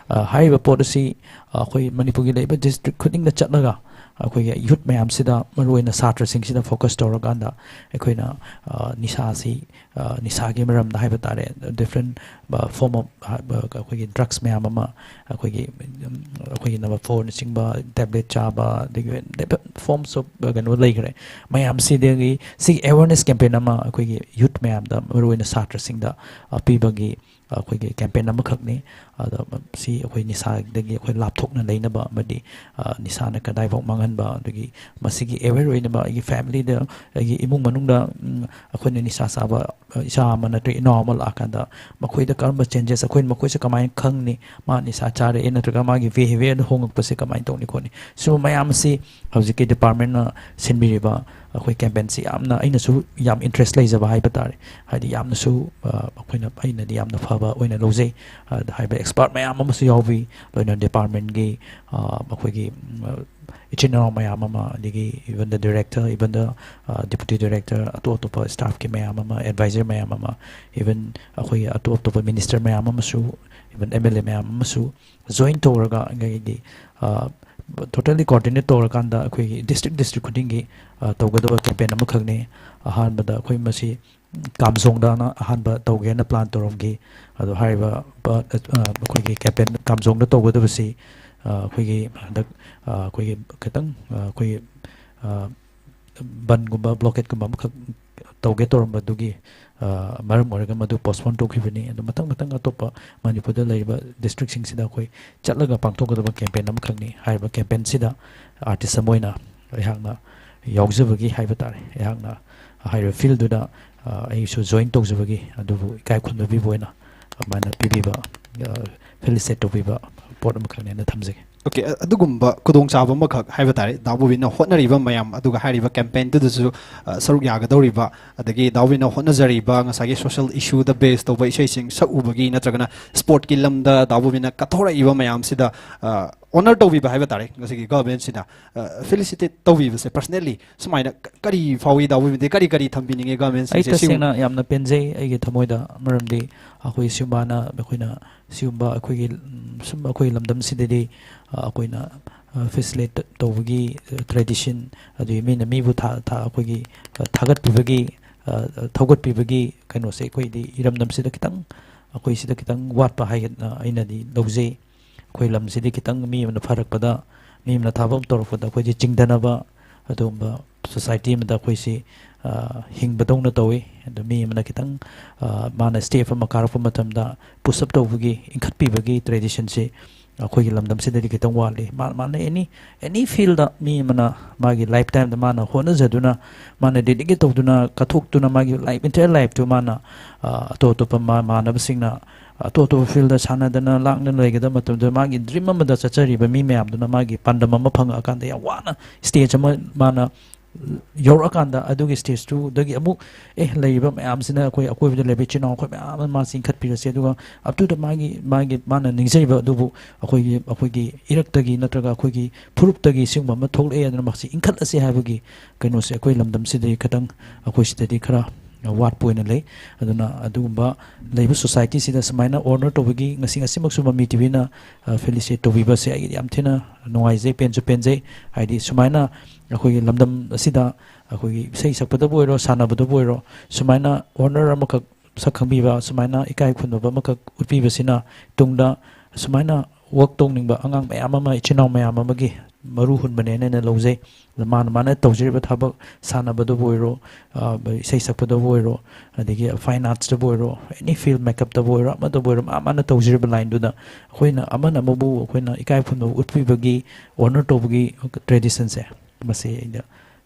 ꯑ, ꯍꯥꯏꯔꯤꯕ ꯄꯣꯠ ꯑꯁꯤ, ꯑ, ꯑꯩꯈꯣꯏ ꯃꯅꯤꯄꯨꯔꯒꯤ ꯂꯩꯔꯤꯕ district ꯈꯨꯗꯤꯡꯗ ꯆꯠꯂꯒ ꯑꯩꯈꯣꯏꯒꯤ youth ꯃꯌꯥꯝꯁꯤꯗ, ꯃꯔꯨꯑꯣꯏꯅ ꯁꯥꯇ꯭ꯔꯁꯤꯡꯁꯤꯗ focus ꯇꯧꯔꯀꯥꯟꯗ ꯑꯩꯈꯣꯏꯅ, ꯑ, ꯅꯤꯁꯥꯁꯤ, ꯑ, ꯅꯤꯁꯥꯒꯤ ꯃꯔꯝꯗ ꯍꯥꯏꯕ ꯇꯥꯔꯦ, different, ꯑ, form of, ꯑ, ꯑꯩꯈꯣꯏꯒꯤ drugs ꯃꯌꯥꯝ ꯑꯃ, ꯑꯩꯈꯣꯏꯒꯤ, ꯎꯝ, ꯑꯩꯈꯣꯏꯒꯤ number fourꯅꯆꯤꯡꯕ, tablet ꯆꯥꯕ, ꯑꯗꯒꯤ different forms of, ꯑ, ꯀꯩꯅꯣ ꯂꯩꯈ꯭ꯔꯦ꯫ ꯃꯌꯥꯝꯁꯤꯗꯒꯤ ꯁꯤꯒꯤ awareness campaign ꯑꯃ ꯑꯩꯈꯣꯏꯒꯤ youth ꯃꯌꯥꯝꯗ, ꯃꯔꯨꯑꯣꯏꯅ ꯁꯥꯇ꯭ꯔꯁꯤꯡꯗ, ꯑ, ꯄꯤꯕꯒꯤ ꯑꯩꯈꯣꯏꯒꯤ campaign ꯑꯃꯈꯛꯅꯤ꯫ ꯑꯗꯣ ꯁꯤ ꯑꯩꯈꯣꯏ ꯅꯤꯁꯥꯗꯒꯤ ꯑꯩꯈꯣꯏ ꯂꯥꯞꯊꯣꯛꯅ ꯂꯩꯅꯕ ꯑꯃꯗꯤ, ꯑ, ꯅꯤꯁꯥꯅ ꯀꯗꯥꯏꯐꯥꯎ ꯃꯥꯡꯍꯟꯕ, ꯑꯗꯒꯤ ꯃꯁꯤꯒꯤ aware ꯑꯣꯏꯅꯕ ꯑꯩꯒꯤ familyꯗ, ꯑꯩꯒꯤ ꯏꯃꯨꯡ ꯃꯅꯨꯡꯗ, ꯎꯝ, ꯑꯩꯈꯣꯏꯅ ꯅꯤꯁꯥ ꯆꯥꯕ, ꯑ, ꯏꯆꯥ ꯑꯃ ꯅꯠꯇ꯭ꯔꯒ ꯏꯅꯥꯎ ꯑꯃ ꯂꯥꯛꯑꯀꯥꯟꯗ ꯃꯈꯣꯏꯗ ꯀꯔꯝꯕ changes, ꯑꯩꯈꯣꯏꯅ ꯃꯈꯣꯏꯁꯦ ꯀꯃꯥꯏꯅ ꯈꯪꯅꯤ, ꯃꯥ ꯅꯤꯁꯥ ꯆꯥꯔꯛꯑꯦ ꯅꯠꯇ꯭ꯔꯒ ꯃꯥꯒꯤ behaviourꯗ ꯍꯣꯡꯉꯛꯄꯁꯦ ꯀꯃꯥꯏꯅ ꯇꯧꯅꯤ ꯈꯣꯠꯅꯤ, ꯁꯤꯒꯨꯝꯕ ꯃꯌꯥꯝ ꯑꯁꯤ ꯍꯧꯖꯤꯛꯀꯤ departmentꯅ ꯁꯤꯟꯕꯤꯔꯤꯕ ꯑꯩꯈꯣꯏ campaignꯁꯤ ꯌꯥꯝꯅ ꯑꯩꯅꯁꯨ ꯌꯥꯝ interest ꯂꯩꯖꯕ ꯍꯥꯏꯕ ꯇꯥꯔꯦ꯫ ꯍꯥꯏꯗꯤ ꯌꯥꯝꯅꯁꯨ, ꯑ, ꯑꯩꯈꯣꯏꯅ, ꯑꯩꯅꯗꯤ ꯌꯥꯝꯅ ꯐꯕ ꯑꯣꯏꯅ ꯂꯧꯖꯩ꯫ ꯑꯗ ꯍꯥꯏꯔꯤꯕ expert ꯃꯌꯥꯝ ꯑꯃꯁꯨ ꯌꯥꯎꯕꯤ, ꯂꯣꯏꯅ departmentꯀꯤ, ꯑ, ꯑꯩꯈꯣꯏꯒꯤ, ꯎꯝ, ꯏꯆꯤꯟ ꯏꯅꯥꯎ ꯃꯌꯥꯝ ꯑꯃ, ꯑꯗꯒꯤ even the director, even the, ꯑ, deputy director, ꯑꯇꯣꯞ ꯑꯇꯣꯞꯄ staffꯀꯤ ꯃꯌꯥꯝ ꯑꯃ, advisor ꯃꯌꯥꯝ ꯑꯃ, even ꯑꯩꯈꯣꯏꯒꯤ ꯑꯇꯣꯞ ꯑꯇꯣꯞꯄ minister ꯃꯌꯥꯝ ꯑꯃꯁꯨ, even M L A ꯃꯌꯥꯝ ꯑꯃꯁꯨ join ꯇꯧꯔꯒ, ꯑꯩꯈꯣꯏꯒꯤ, ꯑ, totally coordinate ꯇꯧꯔꯀꯥꯟꯗ ꯑꯩꯈꯣꯏꯒꯤ district district ꯈꯨꯗꯤꯡꯒꯤ, ꯑ, ꯇꯧꯒꯗꯕ campaign ꯑꯃꯈꯛꯅꯤ꯫ ꯑꯍꯥꯟꯕꯗ ꯑꯩꯈꯣꯏ ꯃꯁꯤ ꯀꯥꯝꯖꯣꯡꯗꯅ ꯑꯍꯥꯟꯕ ꯇꯧꯒꯦꯅ plan ꯇꯧꯔꯝꯈꯤ꯫ ꯑꯗꯣ ꯍꯥꯏꯔꯤꯕ ꯄ-, ꯑ, ꯑꯩꯈꯣꯏꯒꯤ campaign ꯀꯥꯝꯖꯣꯡꯗ ꯇꯧꯒꯗꯕꯁꯤ, ꯑ, ꯑꯩꯈꯣꯏꯒꯤ ꯍꯟꯗꯛ, ꯑ, ꯑꯩꯈꯣꯏꯒꯤ ꯈꯤꯇꯪ, ꯑ, ꯑꯩꯈꯣꯏꯒꯤ, ꯑ, ꯕꯟꯒꯨꯝꯕ blockadeꯀꯨꯝꯕ ꯑꯃꯈꯛ ꯇꯧꯒꯦ ꯇꯧꯔꯝꯕꯗꯨꯒꯤ, ꯑ, ꯃꯔꯝ ꯑꯣꯏꯔꯒ ꯃꯗꯨ postpone ꯇꯧꯈꯤꯕꯅꯤ꯫ ꯑꯗꯨ ꯃꯊꯪ ꯃꯊꯪ ꯑꯇꯣꯞꯄ ꯃꯅꯤꯄꯨꯔꯗ ꯂꯩꯔꯤꯕ districtꯁꯤꯡꯁꯤꯗ ꯑꯩꯈꯣꯏ ꯆꯠꯂꯒ ꯄꯥꯡꯊꯣꯛꯀꯗꯕ campaign ꯑꯃꯈꯛꯅꯤ꯫ ꯍꯥꯏꯔꯤꯕ campaignꯁꯤꯗ artist ꯑꯃ ꯑꯣꯏꯅ ꯑꯩꯍꯥꯛꯅ ꯌꯥꯎꯖꯕꯒꯤ ꯍꯥꯏꯕ ꯇꯥꯔꯦ, ꯑꯩꯍꯥꯛꯅ ꯍꯥꯏꯔꯤꯕ fieldꯗꯨꯗ, ꯑ, ꯑꯩꯁꯨ join ꯇꯧꯖꯕꯒꯤ, ꯑꯗꯨꯕꯨ ꯏꯀꯥꯏ ꯈꯨꯝꯅꯕꯤꯕ ꯑꯣꯏꯅ ꯑꯗꯨꯃꯥꯏꯅ ꯄꯤꯕꯤꯕ, ꯑ, felicitate ꯇꯧꯕꯤꯕ ꯄꯣꯠ ꯑꯃꯈꯛꯅꯦꯅ ꯊꯝꯖꯒꯦ꯫ OK, ꯑ-, ꯑꯗꯨꯒꯨꯝꯕ ꯈꯨꯗꯣꯡꯆꯥꯕ ꯑꯃꯈꯛ ꯍꯥꯏꯕ ꯇꯥꯔꯦ, ꯗꯥ ꯕꯣꯕꯤꯅ ꯍꯣꯠꯅꯔꯤꯕ ꯃꯌꯥꯝ, ꯑꯗꯨꯒ ꯍꯥꯏꯔꯤꯕ campaignꯗꯨꯗꯁꯨ, ꯑ, ꯁꯔꯨꯛ ꯌꯥꯒꯗꯧꯔꯤꯕ, ꯑꯗꯒꯤ ꯗꯥ ꯕꯣꯕꯤꯅ ꯍꯣꯠꯅꯖꯔꯤꯕ ꯉꯁꯥꯏꯒꯤ social issueꯗ base ꯇꯧꯕ ꯏꯁꯩꯁꯤꯡ ꯁꯛꯎꯕꯒꯤ, ꯅꯠꯇ꯭ꯔꯒꯅ sportꯀꯤ ꯂꯝꯗ ꯗꯥ ꯕꯣꯕꯤꯅ ꯀꯠꯊꯣꯔꯛꯏꯕ ꯃꯌꯥꯝꯁꯤꯗ, ꯑ, honour ꯇꯧꯕꯤꯕ ꯍꯥꯏꯕ ꯇꯥꯔꯦ, ꯉꯁꯤꯒꯤ governmentꯁꯤꯅ, ꯑ, felicitate ꯇꯧꯕꯤꯕꯁꯦ personally ꯁꯨꯃꯥꯏꯅ ꯀ-, ꯀꯔꯤ ꯐꯥꯎꯏ ꯗꯥ ꯕꯣꯕꯤꯗꯤ? ꯀꯔꯤ ꯀꯔꯤ ꯊꯝꯕꯤꯅꯤꯡꯉꯤ ꯑꯩ governmentꯁꯤꯡꯁꯦ? ꯁꯤꯒꯨꯝ- ꯇꯁꯦꯡꯅ ꯌꯥꯝꯅ ꯄꯦꯟꯖꯩ ꯑꯩꯒꯤ ꯊꯃꯣꯏꯗ, ꯃꯔꯝꯗꯤ ꯑꯩꯈꯣꯏ ꯁꯤꯒꯨꯝꯕꯅ ꯑꯩꯈꯣꯏꯅ ꯁꯤꯒꯨꯝꯕ ꯑꯩꯈꯣꯏꯒꯤ, ꯎꯝ, ꯁꯨꯝ ꯑꯩꯈꯣꯏ ꯂꯝꯗꯝꯁꯤꯗꯗꯤ, ꯑ, ꯑꯩꯈꯣꯏꯅ, ꯑ, facilitate ꯇꯧꯕꯒꯤ, ꯑ, tradition, ꯑꯗꯨꯒꯤ ꯃꯤꯅ ꯃꯤꯕꯨ ꯊꯥ-, ꯊꯥ-, ꯑꯩꯈꯣꯏꯒꯤ, ꯑ, ꯊꯥꯒꯠꯄꯤꯕꯒꯤ, ꯑ, ꯊꯧꯒꯠꯄꯤꯕꯒꯤ ꯀꯩꯅꯣꯁꯦ ꯑꯩꯈꯣꯏꯗꯤ ꯏꯔꯝꯗꯝꯁꯤꯗ ꯈꯤꯇꯪ, ꯑꯩꯈꯣꯏ ꯁꯤꯗ ꯈꯤꯇꯪ ꯋꯥꯠꯄ ꯍꯥꯏꯒꯗ꯭ꯔꯥ ꯑꯩꯅꯗꯤ ꯂꯧꯖꯩ꯫ ꯑꯩꯈꯣꯏ ꯂꯝꯁꯤꯗꯤ ꯈꯤꯇꯪ ꯃꯤ ꯑꯃꯅ ꯐꯔꯛꯄꯗ, ꯃꯤ ꯑꯃꯅ ꯊꯕꯛ ꯑꯃ ꯇꯧꯔꯛꯄꯗ ꯑꯩꯈꯣꯏꯁꯦ ꯆꯤꯡꯊꯅꯕ ꯑꯗꯨꯒꯨꯝꯕ society ꯑꯃꯗ ꯑꯩꯈꯣꯏꯁꯤ, ꯑ, ꯍꯤꯡꯕꯗꯧꯅ ꯇꯧꯏ꯫ ꯑꯗꯨ ꯃꯤ ꯑꯃꯅ ꯈꯤꯇꯪ, ꯑ, ꯃꯥꯅ step ꯑꯃ ꯀꯥꯔꯛꯄ ꯃꯇꯝꯗ push up ꯇꯧꯕꯒꯤ, ꯏꯟꯈꯠꯄꯤꯕꯒꯤ traditionꯁꯤ ꯑꯩꯈꯣꯏꯒꯤ ꯂꯝꯗꯝꯁꯤꯗꯗꯤ ꯈꯤꯇꯪ ꯋꯥꯠꯂꯤ꯫ ꯃꯥ-, ꯃꯥꯅ any, any fieldꯗ ꯃꯤ ꯑꯃꯅ ꯃꯥꯒꯤ lifetimeꯗ ꯃꯥꯅ ꯍꯣꯠꯅꯖꯗꯨꯅ, ꯃꯥꯅ dedicate ꯇꯧꯗꯨꯅ, ꯀꯠꯊꯣꯛꯇꯨꯅ, ꯃꯥꯒꯤ life, entire lifeꯇꯨ ꯃꯥꯅ, ꯑ, ꯑꯇꯣꯞ ꯑꯇꯣꯞꯄ ꯃꯥ-, ꯃꯥꯟꯅꯕꯁꯤꯡꯅ ꯑꯇꯣꯞ ꯑꯇꯣꯞꯄ fieldꯗ ꯁꯥꯟꯅꯗꯅ ꯂꯥꯡꯗꯅ ꯂꯩꯒꯗꯕ ꯃꯇꯝꯗ ꯃꯥꯒꯤ dream ꯑꯃꯗ ꯆꯠꯆꯔꯤꯕ ꯃꯤ ꯃꯌꯥꯝꯗꯨꯅ ꯃꯥꯒꯤ ꯄꯥꯟꯗꯝ ꯑꯃ ꯐꯪꯉꯛꯑꯀꯥꯟꯗ ꯌꯥꯝ ꯋꯥꯅ stage ꯑꯃ ꯃꯥꯅ ꯌꯧꯔꯛꯑꯀꯥꯟꯗ ꯑꯗꯨꯒꯤ stageꯇꯨꯗꯒꯤ ꯑꯃꯨꯛ, ꯑꯦ, ꯂꯩꯔꯤꯕ ꯃꯌꯥꯝꯁꯤꯅ ꯑꯩꯈꯣꯏ ꯑꯀꯣꯏꯕꯗ ꯂꯩꯕ ꯏꯆꯤꯟ ꯏꯅꯥꯎ ꯑꯩꯈꯣꯏ ꯃꯌꯥꯝ ꯑꯃ ꯃꯥ ꯆꯤꯡꯈꯠꯄꯤꯔꯁꯦ, ꯑꯗꯨꯒ up to the ꯃꯥꯒꯤ, ꯃꯥꯒꯤ ꯃꯥꯅ ꯅꯤꯡꯖꯔꯤꯕ ꯑꯗꯨꯕꯨ ꯑꯩꯈꯣꯏꯒꯤ, ꯑꯩꯈꯣꯏꯒꯤ ꯏꯔꯛꯇꯒꯤ ꯅꯠꯇ꯭ꯔꯒ ꯑꯩꯈꯣꯏꯒꯤ ꯐꯨꯔꯨꯞꯇꯒꯤ ꯁꯤꯒꯨꯝꯕ ꯑꯃ ꯊꯣꯛꯂꯛꯑꯦ, ꯑꯗꯨꯅ ꯃꯁꯤ ꯏꯟꯈꯠꯂꯁꯦ ꯍꯥꯏꯕꯒꯤ ꯀꯩꯅꯣꯁꯦ ꯑꯩꯈꯣꯏ ꯂꯝꯗꯝꯁꯤꯗꯗꯤ ꯈꯤꯇꯪ, ꯑꯩꯈꯣꯏ ꯁꯤꯗꯗꯤ ꯈꯔ ꯋꯥꯠꯄ ꯑꯣꯏꯅ ꯂꯩ꯫ ꯑꯗꯨꯅ ꯑꯗꯨꯒꯨꯝꯕ ꯂꯩꯕ societyꯁꯤꯗ ꯁꯨꯃꯥꯏꯅ honour ꯇꯧꯕꯒꯤ ꯉꯁꯤ, ꯉꯁꯤꯃꯛꯁꯨ ꯃꯃꯤ TVꯅ, ꯑ, felicitate ꯇꯧꯕꯤꯕꯁꯦ ꯑꯩꯒꯤꯗꯤ ꯌꯥꯝ ꯊꯤꯅ ꯅꯨꯡꯉꯥꯏꯖꯩ, ꯄꯦꯟꯁꯨ ꯄꯦꯟꯖꯩ꯫ ꯍꯥꯏꯗꯤ ꯁꯨꯃꯥꯏꯅ ꯑꯩꯈꯣꯏꯒꯤ ꯂꯝꯗꯝ ꯑꯁꯤꯗ ꯑꯩꯈꯣꯏꯒꯤ ꯏꯁꯩ ꯁꯛꯄꯗꯕꯨ ꯑꯣꯏꯔꯣ, ꯁꯥꯟꯅꯕꯗꯕꯨ ꯑꯣꯏꯔꯣ, ꯁꯨꯃꯥꯏꯅ honour ꯑꯃꯈꯛ ꯁꯛ ꯈꯪꯕꯤꯕ, ꯁꯨꯃꯥꯏꯅ ꯏꯀꯥꯏ ꯈꯨꯝꯅꯕ ꯑꯃꯈꯛ ꯎꯠꯄꯤꯕꯁꯤꯅ ꯇꯨꯡꯗ ꯁꯨꯃꯥꯏꯅ work ꯇꯧꯅꯤꯡꯕ ꯑꯉꯥꯡ ꯃꯌꯥꯝ ꯑꯃ, ꯏꯆꯤꯟ ꯏꯅꯥꯎ ꯃꯌꯥꯝ ꯑꯃꯒꯤ ꯃꯔꯨ ꯍꯨꯟꯕꯅꯦꯅ ꯑꯩꯅ ꯂꯧꯖꯩ꯫ ꯑꯗ ꯃꯥꯅ, ꯃꯥꯅ ꯇꯧꯖꯔꯤꯕ ꯊꯕꯛ, ꯁꯥꯟꯅꯕꯗꯕꯨ ꯑꯣꯏꯔꯣ, ꯑ, ꯏꯁꯩ ꯁꯛꯄꯗꯕꯨ ꯑꯣꯏꯔꯣ, ꯑꯗꯒꯤ fine artsꯇꯕꯨ ꯑꯣꯏꯔꯣ, any field, makeupꯇꯕꯨ ꯑꯣꯏꯔꯣ, ꯑꯃꯗꯕꯨ ꯑꯣꯏꯔꯣ, ꯃꯥ, ꯃꯥꯅ ꯇꯧꯖꯔꯤꯕ lineꯗꯨꯗ ꯑꯩꯈꯣꯏꯅ ꯑꯃꯅ ꯑꯃꯕꯨ, ꯑꯩꯈꯣꯏꯅ ꯏꯀꯥꯏ ꯈꯨꯝꯅꯕ ꯎꯠꯄꯤꯕꯒꯤ, honor ꯇꯧꯕꯒꯤ traditionꯁꯦ, ꯃꯁꯤ ꯑꯩꯅ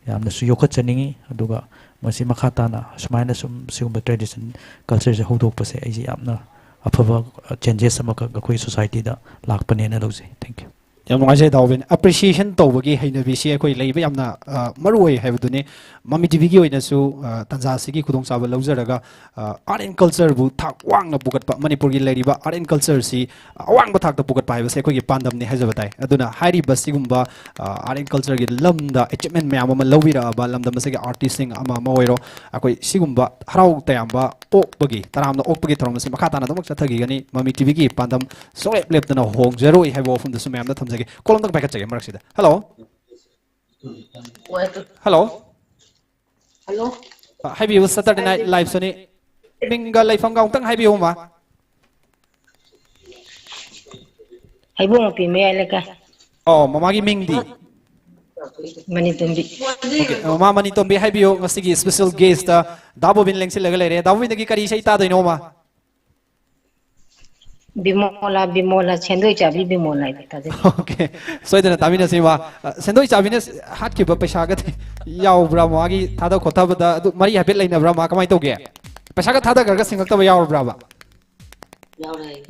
ꯌꯥꯝꯅꯁꯨ ꯌꯣꯛꯈꯠꯆꯅꯤꯡꯉꯤ꯫ ꯑꯗꯨꯒ ꯃꯁꯤ ꯃꯈꯥ ꯇꯥꯅ ꯁꯨꯃꯥꯏꯅ ꯁꯨꯝ ꯁꯤꯒꯨꯝꯕ tradition, cultureꯁꯦ ꯍꯧꯗꯣꯛꯄꯁꯦ ꯑꯩꯁꯦ ꯌꯥꯝꯅ ꯑꯐꯕ changes ꯑꯃꯈꯛ ꯑꯩꯈꯣꯏ societyꯗ ꯂꯥꯛꯄꯅꯦꯅ ꯂꯧꯖꯩ꯫ Thank you꯫ ꯌꯥꯝ ꯅꯨꯡꯉꯥꯏꯖꯩ ꯗꯥ ꯕꯣꯕꯤꯟ꯫ Appreciation ꯇꯧꯕꯒꯤ ꯍꯩꯅꯕꯤꯁꯤ ꯑꯩꯈꯣꯏ ꯂꯩꯕ ꯌꯥꯝꯅ, ꯑ, ꯃꯔꯨ ꯑꯣꯏ ꯍꯥꯏꯕꯗꯨꯅꯤ꯫ ꯃꯃꯤ ꯇꯤꯚꯤꯒꯤ ꯑꯣꯏꯅꯁꯨ, ꯑ, ꯇꯥꯟꯖꯥꯁꯤꯒꯤ ꯈꯨꯗꯣꯡꯆꯥꯕ ꯂꯧꯖꯔꯒ, ꯑ, art and cultureꯕꯨ ꯊꯥꯛ ꯋꯥꯡꯅ ꯄꯨꯈꯠꯄ, ꯃꯅꯤꯄꯨꯔꯒꯤ ꯂꯩꯔꯤꯕ art and cultureꯁꯤ ꯑꯋꯥꯡꯕ ꯊꯥꯛꯇ ꯄꯨꯈꯠꯄ ꯍꯥꯏꯕꯁꯦ ꯑꯩꯈꯣꯏꯒꯤ ꯄꯥꯟꯗꯝꯅꯤ ꯍꯥꯏꯖꯕ ꯇꯥꯏ꯫ ꯑꯗꯨꯅ ꯍꯥꯏꯔꯤꯕ ꯁꯤꯒꯨꯝꯕ, ꯑ, art and cultureꯒꯤ ꯂꯝꯗ achievement ꯃꯌꯥꯝ ꯑꯃ ꯂꯧꯕꯤꯔꯛꯑꯕ, ꯂꯝꯗꯝ ꯑꯁꯤꯒꯤ artistꯁꯤꯡ ꯑꯃ ꯑꯃ ꯑꯣꯏꯔꯣ, ꯑꯩꯈꯣꯏ ꯁꯤꯒꯨꯝꯕ ꯍꯔꯥꯎ ꯇꯌꯥꯝꯕ ꯑꯣꯛꯄꯒꯤ, ꯇꯔꯥꯝꯅ ꯑꯣꯛꯄꯒꯤ ꯊꯧꯔꯝ ꯑꯁꯤ ꯃꯈꯥ ꯇꯥꯅ ꯑꯗꯨꯃꯛ ꯆꯠꯊꯈꯤꯒꯅꯤ꯫ ꯃꯃꯤ ꯇꯤꯚꯤꯒꯤ ꯄꯥꯟꯗꯝ ꯁꯨꯡꯂꯦꯞ ꯂꯦꯞꯇꯅ ꯍꯣꯡꯖꯔꯣꯏ ꯍꯥꯏꯕ ꯋꯥꯐꯝꯗꯨꯁꯨ ꯃꯌꯥꯝꯗ ꯊꯝꯖꯒꯦ꯫ Call ꯑꯝꯇꯪ ꯄꯥꯏꯈꯠꯆꯒꯦ ꯃꯔꯛꯁꯤꯗ꯫ Hello꯫ Hello꯫ Hello꯫ ꯑ, ꯍꯥꯏꯕꯤꯌꯨ, Saturday Night Liveꯁꯨꯅꯤ꯫ ꯃꯤꯡꯒ ꯂꯩꯐꯝꯒ ꯑꯃꯨꯛꯇꯪ ꯍꯥꯏꯕꯤꯌꯨ, ꯃꯥ꯫ ꯍꯩꯕꯣꯡ ꯃꯄꯤ ꯃꯌꯥꯏ ꯂꯩꯀꯥꯏ꯫ ꯑꯣ, ꯃꯃꯥꯒꯤ ꯃꯤꯡꯗꯤ? ꯃꯅꯤꯇꯣꯝꯕꯤ꯫ Okay, ꯃꯃꯥ ꯃꯅꯤꯇꯣꯝꯕꯤ, ꯍꯥꯏꯕꯤꯌꯨ, ꯉꯁꯤꯒꯤ special guest ꯗꯥ ꯕꯣꯕꯤꯟ ꯂꯦꯡꯁꯤꯜꯂꯒ ꯂꯩꯔꯦ꯫ ꯗꯥ ꯕꯣꯕꯤꯟꯗꯒꯤ ꯀꯔꯤ ꯏꯁꯩ ꯇꯥꯗꯣꯏꯅꯣ, ꯃꯥ? ꯕꯤꯃꯣꯂꯥ, ꯕꯤꯃꯣꯂꯥ, ꯁꯦꯟꯗꯣꯏ ꯆꯥꯕꯤ ꯕꯤꯃꯣꯂꯥ ꯍꯥꯏꯗꯣ ꯇꯥꯖꯒꯦ꯫ Okay, ꯁꯣꯏꯗꯅ ꯇꯥꯃꯤꯟꯅꯁꯤ, ꯃꯥ꯫ ꯑ, ꯁꯦꯟꯗꯣꯏ ꯆꯥꯕꯤꯅ ꯍꯥꯠꯈꯤꯕ ꯄꯩꯁꯥꯒꯗꯤ ꯌꯥꯎꯕ꯭ꯔꯥ, ꯃꯥꯒꯤ ꯊꯥꯗ ꯈꯣꯠꯊꯕꯗ? ꯑꯗꯨ ꯃꯔꯤ ꯍꯥꯏꯐꯦꯠ ꯂꯩꯅꯕ꯭ꯔꯥ, ꯃꯥ? ꯀꯃꯥꯏꯅ ꯇꯧꯒꯦ? ꯄꯩꯁꯥꯒ ꯊꯥꯗꯈ꯭ꯔꯒ ꯁꯤꯡꯉꯛꯇꯕ ꯌꯥꯎꯔꯕ꯭ꯔꯥꯕ? ꯌꯥꯎꯔꯦ꯫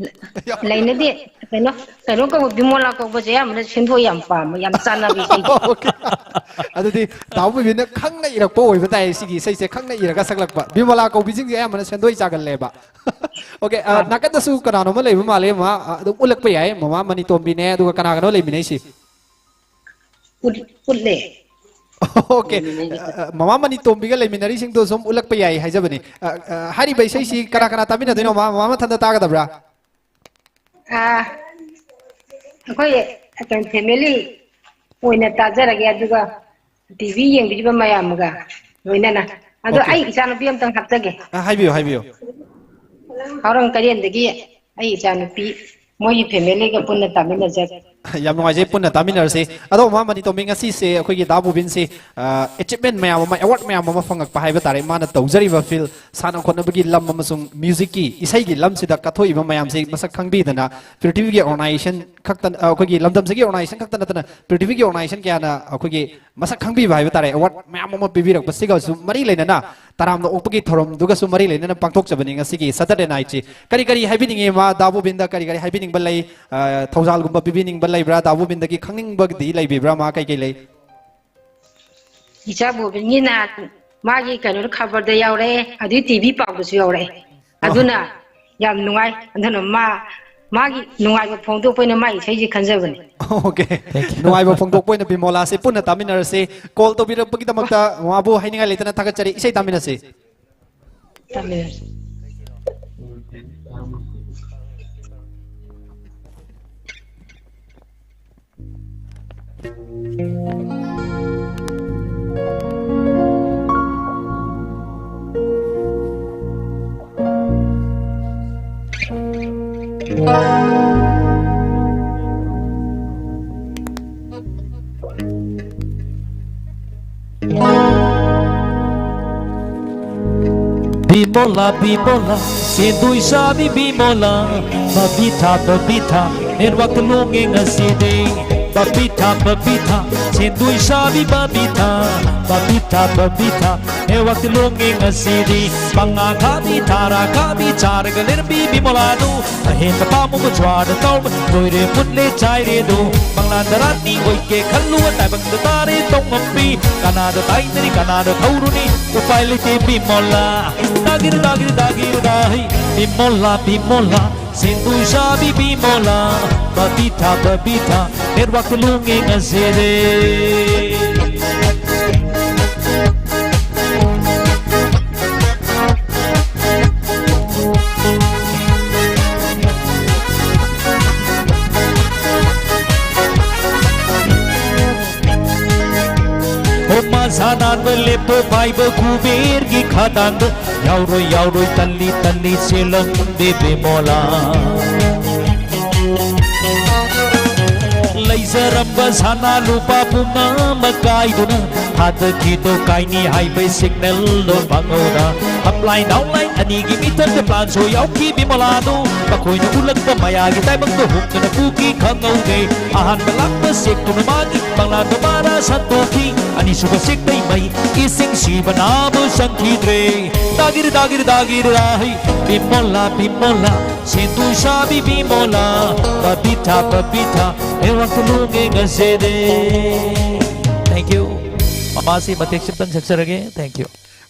ꯂꯩꯅꯗꯦ꯫ ꯀꯩꯅꯣ, ꯀꯩꯅꯣ ꯀꯧꯕ, ꯕꯤꯃꯣꯂꯥ ꯀꯧꯕꯁꯦ ꯑꯌꯥꯝꯕꯅ ꯁꯦꯟꯗꯣꯏ ꯌꯥꯝ ꯄꯥꯝꯕ, ꯌꯥꯝ ꯆꯥꯟꯅꯕ ꯏꯁꯩ꯫ Okay꯫ ꯑꯗꯨꯗꯤ ꯗꯥ ꯕꯣꯕꯤꯅ ꯈꯪꯅ ꯏꯔꯛꯄ ꯑꯣꯏꯕ ꯇꯥꯏ, ꯁꯤꯒꯤ ꯏꯁꯩꯁꯦ ꯈꯪꯅ ꯏꯔꯒ ꯁꯛꯂꯛꯄ꯫ ꯕꯤꯃꯣꯂꯥ ꯀꯧꯕꯤꯁꯤꯡꯁꯦ ꯑꯌꯥꯝꯕꯅ ꯁꯦꯟꯗꯣꯏ ꯆꯥꯒꯜꯂꯦꯕ꯫ Okay, ꯑ, ꯑꯥ꯫ ꯅꯥꯀꯟꯗꯁꯨ ꯀꯅꯥꯅꯣꯝꯃ ꯂꯩꯕ ꯃꯥꯜꯂꯦ, ꯃꯃꯥ, ꯑ, ꯑꯗꯨꯝ ꯎꯠꯂꯛꯄ ꯌꯥꯏ, ꯃꯃꯥ ꯃꯅꯤꯇꯣꯝꯕꯤꯅꯦ, ꯑꯗꯨꯒ ꯀꯅꯥ ꯀꯅꯥꯅꯣ ꯂꯩꯃꯤꯟꯅꯩꯁꯤ? ꯎꯠ-, ꯎꯠꯂꯦ꯫ Okay꯫ ꯂꯩꯃꯤꯟꯅꯩꯁꯦ꯫ ꯑ, ꯑ, ꯃꯃꯥ ꯃꯅꯤꯇꯣꯝꯕꯤꯒ ꯂꯩꯃꯤꯟꯅꯔꯤꯁꯤꯡꯗꯣ ꯁꯨꯝ ꯎꯠꯂꯛꯄ ꯌꯥꯏ ꯍꯥꯏꯖꯕꯅꯤ꯫ ꯑ, ꯑ, ꯍꯥꯏꯔꯤꯕ ꯏꯁꯩꯁꯤ ꯀꯅꯥ ꯀꯅꯥ ꯇꯥꯃꯤꯟꯅꯗꯣꯏꯅꯣ? ꯃꯃꯥ, ꯃꯃꯥ ꯃꯊꯟꯇ ꯇꯥꯒꯗꯕ꯭ꯔꯥ? ꯑꯥ, ꯑꯩꯈꯣꯏ ꯀꯩꯅꯣ, family ꯑꯣꯏꯅ ꯇꯥꯖꯔꯒꯦ, ꯑꯗꯨꯒ ꯇꯤꯚꯤ ꯌꯦꯡꯕꯤꯔꯤꯕ ꯃꯌꯥꯝꯒ ꯂꯣꯏꯅꯅ꯫ ꯑꯗꯣ Okay꯫ ꯑꯩ ꯏꯆꯥꯅꯨꯄꯤ ꯑꯝꯇꯪ ꯍꯥꯞꯆꯒꯦ꯫ ꯑ, ꯍꯥꯏꯕꯤꯌꯨ, ꯍꯥꯏꯕꯤꯌꯨ꯫ ꯍꯥꯎꯔꯪ ꯀꯔꯦꯟꯗꯒꯤ ꯑꯩ ꯏꯆꯥꯅꯨꯄꯤ, ꯃꯣꯏꯒꯤ familyꯒ ꯄꯨꯟꯅ ꯇꯥꯃꯤꯟꯅꯖꯒꯦ꯫ ꯌꯥꯝ ꯅꯨꯡꯉꯥꯏꯖꯩ, ꯄꯨꯟꯅ ꯇꯥꯃꯤꯟꯅꯔꯁꯤ꯫ ꯑꯗꯣ ꯃꯃꯥ ꯃꯅꯤ ꯇꯣꯝꯕꯤ, ꯉꯁꯤꯁꯦ ꯑꯩꯈꯣꯏꯒꯤ ꯗꯥ ꯕꯣꯕꯤꯟꯁꯤ ꯑꯦꯆꯤꯞꯃꯦꯟ ꯃꯌꯥꯝ ꯑꯃ, ꯑꯦꯋꯥꯔꯗ ꯃꯌꯥꯝ ꯑꯃ ꯐꯪꯉꯛꯄ ꯍꯥꯏꯕ ꯇꯥꯔꯦ꯫ ꯃꯥꯅ ꯇꯧꯖꯔꯤꯕ ꯐꯤꯜ, ꯁꯥꯟꯅ ꯈꯣꯠꯅꯕꯒꯤ ꯂꯝ ꯑꯃꯁꯨꯡ ꯃ꯭ꯌꯨꯖꯤꯛꯀꯤ, ꯏꯁꯩꯒꯤ ꯂꯝꯁꯤꯗ ꯀꯠꯊꯣꯛꯏꯕ ꯃꯌꯥꯝꯁꯤ ꯃꯁꯛ ꯈꯪꯕꯤꯗꯅ, ꯄ꯭ꯔꯤꯊꯤꯕꯤꯒꯤ ꯑꯣꯔꯒꯅꯥꯏꯖꯦꯁꯟ ꯈꯛꯇ, ꯑꯩꯈꯣꯏꯒꯤ ꯂꯝꯗꯝꯁꯤꯒꯤ ꯑꯣꯔꯒꯅꯥꯏꯖꯦꯁꯟ ꯈꯛꯇ ꯅꯠꯇꯅ ꯄ꯭ꯔꯤꯊꯤꯕꯤꯒꯤ ꯑꯣꯔꯒꯅꯥꯏꯖꯦꯁꯟ ꯀꯌꯥꯅ ꯑꯩꯈꯣꯏꯒꯤ ꯃꯁꯛ ꯈꯪꯕꯤꯕ ꯍꯥꯏꯕ ꯇꯥꯔꯦ, ꯑꯦꯋꯥꯔꯗ ꯃꯌꯥꯝ ꯑꯃ ꯄꯤꯕꯤꯔꯛꯄꯁꯤꯒꯁꯨ ꯃꯔꯤ ꯂꯩꯅꯅ, ꯇꯔꯥꯝꯅ ꯑꯣꯛꯄꯒꯤ ꯊꯧꯔꯝꯗꯨꯒꯁꯨ ꯃꯔꯤ ꯂꯩꯅꯅ ꯄꯥꯡꯊꯣꯛꯆꯕꯅꯤ ꯉꯁꯤꯒꯤ ꯁꯇꯔꯗꯦ ꯅꯥꯏꯠꯁꯤ꯫ ꯀꯔꯤ ꯀꯔꯤ ꯍꯥꯏꯕꯤꯅꯤꯡꯉꯤ ꯃꯥ, ꯗꯥ ꯕꯣꯕꯤꯟꯗ ꯀꯔꯤ ꯀꯔꯤ ꯍꯥꯏꯕꯤꯅꯤꯡꯕ ꯂꯩ? ꯑ, ꯊꯧꯖꯥꯜꯒꯨꯝꯕ ꯄꯤꯕꯤꯅꯤꯡꯕ ꯂꯩꯕ꯭ꯔꯥ? ꯗꯥ ꯕꯣꯕꯤꯟꯗꯒꯤ ꯈꯪꯅꯤꯡꯕꯒꯗꯤ ꯂꯩꯕꯤꯕ꯭ꯔꯥ? ꯃꯥ ꯀꯩ ꯀꯩ ꯂꯩ? ꯏꯆꯥ ꯕꯣꯕꯤꯟꯒꯤ ꯅꯍꯥꯟ ꯃꯥꯒꯤ ꯀꯩꯅꯣꯗ ꯈꯕꯔꯗ ꯌꯥꯎꯔꯛꯑꯦ, ꯑꯗꯨꯒꯤ ꯇꯤ ꯚꯤ ꯄꯥꯎꯗꯁꯨ ꯌꯥꯎꯔꯛꯑꯦ꯫ ꯑꯣ꯫ ꯑꯗꯨꯅ ꯌꯥꯝ ꯅꯨꯡꯉꯥꯏ꯫ ꯑꯗꯨꯅ ꯃꯥ, ꯃꯥꯒꯤ ꯅꯨꯡꯉꯥꯏꯕ ꯐꯣꯡꯗꯣꯛꯄ ꯑꯣꯏꯅ ꯃꯥ ꯏꯁꯩꯁꯦ ꯈꯟꯖꯕꯅꯤ꯫ ꯑꯣꯀꯦ꯫ Thank you. ꯅꯨꯡꯉꯥꯏꯕ ꯐꯣꯡꯗꯣꯛꯄ ꯑꯣꯏꯅ ꯕꯤꯃꯣꯂꯥꯁꯦ ꯄꯨꯟꯅ ꯇꯥꯃꯤꯟꯅꯔꯁꯤ꯫ ꯀꯣꯜ ꯇꯧꯕꯤꯔꯛꯄꯒꯤꯗꯃꯛꯇ ꯃꯥꯕꯨ ꯍꯥꯏꯅꯤꯡꯉꯥꯏ ꯂꯩꯇꯅ ꯊꯥꯒꯠꯆꯔꯤ꯫ ꯏꯁꯩ ꯇꯥꯃꯤꯟꯅꯁꯤ꯫ ꯇꯥꯃꯤꯟꯅꯁꯤ꯫ Bimbola, Bimbola, sendui sabi Bimbola, Babita, Babita, network lunging asidi. Babita, Babita, sendui sabi Babita, Babita, Babita, network lunging asidi. Banga kabi, tara kabi, char galir bi Bimbola du. Ahin ka pamu ko chwa da tau, doi re put le chai re do. Bangla da rani oi ke khallu tai bang da tare tong ampi. Kana da tai neri, kana da thauruni, upai le te Bimbola. Dagir, dagir, dagir, dahi. Bimbola, Bimbola, sindhu shabi Bimbola. Babita, Babita, network lunging asidi. Oma sanan bele po bai bo kubir gi khadang. Yauroi, yauroi, tali, tali, selang de Bimbola. ꯐꯖꯔꯝꯕ ꯁꯅꯥ ꯂꯨꯄꯥ ꯄꯨꯝꯅꯃꯛ ꯀꯥꯏꯗꯨꯅ ꯊꯥꯗꯈꯤꯗꯣ ꯀꯥꯏꯅꯤ ꯍꯥꯏꯕꯩ ꯁꯤꯒꯅꯦꯜꯗꯣ ꯐꯪꯍꯧꯗ꯫ ꯑꯞꯂꯥꯏꯟ ꯗꯥꯎꯟꯂꯥꯏꯟ ꯑꯅꯤꯒꯤ ꯃꯤꯇꯔꯗ ꯄ꯭ꯂꯥꯟꯁꯨ ꯌꯥꯎꯈꯤ ꯕꯤꯃꯣꯂꯥꯗꯣ꯫ ꯃꯈꯣꯏꯅ ꯎꯠꯂꯛꯄ ꯃꯌꯥꯒꯤ ꯇꯥꯏꯕꯪꯗꯣ ꯍꯨꯞꯇꯨꯅ ꯄꯨꯈꯤ ꯈꯪꯍꯧꯗꯦ꯫ ꯑꯍꯥꯟꯕ ꯂꯥꯛꯄ ꯁꯦꯛꯇꯨꯅ ꯃꯥꯒꯤ ꯃꯪꯂꯥꯟꯗꯣ ꯃꯥꯅ ꯁꯟꯗꯣꯛꯈꯤ꯫ ꯑꯅꯤꯁꯨꯕ ꯁꯦꯛꯇꯩ ꯃꯩ ꯏꯁꯤꯡ ꯁꯤꯕꯅꯥꯕꯨ ꯆꯪꯈꯤꯗ꯭ꯔꯦ꯫ ꯗꯥꯒꯤꯔ ꯗꯥꯒꯤꯔ ꯗꯥꯒꯤꯔ ꯗꯥꯍꯩ ꯕꯤꯃꯣꯂꯥ ꯕꯤꯃꯣꯂꯥ ꯁꯦꯟꯗꯨ ꯁꯥꯕꯤ ꯕꯤꯃꯣꯂꯥ ꯕꯕꯤꯊꯥ ꯕꯕꯤꯊꯥ ꯅꯦꯠꯋꯥꯛꯇ ꯂꯨꯉꯦ ꯉꯁꯤꯗꯤ꯫ Thank you. ꯃꯃꯥꯁꯤ ꯃꯇꯦꯛ ꯁꯤꯝꯇꯪ ꯁꯛꯆꯔꯒꯦ꯫ Thank you.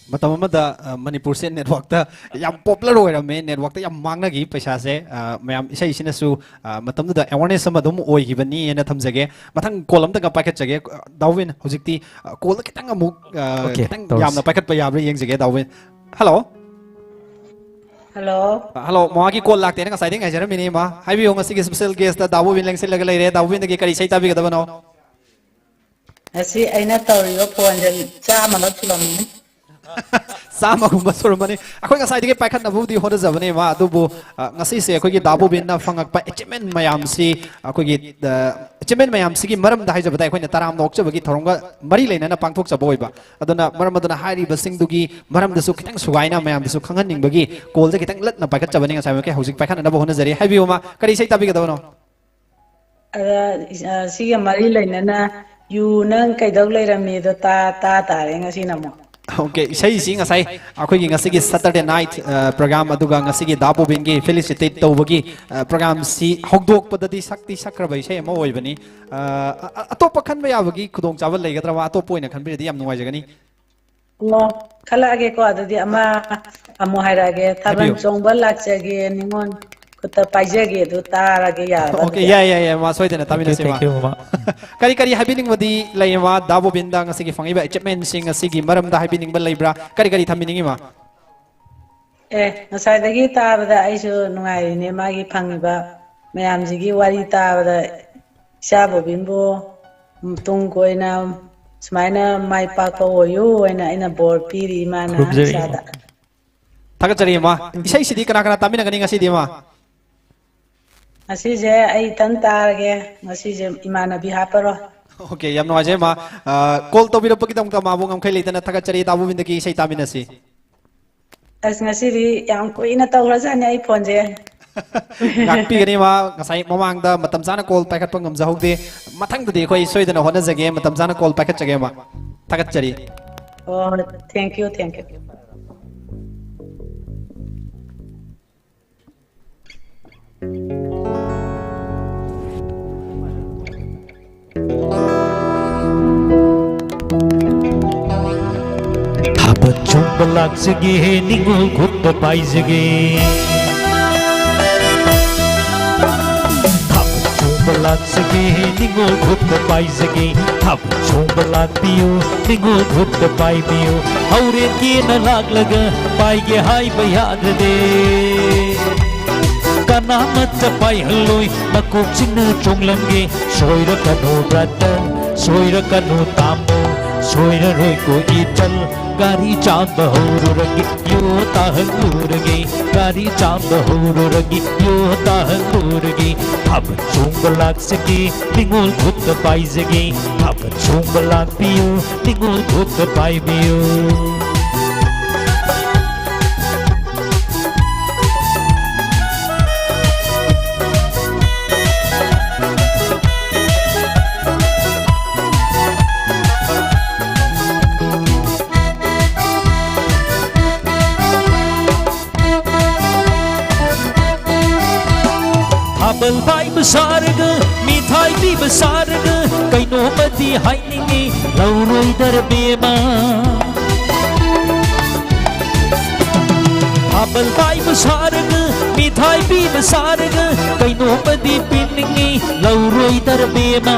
ꯃꯇꯝ ꯑꯃꯗ, ꯑ, ꯃꯅꯤꯄꯨꯔꯁꯦ ꯅꯦꯠꯋꯥꯛꯇ ꯌꯥꯝ ꯄꯣꯄꯨꯂꯔ ꯑꯣꯏꯔꯝꯃꯦ, ꯅꯦꯠꯋꯥꯛꯇ ꯌꯥꯝ ꯃꯥꯡꯅꯈꯤ ꯄꯩꯁꯥꯁꯦ꯫ ꯑ, ꯃꯌꯥꯝ ꯏꯁꯩꯁꯤꯅꯁꯨ, ꯑ, ꯃꯇꯝꯗꯨꯗ ꯑꯦꯋꯥꯔꯅꯦꯁ ꯑꯃ ꯑꯗꯨꯝ ꯑꯣꯏꯈꯤꯕꯅꯤ ꯍꯥꯏꯅ ꯊꯝꯖꯒꯦ꯫ ꯃꯊꯪ ꯀꯣꯜ ꯑꯝꯇꯪꯒ ꯄꯥꯏꯈꯠꯆꯒꯦ꯫ ꯑ, ꯗꯥꯎꯕꯤꯟ, ꯍꯧꯖꯤꯛꯇꯤ, ꯑ, ꯀꯣꯜꯗ ꯈꯤꯇꯪ ꯑꯃꯨꯛ, ꯑ, ꯑꯣꯀꯦ, ꯈꯤꯇꯪ ꯇꯧꯔꯁꯤ꯫ ꯌꯥꯝꯅ ꯄꯥꯏꯈꯠꯄ ꯌꯥꯕ꯭ꯔꯥ ꯌꯦꯡꯖꯒꯦ, ꯗꯥꯎꯕꯤꯟ꯫ ꯍꯜꯂꯣ꯫ ꯍꯜꯂꯣ꯫ ꯑ, ꯍꯜꯂꯣ, ꯃꯃꯥꯒꯤ ꯀꯣꯜ ꯂꯥꯛꯇꯦꯅ ꯉꯁꯥꯏꯗꯩ ꯉꯥꯏꯖꯔꯝꯃꯤꯅꯦ, ꯏꯃꯥ꯫ ꯍꯥꯏꯕꯤꯌꯨ, ꯉꯁꯤꯒꯤ ꯁ꯭ꯄꯦꯁꯦꯜ ꯒꯦꯁꯇ ꯗꯥꯕꯣꯕꯤꯟ ꯂꯦꯡꯁꯤꯜꯂꯒ ꯂꯩꯔꯦ꯫ ꯗꯥꯕꯣꯕꯤꯟꯗꯒꯤ ꯀꯔꯤ ꯏꯁꯩ ꯇꯥꯕꯤꯒꯗꯕꯅꯣ? ꯉꯁꯤ ꯑꯩꯅ ꯇꯧꯔꯤꯕ ꯐꯣꯟꯁꯦ ꯆꯥꯝꯃ ꯂꯛ ꯁꯨꯔꯝꯃꯅꯤ꯫ ꯆꯥꯝꯃꯒꯨꯝꯕ ꯁꯨꯔꯝꯃꯅꯤ꯫ ꯑꯩꯈꯣꯏ ꯉꯁꯥꯏꯗꯒꯤ ꯄꯥꯏꯈꯠꯅꯕꯕꯨꯗꯤ ꯍꯣꯠꯅꯖꯕꯅꯦ, ꯏꯃꯥ, ꯑꯗꯨꯕꯨ, ꯑ, ꯉꯁꯤꯁꯦ ꯑꯩꯈꯣꯏꯒꯤ ꯗꯥꯕꯣꯕꯤꯟꯅ ꯐꯪꯉꯛꯄ ꯑꯦꯆꯤꯞꯃꯦꯟ ꯃꯌꯥꯝꯁꯤ, ꯑꯩꯈꯣꯏꯒꯤ, ꯑ, ꯑꯦꯆꯤꯞꯃꯦꯟ ꯃꯌꯥꯝꯁꯤꯒꯤ ꯃꯔꯝꯗ ꯍꯥꯏꯖꯕꯗ ꯑꯩꯈꯣꯏꯅ ꯇꯔꯥꯝꯅ ꯑꯣꯛꯆꯕꯒꯤ ꯊꯧꯔꯝꯒ ꯃꯔꯤ ꯂꯩꯅꯅ ꯄꯥꯡꯊꯣꯛꯆꯕ ꯑꯣꯏꯕ꯫ ꯑꯗꯨꯅ ꯃꯔꯝ ꯑꯗꯨꯅ ꯍꯥꯏꯔꯤꯕꯁꯤꯡꯗꯨꯒꯤ ꯃꯔꯝꯗꯁꯨ ꯈꯤꯇꯪ ꯁꯨꯒꯥꯏꯅ ꯃꯌꯥꯝꯗꯁꯨ ꯈꯪꯍꯟꯅꯤꯡꯕꯒꯤ ꯀꯣꯜꯁꯦ ꯈꯤꯇꯪ ꯂꯠꯅ ꯄꯥꯏꯈꯠꯆꯕꯅꯤ꯫ ꯉꯁꯥꯏꯃꯛꯀꯤ ꯍꯧꯖꯤꯛ ꯄꯥꯏꯈꯠꯅꯅꯕ ꯍꯣꯠꯅꯖꯔꯤ꯫ ꯍꯥꯏꯕꯤꯌꯨ, ꯃꯥ, ꯀꯔꯤ ꯏꯁꯩ ꯇꯥꯕꯤꯒꯗꯕꯅꯣ? ꯑꯗ, ꯑ, ꯁꯤꯒ ꯃꯔꯤ ꯂꯩꯅꯅ ꯌꯨ ꯅꯪ ꯀꯩꯗꯧ ꯂꯩꯔꯝꯃꯤꯗꯣ ꯇꯥ, ꯇꯥ ꯇꯥꯔꯦ ꯉꯁꯤꯅ ꯑꯃꯨꯛ꯫ ꯑꯣꯀꯦ, ꯏꯁꯩꯁꯤ ꯉꯁꯥꯏ ꯑꯩꯈꯣꯏꯒꯤ ꯉꯁꯤꯒꯤ Saturday night, ꯑ, program, ꯑꯗꯨꯒ ꯉꯁꯤꯒꯤ ꯗꯥ ꯕꯣꯕꯤꯟꯒꯤ felicitate ꯇꯧꯕꯒꯤ, ꯑ, programꯁꯤ ꯍꯧꯗꯣꯛꯄꯗꯗꯤ ꯁꯛꯇꯤ ꯁꯛꯈ꯭ꯔꯕ ꯏꯁꯩ ꯑꯃ ꯑꯣꯏꯕꯅꯤ꯫ ꯑ, ꯑ, ꯑ, ꯑꯇꯣꯞꯄ ꯈꯟꯕ ꯌꯥꯕꯒꯤ ꯈꯨꯗꯣꯡꯆꯥꯕ ꯂꯩꯒꯗ꯭ꯔꯕ? ꯑꯇꯣꯞꯄ ꯑꯣꯏꯅ ꯈꯟꯕꯤꯔꯗꯤ ꯌꯥꯝ ꯅꯨꯡꯉꯥꯏꯖꯒꯅꯤ꯫ ꯑꯣ, ꯈꯜꯂꯛꯑꯒꯦꯀꯣ, ꯑꯗꯨꯗꯤ ꯑꯃ ꯑꯃꯨꯛ ꯍꯥꯏꯔꯛꯑꯒꯦ꯫ ꯊꯥꯕꯜ ꯍꯥꯏꯕꯤꯌꯨ꯫ ꯆꯣꯡꯕ ꯂꯥꯛꯆꯒꯦ, ꯅꯤꯉꯣꯜ ꯈꯨꯠꯇ ꯄꯥꯏꯖꯒꯦ, ꯑꯗꯨ ꯇꯥꯔꯒꯦ, ꯌꯥꯔꯕ ꯑꯣꯀꯦ, ꯑꯗꯨꯗꯤ? ꯌꯥꯏ, ꯌꯥꯏ, ꯌꯥꯏ, ꯃꯥ ꯁꯣꯏꯗꯅ Thank you, ꯇꯥꯃꯤꯟꯅꯁꯤ, ꯃꯥ꯫ Thank you, ꯃꯥ꯫ ꯀꯔꯤ ꯀꯔꯤ ꯍꯥꯏꯕꯤꯅꯤꯡꯕꯗꯤ ꯂꯩ, ꯃꯥ? ꯗꯥ ꯕꯣꯕꯤꯟꯗ ꯉꯁꯤꯒꯤ ꯐꯪꯉꯤꯕ achievementꯁꯤꯡ ꯑꯁꯤꯒꯤ ꯃꯔꯝꯗ ꯍꯥꯏꯕꯤꯅꯤꯡꯕ ꯂꯩꯕ꯭ꯔꯥ? ꯀꯔꯤ ꯀꯔꯤ ꯊꯝꯕꯤꯅꯤꯡꯉꯤ, ꯃꯥ? ꯑꯦ, ꯉꯁꯥꯏꯗꯒꯤ ꯇꯥꯕꯗ ꯑꯩꯁꯨ ꯅꯨꯡꯉꯥꯏꯔꯤꯅꯦ, ꯃꯥꯒꯤ ꯐꯪꯉꯤꯕ ꯃꯌꯥꯝꯁꯤꯒꯤ ꯋꯥꯔꯤ ꯇꯥꯕꯗ꯫ ꯏꯆꯥ ꯕꯣꯕꯤꯟꯕꯨ ꯇꯨꯡ ꯀꯣꯏꯅ ꯁꯨꯃꯥꯏꯅ ꯃꯥꯏ ꯄꯥꯛꯄ ꯑꯣꯏꯌꯨ ꯍꯥꯏꯅ ꯑꯩꯅ ꯕꯣꯔ ꯄꯤꯔꯤ, ꯏꯃꯥꯅ ꯈꯨꯔꯨꯝꯖꯔꯤ꯫ ꯏꯆꯥꯗ꯫ ꯊꯥꯒꯠꯆꯔꯤ, ꯏꯃꯥ꯫ ꯏꯁꯩꯁꯤꯗꯤ ꯀꯅꯥ ꯀꯅꯥ ꯇꯥꯃꯤꯟꯅꯒꯅꯤ ꯉꯁꯤꯗꯤ, ꯏꯃꯥ? ꯉꯁꯤꯁꯦ ꯑꯩ ꯏꯊꯟ ꯇꯥꯔꯒꯦ꯫ ꯉꯁꯤꯁꯦ ꯏꯃꯥꯟꯅꯕꯤ ꯍꯥꯞꯄꯔꯣꯏ꯫ ꯑꯣꯀꯦ, ꯌꯥꯝ ꯅꯨꯡꯉꯥꯏꯖꯩ, ꯃꯥ꯫ ꯑ, ꯀꯣꯜ ꯇꯧꯕꯤꯔꯛꯄꯒꯤꯗꯃꯛꯇ ꯃꯥꯕꯨ ꯉꯝꯈꯩ ꯂꯩꯇꯅ ꯊꯥꯒꯠꯆꯔꯤ꯫ ꯇꯥꯕꯨ ꯕꯤꯟꯗꯒꯤ ꯏꯁꯩ ꯇꯥꯃꯤꯟꯅꯁꯤ꯫ ꯑꯁ, ꯉꯁꯤꯗꯤ ꯌꯥꯝ ꯀꯨꯏꯅ ꯇꯧꯈ꯭ꯔꯖꯥꯠꯅꯤ ꯑꯩ ꯐꯣꯟꯁꯦ꯫ ꯉꯥꯛꯄꯤꯒꯅꯤ, ꯃꯥ꯫ ꯉꯁꯥꯏ ꯃꯃꯥꯡꯗ ꯃꯇꯝ ꯆꯥꯅ ꯀꯣꯜ ꯄꯥꯏꯈꯠꯄ ꯉꯝꯖꯍꯧꯗꯦ꯫ ꯃꯊꯪꯗꯗꯤ ꯑꯩꯈꯣꯏ ꯁꯣꯏꯗꯅ ꯍꯣꯠꯅꯖꯒꯦ, ꯃꯇꯝ ꯆꯥꯅ ꯀꯣꯜ ꯄꯥꯏꯈꯠꯆꯒꯦ, ꯃꯥ꯫ ꯊꯥꯒꯠꯆꯔꯤ꯫ ꯑꯣ, thank you, thank you꯫ ꯊꯥꯕꯜ ꯆꯣꯡꯕ ꯂꯥꯛꯆꯒꯦ, ꯅꯤꯉꯣꯜ ꯈꯨꯠꯇ ꯄꯥꯏꯖꯒꯦ꯫ ꯊꯥꯕꯜ ꯆꯣꯡꯕ ꯂꯥꯛꯆꯒꯦ, ꯅꯤꯉꯣꯜ ꯈꯨꯠꯇ ꯄꯥꯏꯖꯒꯦ꯫ ꯊꯥꯕꯜ ꯆꯣꯡꯕ ꯂꯥꯛꯄꯤꯌꯨ, ꯅꯤꯉꯣꯜ ꯈꯨꯠꯇ ꯄꯥꯏꯕꯤꯌꯨ꯫ ꯍꯧꯔꯦꯟ ꯀꯦꯅ ꯂꯥꯛꯂꯒ ꯄꯥꯏꯒꯦ ꯍꯥꯏꯕ ꯌꯥꯗ꯭ꯔꯗꯤ, ꯀꯅꯥꯃꯠꯇ ꯄꯥꯏꯍꯜꯂꯣꯏ, ꯃꯀꯣꯛ ꯆꯤꯡꯅ ꯆꯣꯡꯂꯝꯒꯦ꯫ ꯁꯣꯏꯔꯛꯀꯅꯨ brother, ꯁꯣꯏꯔꯛꯀꯅꯨ ꯇꯥꯃꯣ, ꯁꯣꯏꯔꯔꯣꯏꯀꯣ ꯏꯆꯜ꯫ ꯒꯥꯔꯤ ꯆꯥꯝꯕ ꯍꯧꯔꯨꯔꯒꯦ, ꯌꯣ ꯇꯥꯍꯜꯂꯨꯔꯒꯦ꯫ ꯒꯥꯔꯤ ꯆꯥꯝꯕ ꯍꯧꯔꯨꯔꯒꯦ, ꯌꯣ ꯇꯥꯍꯜꯂꯨꯔꯒꯦ꯫ ꯊꯥꯕꯜ ꯆꯣꯡꯕ ꯂꯥꯛꯆꯒꯦ, ꯅꯤꯉꯣꯜ ꯈꯨꯠꯇ ꯄꯥꯏꯖꯒꯦ꯫ ꯊꯥꯕꯜ ꯆꯣꯡꯕ ꯂꯥꯛꯄꯤꯌꯨ, ꯅꯤꯉꯣꯜ ꯈꯨꯠꯇ ꯄꯥꯏꯕꯤꯌꯨ꯫ ꯊꯥꯕꯜ ꯄꯥꯏꯕ ꯁꯥꯔꯒ, ꯃꯤꯊꯥꯏ ꯄꯤꯕ ꯁꯥꯔꯒ, ꯀꯩꯅꯣꯝꯃꯗꯤ ꯍꯥꯏꯅꯤꯡꯉꯤ, ꯂꯧꯔꯣꯏꯗꯔ ꯕꯦꯝꯃ꯫ ꯊꯥꯕꯜ ꯄꯥꯏꯕ ꯁꯥꯔꯒ, ꯃꯤꯊꯥꯏ ꯄꯤꯕ ꯁꯥꯔꯒ, ꯀꯩꯅꯣꯝꯃꯗꯤ ꯄꯤꯅꯤꯡꯉꯤ, ꯂꯧꯔꯣꯏꯗꯔ ꯕꯦꯝꯃ꯫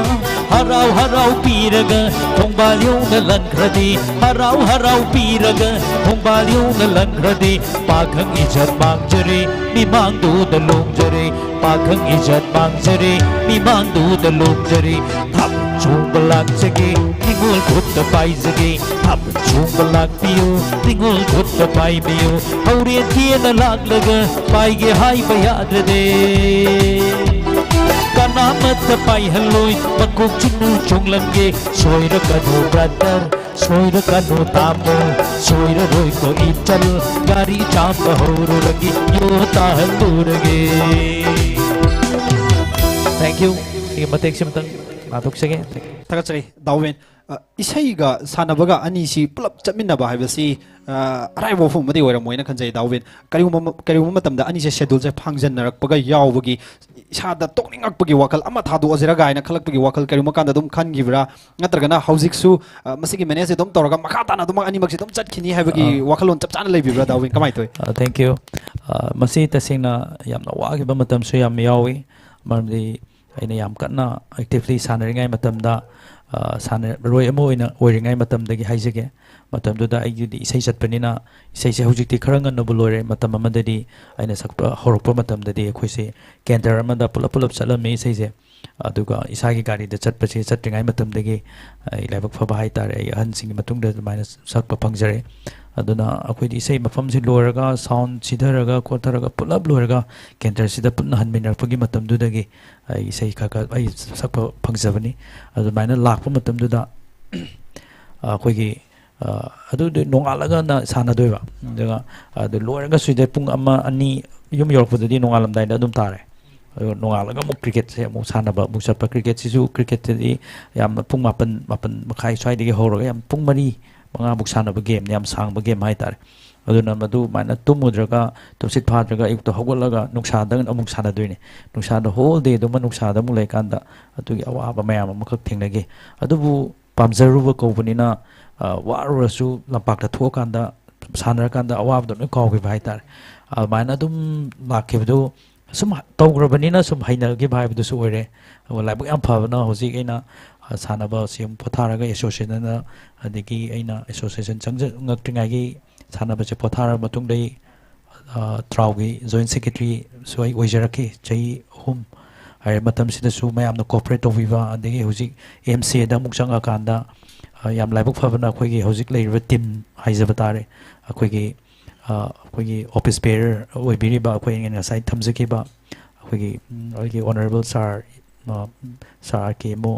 ꯍꯔꯥꯎ ꯍꯔꯥꯎ ꯄꯤꯔꯒ ꯈꯣꯡꯕꯥꯜ ꯌꯧꯅ ꯂꯪꯈ꯭ꯔꯗꯤ, ꯍꯔꯥꯎ ꯍꯔꯥꯎ ꯄꯤꯔꯒ ꯈꯣꯡꯕꯥꯜ ꯌꯧꯅ ꯂꯪꯈ꯭ꯔꯗꯤ, ꯄꯥꯈꯪ ꯏꯖꯠ ꯃꯥꯡꯖꯔꯦ, ꯃꯤꯃꯥꯡꯗꯨꯗ ꯂꯣꯡꯖꯔꯦ꯫ ꯄꯥꯈꯪ ꯏꯖꯠ ꯃꯥꯡꯖꯔꯦ, ꯃꯤꯃꯥꯡꯗꯨꯗ ꯂꯣꯡꯖꯔꯦ꯫ ꯊꯥꯕꯜ ꯆꯣꯡ ꯂꯥꯛꯆꯒꯦ, ꯅꯤꯡꯉꯣꯜ ꯈꯨꯠꯇ ꯄꯥꯏꯖꯒꯦ꯫ ꯊꯥꯕꯜ ꯆꯣꯡꯕ ꯂꯥꯛꯄꯤꯌꯨ, ꯅꯤꯡꯉꯣꯜ ꯈꯨꯠꯇ ꯄꯥꯏꯕꯤꯌꯨ꯫ ꯍꯧꯔꯦꯟꯒꯦꯅ ꯂꯥꯛꯂꯒ ꯄꯥꯏꯒꯦ ꯍꯥꯏꯕ ꯌꯥꯗ꯭ꯔꯗꯤ, ꯀꯅꯥꯃꯠꯇ ꯄꯥꯏꯍꯜꯂꯣꯏ, ꯃꯀꯣꯛ ꯆꯤꯡꯅ ꯆꯣꯡꯂꯝꯒꯦ꯫ ꯁꯣꯏꯔꯀꯅꯨ brother, ꯁꯣꯏꯔꯀꯅꯨ ꯇꯥꯃꯣ, ꯁꯣꯏꯔꯔꯣꯏꯀꯣ ꯏꯆꯜ, ꯒꯥꯔꯤ ꯆꯥꯝꯕ ꯍꯧꯔꯨꯔꯒꯦ, ꯌꯣ ꯇꯥꯍꯜꯂꯨꯔꯒꯦ꯫ Thank you꯫ ꯁꯤꯒꯤ ꯃꯇꯦꯛꯁꯤꯃꯇꯪ ꯂꯥꯟꯊꯣꯛꯆꯒꯦ꯫ ꯊꯥꯒꯠꯆꯔꯤ ꯗꯥꯎꯕꯦꯟ꯫ ꯑ, ꯏꯁꯩꯒ ꯁꯥꯟꯅꯕꯒ ꯑꯅꯤꯁꯤ ꯄꯨꯂꯞ ꯆꯠꯃꯤꯟꯅꯕ ꯍꯥꯏꯕꯁꯤ, ꯑ, ꯑꯔꯥꯏꯕ ꯋꯥꯐꯝ ꯑꯃꯗꯤ ꯑꯣꯏꯔꯝꯃꯣꯏꯅ ꯈꯟꯖꯩ ꯗꯥꯎꯕꯦꯟ꯫ ꯀꯔꯤꯒꯨꯝꯕ ꯃ-, ꯀꯔꯤꯒꯨꯝꯕ ꯃꯇꯝꯗ ꯑꯅꯤꯁꯦ scheduleꯁꯦ ꯐꯥꯡꯖꯟꯅꯔꯛꯄꯒ ꯌꯥꯎꯕꯒꯤ ꯏꯁꯥꯗ ꯇꯣꯛꯅꯤꯡꯉꯛꯄꯒꯤ ꯋꯥꯈꯜ, ꯑꯃ ꯊꯥꯗꯣꯛꯑꯁꯤꯔ ꯀꯥꯏꯅ ꯈꯜꯂꯛꯄꯒꯤ ꯋꯥꯈꯜ ꯀꯔꯤꯒꯨꯝꯕ ꯀꯥꯟꯗ ꯑꯗꯨꯝ ꯈꯟꯈꯤꯕ꯭ꯔꯥ? ꯅꯠꯇ꯭ꯔꯒꯅ ꯍꯧꯖꯤꯛꯁꯨ, ꯑ, ꯃꯁꯤꯒꯤ manageꯁꯦ ꯑꯗꯨꯝ ꯇꯧꯔꯒ ꯃꯈꯥ ꯇꯥꯅ ꯑꯗꯨꯝ ꯑꯅꯤꯃꯛꯁꯦ ꯑꯗꯨꯝ ꯆꯠꯈꯤꯅꯤ ꯍꯥꯏꯕꯒꯤ ꯑ꯫ ꯋꯥꯈꯜꯂꯣꯟ ꯆꯞ ꯆꯥꯅ ꯂꯩꯕꯤꯕ꯭ꯔꯥ, ꯗꯥꯎꯕꯦꯟ? ꯀꯃꯥꯏꯅ ꯇꯧꯏ? ꯑ, thank you꯫ ꯑ, ꯃꯁꯤ ꯇꯁꯦꯡꯅ ꯌꯥꯝꯅ ꯋꯥꯈꯤꯕ ꯃꯇꯝꯁꯨ ꯌꯥꯝ ꯌꯥꯎꯏ꯫ ꯃꯔꯝꯗꯤ ꯑꯩꯅ ꯌꯥꯝ ꯀꯟꯅ actively ꯁꯥꯟꯅꯔꯤꯉꯩ ꯃꯇꯝꯗ, ꯑ, ꯁꯥꯟꯅꯔꯣꯏ ꯑꯃ ꯑꯣꯏꯅ ꯑꯣꯏꯔꯤꯉꯩ ꯃꯇꯝꯗꯒꯤ ꯍꯥꯏꯖꯒꯦ, ꯃꯇꯝꯗꯨꯗ ꯑꯩꯒꯤꯗꯤ ꯏꯁꯩ ꯆꯠꯄꯅꯤꯅ, ꯏꯁꯩꯁꯦ ꯍꯧꯖꯤꯛꯇꯤ ꯈꯔ ꯉꯟꯅꯕꯨ ꯂꯣꯏꯔꯦ꯫ ꯃꯇꯝ ꯑꯃꯗꯗꯤ ꯑꯩꯅ ꯁꯛꯄ ꯍꯧꯔꯛꯄ ꯃꯇꯝꯗꯗꯤ ꯑꯩꯈꯣꯏꯁꯦ canter ꯑꯃꯗ ꯄꯨꯂꯞ ꯄꯨꯂꯞ ꯆꯠꯂꯝꯃꯤ ꯏꯁꯩꯁꯦ꯫ ꯑꯗꯨꯒ ꯏꯁꯥꯒꯤ ꯒꯥꯔꯤꯗ ꯆꯠꯄꯁꯦ, ꯆꯠꯇ꯭ꯔꯤꯉꯩ ꯃꯇꯝꯗꯒꯤ ꯑꯩ ꯂꯥꯏꯕꯛ ꯐꯕ ꯍꯥꯏꯇꯥꯔꯦ, ꯑꯩ ꯑꯍꯟꯁꯤꯡꯒꯤ ꯃꯇꯨꯡꯗ ꯑꯗꯨꯃꯥꯏꯅ ꯁꯛꯄ ꯐꯪꯖꯔꯦ꯫ ꯑꯗꯨꯅ ꯑꯩꯈꯣꯏꯗꯤ ꯏꯁꯩ ꯃꯐꯝꯁꯤ ꯂꯣꯏꯔꯒ, sound ꯁꯤꯊꯔꯒ ꯈꯣꯠꯊꯔꯒ ꯄꯨꯂꯞ ꯂꯣꯏꯔꯒ canterꯁꯤꯗ ꯄꯨꯟꯅ ꯍꯟꯃꯤꯟꯅꯔꯛꯄꯒꯤ ꯃꯇꯝꯗꯨꯗꯒꯤ ꯑꯩ ꯏꯁꯩ ꯈꯔ ꯈꯔ ꯑꯩ ꯁꯛꯄ ꯐꯪꯖꯕꯅꯤ꯫ ꯑꯗꯨꯃꯥꯏꯅ ꯂꯥꯛꯄ ꯃꯇꯝꯗꯨꯗ ꯑꯩꯈꯣꯏꯒꯤ, ꯑ, ꯑꯗꯨꯗꯤ ꯅꯣꯡꯉꯥꯜꯂꯒꯅ ꯁꯥꯟꯅꯗꯣꯏꯕ꯫ ꯑꯗꯨꯒ ꯑꯗꯨ ꯂꯣꯏꯔꯒꯁꯨ ꯁꯤꯗ ꯄꯨꯡ ꯑꯃ, ꯑꯅꯤ, ꯌꯨꯝ ꯌꯧꯔꯛꯄꯗꯗꯤ ꯅꯣꯡꯉꯥꯜꯂꯝꯗꯥꯏꯗ ꯑꯗꯨꯝ ꯇꯥꯔꯦ꯫ ꯑꯗꯨꯒ ꯅꯣꯡꯉꯥꯜꯂꯒ ꯑꯃꯨꯛ cricketꯁꯦ ꯑꯃꯨꯛ ꯁꯥꯟꯅꯕ ꯑꯃꯨꯛ ꯆꯠꯄ꯫ Cricketꯁꯤꯁꯨ, cricketꯇꯗꯤ ꯌꯥꯝꯅ ꯄꯨꯡ ꯃꯥꯄꯟ, ꯃꯥꯄꯟ ꯃꯈꯥꯏ ꯁ꯭ꯋꯥꯏꯗꯒꯤ ꯍꯧꯔꯒ ꯌꯥꯝ ꯄꯨꯡ ꯃꯔꯤ, ꯃꯉꯥꯕꯨꯛ ꯁꯥꯟꯅꯕ gameꯅꯤ, ꯌꯥꯝ ꯁꯥꯡꯕ game ꯍꯥꯏꯇꯥꯔꯦ꯫ ꯑꯗꯨꯅ ꯃꯗꯨꯃꯥꯏꯅ ꯇꯨꯝꯃꯨꯗ꯭ꯔꯒ, ꯇꯨꯝꯁꯤꯠ ꯐꯥꯗ꯭ꯔꯒ ꯑꯌꯨꯛꯇ ꯍꯧꯒꯠꯂꯒ ꯅꯨꯡꯁꯥꯗ ꯑꯃꯨꯛ ꯁꯥꯟꯅꯗꯣꯏꯅꯤ꯫ ꯅꯨꯡꯁꯥꯗ whole dayꯗꯨꯃ ꯅꯨꯡꯁꯥꯗ ꯑꯃꯨꯛ ꯂꯩꯀꯥꯟꯗ ꯑꯗꯨꯒꯤ ꯑꯋꯥꯕ ꯃꯌꯥꯝ ꯑꯃꯈꯛ ꯊꯦꯡꯅꯈꯤ꯫ ꯑꯗꯨꯕꯨ ꯄꯥꯝꯖꯔꯨꯕ ꯀꯧꯕꯅꯤꯅ, ꯑ, ꯋꯥꯔꯨꯔꯁꯨ ꯂꯝꯄꯥꯛꯇ ꯊꯣꯛꯑꯀꯥꯟꯗ, ꯁꯥꯟꯅꯔꯀꯥꯟꯗ ꯑꯋꯥꯕꯗꯣ ꯂꯣꯏ ꯀꯥꯎꯈꯤꯕ ꯍꯥꯏꯇꯥꯔꯦ꯫ ꯑꯗꯨꯃꯥꯏꯅ ꯑꯗꯨꯝ ꯂꯥꯛꯈꯤꯕꯗꯨ ꯁꯨꯝ ꯇꯧꯈ꯭ꯔꯕꯅꯤꯅ ꯁꯨꯝ ꯍꯩꯅꯈꯤꯕ ꯍꯥꯏꯕꯗꯨꯁꯨ ꯑꯣꯏꯔꯦ꯫ ꯑꯗꯨꯒ ꯂꯥꯏꯕꯛ ꯌꯥꯝ ꯐꯕꯅ ꯍꯧꯖꯤꯛ ꯑꯩꯅ, ꯑ, ꯁꯥꯟꯅꯕ ꯑꯁꯤ ꯑꯃꯨꯛ ꯄꯣꯊꯥꯔꯒ associationꯗ, ꯑꯗꯒꯤ ꯑꯩꯅ association ꯆꯪꯖꯉꯛꯇ꯭ꯔꯤꯉꯩꯒꯤ ꯁꯥꯟꯅꯕꯁꯦ ꯄꯣꯊꯥꯔꯕ ꯃꯇꯨꯡꯗ ꯑꯩ, ꯑ, ꯇ꯭ꯔꯥꯎꯒꯤ joint secretaryꯁꯨ ꯑꯩ ꯑꯣꯏꯖꯔꯛꯈꯤ ꯆꯍꯤ ꯑꯍꯨꯝ꯫ ꯍꯥꯏꯔꯤꯕ ꯃꯇꯝꯁꯤꯗꯁꯨ ꯃꯌꯥꯝꯅ cooperate ꯇꯧꯕꯤꯕ, ꯑꯗꯒꯤ ꯍꯧꯖꯤꯛ ꯑꯦꯝ ꯁꯤ ꯑꯦꯗ ꯑꯃꯨꯛ ꯆꯪꯉꯀꯥꯟꯗ, ꯑ, ꯌꯥꯝ ꯂꯥꯏꯕꯛ ꯐꯕꯅ ꯑꯩꯈꯣꯏꯒꯤ ꯍꯧꯖꯤꯛ ꯂꯩꯔꯤꯕ ꯇꯤꯝ ꯍꯥꯏꯖꯕ ꯇꯥꯔꯦ, ꯑꯩꯈꯣꯏꯒꯤ, ꯑ, ꯑꯩꯈꯣꯏꯒꯤ ꯑꯣꯐꯤꯁ ꯕꯦꯔꯔ ꯑꯣꯏꯕꯤꯔꯤꯕ ꯑꯩꯈꯣꯏ ꯉꯁꯥꯏ ꯊꯝꯖꯈꯤꯕ ꯑꯩꯈꯣꯏꯒꯤ, ꯎꯝ, ꯑꯩꯒꯤ ꯑꯣꯅꯔꯦꯕꯜ ꯁꯥꯔ, ꯑ, ꯁꯥꯔ ꯑꯥꯔ ꯀꯦ ꯑꯦꯝ ꯑꯣ,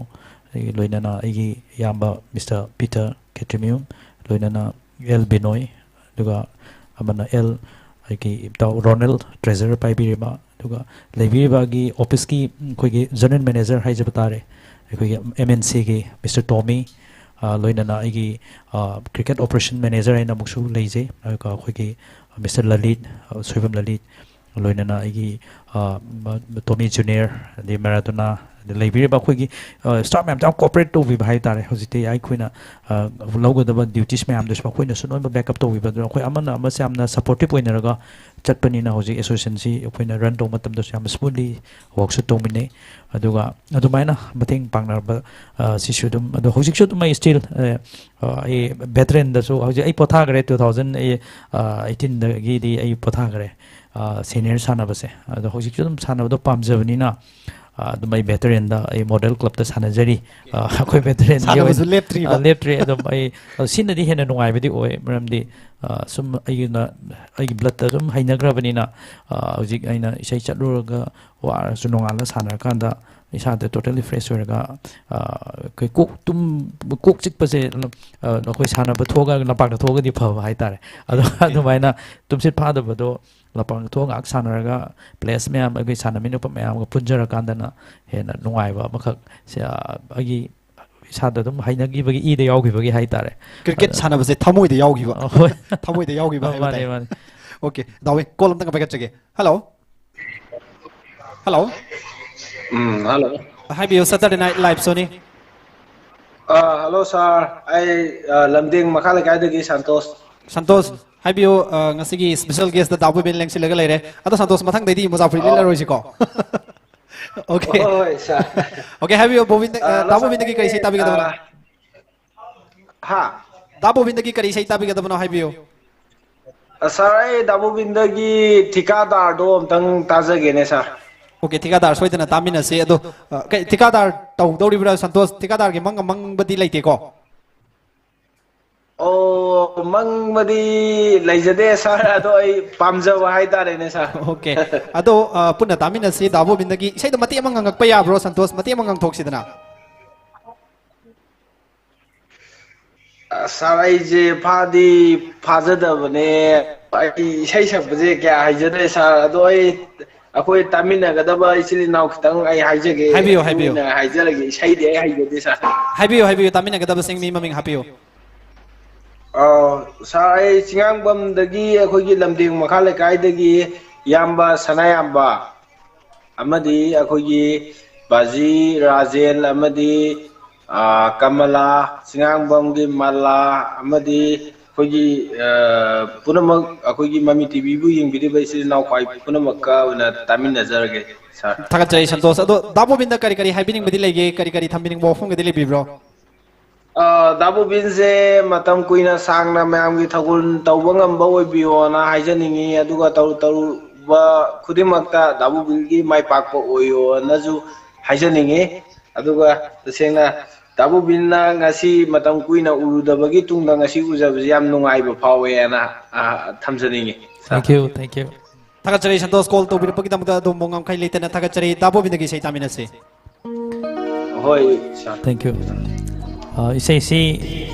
ꯑꯩꯒꯤ ꯂꯣꯏꯅꯅ ꯑꯩꯒꯤ ꯏꯌꯥꯝꯕ ꯃꯤꯁꯇꯔ ꯄꯤꯇꯔ ꯈꯦꯇ꯭ꯔꯤꯃꯌꯨꯝ, ꯂꯣꯏꯅꯅ ꯑꯦꯜ ꯕꯤꯅꯣꯏ, ꯑꯗꯨꯒ ꯑꯃꯅ ꯑꯦꯜ, ꯑꯩꯒꯤ ꯏꯇꯥꯎ ꯔꯣꯅꯦꯜ, ꯇ꯭ꯔꯦꯖꯔꯔ ꯄꯥꯏꯕꯤꯔꯤꯕ, ꯑꯗꯨꯒ ꯂꯩꯕꯤꯔꯤꯕ ꯑꯩꯒꯤ ꯑꯣꯐꯤꯁꯀꯤ ꯑꯩꯈꯣꯏꯒꯤ ꯖꯦꯅꯔꯦꯜ ꯃꯦꯅꯦꯖꯔ ꯍꯥꯏꯖꯕ ꯇꯥꯔꯦ, ꯑꯩꯈꯣꯏꯒꯤ ꯑꯦꯝ ꯑꯦꯟ ꯁꯤꯒꯤ ꯃꯤꯁꯇꯔ ꯇꯣꯃꯤ, ꯑ, ꯂꯣꯏꯅꯅ ꯑꯩꯒꯤ, ꯑ, ꯀ꯭ꯔꯤꯀꯦꯠ ꯑꯣꯄꯔꯦꯁꯟ ꯃꯦꯅꯦꯖꯔ ꯍꯥꯏꯅ ꯑꯃꯨꯛꯁꯨ ꯂꯩꯖꯩ, ꯑꯗꯨꯒ ꯑꯩꯈꯣꯏꯒꯤ ꯃꯤꯁꯇꯔ ꯂꯂꯤꯠ, ꯑ, ꯁꯣꯏꯕꯝ ꯂꯂꯤꯠ, ꯂꯣꯏꯅꯅ ꯑꯩꯒꯤ, ꯑ, ꯃ-, ꯇꯣꯃꯤ ꯖꯨꯅꯤꯌꯔ, ꯑꯗꯩ ꯃꯦꯔꯥꯗꯣꯅꯥ, ꯑꯗꯩ ꯂꯩꯕꯤꯔꯤꯕ ꯑꯩꯈꯣꯏꯒꯤ, ꯑ, ꯁ꯭ꯇꯥꯐ ꯃꯌꯥꯝꯁꯦ ꯌꯥꯝ cooperate ꯇꯧꯕꯤꯕ ꯍꯥꯏ ꯇꯥꯔꯦ꯫ ꯍꯧꯖꯤꯛꯇꯤ ꯑꯩꯈꯣꯏꯅ, ꯑ, ꯂꯧꯒꯗꯕ ꯗ꯭ꯌꯨꯇꯤꯁ ꯃꯌꯥꯝꯗꯨꯁꯨ ꯃꯈꯣꯏꯅꯁꯨ ꯂꯣꯏꯅꯃꯛ backup ꯇꯧꯕꯤꯕ, ꯑꯗꯨꯅ ꯑꯩꯈꯣꯏ ꯑꯃꯅ ꯑꯃꯁꯦ ꯌꯥꯝꯅ supportive ꯑꯣꯏꯅꯔꯒ ꯆꯠꯄꯅꯤꯅ ꯍꯧꯖꯤꯛ ꯑꯦꯁꯣꯁꯤꯌꯦꯁꯟꯁꯤ ꯑꯩꯈꯣꯏꯅ run ꯇꯧꯕ ꯃꯇꯝꯗꯁꯨ ꯌꯥꯝꯅ smoothly workꯁꯨ ꯇꯧꯃꯤꯟꯅꯩ꯫ ꯑꯗꯨꯒ ꯑꯗꯨꯃꯥꯏꯅ ꯃꯇꯦꯡ ꯄꯥꯡꯅꯔꯕ, ꯑ, ꯁꯤꯁꯨ ꯑꯗꯨꯝ, ꯑꯗꯣ ꯍꯧꯖꯤꯛꯁꯨ ꯑꯗꯨꯝ ꯑꯩ still, ꯑ, ꯑ, ꯑꯩ veteranꯗꯁꯨ ꯍꯧꯖꯤꯛ ꯑꯩ ꯄꯣꯊꯥꯈ꯭ꯔꯦ, two thousand ꯑꯩ, ꯑ, eighteenꯗꯒꯤꯗꯤ ꯑꯩ ꯄꯣꯊꯥꯈ꯭ꯔꯦ, ꯑ, ꯁꯦꯅꯤꯌꯔ ꯁꯥꯟꯅꯕꯁꯦ꯫ ꯑꯗꯣ ꯍꯧꯖꯤꯛꯁꯨ ꯑꯗꯨꯝ ꯁꯥꯟꯅꯕꯗꯣ ꯄꯥꯝꯖꯕꯅꯤꯅ, ꯑ, ꯑꯗꯨꯝ ꯑꯩ veteranꯗ ꯑꯩ ꯃꯣꯗꯦꯜ ꯀ꯭ꯂꯕꯇ ꯁꯥꯟꯅꯖꯔꯤ꯫ ꯑ, ꯑꯩꯈꯣꯏ veteranꯒꯤ ꯁꯥꯟꯅꯕꯁꯨ ꯑꯣꯏꯅ, ꯂꯦꯞꯇ꯭ꯔꯤꯕ? ꯑ, ꯂꯦꯞꯇ꯭ꯔꯤ꯫ ꯑꯗꯨꯝ ꯑꯩ, ꯑ, ꯁꯤꯅꯗꯤ ꯍꯦꯟꯅ ꯅꯨꯡꯉꯥꯏꯕꯗꯤ ꯑꯣꯏ, ꯃꯔꯝꯗꯤ, ꯑ, ꯁꯨꯝ ꯑꯩꯒꯤꯅ, ꯑꯩꯒꯤ bloodꯇ ꯑꯗꯨꯝ ꯍꯩꯅꯈ꯭ꯔꯕꯅꯤꯅ, ꯑ, ꯍꯧꯖꯤꯛ ꯑꯩꯅ ꯏꯁꯩ ꯆꯠꯂꯨꯔꯒ ꯋꯥꯔꯁꯨ ꯅꯣꯡꯉꯥꯜꯂ ꯁꯥꯟꯅꯔꯀꯥꯟꯗ ꯏꯁꯥꯗ totally fresh ꯑꯣꯏꯔꯒ, ꯑ, ꯑꯩꯈꯣꯏ ꯀꯣꯛ ꯇꯨꯝ-, ꯀꯣꯛ ꯆꯤꯛꯄꯁꯦ, ꯑ, ꯑꯩꯈꯣꯏ ꯁꯥꯟꯅꯕ ꯊꯣꯛꯑꯒ ꯂꯝꯄꯥꯛꯇ ꯊꯣꯛꯑꯒꯗꯤ ꯐꯕ ꯍꯥꯏꯇꯥꯔꯦ꯫ ꯑꯗꯣ ꯑꯗꯨꯃꯥꯏꯅ ꯇꯨꯝꯁꯤꯠ ꯐꯥꯗꯕꯗꯣ ꯂꯝꯄꯥꯛꯇ ꯊꯣꯛꯑꯒ ꯉꯥꯏꯍꯥꯛ ꯁꯥꯟꯅꯔꯒ players ꯃꯌꯥꯝ, ꯑꯩꯈꯣꯏ ꯁꯥꯟꯅꯃꯤꯟꯅꯕ ꯃꯌꯥꯝꯒ ꯄꯨꯟꯖꯔꯀꯥꯟꯗꯅ ꯍꯦꯟꯅ ꯅꯨꯡꯉꯥꯏꯕ ꯑꯃꯈꯛ ꯁꯦ, ꯑ, ꯑꯩꯒꯤ ꯏꯁꯥꯗ ꯑꯗꯨꯝ ꯍꯩꯅꯈꯤꯕꯒꯤ, ꯏꯗ ꯌꯥꯎꯈꯤꯕꯒꯤ ꯍꯥꯏꯇꯥꯔꯦ꯫ ꯀ꯭ꯔꯤꯀꯦꯠ ꯑꯗ ꯁꯥꯟꯅꯕꯁꯦ ꯊꯃꯣꯏꯗ ꯌꯥꯎꯈꯤꯕ꯫ ꯑ, ꯍꯣꯏ꯫ ꯊꯃꯣꯏꯗ ꯌꯥꯎꯈꯤꯕ ꯑ, ꯍꯥꯏꯕ ꯃꯥꯅꯦ, ꯇꯥꯏ꯫ ꯃꯥꯅꯦ꯫ Okay, ꯗꯥꯎꯋꯦ꯫ Call ꯑꯝꯇꯪ ꯄꯥꯏꯈꯠꯆꯒꯦ꯫ Hello? Hello? ꯎꯝ, hello. ꯍꯥꯏꯕꯤꯌꯨ, Saturday Night Live ꯁꯣꯅꯤ꯫ ꯑ, hello sir. ꯑꯩ, ꯑ, ꯂꯝꯗꯤꯡ ꯃꯈꯥ ꯂꯩꯀꯥꯏꯗꯒꯤ ꯁꯟꯇꯣꯁ꯫ ꯁꯟꯇꯣꯁ, ꯍꯥꯏꯕꯤꯌꯨ, ꯑ, ꯉꯁꯤꯒꯤ special guest ꯗꯥ ꯕꯣꯕꯤꯟ ꯂꯦꯡꯁꯤꯜꯂꯒ ꯂꯩꯔꯦ꯫ ꯑꯗꯣ ꯁꯟꯇꯣꯁ, ꯃꯊꯪꯗꯩꯗꯤ ꯃꯨꯖꯥ ꯐꯨꯔꯤꯠ ꯑꯣ꯫ ꯂꯤꯠꯂꯔꯣꯏꯁꯤꯀꯣ꯫ Okay. ꯍꯣꯏ, ꯍꯣꯏ, sir. Okay, ꯍꯥꯏꯕꯤꯌꯨ, ꯕꯣꯕꯤꯟꯗ-, ꯑ, ꯑ, ꯗꯥ hello sir. ꯕꯣꯕꯤꯟꯗꯒꯤ ꯀꯔꯤ ꯏꯁꯩ ꯇꯥꯕꯤꯒꯗꯕꯅꯣ? ꯑ, ꯍꯥ? ꯗꯥ ꯕꯣꯕꯤꯟꯗꯒꯤ ꯀꯔꯤ ꯏꯁꯩ ꯇꯥꯕꯤꯒꯗꯕꯅꯣ ꯍꯥꯏꯕꯤꯌꯨ꯫ ꯑ, sir, ꯑꯩ ꯗꯥ ꯕꯣꯕꯤꯟꯗꯒꯤ ꯊꯤꯀꯥꯗꯥꯔꯗꯣ ꯑꯝꯇꯪ ꯇꯥꯖꯒꯦꯅꯦ, sir꯫ ꯑꯣꯀꯦ, ꯊꯤꯀꯥꯗꯥꯔ ꯁꯣꯏꯗꯅ ꯇꯥꯃꯤꯟꯅꯁꯤ꯫ ꯑꯗꯣ, ꯑ, ꯀꯩ, ꯊꯤꯀꯥꯗꯥꯔ ꯇꯧꯗꯧꯔꯤꯕ꯭ꯔꯥ, ꯁꯟꯇꯣꯁ? ꯊꯤꯀꯥꯗꯥꯔꯒꯤ ꯃꯪ ꯑꯃꯪꯕꯗꯤ ꯂꯩꯇꯦꯀꯣ? ꯑꯣ, ꯃꯪꯕꯗꯤ ꯂꯩꯖꯗꯦ ꯁꯥꯔ, ꯑꯗꯣ ꯑꯩ ꯄꯥꯝꯖꯕ ꯍꯥꯏꯇꯥꯔꯦꯅꯦ ꯁꯥꯔ꯫ ꯑꯣꯀꯦ꯫ ꯑꯗꯣ, ꯑ, ꯄꯨꯟꯅ ꯇꯥꯃꯤꯟꯅꯁꯤ꯫ ꯗꯥ ꯕꯣꯕꯤꯟꯗꯒꯤ ꯏꯁꯩꯗꯣ ꯃꯇꯦꯛ ꯑꯃ ꯉꯪꯉꯛꯄ ꯌꯥꯕ꯭ꯔꯣ, ꯁꯟꯇꯣꯁ? ꯃꯇꯦꯛ ꯑꯃ ꯉꯪꯊꯣꯛꯁꯤꯗꯅ꯫ ꯑ, ꯁꯥꯔ, ꯑꯩꯁꯦ ꯐꯥꯗꯤ ꯐꯥꯖꯗꯕꯅꯦ꯫ ꯑꯩ ꯏꯁꯩ ꯁꯛꯄꯁꯦ ꯀꯌꯥ ꯍꯩꯖꯗ꯭ꯔꯦ ꯁꯥꯔ, ꯑꯗꯣ ꯑꯩ, ꯑꯩꯈꯣꯏ ꯇꯥꯃꯤꯟꯅꯒꯗꯕ ꯏꯆꯤꯜ ꯏꯅꯥꯎ ꯈꯤꯇꯪ ꯑꯩ ꯍꯥꯏꯖꯒꯦ꯫ ꯍꯥꯏꯕꯤꯌꯨ, ꯑꯗꯨ ꯍꯥꯏꯕꯤꯌꯨ꯫ ꯑꯣꯏꯅ ꯍꯥꯏꯖꯔꯒꯦ, ꯏꯁꯩꯗꯤ ꯑꯩ ꯍꯩꯖꯗꯦ ꯁꯥꯔ꯫ ꯍꯥꯏꯕꯤꯌꯨ, ꯍꯥꯏꯕꯤꯌꯨ, ꯇꯥꯃꯤꯟꯅꯒꯗꯕꯁꯤꯡ ꯃꯤ ꯃꯃꯤꯡ ꯍꯥꯞꯄꯤꯌꯨ꯫ ꯑ, ꯁꯥꯔ, ꯑꯩ ꯆꯤꯡꯉꯥꯡꯕꯝꯗꯒꯤ, ꯑꯩꯈꯣꯏꯒꯤ ꯂꯝꯗꯦꯡ ꯃꯈꯥ ꯂꯩꯀꯥꯏꯗꯒꯤ ꯏꯌꯥꯝꯕ ꯁꯅꯥꯌꯥꯝꯕ, ꯑꯃꯗꯤ ꯑꯩꯈꯣꯏꯒꯤ ꯕꯥꯖꯤ ꯔꯥꯖꯦꯟ, ꯑꯃꯗꯤ, ꯑ, ꯀꯃꯂꯥ, ꯆꯤꯡꯉꯥꯡꯕꯝꯒꯤ ꯃꯂꯥ, ꯑꯃꯗꯤ ꯑꯩꯈꯣꯏꯒꯤ, ꯑ, ꯄꯨꯝꯅꯃꯛ, ꯑꯩꯈꯣꯏꯒꯤ ꯃꯃꯤ ꯇꯤꯚꯤꯕꯨ ꯌꯦꯡꯕꯤꯔꯤꯕ ꯏꯆꯤꯜ ꯏꯅꯥꯎ ꯈ꯭ꯋꯥꯏ ꯄꯨꯝꯅꯃꯛꯀ ꯑꯣꯏꯅ ꯇꯥꯃꯤꯟꯅꯖꯔꯒꯦ ꯁꯥꯔ꯫ ꯊꯥꯒꯠꯆꯔꯤ ꯁꯟꯇꯣꯁ꯫ ꯑꯗꯣ ꯗꯥ ꯕꯣꯕꯤꯟꯗ ꯀꯔꯤ ꯀꯔꯤ ꯍꯥꯏꯕꯤꯅꯤꯡꯕꯗꯤ ꯂꯩꯒꯦ? ꯀꯔꯤ ꯀꯔꯤ ꯊꯝꯕꯤꯅꯤꯡꯕ ꯋꯥꯐꯝꯒꯗꯤ ꯂꯩꯕꯤꯕ꯭ꯔꯣ? ꯑ, ꯗꯥ ꯕꯣꯕꯤꯟꯁꯦ ꯃꯇꯝ ꯀꯨꯏꯅ ꯁꯥꯡꯅ ꯃꯌꯥꯝꯒꯤ ꯊꯧꯒꯜ ꯇꯧꯕ ꯉꯝꯕ ꯑꯣꯏꯕꯤꯌꯣꯅ ꯍꯥꯏꯖꯅꯤꯡꯉꯤ, ꯑꯗꯨꯒ ꯇꯧꯔꯨ ꯇꯧꯔꯨꯕ ꯈꯨꯗꯤꯡꯃꯛꯇ ꯗꯥ ꯕꯣꯕꯤꯟꯒꯤ ꯃꯥꯏ ꯄꯥꯛꯄ ꯑꯣꯏꯌꯣꯅꯁꯨ ꯍꯥꯏꯖꯅꯤꯡꯉꯤ꯫ ꯑꯗꯨꯒ ꯇꯁꯦꯡꯅ ꯗꯥ ꯕꯣꯕꯤꯟꯅ ꯉꯁꯤ ꯃꯇꯝ ꯀꯨꯏꯅ ꯎꯔꯨꯗꯕꯒꯤ ꯇꯨꯡꯗ ꯉꯁꯤ ꯎꯖꯕꯁꯤ ꯌꯥꯝ ꯅꯨꯡꯉꯥꯏꯕ ꯐꯥꯎꯋꯦꯅ, ꯑ, ꯊꯝꯖꯅꯤꯡꯉꯤ, ꯁꯥꯔ꯫ Thank you, thank you. ꯊꯥꯒꯠꯆꯔꯤ ꯁꯟꯇꯣꯁ, ꯀꯣꯜ ꯇꯧꯕꯤꯔꯛꯄꯒꯤꯗꯃꯛꯇ ꯑꯗꯣꯝꯕꯨ ꯉꯝꯈꯩ ꯂꯩꯇꯅ ꯊꯥꯒꯠꯆꯔꯤ꯫ ꯗꯥ ꯕꯣꯕꯤꯟꯗꯒꯤ ꯏꯁꯩ ꯇꯥꯃꯤꯟꯅꯁꯤ꯫ ꯍꯣꯏ, ꯁꯥꯔ꯫ Thank you. ꯑ, ꯏꯁꯩꯁꯤ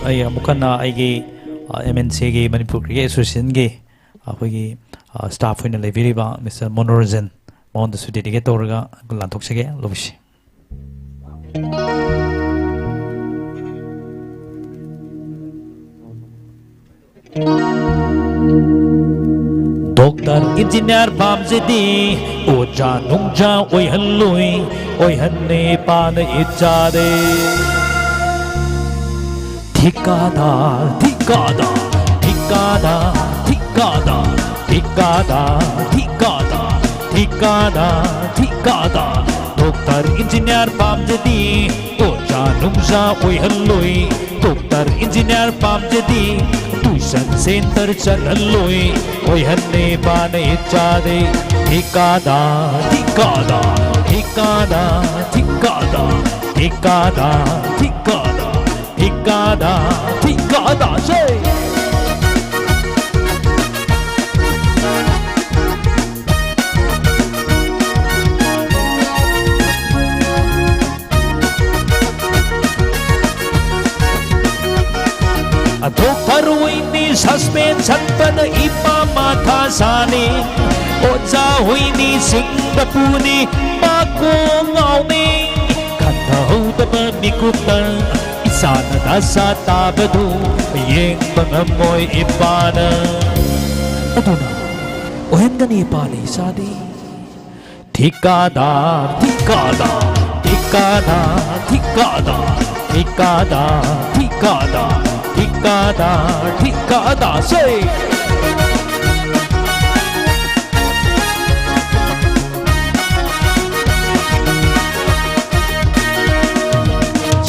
ꯑꯩ ꯑꯃꯨꯛ ꯍꯟꯅ ꯑꯩꯒꯤ, ꯑ, ꯑꯦꯝ ꯑꯦꯟ ꯁꯤꯒꯤ, ꯃꯅꯤꯄꯨꯔ ꯀ꯭ꯔꯤꯀꯦꯠ ꯑꯦꯁꯣꯁꯤꯌꯦꯁꯟꯒꯤ ꯑꯩꯈꯣꯏꯒꯤ, ꯑ, ꯁ꯭ꯇꯥꯐ ꯑꯣꯏꯅ ꯂꯩꯕꯤꯔꯤꯕ ꯃꯤꯁꯇꯔ ꯃꯣꯅꯣꯔꯟꯖꯟ, ꯃꯉꯣꯟꯗꯁꯨ ꯗꯦꯗꯤꯀꯦꯠ ꯇꯧꯔꯒ ꯂꯥꯟꯊꯣꯛꯆꯒꯦ꯫ ꯂꯧꯕꯤꯁꯤ꯫ ꯗꯣꯛꯇꯔ ꯏꯟꯖꯤꯅꯤꯌꯥꯔ ꯄꯥꯝꯖꯗꯦ, ꯑꯣꯖꯥ ꯅꯨꯡꯖꯥ ꯑꯣꯏꯍꯜꯂꯣꯏ, ꯑꯣꯏꯍꯟꯅꯦ ꯄꯥꯅ ꯏꯆꯥꯗꯦ꯫ ꯊꯤꯀꯥꯗꯥꯔ, ꯊꯤꯀꯥꯗꯥꯔ, ꯊꯤꯀꯥꯗꯥꯔ, ꯊꯤꯀꯥꯗꯥꯔ, ꯊꯤꯀꯥꯗꯥꯔ, ꯊꯤꯀꯥꯗꯥꯔ, ꯊꯤꯀꯥꯗꯥꯔ, ꯊꯤꯀꯥꯗꯥꯔ꯫ ꯗꯣꯛꯇꯔ ꯏꯟꯖꯤꯅꯤꯌꯥꯔ ꯄꯥꯝꯖꯗꯦ, ꯑꯣꯖꯥ ꯅꯨꯡꯖꯥ ꯑꯣꯏꯍꯜꯂꯣꯏ꯫ ꯗꯣꯛꯇꯔ ꯏꯟꯖꯤꯅꯤꯌꯥꯔ ꯄꯥꯝꯖꯗꯦ, ꯇꯨ Tuition center ꯆꯠꯍꯜꯂꯣꯏ, ꯑꯣꯏꯍꯟꯅꯦ ꯄꯥꯅ ꯏꯆꯥꯗꯤ꯫ ꯊꯤꯀꯥꯗꯥ, ꯊꯤꯀꯥꯗꯥ, ꯊꯤꯀꯥꯗꯥ, ꯊꯤꯀꯥꯗꯥ, ꯊꯤꯀꯥꯗꯥ, ꯊꯤꯀꯥꯗꯥ, ꯊꯤꯀꯥꯗꯥ, ꯊꯤꯀꯥꯗꯥ, ꯁꯦ! ꯗꯣꯛꯇꯔ ꯍꯨꯏꯅꯤ ꯁꯁꯄꯦꯟꯁꯟ ꯄꯗ ꯏꯃꯥ ꯃꯥꯊꯥ ꯁꯥꯅꯤ, ꯑꯣꯖꯥ ꯍꯨꯏꯅꯤ ꯁꯤꯡꯗ ꯄꯨꯅꯤ ꯃꯥ ꯀꯣꯡ ꯉꯥꯎꯅꯤ, ꯈꯟꯊꯍꯧꯗꯕ ꯃꯤꯀꯨꯞꯇ ꯏꯆꯥꯅ ꯗꯁꯥ ꯇꯥꯕꯗꯨ ꯌꯦꯡꯕ ꯉꯝꯃꯣꯏ ꯏꯄꯥꯅ꯫ ꯑꯗꯨꯅ ꯑꯣꯏꯍꯟꯒꯅꯤ ꯏꯄꯥꯅ ꯏꯆꯥꯗꯤ꯫ ꯊꯤꯀꯥꯗꯥꯔ, ꯊꯤꯀꯥꯗꯥꯔ, ꯊꯤꯀꯥꯗꯥꯔ, ꯊꯤꯀꯥꯗꯥꯔ, ꯊꯤꯀꯥꯗꯥꯔ, ꯊꯤꯀꯥꯗꯥꯔ, ꯊꯤꯀꯥꯗꯥꯔ, ꯁꯦ!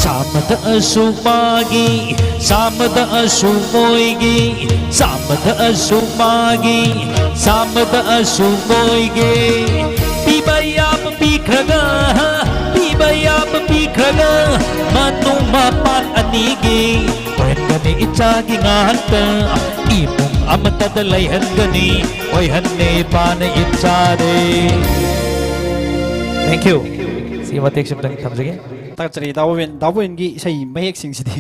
ꯆꯥꯝꯃꯗ ꯑꯁꯨ ꯃꯥꯒꯤ, ꯆꯥꯝꯃꯗ ꯑꯁꯨ ꯃꯣꯏꯒꯤ, ꯆꯥꯝꯃꯗ ꯑꯁꯨ ꯃꯥꯒꯤ, ꯆꯥꯝꯃꯗ ꯑꯁꯨ ꯃꯣꯏꯒꯤ꯫ ꯄꯤꯕ ꯌꯥꯕ ꯄꯤꯈ꯭ꯔꯒ, ꯄꯤꯕ ꯌꯥꯕ ꯄꯤꯈ꯭ꯔꯒ, ꯃꯅꯨꯡ ꯃꯄꯥꯟ ꯑꯅꯤꯒꯤ ꯑꯣꯏꯍꯟꯒꯅꯤ ꯏꯆꯥꯒꯤ ꯉꯥꯛꯇ, ꯏꯃꯨꯡ ꯑꯃꯠꯇꯗ ꯂꯩꯍꯟꯒꯅꯤ, ꯑꯣꯏꯍꯟꯅꯦ ꯄꯥꯅ ꯏꯆꯥꯗꯤ꯫ Thank you. ꯁꯤꯒꯤ ꯃꯇꯦꯛꯁꯤꯃꯇꯪ ꯊꯝꯖꯒꯦ꯫ ꯊꯥꯒꯠꯆꯔꯤ ꯗꯥ ꯕꯣꯕꯤꯟ꯫ ꯗꯥ ꯕꯣꯕꯤꯟꯒꯤ ꯏꯁꯩ ꯃꯌꯦꯛꯁꯤꯡꯁꯤꯗꯤ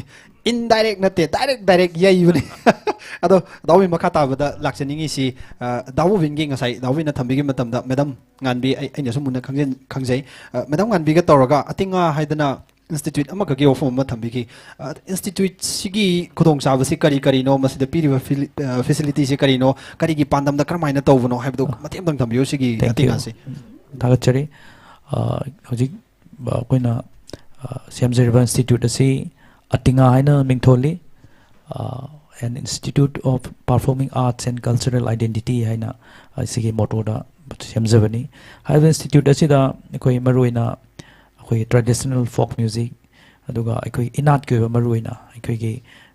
indirect ꯅꯠꯇꯦ, direct direct ꯌꯩꯕꯅꯦ꯫ ꯑꯗꯣ ꯗꯥ ꯕꯣꯕꯤꯟ ꯃꯈꯥ ꯇꯥꯕꯗ ꯂꯥꯛꯆꯅꯤꯡꯉꯤꯁꯤ, ꯑ, ꯗꯥ ꯕꯣꯕꯤꯟꯒꯤ ꯉꯁꯥꯏ ꯗꯥ ꯕꯣꯕꯤꯟꯅ ꯊꯝꯕꯤꯈꯤꯕ ꯃꯇꯝꯗ, ꯃꯦꯗꯥꯝ ꯉꯥꯟꯕꯤ, ꯑꯩ, ꯑꯩꯅꯁꯨ ꯃꯨꯟꯅ ꯈꯪꯖꯤꯟ-, ꯈꯪꯖꯩ꯫ ꯑ, ꯃꯦꯗꯥꯝ ꯉꯥꯟꯕꯤꯒ ꯇꯧꯔꯒ ꯑꯇꯤꯉꯥ ꯍꯥꯏꯗꯅ institute ꯑꯃꯈꯛꯀꯤ ꯋꯥꯐꯝ ꯑꯃ ꯊꯝꯕꯤꯈꯤ꯫ ꯑ, instituteꯁꯤꯒꯤ ꯈꯨꯗꯣꯡꯆꯥꯕꯁꯤ ꯀꯔꯤ ꯀꯔꯤꯅꯣ, ꯃꯁꯤꯗ ꯄꯤꯔꯤꯕ ꯐꯤꯂꯤ-, ꯑ, facilityꯁꯤ ꯀꯔꯤꯅꯣ, ꯀꯔꯤꯒꯤ ꯄꯥꯟꯗꯝꯗ ꯀꯔꯝꯍꯥꯏꯅ ꯇꯧꯕꯅꯣ ꯍꯥꯏꯕꯗꯨ ꯃꯇꯦꯛ ꯑꯃꯇꯪ ꯊꯝꯕꯤꯌꯨ ꯁꯤꯒꯤ Thank you. ꯑꯇꯤꯉꯥꯁꯤ꯫ ꯊꯥꯒꯠꯆꯔꯤ꯫ ꯑ, ꯍꯧꯖꯤꯛ, ꯑ, ꯑꯩꯈꯣꯏꯅ, ꯑ, ꯁꯦꯝꯖꯔꯤꯕ institute ꯑꯁꯤ ꯑꯇꯤꯉꯥ ꯍꯥꯏꯅ ꯃꯤꯡꯊꯣꯜꯂꯤ꯫ ꯑ, An Institute of Performing Arts and Cultural Identity ꯍꯥꯏꯅ ꯑꯁꯤꯒꯤ mottoꯗ ꯁꯦꯝꯖꯕꯅꯤ꯫ ꯍꯥꯏꯔꯤꯕ institute ꯑꯁꯤꯗ ꯑꯩꯈꯣꯏ ꯃꯔꯨꯑꯣꯏꯅ ꯑꯩꯈꯣꯏꯒꯤ traditional folk music, ꯑꯗꯨꯒ ꯑꯩꯈꯣꯏ ꯏꯅꯥꯠꯀꯤ ꯑꯣꯏꯕ ꯃꯔꯨꯑꯣꯏꯅ ꯑꯩꯈꯣꯏꯒꯤ,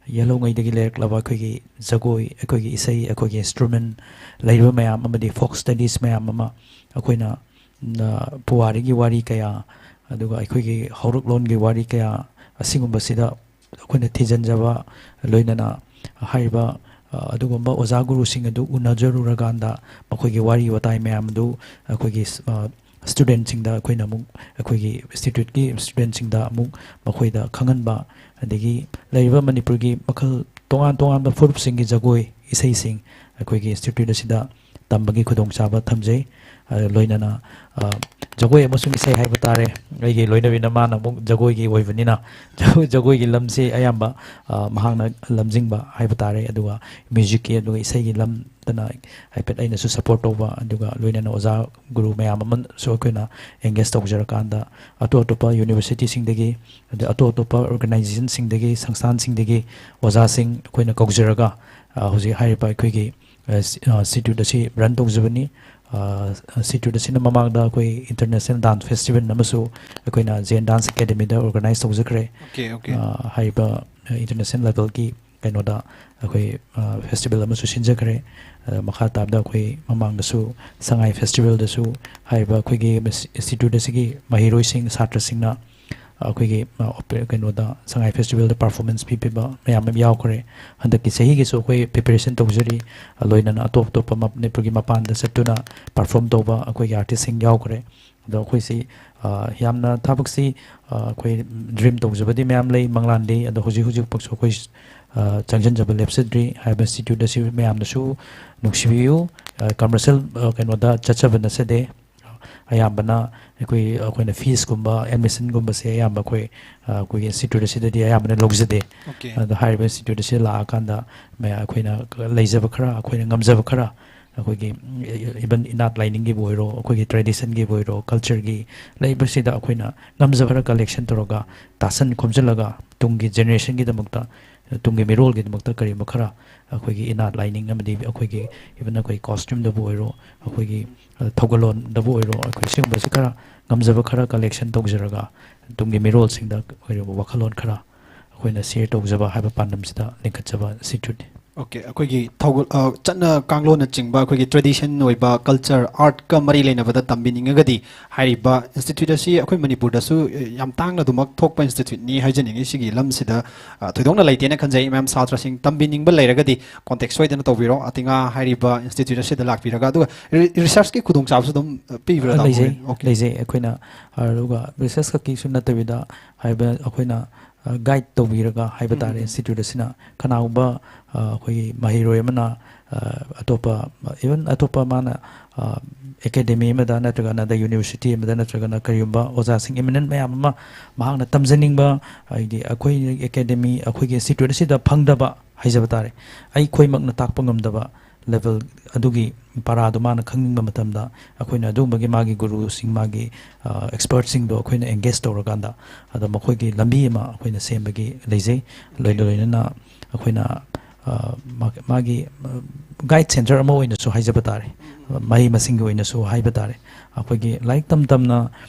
ꯌꯦꯜꯍꯧꯉꯩꯗꯒꯤ ꯂꯩꯔꯛꯂꯕ ꯑꯩꯈꯣꯏꯒꯤ ꯖꯒꯣꯏ, ꯑꯩꯈꯣꯏꯒꯤ ꯏꯁꯩ, ꯑꯩꯈꯣꯏꯒꯤ ꯏꯟꯁꯇ꯭ꯔꯨꯃꯦꯟ ꯂꯩꯔꯤꯕ ꯃꯌꯥꯝ ꯑꯃꯗꯤ ꯐꯣꯛ ꯁ꯭ꯇꯗꯤꯁ ꯃꯌꯥꯝ ꯑꯃ ꯑꯩꯈꯣꯏꯅ, ꯅ, ꯄꯨꯋꯥꯔꯤꯒꯤ ꯋꯥꯔꯤ ꯀꯌꯥ, ꯑꯗꯨꯒ ꯑꯩꯈꯣꯏꯒꯤ ꯍꯧꯔꯛꯂꯣꯟꯒꯤ ꯋꯥꯔꯤ ꯀꯌꯥ ꯑꯁꯤꯒꯨꯝꯕꯁꯤꯗ ꯑꯩꯈꯣꯏꯅ ꯊꯤꯖꯤꯟꯖꯕ, ꯂꯣꯏꯅꯅ ꯍꯥꯏꯔꯤꯕ, ꯑ, ꯑꯗꯨꯒꯨꯝꯕ ꯑꯣꯖꯥ ꯒꯨꯔꯨꯁꯤꯡ ꯑꯗꯨ ꯎꯅꯖꯔꯨꯔꯀꯥꯟꯗ ꯃꯈꯣꯏꯒꯤ ꯋꯥꯔꯤ ꯋꯥꯇꯥꯏ ꯃꯌꯥꯝꯗꯨ ꯑꯩꯈꯣꯏꯒꯤ ꯁ-, ꯑ, ꯁ꯭ꯇꯨꯗꯦꯟꯠꯁꯤꯡꯗ ꯑꯩꯈꯣꯏꯅ ꯑꯃꯨꯛ ꯑꯩꯈꯣꯏꯒꯤ ꯏꯟꯁꯇꯤꯇ꯭ꯌꯨꯠꯀꯤ ꯁ꯭ꯇꯨꯗꯦꯟꯠꯁꯤꯡꯗ ꯑꯃꯨꯛ ꯃꯈꯣꯏꯗ ꯈꯪꯍꯟꯕ, ꯑꯗꯒꯤ ꯂꯩꯔꯤꯕ ꯃꯅꯤꯄꯨꯔꯒꯤ ꯃꯈꯜ ꯇꯣꯉꯥꯟ ꯇꯣꯉꯥꯟꯕ ꯐꯨꯔꯨꯞꯁꯤꯡꯒꯤ ꯖꯒꯣꯏ ꯏꯁꯩꯁꯤꯡ ꯑꯩꯈꯣꯏꯒꯤ ꯏꯟꯁꯇꯤꯇ꯭ꯌꯨꯠ ꯑꯁꯤꯗ ꯇꯝꯕꯒꯤ ꯈꯨꯗꯣꯡꯆꯥꯕ ꯊꯝꯖꯩ꯫ ꯑ, ꯂꯣꯏꯅꯅ, ꯑ, ꯖꯒꯣꯏ ꯑꯃꯁꯨꯡ ꯏꯁꯩ ꯍꯥꯏꯕ ꯇꯥꯔꯦ꯫ ꯑꯩꯒꯤ ꯂꯣꯏꯅꯕꯤꯅ ꯃꯥꯅ ꯑꯃꯨꯛ ꯖꯒꯣꯏꯒꯤ ꯑꯣꯏꯕꯅꯤꯅ ꯖꯒꯣꯏ-, ꯖꯒꯣꯏꯒꯤ ꯂꯝꯁꯤ ꯑꯌꯥꯝꯕ, ꯑ, ꯃꯍꯥꯛꯅ ꯂꯝꯖꯤꯡꯕ ꯍꯥꯏꯕ ꯇꯥꯔꯦ꯫ ꯑꯗꯨꯒ ꯃ꯭ꯌꯨꯖꯤꯛꯀꯤ ꯑꯗꯨꯒ ꯏꯁꯩꯒꯤ ꯂꯝꯗꯅ ꯍꯥꯏꯐꯦꯠ ꯑꯩꯅꯁꯨ ꯁꯄꯣꯔꯠ ꯇꯧꯕ, ꯑꯗꯨꯒ ꯂꯣꯏꯅꯅ ꯑꯣꯖꯥ ꯒꯨꯔꯨ ꯃꯌꯥꯝ ꯑꯃꯁꯨ ꯑꯩꯈꯣꯏꯅ ꯑꯦꯡꯒꯦꯖ ꯇꯧꯖꯔꯀꯥꯟꯗ ꯑꯇꯣꯞ ꯑꯇꯣꯞꯄ ꯌꯨꯅꯤꯚꯔꯁꯤꯇꯤꯁꯤꯡꯗꯒꯤ, ꯑꯗꯩ ꯑꯇꯣꯞ ꯑꯇꯣꯞꯄ ꯑꯣꯔꯒꯅꯥꯏꯖꯦꯁꯟꯁꯤꯡꯗꯒꯤ, ꯁꯪꯁꯊꯥꯟꯁꯤꯡꯗꯒꯤ ꯑꯣꯖꯥꯁꯤꯡ ꯑꯩꯈꯣꯏꯅ ꯀꯧꯖꯔꯒ, ꯑ, ꯍꯧꯖꯤꯛ ꯍꯥꯏꯔꯤꯕ ꯑꯩꯈꯣꯏꯒꯤ, ꯑ, ꯁꯤ-, ꯑ, ꯁꯤꯇ꯭ꯌꯨꯠ ꯑꯁꯤ ꯔꯟ ꯇꯧꯖꯕꯅꯤ꯫ ꯑ, ꯁꯤꯇ꯭ꯌꯨꯠ ꯑꯁꯤꯅ ꯃꯃꯥꯡꯗ ꯑꯩꯈꯣꯏ ꯏꯟꯇꯔꯅꯦꯁꯅꯦꯜ ꯗꯥꯟꯁ ꯐꯦꯁꯇꯤꯚꯦꯜ ꯑꯃꯁꯨ ꯑꯩꯈꯣꯏꯅ ꯖꯦꯟ ꯗꯥꯟꯁ ꯑꯦꯀꯥꯗꯃꯤꯗ ꯑꯣꯔꯒꯅꯥꯏꯖ ꯇꯧꯖꯈ꯭ꯔꯦ꯫ Okay, okay. ꯑ, ꯍꯥꯏꯔꯤꯕ, ꯑ, ꯏꯟꯇꯔꯅꯦꯁꯅꯦꯜ ꯂꯦꯚꯦꯜꯒꯤ ꯀꯩꯅꯣꯗ ꯑꯩꯈꯣꯏ, ꯑ, ꯐꯦꯁꯇꯤꯚꯦꯜ ꯑꯃꯁꯨ ꯁꯤꯟꯖꯈ꯭ꯔꯦ꯫ ꯑ, ꯃꯈꯥ ꯇꯥꯕꯗ ꯑꯩꯈꯣꯏ ꯃꯃꯥꯡꯗꯁꯨ ꯁꯉꯥꯏ ꯐꯦꯁꯇꯤꯚꯦꯜꯗꯁꯨ ꯍꯥꯏꯔꯤꯕ ꯑꯩꯈꯣꯏꯒꯤ ꯃꯁꯤ-, ꯏꯟꯁꯇꯤꯇ꯭ꯌꯨꯠ ꯑꯁꯤꯒꯤ ꯃꯍꯩꯔꯣꯏꯁꯤꯡ, ꯁꯥꯇ꯭ꯔꯁꯤꯡꯅ ꯑꯩꯈꯣꯏꯒꯤ, ꯑ, ꯑꯣꯄꯦ-, ꯀꯩꯅꯣꯗ ꯁꯉꯥꯏ ꯐꯦꯁꯇꯤꯚꯦꯜꯗ ꯄꯔꯐꯣꯔꯃꯦꯟꯁ ꯄꯤꯕꯤꯕ ꯃꯌꯥꯝ ꯑꯃ ꯌꯥꯎꯈ꯭ꯔꯦ꯫ ꯍꯟꯗꯛꯀꯤ ꯆꯍꯤꯒꯤꯁꯨ ꯑꯩꯈꯣꯏ ꯄ꯭ꯔꯤꯄꯦꯔꯦꯁꯟ ꯇꯧꯖꯔꯤ꯫ ꯑ, ꯂꯣꯏꯅꯅ ꯑꯇꯣꯞ ꯑꯇꯣꯞꯄ ꯃꯞ-, ꯃꯅꯤꯄꯨꯔꯒꯤ ꯃꯄꯥꯟꯗ ꯆꯠꯇꯨꯅ ꯄꯔꯐꯣꯔꯝ ꯇꯧꯕ ꯑꯩꯈꯣꯏꯒꯤ ꯑꯥꯔꯇꯤꯁꯁꯤꯡ ꯌꯥꯎꯈ꯭ꯔꯦ꯫ ꯑꯗꯣ ꯑꯩꯈꯣꯏꯁꯤ, ꯑ, ꯌꯥꯝꯅ ꯊꯕꯛꯁꯤ, ꯑ, ꯑꯩꯈꯣꯏ ꯗ꯭ꯔꯤꯝ ꯇꯧꯖꯕꯗꯤ ꯃꯌꯥꯝ ꯂꯩ, ꯃꯪꯂꯥꯟꯗꯤ, ꯑꯗꯣ ꯍꯧꯖꯤꯛ ꯍꯧꯖꯤꯛꯐꯥꯎꯁꯨ ꯑꯩꯈꯣꯏ, ꯑ, ꯆꯪꯁꯤꯟꯖꯕ ꯂꯦꯞꯆꯗ꯭ꯔꯤ꯫ ꯍꯥꯏꯔꯤꯕ ꯏꯟꯁꯇꯤꯇ꯭ꯌꯨꯠ ꯑꯁꯤ ꯃꯌꯥꯝꯅꯁꯨ ꯅꯨꯡꯁꯤꯕꯤꯌꯨ꯫ ꯑ, ꯀꯃꯔꯁꯤꯌꯦꯜ, ꯑ, ꯀꯩꯅꯣꯗ ꯆꯠꯆꯕ ꯅꯠꯆꯗꯦ꯫ ꯑꯌꯥꯝꯕꯅ ꯑꯩꯈꯣꯏ, ꯑꯩꯈꯣꯏꯅ ꯐꯤꯁꯀꯨꯝꯕ, ꯑꯦꯗꯃꯤꯁꯟꯒꯨꯝꯕꯁꯦ ꯑꯌꯥꯝꯕ ꯑꯩꯈꯣꯏ, ꯑ, ꯑꯩꯈꯣꯏꯒꯤ ꯏꯟꯁꯇꯤꯇ꯭ꯌꯨꯠ ꯑꯁꯤꯗꯗꯤ ꯑꯌꯥꯝꯕꯅ ꯂꯧꯖꯗꯦ꯫ ꯑꯣꯀꯦ꯫ ꯑꯗꯣ ꯍꯥꯏꯔꯤꯕ ꯏꯟꯁꯇꯤꯇ꯭ꯌꯨꯠ ꯑꯁꯤꯗ ꯂꯥꯛꯑꯀꯥꯟꯗ ꯃꯌꯥ-, ꯑꯩꯈꯣꯏꯅ ꯂꯩꯖꯕ ꯈꯔ, ꯑꯩꯈꯣꯏꯅ ꯉꯝꯖꯕ ꯈꯔ, ꯑꯩꯈꯣꯏꯒꯤ ꯏꯚꯟ ꯏꯅꯥꯠ ꯂꯥꯏꯅꯤꯡꯒꯤꯕꯨ ꯑꯣꯏꯔꯣ, ꯑꯩꯈꯣꯏꯒꯤ ꯇ꯭ꯔꯦꯗꯤꯁꯟꯒꯤꯕꯨ ꯑꯣꯏꯔꯣ, ꯀꯜꯆꯔꯒꯤ ꯂꯩꯕꯁꯤꯗ ꯑꯩꯈꯣꯏꯅ ꯉꯝꯖꯕ ꯈꯔ ꯀꯂꯦꯛꯁꯟ ꯇꯧꯔꯒ, ꯇꯥꯁꯟ ꯈꯣꯝꯖꯤꯜꯂꯒ, ꯇꯨꯡꯒꯤ ꯖꯦꯅꯦꯔꯦꯁꯟꯒꯤꯗꯃꯛꯇ, ꯇꯨꯡꯒꯤ ꯃꯤꯔꯣꯜꯒꯤꯗꯃꯛꯇ ꯀꯔꯤꯒꯨꯝꯕ ꯈꯔ ꯑꯩꯈꯣꯏꯒꯤ ꯏꯅꯥꯠ ꯂꯥꯏꯅꯤꯡ ꯑꯃꯗꯤ ꯑꯩꯈꯣꯏꯒꯤ ꯏꯚꯟ ꯑꯩꯈꯣꯏ ꯀꯣꯁꯇ꯭ꯌꯨꯝꯗꯕꯨ ꯑꯣꯏꯔꯣ, ꯑꯩꯈꯣꯏꯒꯤ, ꯑ, ꯊꯧꯒꯜꯂꯣꯟꯗꯕꯨ ꯑꯣꯏꯔꯣ, ꯑꯩꯈꯣꯏ ꯁꯤꯒꯨꯝꯕꯁꯤ ꯈꯔ ꯉꯝꯖꯕ ꯈꯔ ꯀꯂꯦꯛꯁꯟ ꯇꯧꯖꯔꯒ ꯇꯨꯡꯒꯤ ꯃꯤꯔꯣꯜꯁꯤꯡꯗ ꯑꯣꯏꯔꯤꯕ ꯋꯥꯈꯜꯂꯣꯟ ꯈꯔ ꯑꯩꯈꯣꯏꯅ ꯁꯤꯌꯔ ꯇꯧꯖꯕ ꯍꯥꯏꯕ ꯄꯥꯟꯗꯝꯁꯤꯗ ꯂꯤꯡꯈꯠꯆꯕ ꯏꯟꯁꯇꯤꯇ꯭ꯌꯨꯠꯅꯤ꯫ ꯑꯣꯀꯦ, ꯑꯩꯈꯣꯏꯒꯤ ꯊꯧꯒꯜ, ꯑ, ꯆꯠꯅ ꯀꯥꯡꯂꯣꯟꯅꯆꯤꯡꯕ, ꯑꯩꯈꯣꯏꯒꯤ ꯇ꯭ꯔꯦꯗꯤꯁꯟ ꯑꯣꯏꯕ, ꯀꯜꯆꯔ, ꯑꯥꯔꯠꯀ ꯃꯔꯤ ꯂꯩꯅꯕꯗ ꯇꯝꯕꯤꯅꯤꯡꯉꯒꯗꯤ ꯍꯥꯏꯔꯤꯕ ꯏꯟꯁꯇꯤꯇ꯭ꯌꯨꯠ ꯑꯁꯤ ꯑꯩꯈꯣꯏ ꯃꯅꯤꯄꯨꯔꯗꯁꯨ, ꯑ, ꯌꯥꯝ ꯇꯥꯡꯅ ꯑꯗꯨꯃꯛ ꯊꯣꯛꯄ ꯏꯟꯁꯇꯤꯇ꯭ꯌꯨꯠꯅꯤ ꯍꯥꯏꯖꯅꯤꯡꯉꯤ꯫ ꯁꯤꯒꯤ ꯂꯝꯁꯤꯗ, ꯑ, ꯊꯣꯏꯗꯣꯛꯅ ꯂꯩꯇꯦꯅ ꯈꯟꯖꯩ꯫ ꯃꯌꯥꯝ ꯁꯥꯇ꯭ꯔꯁꯤꯡ ꯇꯝꯕꯤꯅꯤꯡꯕ ꯂꯩꯔꯒꯗꯤ ꯀꯣꯟꯇꯦꯛ ꯁꯣꯏꯗꯅ ꯇꯧꯕꯤꯔꯣ꯫ ꯑꯇꯤꯉꯥ ꯍꯥꯏꯔꯤꯕ ꯏꯟꯁꯇꯤꯇ꯭ꯌꯨꯠ ꯑꯁꯤꯗ ꯂꯥꯛꯄꯤꯔꯒ, ꯑꯗꯨꯒ ꯔꯤ-, ꯔꯤꯁꯔꯁꯀꯤ ꯈꯨꯗꯣꯡꯆꯥꯕꯁꯨ ꯑꯗꯨꯝ, ꯑ, ꯄꯤꯕ꯭ꯔꯥ, ꯇꯥꯃꯣ? ꯂꯩꯖꯩ, ꯑꯣꯀꯦ꯫ ꯂꯩꯖꯩ꯫ ꯑꯩꯈꯣꯏꯅ, ꯑꯗꯨꯒ ꯔꯤꯁꯔꯁ ꯈꯛꯀꯤꯁꯨ ꯅꯠꯇꯕꯤꯗ ꯍꯥꯏꯕ ꯑꯩꯈꯣꯏꯅ, ꯑ, ꯒꯥꯏꯗ ꯇꯧꯕꯤꯔꯒ ꯍꯥꯏꯕ ꯇꯥꯔꯦ꯫ ꯎꯝ꯫ ꯏꯟꯁꯇꯤꯇ꯭ꯌꯨꯠ ꯑꯁꯤꯅ ꯀꯅꯥꯒꯨꯝꯕ, ꯑ, ꯑꯩꯈꯣꯏꯒꯤ ꯃꯍꯩꯔꯣꯏ ꯑꯃꯅ, ꯑ, ꯑꯇꯣꯞꯄ, ꯏꯚꯟ ꯑꯇꯣꯞꯄ ꯃꯥꯅ, ꯑ, ꯑꯦꯀꯥꯗꯃꯤ ꯑꯃꯗ ꯅꯠꯇ꯭ꯔꯒꯅ ꯑꯗ ꯌꯨꯅꯤꯚꯔꯁꯤꯇꯤ ꯑꯃꯗ ꯅꯠꯇ꯭ꯔꯒꯅ ꯀꯔꯤꯒꯨꯝꯕ ꯑꯣꯖꯥꯁꯤꯡ ꯏꯃꯤꯅꯦꯟ ꯃꯌꯥꯝ ꯑꯃ ꯃꯍꯥꯛꯅ ꯇꯝꯖꯅꯤꯡꯕ, ꯍꯥꯏꯗꯤ ꯑꯩꯈꯣꯏ ꯑꯦꯀꯥꯗꯃꯤ, ꯑꯩꯈꯣꯏꯒꯤ ꯏꯟꯁꯇꯤꯇ꯭ꯌꯨꯠ ꯑꯁꯤꯗ ꯐꯪꯗꯕ ꯍꯥꯏꯖꯕ ꯇꯥꯔꯦ, ꯑꯩꯈꯣꯏꯃꯛꯅ ꯇꯥꯛꯄ ꯉꯝꯗꯕ ꯂꯦꯚꯦꯜ ꯑꯗꯨꯒꯤ ꯄꯔꯥꯗꯣ ꯃꯥꯅ ꯈꯪꯅꯤꯡꯕ ꯃꯇꯝꯗ ꯑꯩꯈꯣꯏꯅ ꯑꯗꯨꯒꯨꯝꯕꯒꯤ ꯃꯥꯒꯤ ꯒꯨꯔꯨꯁꯤꯡ, ꯃꯥꯒꯤ, ꯑ, ꯑꯦꯛꯁꯄꯔꯠꯁꯤꯡꯗꯣ ꯑꯩꯈꯣꯏꯅ ꯑꯦꯡꯒꯦꯖ ꯇꯧꯔꯀꯥꯟꯗ ꯑꯗ ꯃꯈꯣꯏꯒꯤ ꯂꯝꯕꯤ ꯑꯃ ꯑꯩꯈꯣꯏꯅ ꯁꯦꯝꯕꯒꯤ ꯂꯩꯖꯩ꯫ ꯂꯣꯏꯅ ꯂꯣꯏꯅꯅ ꯑꯩꯈꯣꯏꯅ, ꯑ, ꯃꯥ-, ꯃꯥꯒꯤ, ꯑ, ꯒꯥꯏꯗ ꯁꯦꯟꯇꯔ ꯑꯃ ꯑꯣꯏꯅꯁꯨ ꯍꯥꯏꯖꯕ ꯇꯥꯔꯦ, ꯃꯍꯩ ꯃꯁꯤꯡꯒꯤ ꯑꯣꯏꯅꯁꯨ ꯍꯥꯏꯕ ꯇꯥꯔꯦ꯫ ꯑꯩꯈꯣꯏꯒꯤ ꯂꯥꯏꯔꯤꯛ ꯇꯝ ꯇꯝꯅ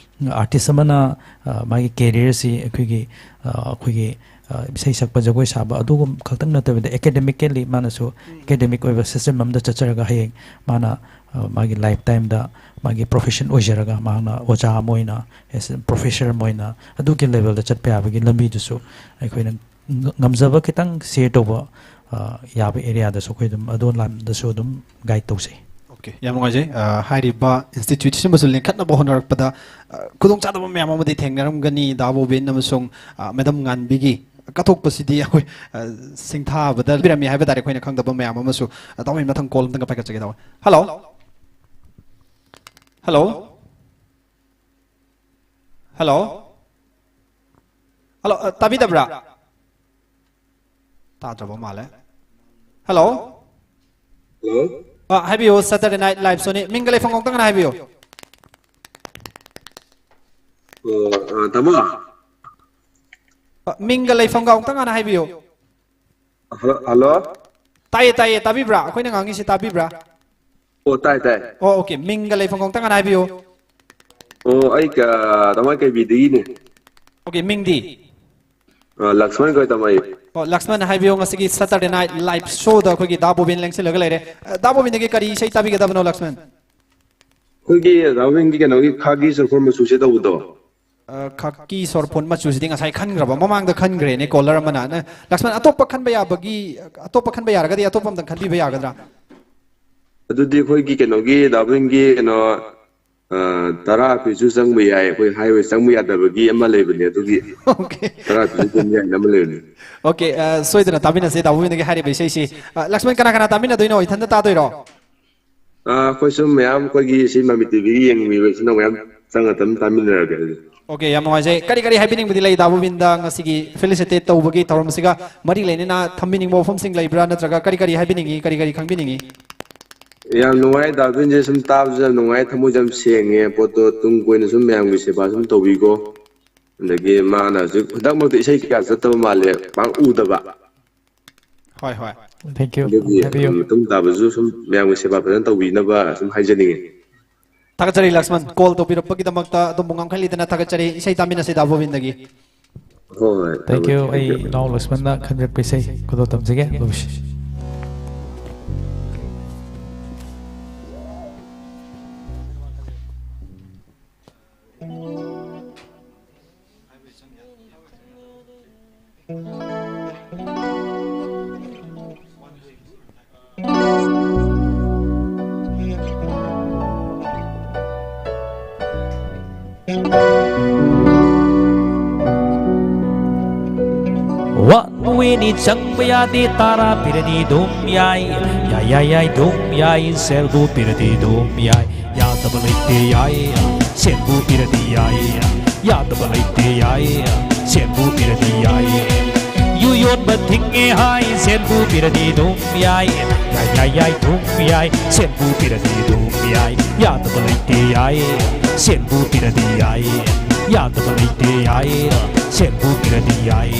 ꯑꯥꯔꯇꯤꯁ ꯑꯃꯅ, ꯑ, ꯃꯥꯒꯤ ꯀꯦꯔꯤꯌꯔꯁꯤ ꯑꯩꯈꯣꯏꯒꯤ, ꯑ, ꯑꯩꯈꯣꯏꯒꯤ, ꯑ, ꯏꯁꯩ ꯁꯛꯄ, ꯖꯒꯣꯏ ꯁꯥꯕ ꯑꯗꯨꯒꯨꯝ ꯈꯛꯇꯪ ꯅꯠꯇꯕꯤꯗ ꯑꯦꯀꯥꯗꯦꯃꯤꯀꯦꯜꯂꯤ ꯃꯥꯅꯁꯨ ꯑꯦꯀꯥꯗꯦꯃꯤꯛ ꯑꯣꯏꯕ ꯁꯤꯁꯇꯦꯝ ꯑꯃꯗ ꯆꯠꯆꯔꯒ ꯍꯌꯦꯡ ꯃꯥꯅ, ꯑ, ꯃꯥꯒꯤ ꯂꯥꯏꯐ ꯇꯥꯏꯝꯗ ꯃꯥꯒꯤ ꯄ꯭ꯔꯣꯐꯦꯁꯟ ꯑꯣꯏꯖꯔꯒ ꯃꯍꯥꯛꯅ ꯑꯣꯖꯥ ꯑꯃ ꯑꯣꯏꯅ, ꯑꯦꯁ ꯑꯦ ꯄ꯭ꯔꯣꯐꯦꯁꯔ ꯑꯃ ꯑꯣꯏꯅ ꯑꯗꯨꯒꯤ ꯂꯦꯚꯦꯜꯗ ꯆꯠꯄ ꯌꯥꯕꯒꯤ ꯂꯝꯕꯤꯗꯨꯁꯨ ꯑꯩꯈꯣꯏꯅ ꯉ-, ꯉꯝꯖꯕ ꯈꯤꯇꯪ ꯁꯤꯌꯔ ꯇꯧꯕ, ꯑ, ꯌꯥꯕ ꯑꯦꯔꯤꯌꯥꯗꯁꯨ ꯑꯩꯈꯣꯏ ꯑꯗꯨꯝ ꯑꯗꯣꯟ ꯂꯥꯟꯗꯁꯨ ꯑꯗꯨꯝ ꯒꯥꯏꯗ ꯇꯧꯖꯩ꯫ ꯑꯣꯀꯦ, ꯌꯥꯝ ꯅꯨꯡꯉꯥꯏꯖꯩ꯫ ꯑ, ꯍꯥꯏꯔꯤꯕ ꯏꯟꯁꯇꯤꯇ꯭ꯌꯨꯠꯁꯤꯃꯁꯨ ꯂꯤꯡꯈꯠꯅꯕ ꯍꯣꯠꯅꯔꯛꯄꯗ, ꯑ, ꯈꯨꯗꯣꯡꯆꯥꯗꯕ ꯃꯌꯥꯝ ꯑꯃꯗꯤ ꯊꯦꯡꯅꯔꯝꯒꯅꯤ꯫ ꯗꯥ ꯕꯣꯕꯤꯟ ꯑꯃꯁꯨꯡ, ꯑ, ꯃꯦꯗꯝ ꯉꯥꯟꯕꯤꯒꯤ ꯀꯠꯊꯣꯛꯄꯁꯤꯗꯤ ꯑꯩꯈꯣꯏ, ꯑ, ꯁꯤꯡꯊꯥꯕꯗ ꯄꯤꯔꯝꯃꯤ ꯍꯥꯏꯕ ꯇꯥꯔꯦ꯫ ꯑꯩꯈꯣꯏꯅ ꯈꯪꯗꯕ ꯃꯌꯥꯝ ꯑꯃꯁꯨ, ꯑ, ꯇꯥꯃꯣ, ꯃꯊꯪ ꯀꯣꯜ ꯑꯝꯇꯪꯒ ꯄꯥꯏꯈꯠꯆꯒꯦ ꯇꯧꯕ꯫ ꯍꯜꯂꯣ? ꯍꯜꯂꯣ? ꯍꯜꯂꯣ? ꯍꯜꯂꯣ? ꯑ, ꯇꯥꯕꯤꯗꯕ꯭ꯔꯥ? ꯇꯥꯗ꯭ꯔꯕ ꯃꯥꯜꯂꯦ꯫ ꯍꯜꯂꯣ? ꯍꯜꯂꯣ? ꯑ, ꯍꯥꯏꯕꯤꯌꯨ, Saturday Night Live ꯁꯣꯅꯤ꯫ ꯃꯤꯡꯒ ꯂꯩꯐꯝꯒ ꯑꯃꯨꯛꯇꯪ ꯍꯥꯏꯕꯤꯌꯨ꯫ ꯑꯣ, ꯑ, ꯇꯥꯃꯣ? ꯑ, ꯃꯤꯡꯒ ꯂꯩꯐꯝꯒ ꯑꯃꯨꯛꯇꯪ ꯍꯥꯟꯅ ꯍꯥꯏꯕꯤꯌꯨ꯫ Hello, hello? ꯇꯥꯏꯌꯦ, ꯇꯥꯏꯌꯦ, ꯇꯥꯕꯤꯕ꯭ꯔꯥ? ꯑꯩꯈꯣꯏꯅ ꯉꯥꯡꯉꯤꯁꯤ ꯇꯥꯕꯤꯕ꯭ꯔꯥ? ꯑꯣ, ꯇꯥꯏ, ꯇꯥꯏ꯫ ꯑꯣ, ꯑꯣꯀꯦ, ꯃꯤꯡꯒ ꯂꯩꯐꯝꯒ ꯑꯃꯨꯛꯇꯪ ꯍꯥꯟꯅ ꯍꯥꯏꯕꯤꯌꯨ꯫ ꯑꯣ, ꯑꯩ ꯀ-, ꯇꯥꯃꯣ, ꯀꯩꯕꯤꯗꯒꯤꯅꯦ꯫ ꯑꯣꯀꯦ, ꯃꯤꯡꯗꯤ? ꯑ, ꯂꯛꯁꯃꯟ ꯀꯧꯏ ꯇꯥꯃꯣ ꯑꯩ꯫ ꯑꯣ, ꯂꯛꯁꯃꯟ ꯍꯥꯏꯕꯤꯌꯨ, ꯉꯁꯤꯒꯤ Saturday Night Live Show ꯗ ꯑꯩꯈꯣꯏꯒꯤ ꯗꯥ ꯕꯣꯕꯤꯟ ꯂꯦꯡꯁꯤꯜꯂꯒ ꯂꯩꯔꯦ꯫ ꯑ, ꯗꯥ ꯕꯣꯕꯤꯟꯗꯒꯤ ꯀꯔꯤ ꯏꯁꯩ ꯇꯥꯕꯤꯒꯗꯕꯅꯣ, ꯂꯛꯁꯃꯟ? ꯑꯩꯈꯣꯏꯒꯤ ꯗꯥ ꯕꯣꯕꯤꯟꯒꯤ ꯀꯩꯅꯣꯒꯤ ꯈꯥꯒꯤ ꯆꯨꯔꯐꯣꯟ ꯃꯆꯨꯁꯦ ꯇꯧꯕꯗꯣ꯫ ꯑ, ꯈꯥꯀꯤ ꯁꯣꯔꯐꯣꯟ ꯃꯆꯨꯁꯤꯗꯤ ꯉꯁꯥꯏ ꯈꯟꯈ꯭ꯔꯕ, ꯃꯃꯥꯡꯗ ꯈꯟꯈ꯭ꯔꯦꯅꯦ caller ꯑꯃꯅ꯫ ꯅ-, ꯂꯛꯁꯃꯟ, ꯑꯇꯣꯞꯄ ꯈꯟꯕ ꯌꯥꯕꯒꯤ, ꯑꯇꯣꯞꯄ ꯈꯟꯕ ꯌꯥꯔꯒꯗꯤ ꯑꯇꯣꯞꯄ ꯑꯝꯇꯪ ꯈꯟꯕꯤꯕ ꯌꯥꯒꯗ꯭ꯔꯥ? ꯑꯗꯨꯗꯤ ꯑꯩꯈꯣꯏꯒꯤ ꯀꯩꯅꯣꯒꯤ ꯗꯥ ꯕꯣꯕꯤꯟꯒꯤ ꯀꯩꯅꯣ, ꯑ, ꯇꯔꯥ ꯄꯤꯔꯁꯨ ꯆꯪꯕ ꯌꯥꯏ, ꯑꯩꯈꯣꯏ ꯍꯥꯏꯋꯦ ꯆꯪꯕ ꯌꯥꯗꯕꯒꯤ ꯑꯃ ꯂꯩꯕꯅꯦ, ꯑꯗꯨꯒꯤ Okay. ꯇꯔꯥ ꯄꯤꯔꯁꯨ ꯑꯗꯨꯝ ꯌꯥꯏꯅ ꯑꯃ ꯂꯩꯕꯅꯦ꯫ Okay, ꯑ, ꯁꯣꯏꯗꯅ ꯇꯥꯃꯤꯟꯅꯁꯦ ꯗꯥ ꯕꯣꯕꯤꯟꯗꯒꯤ ꯍꯥꯏꯔꯤꯕ ꯏꯁꯩꯁꯤ꯫ ꯑ, ꯂꯛꯁꯃꯟ, ꯀꯅꯥ ꯀꯅꯥ ꯇꯥꯃꯤꯟꯅꯗꯣꯏꯅꯣ? ꯏꯊꯟꯇ ꯇꯥꯗꯣꯏꯔꯣ? ꯑ, ꯑꯩꯈꯣꯏ ꯁꯨꯝ ꯃꯌꯥꯝ, ꯑꯩꯈꯣꯏꯒꯤ ꯁꯤ ꯃꯃꯤ ꯇꯤꯚꯤꯒꯤ ꯌꯦꯡꯕꯤꯕ ꯏꯆꯤꯟ ꯏꯅꯥꯎ ꯃꯌꯥꯝ ꯆꯪꯉ ꯑꯗꯨꯝ ꯇꯥꯃꯤꯟꯅꯔꯒꯦ ꯑꯗꯨꯗꯤ꯫ Okay, ꯌꯥꯝ ꯅꯨꯡꯉꯥꯏꯖꯩ꯫ ꯀꯔꯤ ꯀꯔꯤ ꯍꯥꯏꯕꯤꯅꯤꯡꯕꯗꯤ ꯂꯩ ꯗꯥ ꯕꯣꯕꯤꯟꯗ ꯉꯁꯤꯒꯤ felicitate ꯇꯧꯕꯒꯤ ꯊꯧꯔꯝꯁꯤꯒ ꯃꯔꯤ ꯂꯩꯅꯅ ꯊꯝꯕꯤꯅꯤꯡꯕ ꯋꯥꯐꯝꯁꯤꯡ ꯂꯩꯕ꯭ꯔꯥ, ꯅꯠꯇ꯭ꯔꯒ ꯀꯔꯤ ꯀꯔꯤ ꯍꯥꯏꯕꯤꯅꯤꯡꯉꯤ, ꯀꯔꯤ ꯀꯔꯤ ꯈꯪꯕꯤꯅꯤꯡꯉꯤ? ꯌꯥꯝ ꯅꯨꯡꯉꯥꯏ, ꯗꯥ ꯕꯣꯕꯤꯟꯁꯦ ꯁꯨꯝ ꯇꯥꯕꯁꯨ ꯌꯥꯝ ꯅꯨꯡꯉꯥꯏ, ꯊꯃꯣꯏꯁꯨ ꯌꯥꯝ ꯁꯦꯡꯉꯦ꯫ ꯄꯣꯠꯇꯣ ꯇꯨꯡ ꯀꯣꯏꯅ ꯁꯨꯝ ꯃꯌꯥꯝꯒꯤ ꯁꯦꯕꯥ ꯁꯨꯝ ꯇꯧꯕꯤꯀꯣ꯫ ꯑꯗꯒꯤ ꯃꯥꯅ ꯍꯧꯖꯤꯛ ꯍꯟꯗꯛꯃꯛꯇ ꯏꯁꯩ ꯀꯌꯥ ꯆꯠꯇꯕ ꯃꯥꯜꯂꯦ, ꯄꯥꯛ ꯎꯗꯕ꯫ ꯍꯣꯏ, ꯍꯣꯏ꯫ Thank you. ꯑꯗꯨꯒꯤ ꯍꯥꯏꯕꯤꯌꯨ꯫ ꯃꯇꯨꯡ ꯇꯥꯕꯁꯨ ꯁꯨꯝ ꯃꯌꯥꯝꯒꯤ ꯁꯦꯕꯥ ꯐꯖꯅ ꯇꯧꯕꯤꯅꯕ ꯁꯨꯝ ꯍꯥꯏꯖꯅꯤꯡꯉꯤ꯫ ꯊꯥꯒꯠꯆꯔꯤ ꯂꯛꯁꯃꯟ, call ꯇꯧꯕꯤꯔꯛꯄꯒꯤꯗꯃꯛꯇ ꯑꯗꯣꯝꯕꯨ ꯉꯝꯈꯩ ꯂꯩꯇꯅ ꯊꯥꯒꯠꯆꯔꯤ꯫ ꯏꯁꯩ ꯇꯥꯃꯤꯟꯅꯁꯤ ꯗꯥ ꯕꯣꯕꯤꯟꯗꯒꯤ꯫ ꯍꯣꯏ, ꯍꯣꯏ, Thank you. ꯇꯧꯔꯛꯀꯦ, ꯑꯩ ꯇꯧꯔꯛꯀꯦ꯫ ꯏꯅꯥꯎ ꯂꯛꯁꯃꯟꯅ ꯈꯟꯒꯠꯄ ꯏꯁꯩ ꯈꯨꯗꯣꯜ ꯇꯝꯖꯒꯦ꯫ ꯂꯧꯁꯤ꯫ One way ꯅꯤ ꯆꯪꯕ ꯌꯥꯗꯦ, ꯇꯔꯥ ꯄꯤꯔꯗꯤ ꯑꯗꯨꯝ ꯌꯥꯏ꯫ ꯌꯥꯏ, ꯌꯥꯏ, ꯌꯥꯏ, ꯑꯗꯨꯝ ꯌꯥꯏ, ꯁꯦꯜꯕꯨ ꯄꯤꯔꯗꯤ ꯑꯗꯨꯝ ꯌꯥꯏ꯫ ꯌꯥꯗꯕ ꯂꯩꯇꯦ, ꯌꯥꯏ, ꯁꯦꯜꯕꯨ ꯄꯤꯔꯗꯤ ꯌꯥꯏ꯫ ꯌꯥꯗꯕ ꯂꯩꯇꯦ, ꯌꯥꯏ, ꯁꯦꯜꯕꯨ ꯄꯤꯔꯗꯤ ꯌꯥꯏ꯫ ꯌꯨ ꯌꯣꯟꯕ ꯊꯤꯡꯉꯦ ꯍꯥꯏ, ꯁꯦꯜꯕꯨ ꯄꯤꯔꯗꯤ ꯑꯗꯨꯝ ꯌꯥꯏ꯫ ꯌꯥꯏ, ꯌꯥꯏ, ꯌꯥꯏ, ꯑꯗꯨꯝ ꯌꯥꯏ, ꯁꯦꯜꯕꯨ ꯄꯤꯔꯗꯤ ꯑꯗꯨꯝ ꯌꯥꯏ꯫ ꯌꯥꯗꯕ ꯂꯩꯇꯦ, ꯌꯥꯏ, ꯁꯦꯜꯕꯨ ꯄꯤꯔꯗꯤ ꯌꯥꯏ꯫ ꯌꯥꯗꯕ ꯂꯩꯇꯦ, ꯌꯥꯏ, ꯁꯦꯜꯕꯨ ꯄꯤꯔꯗꯤ ꯌꯥꯏ꯫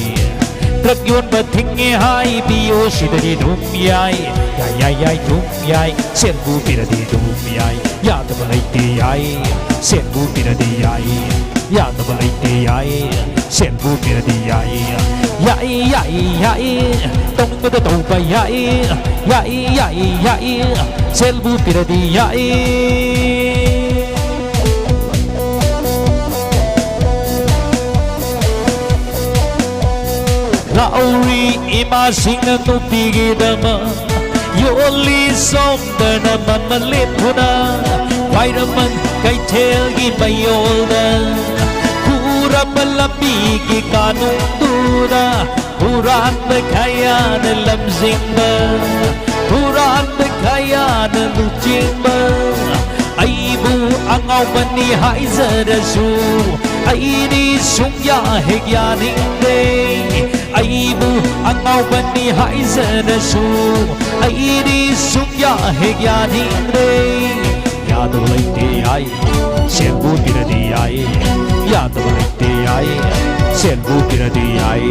ꯗ꯭ꯔꯛ ꯌꯣꯟꯕ ꯊꯤꯡꯉꯦ ꯍꯥꯏ, ꯄꯤꯌꯣ ꯁꯤꯗꯗꯤ ꯑꯗꯨꯝ ꯌꯥꯏ꯫ ꯌꯥꯏ, ꯌꯥꯏ, ꯌꯥꯏ, ꯑꯗꯨꯝ ꯌꯥꯏ, ꯁꯦꯜꯕꯨ ꯄꯤꯔꯗꯤ ꯑꯗꯨꯝ ꯌꯥꯏ꯫ ꯌꯥꯗꯕ ꯂꯩꯇꯦ, ꯌꯥꯏ, ꯁꯦꯜꯕꯨ ꯄꯤꯔꯗꯤ ꯌꯥꯏ꯫ ꯌꯥꯗꯕ ꯂꯩꯇꯦ, ꯌꯥꯏ, ꯁꯦꯜꯕꯨ ꯄꯤꯔꯗꯤ ꯌꯥꯏ, ꯌꯥꯏ, ꯌꯥꯏ, ꯌꯥꯏ, ꯇꯧꯅꯤꯡꯕꯗ ꯇꯧꯕ ꯌꯥꯏ, ꯌꯥꯏ, ꯌꯥꯏ, ꯌꯥꯏ, ꯁꯦꯜꯕꯨ ꯄꯤꯔꯗꯤ ꯌꯥꯏ꯫ ꯂꯥꯛꯍꯧꯔꯤ ꯏꯃꯥꯁꯤꯡꯅ ꯅꯨꯄꯤꯒꯤꯗꯃꯛ ꯌꯣꯜꯂꯤ ꯁꯣꯝꯗꯅ ꯃꯃꯜ ꯂꯦꯞꯇꯨꯅ ꯈ꯭ꯋꯥꯏꯔꯝꯕꯟ ꯀꯩꯊꯦꯜꯒꯤ ꯃꯌꯣꯜꯗ ꯈꯨꯔꯝꯕ ꯂꯝꯕꯤꯒꯤ ꯀꯥꯅꯨꯡꯗꯨꯗ ꯍꯨꯔꯥꯟꯕ ꯈꯌꯥꯅ ꯂꯝꯖꯤꯡꯕ, ꯍꯨꯔꯥꯟꯕ ꯈꯌꯥꯅ ꯂꯨꯆꯤꯡꯕ꯫ ꯑꯩꯕꯨ ꯑꯉꯥꯎꯕꯅꯤ ꯍꯥꯏꯖꯔꯁꯨ ꯑꯩꯗꯤ ꯁꯨꯡꯌꯥ ꯍꯦꯛ ꯌꯥꯅꯤꯡꯗꯦ꯫ ꯑꯩꯕꯨ ꯑꯉꯥꯎꯕꯅꯤ ꯍꯥꯏꯖꯔꯁꯨ ꯑꯩꯗꯤ ꯁꯨꯡꯌꯥ ꯍꯦꯛ ꯌꯥꯅꯤꯡꯗꯦ꯫ ꯌꯥꯗꯕ ꯂꯩꯇꯦ ꯌꯥꯏ, ꯁꯦꯜꯕꯨ ꯄꯤꯔꯗꯤ ꯌꯥꯏ꯫ ꯌꯥꯗꯕ ꯂꯩꯇꯦ ꯌꯥꯏ, ꯁꯦꯜꯕꯨ ꯄꯤꯔꯗꯤ ꯌꯥꯏ꯫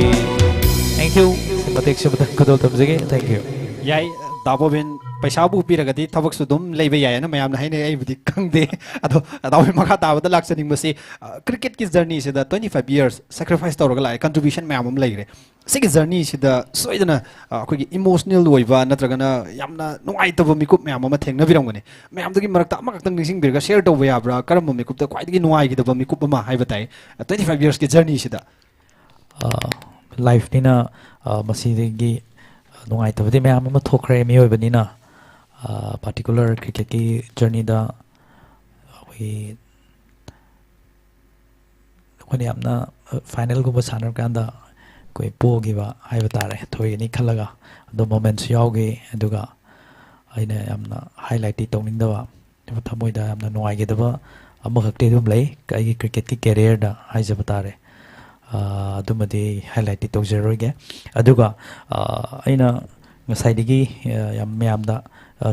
Thank you꯫ ꯃꯇꯦꯛ ꯁꯤꯃꯇꯪ ꯈꯨꯗꯣꯜ ꯇꯝꯖꯒꯦ꯫ Thank you꯫ ꯌꯥꯏ, ꯗꯥ ꯕꯣꯕꯤꯟ, ꯄꯩꯁꯥꯕꯨ ꯄꯤꯔꯒꯗꯤ ꯊꯕꯛꯁꯨ ꯑꯗꯨꯝ ꯂꯩꯕ ꯌꯥꯏ ꯍꯥꯏꯅ ꯃꯌꯥꯝꯅ ꯍꯥꯏꯅꯩ, ꯑꯩꯕꯨꯗꯤ ꯈꯪꯗꯦ꯫ ꯑꯗꯣ ꯗꯥ ꯕꯣꯕꯤꯟ, ꯃꯈꯥ ꯇꯥꯕꯗ ꯂꯥꯛꯆꯅꯤꯡꯕꯁꯤ, ꯑ, cricketꯀꯤ journeyꯁꯤꯗ twenty five years sacrifice ꯇꯧꯔꯒ ꯂꯥꯛꯑꯦ, contribution ꯃꯌꯥꯝ ꯑꯃ ꯂꯩꯈ꯭ꯔꯦ꯫ ꯁꯤꯒꯤ journeyꯁꯤꯗ ꯁꯣꯏꯗꯅ, ꯑ, ꯑꯩꯈꯣꯏꯒꯤ emotional ꯑꯣꯏꯕ ꯅꯠꯇ꯭ꯔꯒꯅ ꯌꯥꯝꯅ ꯅꯨꯡꯉꯥꯏꯇꯕ ꯃꯤꯀꯨꯞ ꯃꯌꯥꯝ ꯑꯃ ꯊꯦꯡꯅꯕꯤꯔꯝꯒꯅꯤ꯫ ꯃꯌꯥꯝꯗꯨꯒꯤ ꯃꯔꯛꯇ ꯑꯃꯈꯛꯇꯪ ꯅꯤꯡꯁꯤꯡꯕꯤꯔꯒ share ꯇꯧꯕ ꯌꯥꯕ꯭ꯔꯥ? ꯀꯔꯝꯕ ꯃꯤꯀꯨꯞꯇ ꯈ꯭ꯋꯥꯏꯗꯒꯤ ꯅꯨꯡꯉꯥꯏꯈꯤꯗꯕ ꯃꯤꯀꯨꯞ ꯑꯃ ꯍꯥꯏꯕ ꯇꯥꯏ, twenty five yearsꯀꯤ journeyꯁꯤꯗ? ꯑ, lifeꯅꯤꯅ, ꯑ, ꯃꯁꯤꯗꯒꯤ ꯅꯨꯡꯉꯥꯏꯇꯕꯗꯤ ꯃꯌꯥꯝ ꯑꯃ ꯊꯣꯛꯈ꯭ꯔꯦ ꯃꯤꯑꯣꯏꯕꯅꯤꯅ꯫ ꯑ, particular cricketꯀꯤ journeyꯗ ꯑꯩꯈꯣꯏꯒꯤ, ꯑꯩꯈꯣꯏꯅ ꯌꯥꯝꯅ, ꯑ, finalꯒꯨꯝꯕ ꯁꯥꯟꯅꯔꯀꯥꯟꯗ ꯑꯩꯈꯣꯏ ꯄꯣꯈꯤꯕ ꯍꯥꯏꯕ ꯇꯥꯔꯦ, ꯊꯣꯏꯒꯅꯤ ꯈꯜꯂꯒ꯫ ꯑꯗꯣ momentꯁꯨ ꯌꯥꯎꯈꯤ꯫ ꯑꯗꯨꯒ ꯑꯩꯅ ꯌꯥꯝꯅ highlightꯇꯤ ꯇꯧꯅꯤꯡꯗꯕ, ꯊꯃꯣꯏꯗ ꯌꯥꯝꯅ ꯅꯨꯡꯉꯥꯏꯒꯗꯕ ꯑꯃꯈꯛꯇꯤ ꯑꯗꯨꯝ ꯂꯩ, ꯑꯩꯒꯤ cricketꯀꯤ careerꯗ ꯍꯥꯏꯖꯕ ꯇꯥꯔꯦ꯫ ꯑ, ꯑꯗꯨꯃꯗꯤ highlightꯇꯤ ꯇꯧꯖꯔꯣꯏꯒꯦ꯫ ꯑꯗꯨꯒ, ꯑ, ꯑꯩꯅ ꯉꯁꯥꯏꯗꯒꯤ, ꯑ, ꯌꯥꯝ ꯃꯌꯥꯝꯗ,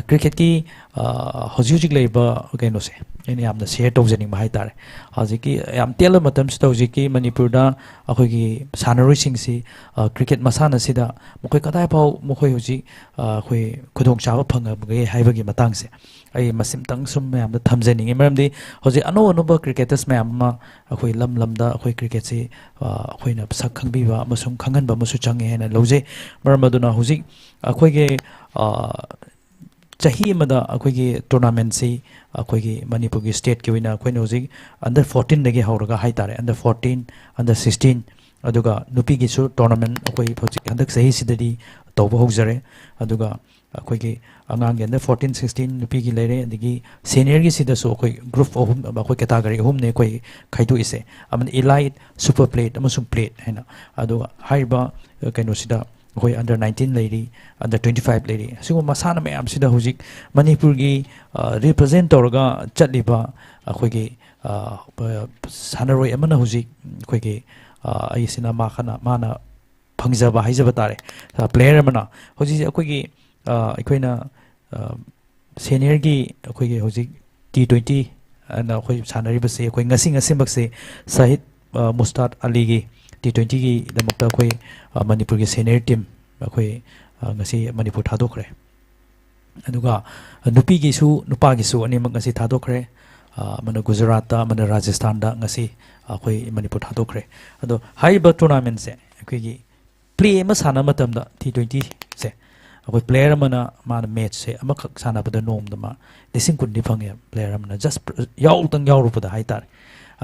ꯀ꯭ꯔꯤꯀꯦꯠꯀꯤ ꯍꯧꯖꯤꯛ ꯍꯧꯖꯤꯛ ꯂꯩꯔꯤꯕ ꯀꯩꯅꯣꯁꯦ ꯑꯩꯅ ꯌꯥꯝꯅ ꯁꯤꯌꯔ ꯇꯧꯖꯅꯤꯡꯕ ꯍꯥꯏꯇꯥꯔꯦ꯫ ꯍꯧꯖꯤꯛꯀꯤ ꯌꯥꯝ ꯇꯦꯜꯂꯕ ꯃꯇꯝꯁꯤꯗ ꯍꯧꯖꯤꯛꯀꯤ ꯃꯅꯤꯄꯨꯔꯗ ꯑꯩꯈꯣꯏꯒꯤ ꯁꯥꯟꯅꯔꯣꯏꯁꯤꯡꯁꯤ ꯀ꯭ꯔꯤꯀꯦꯠ ꯃꯁꯥꯟꯅꯁꯤꯗ ꯃꯈꯣꯏ ꯀꯗꯥꯏꯐꯥꯎ ꯃꯈꯣꯏ ꯍꯧꯖꯤꯛ ꯑꯩꯈꯣꯏ ꯈꯨꯗꯣꯡꯆꯥꯕ ꯐꯪꯉꯕꯒꯦ ꯍꯥꯏꯕꯒꯤ ꯃꯇꯥꯡꯁꯦ ꯑꯩ ꯃꯁꯤꯝꯇꯪ ꯁꯨꯝ ꯃꯌꯥꯝꯗ ꯊꯝꯖꯅꯤꯡꯉꯤ꯫ ꯃꯔꯝꯗꯤ ꯍꯧꯖꯤꯛ ꯑꯅꯧ ꯑꯅꯧꯕ ꯀ꯭ꯔꯤꯀꯦꯇꯔꯁ ꯃꯌꯥꯝ ꯑꯃ ꯑꯩꯈꯣꯏ ꯂꯝ ꯂꯝꯗ ꯑꯩꯈꯣꯏ ꯀ꯭ꯔꯤꯀꯦꯠꯁꯤ ꯑꯩꯈꯣꯏꯅ ꯁꯛ ꯈꯪꯕꯤꯕ ꯑꯃꯁꯨꯡ ꯈꯪꯍꯟꯕ ꯑꯃꯁꯨ ꯆꯪꯉꯦ ꯍꯥꯏꯅ ꯂꯧꯖꯩ꯫ ꯃꯔꯝ ꯑꯗꯨꯅ ꯍꯧꯖꯤꯛ ꯑꯩꯈꯣꯏꯒꯤ ꯆꯍꯤ ꯑꯃꯗ ꯑꯩꯈꯣꯏꯒꯤ ꯇꯣꯔꯅꯥꯃꯦꯟꯁꯤ ꯑꯩꯈꯣꯏꯒꯤ ꯃꯅꯤꯄꯨꯔꯒꯤ ꯁ꯭ꯇꯦꯠꯀꯤ ꯑꯣꯏꯅ ꯑꯩꯈꯣꯏꯅ ꯍꯧꯖꯤꯛ under fourteenꯗꯒꯤ ꯍꯧꯔꯒ ꯍꯥꯏꯇꯥꯔꯦ, under fourteen, under sixteen, ꯑꯗꯨꯒ ꯅꯨꯄꯤꯒꯤꯁꯨ ꯇꯣꯔꯅꯥꯃꯦꯟ ꯑꯩꯈꯣꯏ ꯍꯧꯖꯤꯛ ꯍꯟꯗꯛ ꯆꯍꯤꯁꯤꯗꯗꯤ ꯇꯧꯕ ꯍꯧꯖꯔꯦ꯫ ꯑꯗꯨꯒ ꯑꯩꯈꯣꯏꯒꯤ ꯑꯉꯥꯡꯒꯤ under fourteen, sixteen ꯅꯨꯄꯤꯒꯤ ꯂꯩꯔꯦ, ꯑꯗꯒꯤ ꯁꯦꯅꯤꯌꯔꯒꯤꯁꯤꯗꯁꯨ ꯑꯩꯈꯣꯏ ꯒ꯭ꯔꯨꯞ ꯑꯍꯨꯝ, ꯑꯩꯈꯣꯏ ꯀꯦꯇꯥꯒꯣꯔꯤ ꯑꯍꯨꯝꯅꯦ ꯑꯩꯈꯣꯏ ꯈꯥꯏꯗꯣꯛꯏꯁꯦ, ꯑꯃꯅ ꯏꯂꯥꯏꯠ, ꯁꯨꯄꯔ ꯄ꯭ꯂꯦꯠ ꯑꯃꯁꯨꯡ ꯄ꯭ꯂꯦꯠ ꯍꯥꯏꯅ꯫ ꯑꯗꯨꯒ ꯍꯥꯏꯔꯤꯕ ꯀꯩꯅꯣꯁꯤꯗ ꯑꯩꯈꯣꯏ under nineteen ꯂꯩꯔꯤ, under twenty five ꯂꯩꯔꯤ꯫ ꯑꯁꯤꯒꯨꯝꯕ ꯃꯁꯥꯟꯅ ꯃꯌꯥꯝꯁꯤꯗ ꯍꯧꯖꯤꯛ ꯃꯅꯤꯄꯨꯔꯒꯤ ꯔꯤꯄ꯭ꯔꯖꯦꯟ ꯇꯧꯔꯒ ꯆꯠꯂꯤꯕ ꯑꯩꯈꯣꯏꯒꯤ ꯁꯥꯟꯅꯔꯣꯏ ꯑꯃꯅ ꯍꯧꯖꯤꯛ ꯑꯩꯈꯣꯏꯒꯤ ꯑꯩꯁꯤꯅ ꯃꯥ ꯈꯅ ꯃꯥꯅ ꯐꯪꯖꯕ ꯍꯥꯏꯖꯕ ꯇꯥꯔꯦ꯫ ꯄ꯭ꯂꯦꯌꯔ ꯑꯃꯅ ꯍꯧꯖꯤꯛ ꯑꯩꯈꯣꯏꯒꯤ ꯑꯩꯈꯣꯏꯅ ꯁꯦꯅꯤꯌꯔꯒꯤ ꯑꯩꯈꯣꯏꯒꯤ ꯍꯧꯖꯤꯛ ꯇꯤ ꯇ꯭ꯋꯦꯟꯇꯤ ꯑꯅ ꯑꯩꯈꯣꯏ ꯁꯥꯟꯅꯔꯤꯕꯁꯤ ꯑꯩꯈꯣꯏ ꯉꯁꯤ ꯉꯁꯤꯃꯛꯁꯤ ꯁꯍꯤꯗ ꯃꯨꯁꯇꯥꯠ ꯑꯂꯤꯒꯤ ꯇꯤ ꯇ꯭ꯋꯦꯟꯇꯤꯒꯤꯗꯃꯛꯇ ꯑꯩꯈꯣꯏ ꯃꯅꯤꯄꯨꯔꯒꯤ ꯁꯦꯅꯤꯌꯔ ꯇꯤꯝ ꯑꯩꯈꯣꯏ ꯉꯁꯤ ꯃꯅꯤꯄꯨꯔ ꯊꯥꯗꯣꯛꯈ꯭ꯔꯦ꯫ ꯑꯗꯨꯒ ꯅꯨꯄꯤꯒꯤꯁꯨ ꯅꯨꯄꯥꯒꯤꯁꯨ ꯑꯅꯤꯃꯛ ꯉꯁꯤ ꯊꯥꯗꯣꯛꯈ꯭ꯔꯦ꯫ ꯑꯃꯅ ꯒꯨꯖꯔꯥꯠꯇ, ꯑꯃꯅ ꯔꯥꯖꯁꯊꯥꯟꯗ ꯉꯁꯤ ꯑꯩꯈꯣꯏ ꯃꯅꯤꯄꯨꯔ ꯊꯥꯗꯣꯛꯈ꯭ꯔꯦ꯫ ꯑꯗꯣ ꯍꯥꯏꯔꯤꯕ ꯇꯣꯔꯅꯥꯃꯦꯟꯁꯦ ꯑꯩꯈꯣꯏꯒꯤ ꯄ꯭ꯂꯦ ꯑꯃ ꯁꯥꯟꯅꯕ ꯃꯇꯝꯗ ꯇꯤ ꯇ꯭ꯋꯦꯟꯇꯤꯁꯦ ꯑꯩꯈꯣꯏ ꯄ꯭ꯂꯦꯌꯔ ꯑꯃꯅ ꯃꯥꯅ ꯃꯦꯠꯆꯁꯦ ꯑꯃꯈꯛ ꯁꯥꯟꯅꯕꯗ ꯅꯣꯡꯃꯗ ꯃꯥ ꯂꯤꯁꯤꯡ ꯀꯨꯟꯗꯤ ꯐꯪꯉꯦ꯫ ꯄ꯭ꯂꯦꯌꯔ ꯑꯃꯅ ꯖꯁ ꯌꯥꯎꯗꯪ ꯌꯥꯎꯔꯨꯕꯗ ꯍꯥꯏꯇꯥꯔꯦ꯫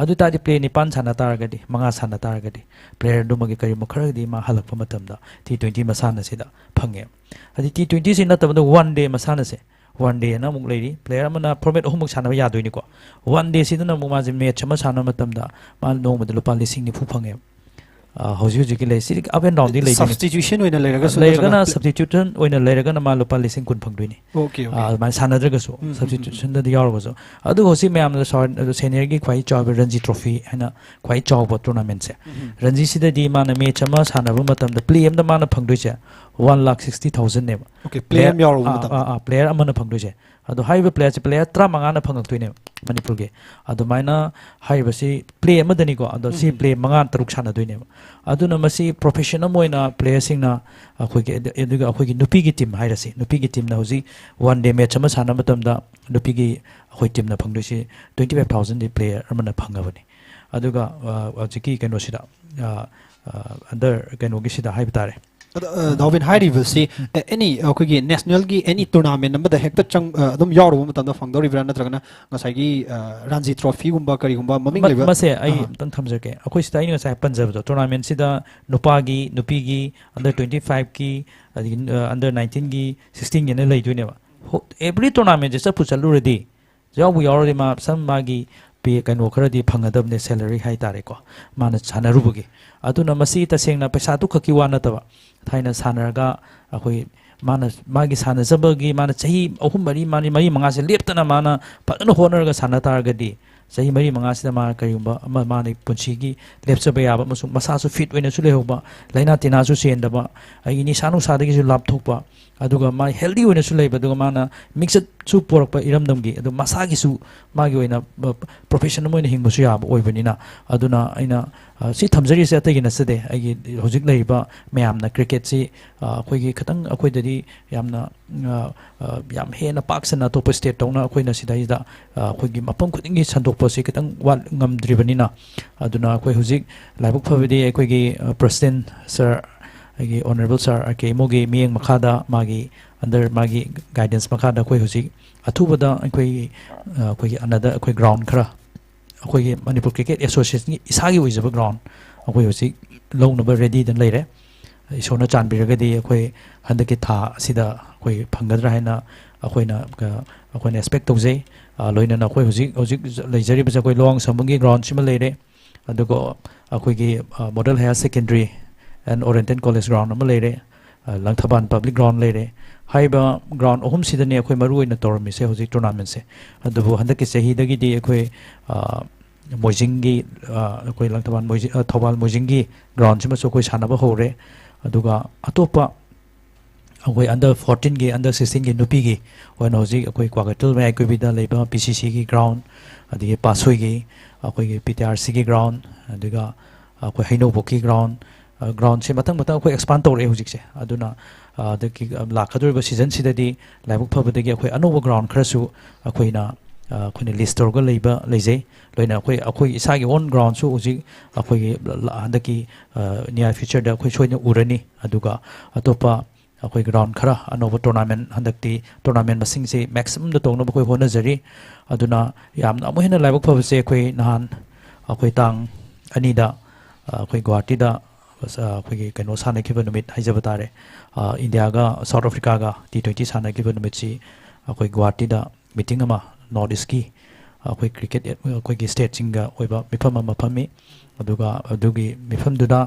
ꯑꯗꯨ ꯇꯥꯔꯗꯤ ꯄ꯭ꯂꯦ ꯅꯤꯄꯥꯟ ꯁꯥꯟꯅ ꯇꯥꯔꯒꯗꯤ, ꯃꯉꯥ ꯁꯥꯟꯅ ꯇꯥꯔꯒꯗꯤ ꯄ꯭ꯂꯦꯌꯔꯗꯨꯃꯒꯤ ꯀꯔꯤꯒꯨꯝꯕ ꯈꯔꯒꯗꯤ ꯃꯥ ꯍꯜꯂꯛꯄ ꯃꯇꯝꯗ ꯇꯤ ꯇ꯭ꯋꯦꯟꯇꯤ ꯃꯁꯥꯟꯅꯁꯤꯗ ꯐꯪꯉꯦ꯫ ꯍꯥꯏꯗꯤ ꯇꯤ ꯇ꯭ꯋꯦꯟꯇꯤꯁꯤ ꯅꯠꯇꯕꯗ ꯋꯥꯟ ꯗꯦ ꯃꯁꯥꯟꯅꯁꯦ, ꯋꯥꯟ ꯗꯦꯅ ꯑꯃꯨꯛ ꯂꯩꯔꯤ꯫ ꯄ꯭ꯂꯦꯌꯔ ꯑꯃꯅ ꯐꯣꯔꯃꯦꯠ ꯑꯍꯨꯝꯃꯛ ꯁꯥꯟꯅꯕ ꯌꯥꯗꯣꯏꯅꯤꯀꯣ꯫ ꯋꯥꯟ ꯗꯦꯁꯤꯗꯅ ꯑꯃꯨꯛ ꯃꯥꯁꯦ ꯃꯦꯠꯆ ꯑꯃ ꯁꯥꯟꯅꯕ ꯃꯇꯝꯗ ꯃꯥ ꯅꯣꯡꯃꯗ ꯂꯨꯄꯥ ꯂꯤꯁꯤꯡ ꯅꯤꯐꯨ ꯐꯪꯉꯦꯕ꯫ ꯑ, ꯍꯧꯖꯤꯛ ꯍꯧꯖꯤꯛꯀꯤ ꯂꯩ ꯁꯤꯗꯤ up and down ꯗꯤ ꯂꯩꯗꯣꯏꯅꯤ꯫ Substitution ꯑꯣꯏꯅ ꯂꯩꯔꯒꯁꯨ ꯂꯩꯔꯒꯅ ꯅꯠꯇ꯭ꯔꯒꯅ substitution ꯑꯣꯏꯅ ꯂꯩꯔꯒꯅ ꯃꯥ ꯂꯨꯄꯥ ꯂꯤꯁꯤꯡ ꯀꯨꯟ ꯐꯪꯗꯣꯏꯅꯤ꯫ Okay, okay. ꯑ, ꯑꯗꯨꯃꯥꯏꯅ ꯁꯥꯟꯅꯗ꯭ꯔꯒꯁꯨ ꯎꯝ, ꯎꯝ, ꯎꯝ. Substitution ꯗꯗꯤ ꯌꯥꯎꯔꯒꯁꯨ꯫ ꯑꯗꯨꯒ ꯍꯧꯖꯤꯛ ꯃꯌꯥꯝꯅ ꯁꯥꯎ-, senior ꯒꯤ ꯈ꯭ꯋꯥꯏ ꯆꯥꯎꯕ ꯔꯟꯖꯤ trophy ꯍꯥꯏꯅ ꯈ꯭ꯋꯥꯏ ꯆꯥꯎꯕ tournament ꯁꯦ꯫ ꯎꯝ. ꯔꯟꯖꯤꯁꯤꯗꯗꯤ ꯃꯥꯅ match ꯑꯃ ꯁꯥꯟꯅꯕ ꯃꯇꯝꯗ play ꯑꯃꯗ ꯃꯥꯅ ꯐꯪꯗꯣꯏꯁꯦ one lakh sixty thousand ꯅꯦꯕ꯫ Okay, player ꯑꯃ ꯌꯥꯎꯔꯕ ꯑꯥ, ꯃꯇꯝꯗ꯫ ꯑꯥ, ꯑꯥ, player ꯑꯃꯅ ꯐꯪꯗꯣꯏꯁꯦ꯫ ꯑꯗꯣ ꯍꯥꯏꯔꯤꯕ player ꯁꯦ player ꯇꯔꯥꯃꯉꯥꯅ ꯐꯪꯉꯛꯇꯣꯏꯅꯦꯕ ꯃꯅꯤꯄꯨꯔꯒꯤ꯫ ꯑꯗꯨꯃꯥꯏꯅ ꯍꯥꯏꯔꯤꯕꯁꯤ play ꯑꯃꯗꯅꯤꯀꯣ꯫ ꯑꯗꯣ ꯁꯤ ꯎꯝ. play ꯃꯉꯥ ꯇꯔꯨꯛ ꯁꯥꯟꯅꯗꯣꯏꯅꯦꯕ꯫ ꯑꯗꯨꯅ ꯃꯁꯤ profession ꯑꯃ ꯑꯣꯏꯅ player ꯁꯤꯡꯅ ꯑꯩꯈꯣꯏꯒꯤ, ꯑꯗꯨꯒ ꯑꯩꯈꯣꯏꯒꯤ ꯅꯨꯄꯤꯒꯤ team ꯍꯥꯏꯔꯁꯤ, ꯅꯨꯄꯤꯒꯤ team ꯅ ꯍꯧꯖꯤꯛ one day match ꯑꯃ ꯁꯥꯟꯅꯕ ꯃꯇꯝꯗ ꯅꯨꯄꯤꯒꯤ ꯑꯩꯈꯣꯏ team ꯅ ꯐꯪꯗꯣꯏꯁꯤ twenty five thousand ꯗꯤ player ꯑꯃꯅ ꯐꯪꯉꯕꯅꯤ꯫ ꯑꯗꯨꯒ, ꯑ, ꯍꯧꯖꯤꯛꯀꯤ ꯀꯩꯅꯣꯁꯤꯗ, ꯑ, ꯑ, under ꯀꯩꯅꯣꯒꯤꯁꯤꯗ ꯍꯥꯏꯕ ꯇꯥꯔꯦ꯫ ꯑꯗꯣ, ꯑ, ꯗꯥꯎꯕꯤꯟ, ꯍꯥꯏꯔꯤꯕꯁꯤ, ꯑ, any ꯑꯩꯈꯣꯏꯒꯤ national ꯒꯤ any tournament ꯑꯃꯗ ꯍꯦꯛꯇ ꯆꯪ-, ꯑ, ꯑꯗꯨꯝ ꯌꯥꯎꯔꯨꯕ ꯃꯇꯝꯗ ꯐꯪꯗꯧꯔꯤꯕ꯭ꯔꯥ, ꯅꯠꯇ꯭ꯔꯒꯅ ꯉꯁꯥꯏꯒꯤ, ꯑ, ꯔꯥꯟꯖꯤ trophy ꯒꯨꯝꯕ ꯀꯔꯤꯒꯨꯝꯕ ꯃꯃꯤꯡ ꯃ-, ꯂꯩꯕ? ꯃꯁꯦ ꯑꯩ ꯑꯥ. ꯑꯝꯇꯪ ꯊꯝꯖꯔꯛꯀꯦ꯫ ꯑꯩꯈꯣꯏ ꯁꯤꯗ ꯑꯩꯅ ꯉꯁꯥꯏ ꯄꯟꯖꯕꯗꯣ, tournament ꯁꯤꯗ ꯅꯨꯄꯥꯒꯤ, ꯅꯨꯄꯤꯒꯤ, under twenty five ꯀꯤ, ꯑꯗꯒꯤ, ꯑ, under nineteen ꯒꯤ, sixteen ꯒꯤꯅ ꯂꯩꯗꯣꯏꯅꯦꯕ꯫ ꯍꯣ-, every tournament ꯁꯦ ꯆꯠꯄꯨ ꯆꯠꯂꯨꯔꯗꯤ, ꯌꯥꯎꯕꯨ ꯌꯥꯎꯔꯗꯤ ꯃꯥ ꯁꯝ ꯃꯥꯒꯤ pay ꯀꯩꯅꯣ ꯈꯔꯗꯤ ꯐꯪꯒꯗꯕꯅꯦ, salary ꯍꯥꯏꯇꯥꯔꯦꯀꯣ, ꯃꯥꯅ ꯁꯥꯟꯅꯔꯨꯕꯒꯤ꯫ ꯑꯗꯨꯅ ꯃꯁꯤ ꯇꯁꯦꯡꯅ ꯄꯩꯁꯥꯗꯨ ꯈꯛꯀꯤ ꯋꯥ ꯅꯠꯇꯕ, ꯊꯥꯏꯅ ꯁꯥꯟꯅꯔꯒ ꯑꯩꯈꯣꯏ ꯃꯥꯅ, ꯃꯥꯒꯤ ꯁꯥꯟꯅꯖꯕꯒꯤ ꯃꯥꯅ ꯆꯍꯤ ꯑꯍꯨꯝ, ꯃꯔꯤ, ꯃꯥꯅꯤ, ꯃꯔꯤ, ꯃꯉꯥꯁꯦ ꯂꯦꯞꯇꯅ ꯃꯥꯅ ꯐꯖꯅ ꯍꯣꯠꯅꯔꯒ ꯁꯥꯟꯅ ꯇꯥꯔꯒꯗꯤ, ꯆꯍꯤ ꯃꯔꯤ ꯃꯉꯥꯁꯤꯗ ꯃꯥꯅ ꯀꯔꯤꯒꯨꯝꯕ ꯑꯃ ꯃꯥꯅ ꯄꯨꯟꯁꯤꯒꯤ ꯂꯦꯞꯆꯕ ꯌꯥꯕ ꯑꯃꯁꯨꯡ ꯃꯁꯥꯁꯨ fit ꯑꯣꯏꯅꯁꯨ ꯂꯩꯍꯧꯕ, ꯂꯥꯏꯅꯥ ꯇꯤꯟꯅꯥꯁꯨ ꯆꯦꯟꯗꯕ, ꯑꯩꯒꯤ ꯅꯤꯁꯥ ꯅꯨꯡꯁꯥꯗꯒꯤꯁꯨ ꯂꯥꯞꯊꯣꯛꯄ, ꯑꯗꯨꯒ ꯃꯥ healthy ꯑꯣꯏꯅꯁꯨ ꯂꯩꯕ, ꯑꯗꯨꯒ ꯃꯥꯅ ꯃꯤꯡꯆꯠꯁꯨ ꯄꯨꯔꯛꯄ ꯏꯔꯝꯗꯝꯒꯤ, ꯑꯗꯨ ꯃꯁꯥꯒꯤꯁꯨ ꯃꯥꯒꯤ ꯑꯣꯏꯅ, ꯑ, profession ꯑꯃ ꯑꯣꯏꯅ ꯍꯤꯡꯕꯁꯨ ꯌꯥꯕ ꯑꯣꯏꯕꯅꯤꯅ꯫ ꯑꯗꯨꯅ ꯑꯩꯅ, ꯑ, ꯁꯤ ꯊꯝꯖꯔꯤꯁꯦ ꯑꯇꯩꯒꯤ ꯅꯠꯆꯗꯦ, ꯑꯩꯒꯤ ꯍꯧꯖꯤꯛ ꯂꯩꯔꯤꯕ ꯃꯌꯥꯝꯅ cricket ꯁꯤ, ꯑ, ꯑꯩꯈꯣꯏꯒꯤ ꯈꯤꯇꯪ ꯑꯩꯈꯣꯏꯗꯗꯤ ꯌꯥꯝꯅ, ꯑ, ꯑ, ꯌꯥꯝ ꯍꯦꯟꯅ ꯄꯥꯛ ꯁꯟꯅ ꯑꯇꯣꯞꯄ state ꯇꯧꯅ ꯑꯩꯈꯣꯏꯅ ꯁꯤꯗꯩꯗ, ꯑ, ꯑꯩꯈꯣꯏꯒꯤ ꯃꯐꯝ ꯈꯨꯗꯤꯡꯒꯤ ꯁꯟꯗꯣꯛꯄꯁꯤ ꯈꯤꯇꯪ ꯋꯥꯠ-, ꯉꯝꯗ꯭ꯔꯤꯕꯅꯤꯅ꯫ ꯑꯗꯨꯅ ꯑꯩꯈꯣꯏ ꯍꯧꯖꯤꯛ ꯂꯥꯏꯕꯛ ꯐꯕꯗꯤ ꯑꯩꯈꯣꯏꯒꯤ, ꯑ, president sir, ꯑꯩꯒꯤ honourable sir ꯑꯥꯔ ꯀꯦ ꯏꯃꯣꯒꯤ ꯃꯤꯠꯌꯦꯡ ꯃꯈꯥꯗ, ꯃꯥꯒꯤ under ꯃꯥꯒꯤ guidance ꯃꯈꯥꯗ ꯑꯩꯈꯣꯏ ꯍꯧꯖꯤꯛ ꯑꯊꯨꯕꯗ ꯑꯩꯈꯣꯏꯒꯤ, ꯑ, ꯑꯩꯈꯣꯏꯒꯤ another ꯑꯩꯈꯣꯏ ground ꯈꯔ, ꯑꯩꯈꯣꯏꯒꯤ ꯃꯅꯤꯄꯨꯔ Cricket Association ꯒꯤ ꯏꯁꯥꯒꯤ ꯑꯣꯏꯖꯕ ground ꯑꯩꯈꯣꯏ ꯍꯧꯖꯤꯛ ꯂꯧꯅꯕ ready ꯗ ꯂꯩꯔꯦ꯫ ꯏꯁꯣꯔꯅ ꯆꯥꯟꯕꯤꯔꯒꯗꯤ ꯑꯩꯈꯣꯏ ꯍꯟꯗꯛꯀꯤ ꯊꯥ ꯑꯁꯤꯗ ꯑꯩꯈꯣꯏ ꯐꯪꯒꯗ꯭ꯔꯥ ꯍꯥꯏꯅ ꯑꯩꯈꯣꯏꯅ, ꯑ, ꯑꯩꯈꯣꯏꯅ expect ꯇꯧꯖꯩ꯫ ꯑ, ꯂꯣꯏꯅꯅ ꯑꯩꯈꯣꯏ ꯍꯧꯖꯤꯛ, ꯍꯧꯖꯤꯛ ꯂꯩꯖꯔꯤꯕꯁꯦ ꯑꯩꯈꯣꯏ ꯂꯋꯥꯡ ꯁꯝꯕꯨꯡꯒꯤ ground ꯁꯤꯃ ꯂꯩꯔꯦ꯫ ꯑꯗꯨꯒ ꯑꯩꯈꯣꯏꯒꯤ model higher secondary and oriental college ground ꯑꯃ ꯂꯩꯔꯦ, ꯂꯪꯊꯕꯥꯜ ꯄꯕ꯭ꯂꯤꯛ ꯒ꯭ꯔꯥꯎꯟ ꯂꯩꯔꯦ꯫ ꯍꯥꯏꯔꯤꯕ ꯒ꯭ꯔꯥꯎꯟ ꯑꯍꯨꯝꯁꯤꯗꯅꯦ ꯑꯩꯈꯣꯏ ꯃꯔꯨ ꯑꯣꯏꯅ ꯇꯧꯔꯝꯃꯤꯁꯦ ꯍꯧꯖꯤꯛ ꯇꯣꯔꯅꯥꯃꯦꯟꯁꯦ꯫ ꯑꯗꯨꯕꯨ ꯍꯟꯗꯛꯀꯤ ꯆꯍꯤꯗꯒꯤꯗꯤ ꯑꯩꯈꯣꯏ ꯃꯣꯏꯖꯤꯡꯒꯤ, ꯑꯩꯈꯣꯏ ꯂꯪꯊꯕꯥꯜ ꯃꯣꯏꯖꯤꯡ, ꯊꯧꯕꯥꯜ ꯃꯣꯏꯖꯤꯡꯒꯤ ꯒ꯭ꯔꯥꯎꯟꯁꯤꯃꯁꯨ ꯑꯩꯈꯣꯏ ꯁꯥꯟꯅꯕ ꯍꯧꯔꯦ꯫ ꯑꯗꯨꯒ ꯑꯇꯣꯞꯄ ꯑꯩꯈꯣꯏ ꯑꯟꯗꯔ ꯐꯣꯔꯇꯤꯟꯒꯤ, ꯑꯟꯗꯔ ꯁꯤꯛꯁꯇꯤꯟꯒꯤ ꯅꯨꯄꯤꯒꯤ ꯑꯣꯏꯅ ꯍꯧꯖꯤꯛ ꯑꯩꯈꯣꯏ ꯀ꯭ꯋꯥꯀꯩꯊꯦꯜ ꯃꯌꯥꯏ ꯀꯨꯝꯕꯤꯗ ꯂꯩꯕ ꯄꯤ ꯁꯤ ꯁꯤꯒꯤ ꯒ꯭ꯔꯥꯎꯟ, ꯑꯗꯒꯤ ꯄꯥꯠꯁꯣꯏꯒꯤ ꯑꯩꯈꯣꯏꯒꯤ ꯄꯤ ꯇꯤ ꯑꯥꯔ ꯁꯤꯒꯤ ꯒ꯭ꯔꯥꯎꯟ, ꯑꯗꯨꯒ ꯑꯩꯈꯣꯏ ꯍꯩꯅꯧꯕꯣꯛꯀꯤ ꯒ꯭ꯔꯥꯎꯟ, ꯒ꯭ꯔꯥꯎꯟꯁꯦ ꯃꯊꯪ ꯃꯊꯪ ꯑꯩꯈꯣꯏ ꯑꯦꯛꯁꯄꯥꯟ ꯇꯧꯔꯛꯑꯦ ꯍꯧꯖꯤꯛꯁꯦ꯫ ꯑꯗꯨꯅ ꯑꯗꯒꯤ ꯂꯥꯛꯀꯗꯧꯔꯤꯕ ꯁꯤꯖꯟꯁꯤꯗꯗꯤ ꯂꯥꯏꯕꯛ ꯐꯕꯗꯒꯤ ꯑꯩꯈꯣꯏ ꯑꯅꯧꯕ ꯒ꯭ꯔꯥꯎꯟ ꯈꯔꯁꯨ ꯑꯩꯈꯣꯏꯅ, ꯑꯩꯈꯣꯏꯅ ꯂꯤꯁ ꯇꯧꯔꯒ ꯂꯩꯕ ꯂꯩꯖꯩ꯫ ꯂꯣꯏꯅ ꯑꯩꯈꯣꯏ, ꯑꯩꯈꯣꯏ ꯏꯁꯥꯒꯤ ꯑꯣꯟ ꯒ꯭ꯔꯥꯎꯟꯁꯨ ꯍꯧꯖꯤꯛ ꯑꯩꯈꯣꯏꯒꯤ ꯍꯟꯗꯛꯀꯤ near futureꯗ ꯑꯩꯈꯣꯏ ꯁꯣꯏꯗꯅ ꯎꯔꯅꯤ꯫ ꯑꯗꯨꯒ ꯑꯇꯣꯞꯄ ꯑꯩꯈꯣꯏ ꯒ꯭ꯔꯥꯎꯟ ꯈꯔ ꯑꯅꯧꯕ ꯇꯣꯔꯅꯥꯃꯦꯟ, ꯍꯟꯗꯛꯇꯤ ꯇꯣꯔꯅꯥꯃꯦꯟ ꯃꯁꯤꯡꯁꯦ ꯃꯦꯛꯁꯤꯃꯝꯗ ꯇꯧꯅꯕ ꯑꯩꯈꯣꯏ ꯍꯣꯠꯅꯖꯔꯤ꯫ ꯑꯗꯨꯅ ꯌꯥꯝꯅ ꯑꯃꯨꯛ ꯍꯦꯟꯅ ꯂꯥꯏꯕꯛ ꯐꯕꯁꯦ, ꯑꯩꯈꯣꯏ ꯅꯍꯥꯟ ꯑꯩꯈꯣꯏ ꯇꯥꯡ ꯑꯅꯤꯗ, ꯑ, ꯑꯩꯈꯣꯏ ꯒꯨꯋꯥꯍꯥꯇꯤꯗ, ꯑ, ꯑꯩꯈꯣꯏꯒꯤ ꯀꯩꯅꯣ ꯁꯥꯟꯅꯈꯤꯕ ꯅꯨꯃꯤꯠ ꯍꯥꯏꯖꯕ ꯇꯥꯔꯦ, ꯑ, ꯏꯟꯗꯤꯌꯥꯒ ꯁꯥꯎꯠ ꯑꯐ꯭ꯔꯤꯀꯥꯒ ꯇꯤ ꯇ꯭ꯋꯦꯟꯇꯤ ꯁꯥꯟꯅꯈꯤꯕ ꯅꯨꯃꯤꯠꯁꯤ ꯑꯩꯈꯣꯏ ꯒꯨꯋꯥꯍꯥꯇꯤꯗ ꯃꯤꯇꯤꯡ ꯑꯃ ꯅꯣꯔꯠ ꯏꯁꯀꯤ ꯑꯩꯈꯣꯏ ꯀ꯭ꯔꯤꯀꯦꯠ ꯑꯦꯠ-, ꯑꯩꯈꯣꯏꯒꯤ ꯁ꯭ꯇꯦꯠꯁꯤꯡꯒ ꯑꯣꯏꯕ ꯃꯤꯐꯝ ꯑꯃ ꯐꯝꯃꯤ꯫ ꯑꯗꯨꯒ ꯑꯗꯨꯒꯤ ꯃꯤꯐꯝꯗꯨꯗ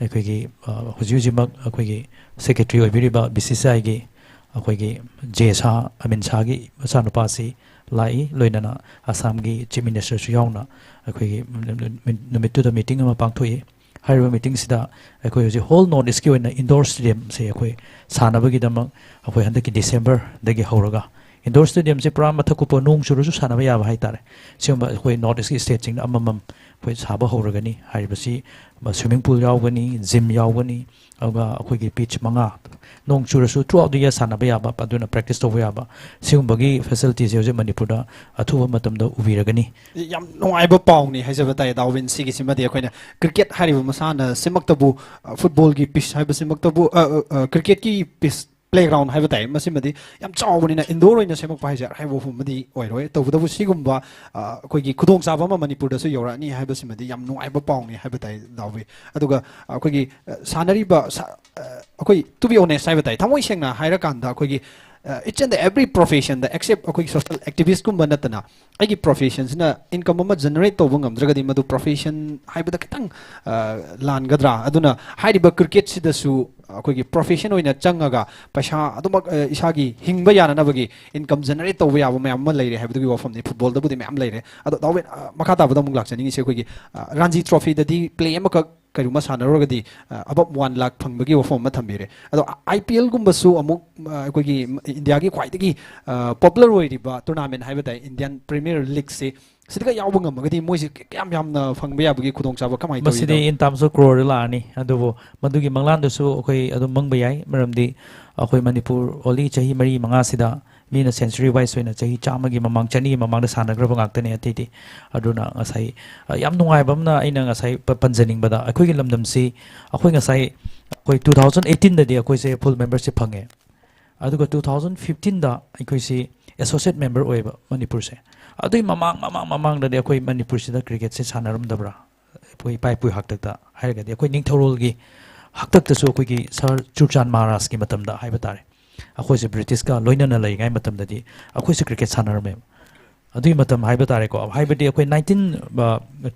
ꯑꯩꯈꯣꯏꯒꯤ, ꯑ, ꯍꯧꯖꯤꯛ ꯍꯧꯖꯤꯛꯃꯛ ꯑꯩꯈꯣꯏꯒꯤ ꯁꯦꯀ꯭ꯔꯦꯇꯔꯤ ꯑꯣꯏꯕꯤꯔꯤꯕ ꯕꯤ ꯁꯤ ꯁꯤ ꯑꯥꯏꯒꯤ ꯑꯩꯈꯣꯏꯒꯤ ꯖꯦ ꯁꯥꯍ, ꯑꯃꯤꯟ ꯁꯥꯍꯒꯤ ꯃꯆꯥꯅꯨꯄꯥꯁꯤ ꯂꯥꯛꯏ, ꯂꯣꯏꯅꯅ ꯑꯁꯥꯝꯒꯤ ꯆꯤꯐ ꯃꯤꯅꯤꯁꯇꯔꯁꯨ ꯌꯥꯎꯅ ꯑꯩꯈꯣꯏꯒꯤ ꯅꯨꯃꯤꯠꯇꯨꯗ ꯃꯤꯇꯤꯡ ꯑꯃ ꯄꯥꯡꯊꯣꯛꯏ꯫ ꯍꯥꯏꯔꯤꯕ ꯃꯤꯇꯤꯡꯁꯤꯗ ꯑꯩꯈꯣꯏ ꯍꯧꯖꯤꯛ ꯍꯣꯜ ꯅꯣꯔꯠ ꯏꯁꯀꯤ ꯑꯣꯏꯅ ꯏꯟꯗꯣꯔ ꯁ꯭ꯇꯦꯗꯤꯌꯝꯁꯦ ꯑꯩꯈꯣꯏ ꯁꯥꯟꯅꯕꯒꯤꯗꯃꯛ ꯑꯩꯈꯣꯏ ꯍꯟꯗꯛꯀꯤ ꯗꯤꯁꯦꯝꯕꯔꯗꯒꯤ ꯍꯧꯔꯒ, ꯏꯟꯗꯣꯔ ꯁ꯭ꯇꯦꯗꯤꯌꯝꯁꯦ ꯄꯨꯔꯥ ꯃꯊꯛ ꯀꯨꯞꯄ ꯅꯣꯡ ꯆꯨꯔꯁꯨ ꯁꯥꯟꯅꯕ ꯌꯥꯕ ꯍꯥꯏꯇꯥꯔꯦ꯫ ꯁꯤꯒꯨꯝꯕ ꯑꯩꯈꯣꯏ ꯅꯣꯔꯠ ꯏꯁꯀꯤ ꯁ꯭ꯇꯦꯠꯁꯤꯡꯗ ꯑꯃꯃꯝ ꯑꯩꯈꯣꯏ ꯁꯥꯕ ꯍꯧꯔꯒꯅꯤ꯫ ꯍꯥꯏꯔꯤꯕꯁꯤ swimming pool ꯌꯥꯎꯒꯅꯤ, ꯖꯤꯝ ꯌꯥꯎꯒꯅꯤ, ꯑꯗꯨꯒ ꯑꯩꯈꯣꯏꯒꯤ ꯄꯤꯠꯆ ꯃꯉꯥ, ꯅꯣꯡ ꯆꯨꯔꯁꯨ throughout the year ꯁꯥꯟꯅꯕ ꯌꯥꯕ, ꯑꯗꯨꯅ ꯄ꯭ꯔꯦꯛꯇꯤꯁ ꯇꯧꯕ ꯌꯥꯕ, ꯁꯤꯒꯨꯝꯕꯒꯤ ꯐꯦꯁꯤꯂꯤꯇꯤꯁꯦ ꯍꯧꯖꯤꯛ ꯃꯅꯤꯄꯨꯔꯗ ꯑꯊꯨꯕ ꯃꯇꯝꯗ ꯎꯕꯤꯔꯒꯅꯤ꯫ ꯌꯥꯝ ꯅꯨꯡꯉꯥꯏꯕ ꯄꯥꯎꯅꯤ ꯍꯥꯏꯖꯕ ꯇꯥꯏ, ꯗꯥ ꯋꯤꯟ꯫ ꯁꯤꯒꯤꯁꯤꯃꯗꯤ ꯑꯩꯈꯣꯏꯅ ꯀ꯭ꯔꯤꯀꯦꯠ ꯍꯥꯏꯔꯤꯕ ꯃꯁꯥꯟꯅꯁꯤꯃꯛꯇꯕꯨ, ꯑ, ꯐꯨꯠꯕꯣꯜꯒꯤ ꯄꯤꯆ ꯍꯥꯏꯕꯁꯤꯃꯛꯇꯕꯨ, ꯑ, ꯑ, ꯑ, ꯀ꯭ꯔꯤꯀꯦꯠꯀꯤ ꯄꯤꯆ, ꯄ꯭ꯂꯦꯒ꯭ꯔꯥꯎꯟ ꯍꯥꯏꯕ ꯇꯥꯏ, ꯃꯁꯤꯃꯗꯤ ꯌꯥꯝ ꯆꯥꯎꯕꯅꯤꯅ ꯏꯟꯗꯣꯔ ꯑꯣꯏꯅ ꯁꯦꯝꯃꯛꯄ ꯍꯥꯏꯁꯦ ꯑꯔꯥꯏꯕ ꯋꯥꯐꯝ ꯑꯃꯗꯤ ꯑꯣꯏꯔꯣꯏ꯫ ꯇꯧꯕꯇꯕꯨ ꯁꯤꯒꯨꯝꯕ, ꯑ, ꯑꯩꯈꯣꯏꯒꯤ ꯈꯨꯗꯣꯡꯆꯥꯕ ꯑꯃ ꯃꯅꯤꯄꯨꯔꯗꯁꯨ ꯌꯧꯔꯛꯑꯅꯤ ꯍꯥꯏꯕꯁꯤꯃꯗꯤ ꯌꯥꯝ ꯅꯨꯡꯉꯥꯏꯕ ꯄꯥꯎꯅꯤ ꯍꯥꯏꯕ ꯇꯥꯏ, ꯗꯥ ꯋꯤꯟ꯫ ꯑꯗꯨꯒ ꯑꯩꯈꯣꯏꯒꯤ, ꯑ, ꯁꯥꯟꯅꯔꯤꯕ ꯁꯥ-, ꯑ, ꯑꯩꯈꯣꯏ, to be honest ꯍꯥꯏꯕ ꯇꯥꯏ, ꯊꯃꯣꯏ ꯁꯦꯡꯅ ꯍꯥꯏꯔꯀꯥꯟꯗ ꯑꯩꯈꯣꯏꯒꯤ Each and every professionꯗ, except ꯑꯩꯈꯣꯏꯒꯤ social activistꯀꯨꯝꯕ ꯅꯠꯇꯅ, ꯑꯩꯒꯤ professionꯁꯤꯅ income ꯑꯃ generate ꯇꯧꯕ ꯉꯝꯗ꯭ꯔꯒꯗꯤ ꯃꯗꯨ profession ꯍꯥꯏꯕꯗ ꯈꯤꯇꯪ ꯑ, ꯂꯥꯟꯒꯗ꯭ꯔꯥ? ꯑꯗꯨꯅ ꯍꯥꯏꯔꯤꯕ cricketꯁꯤꯗꯁꯨ ꯑꯩꯈꯣꯏꯒꯤ profession ꯑꯣꯏꯅ ꯆꯪꯉꯒ ꯄꯩꯁꯥ ꯑꯗꯨꯃꯛ ꯑ, ꯏꯁꯥꯒꯤ ꯍꯤꯡꯕ ꯌꯥꯅꯅꯕꯒꯤ income generate ꯇꯧꯕ ꯌꯥꯕ ꯃꯌꯥꯝ ꯑꯃ ꯂꯩꯔꯦ ꯍꯥꯏꯕꯗꯨꯒꯤ ꯋꯥꯐꯝꯅꯤ꯫ Footballꯗꯕꯨꯗꯤ ꯃꯌꯥꯝ ꯂꯩꯔꯦ꯫ ꯑꯗꯣ ꯗꯥꯎꯋꯦ, ꯑ, ꯃꯈꯥ ꯇꯥꯕꯗ ꯑꯃꯨꯛ ꯂꯥꯛꯆꯅꯤꯡꯉꯤꯁꯦ ꯑꯩꯈꯣꯏꯒꯤ ꯑ, ꯔꯥꯟꯖꯤ trophyꯗꯗꯤ play ꯑꯃꯈꯛ ꯀꯔꯤꯒꯨꯝꯕ ꯁꯥꯟꯅꯔꯨꯔꯒꯗꯤ ꯑ, above one lakh ꯐꯪꯕꯒꯤ ꯋꯥꯐꯝ ꯑꯃ ꯊꯝꯕꯤꯔꯦ꯫ ꯑꯗꯣ IPLꯒꯨꯝꯕꯁꯨ ꯑꯃꯨꯛ ꯑ, ꯑꯩꯈꯣꯏꯒꯤ ꯏꯟꯗꯤꯌꯥꯒꯤ ꯈ꯭ꯋꯥꯏꯗꯒꯤ popular ꯑꯣꯏꯔꯤꯕ tournament ꯍꯥꯏꯕ ꯇꯥꯏ, Indian Premier Leagueꯁꯦ, ꯁꯤꯗꯒ ꯌꯥꯎꯕ ꯉꯝꯃꯒꯗꯤ ꯃꯣꯏꯁꯦ ꯀꯌꯥꯝ ꯌꯥꯝꯅ ꯐꯪꯕ ꯌꯥꯕꯒꯤ ꯈꯨꯗꯣꯡꯆꯥꯕ ꯀꯃꯥꯏꯅ ꯇꯧꯔꯤꯅꯣ? ꯃꯁꯤꯗꯤ in terms of crore ꯂꯥꯛꯑꯅꯤ, ꯑꯗꯨꯕꯨ ꯃꯗꯨꯒꯤ ꯃꯪꯂꯥꯟꯗꯨꯁꯨ ꯑꯩꯈꯣꯏ ꯑꯗꯨꯝ ꯃꯪꯕ ꯌꯥꯏ꯫ ꯃꯔꯝꯗꯤ ꯑꯩꯈꯣꯏ ꯃꯅꯤꯄꯨꯔ only ꯆꯍꯤ ꯃꯔꯤ ꯃꯉꯥꯁꯤꯗ ꯃꯤꯅ century wise ꯑꯣꯏꯅ ꯆꯍꯤ ꯆꯥꯝꯃꯒꯤ ꯃꯃꯥꯡ, ꯆꯅꯤꯒꯤ ꯃꯃꯥꯡꯗ ꯁꯥꯟꯅꯈ꯭ꯔꯕ ꯉꯥꯛꯇꯅꯦ ꯑꯇꯩꯗꯤ꯫ ꯑꯗꯨꯅ ꯉꯁꯥꯏ, ꯑ, ꯌꯥꯝ ꯅꯨꯡꯉꯥꯏꯕ ꯑꯃꯅ ꯑꯩꯅ ꯉꯁꯥꯏ ꯄ-, ꯄꯟꯖꯅꯤꯡꯕꯗ, ꯑꯩꯈꯣꯏꯒꯤ ꯂꯝꯗꯝꯁꯤ, ꯑꯩꯈꯣꯏ ꯉꯁꯥꯏ, ꯑꯩꯈꯣꯏ two thousand eighteenꯗꯗꯤ ꯑꯩꯈꯣꯏꯁꯦ full membership ꯐꯪꯉꯦ꯫ ꯑꯗꯨꯒ two thousand fifteenꯗ ꯑꯩꯈꯣꯏꯁꯤ associate member ꯑꯣꯏꯕ ꯃꯅꯤꯄꯨꯔꯁꯦ꯫ ꯑꯗꯨꯒꯤ ꯃꯃꯥꯡ, ꯃꯃꯥꯡ, ꯃꯃꯥꯡꯗꯗꯤ ꯑꯩꯈꯣꯏ ꯃꯅꯤꯄꯨꯔꯁꯤꯗ cricketꯁꯦ ꯁꯥꯟꯅꯔꯝꯗꯕ꯭ꯔꯥ? ꯑꯩꯈꯣꯏ ꯏꯄꯥ ꯏꯄꯨꯒꯤ ꯍꯥꯛꯇꯛꯇ ꯍꯥꯏꯔꯒꯗꯤ, ꯑꯩꯈꯣꯏ ꯅꯤꯡꯊꯧꯔꯣꯜꯒꯤ ꯍꯥꯛꯇꯛꯇꯁꯨ ꯑꯩꯈꯣꯏꯒꯤ ꯁꯥꯔ ꯆꯨꯔꯆꯥꯟ ꯃꯍꯥꯔꯥꯖꯀꯤ ꯃꯇꯝꯗ ꯍꯥꯏꯕ ꯇꯥꯔꯦ, ꯑꯩꯈꯣꯏꯁꯦ Britishꯀ ꯂꯣꯏꯅꯅ ꯂꯩꯔꯤꯉꯩ ꯃꯇꯝꯗꯗꯤ ꯑꯩꯈꯣꯏꯁꯦ cricket ꯁꯥꯟꯅꯔꯝꯃꯦꯕ꯫ ꯑꯗꯨꯒꯤ ꯃꯇꯝ ꯍꯥꯏꯕ ꯇꯥꯔꯦꯀꯣ, ꯍꯥꯏꯕꯗꯤ ꯑꯩꯈꯣꯏ nineteen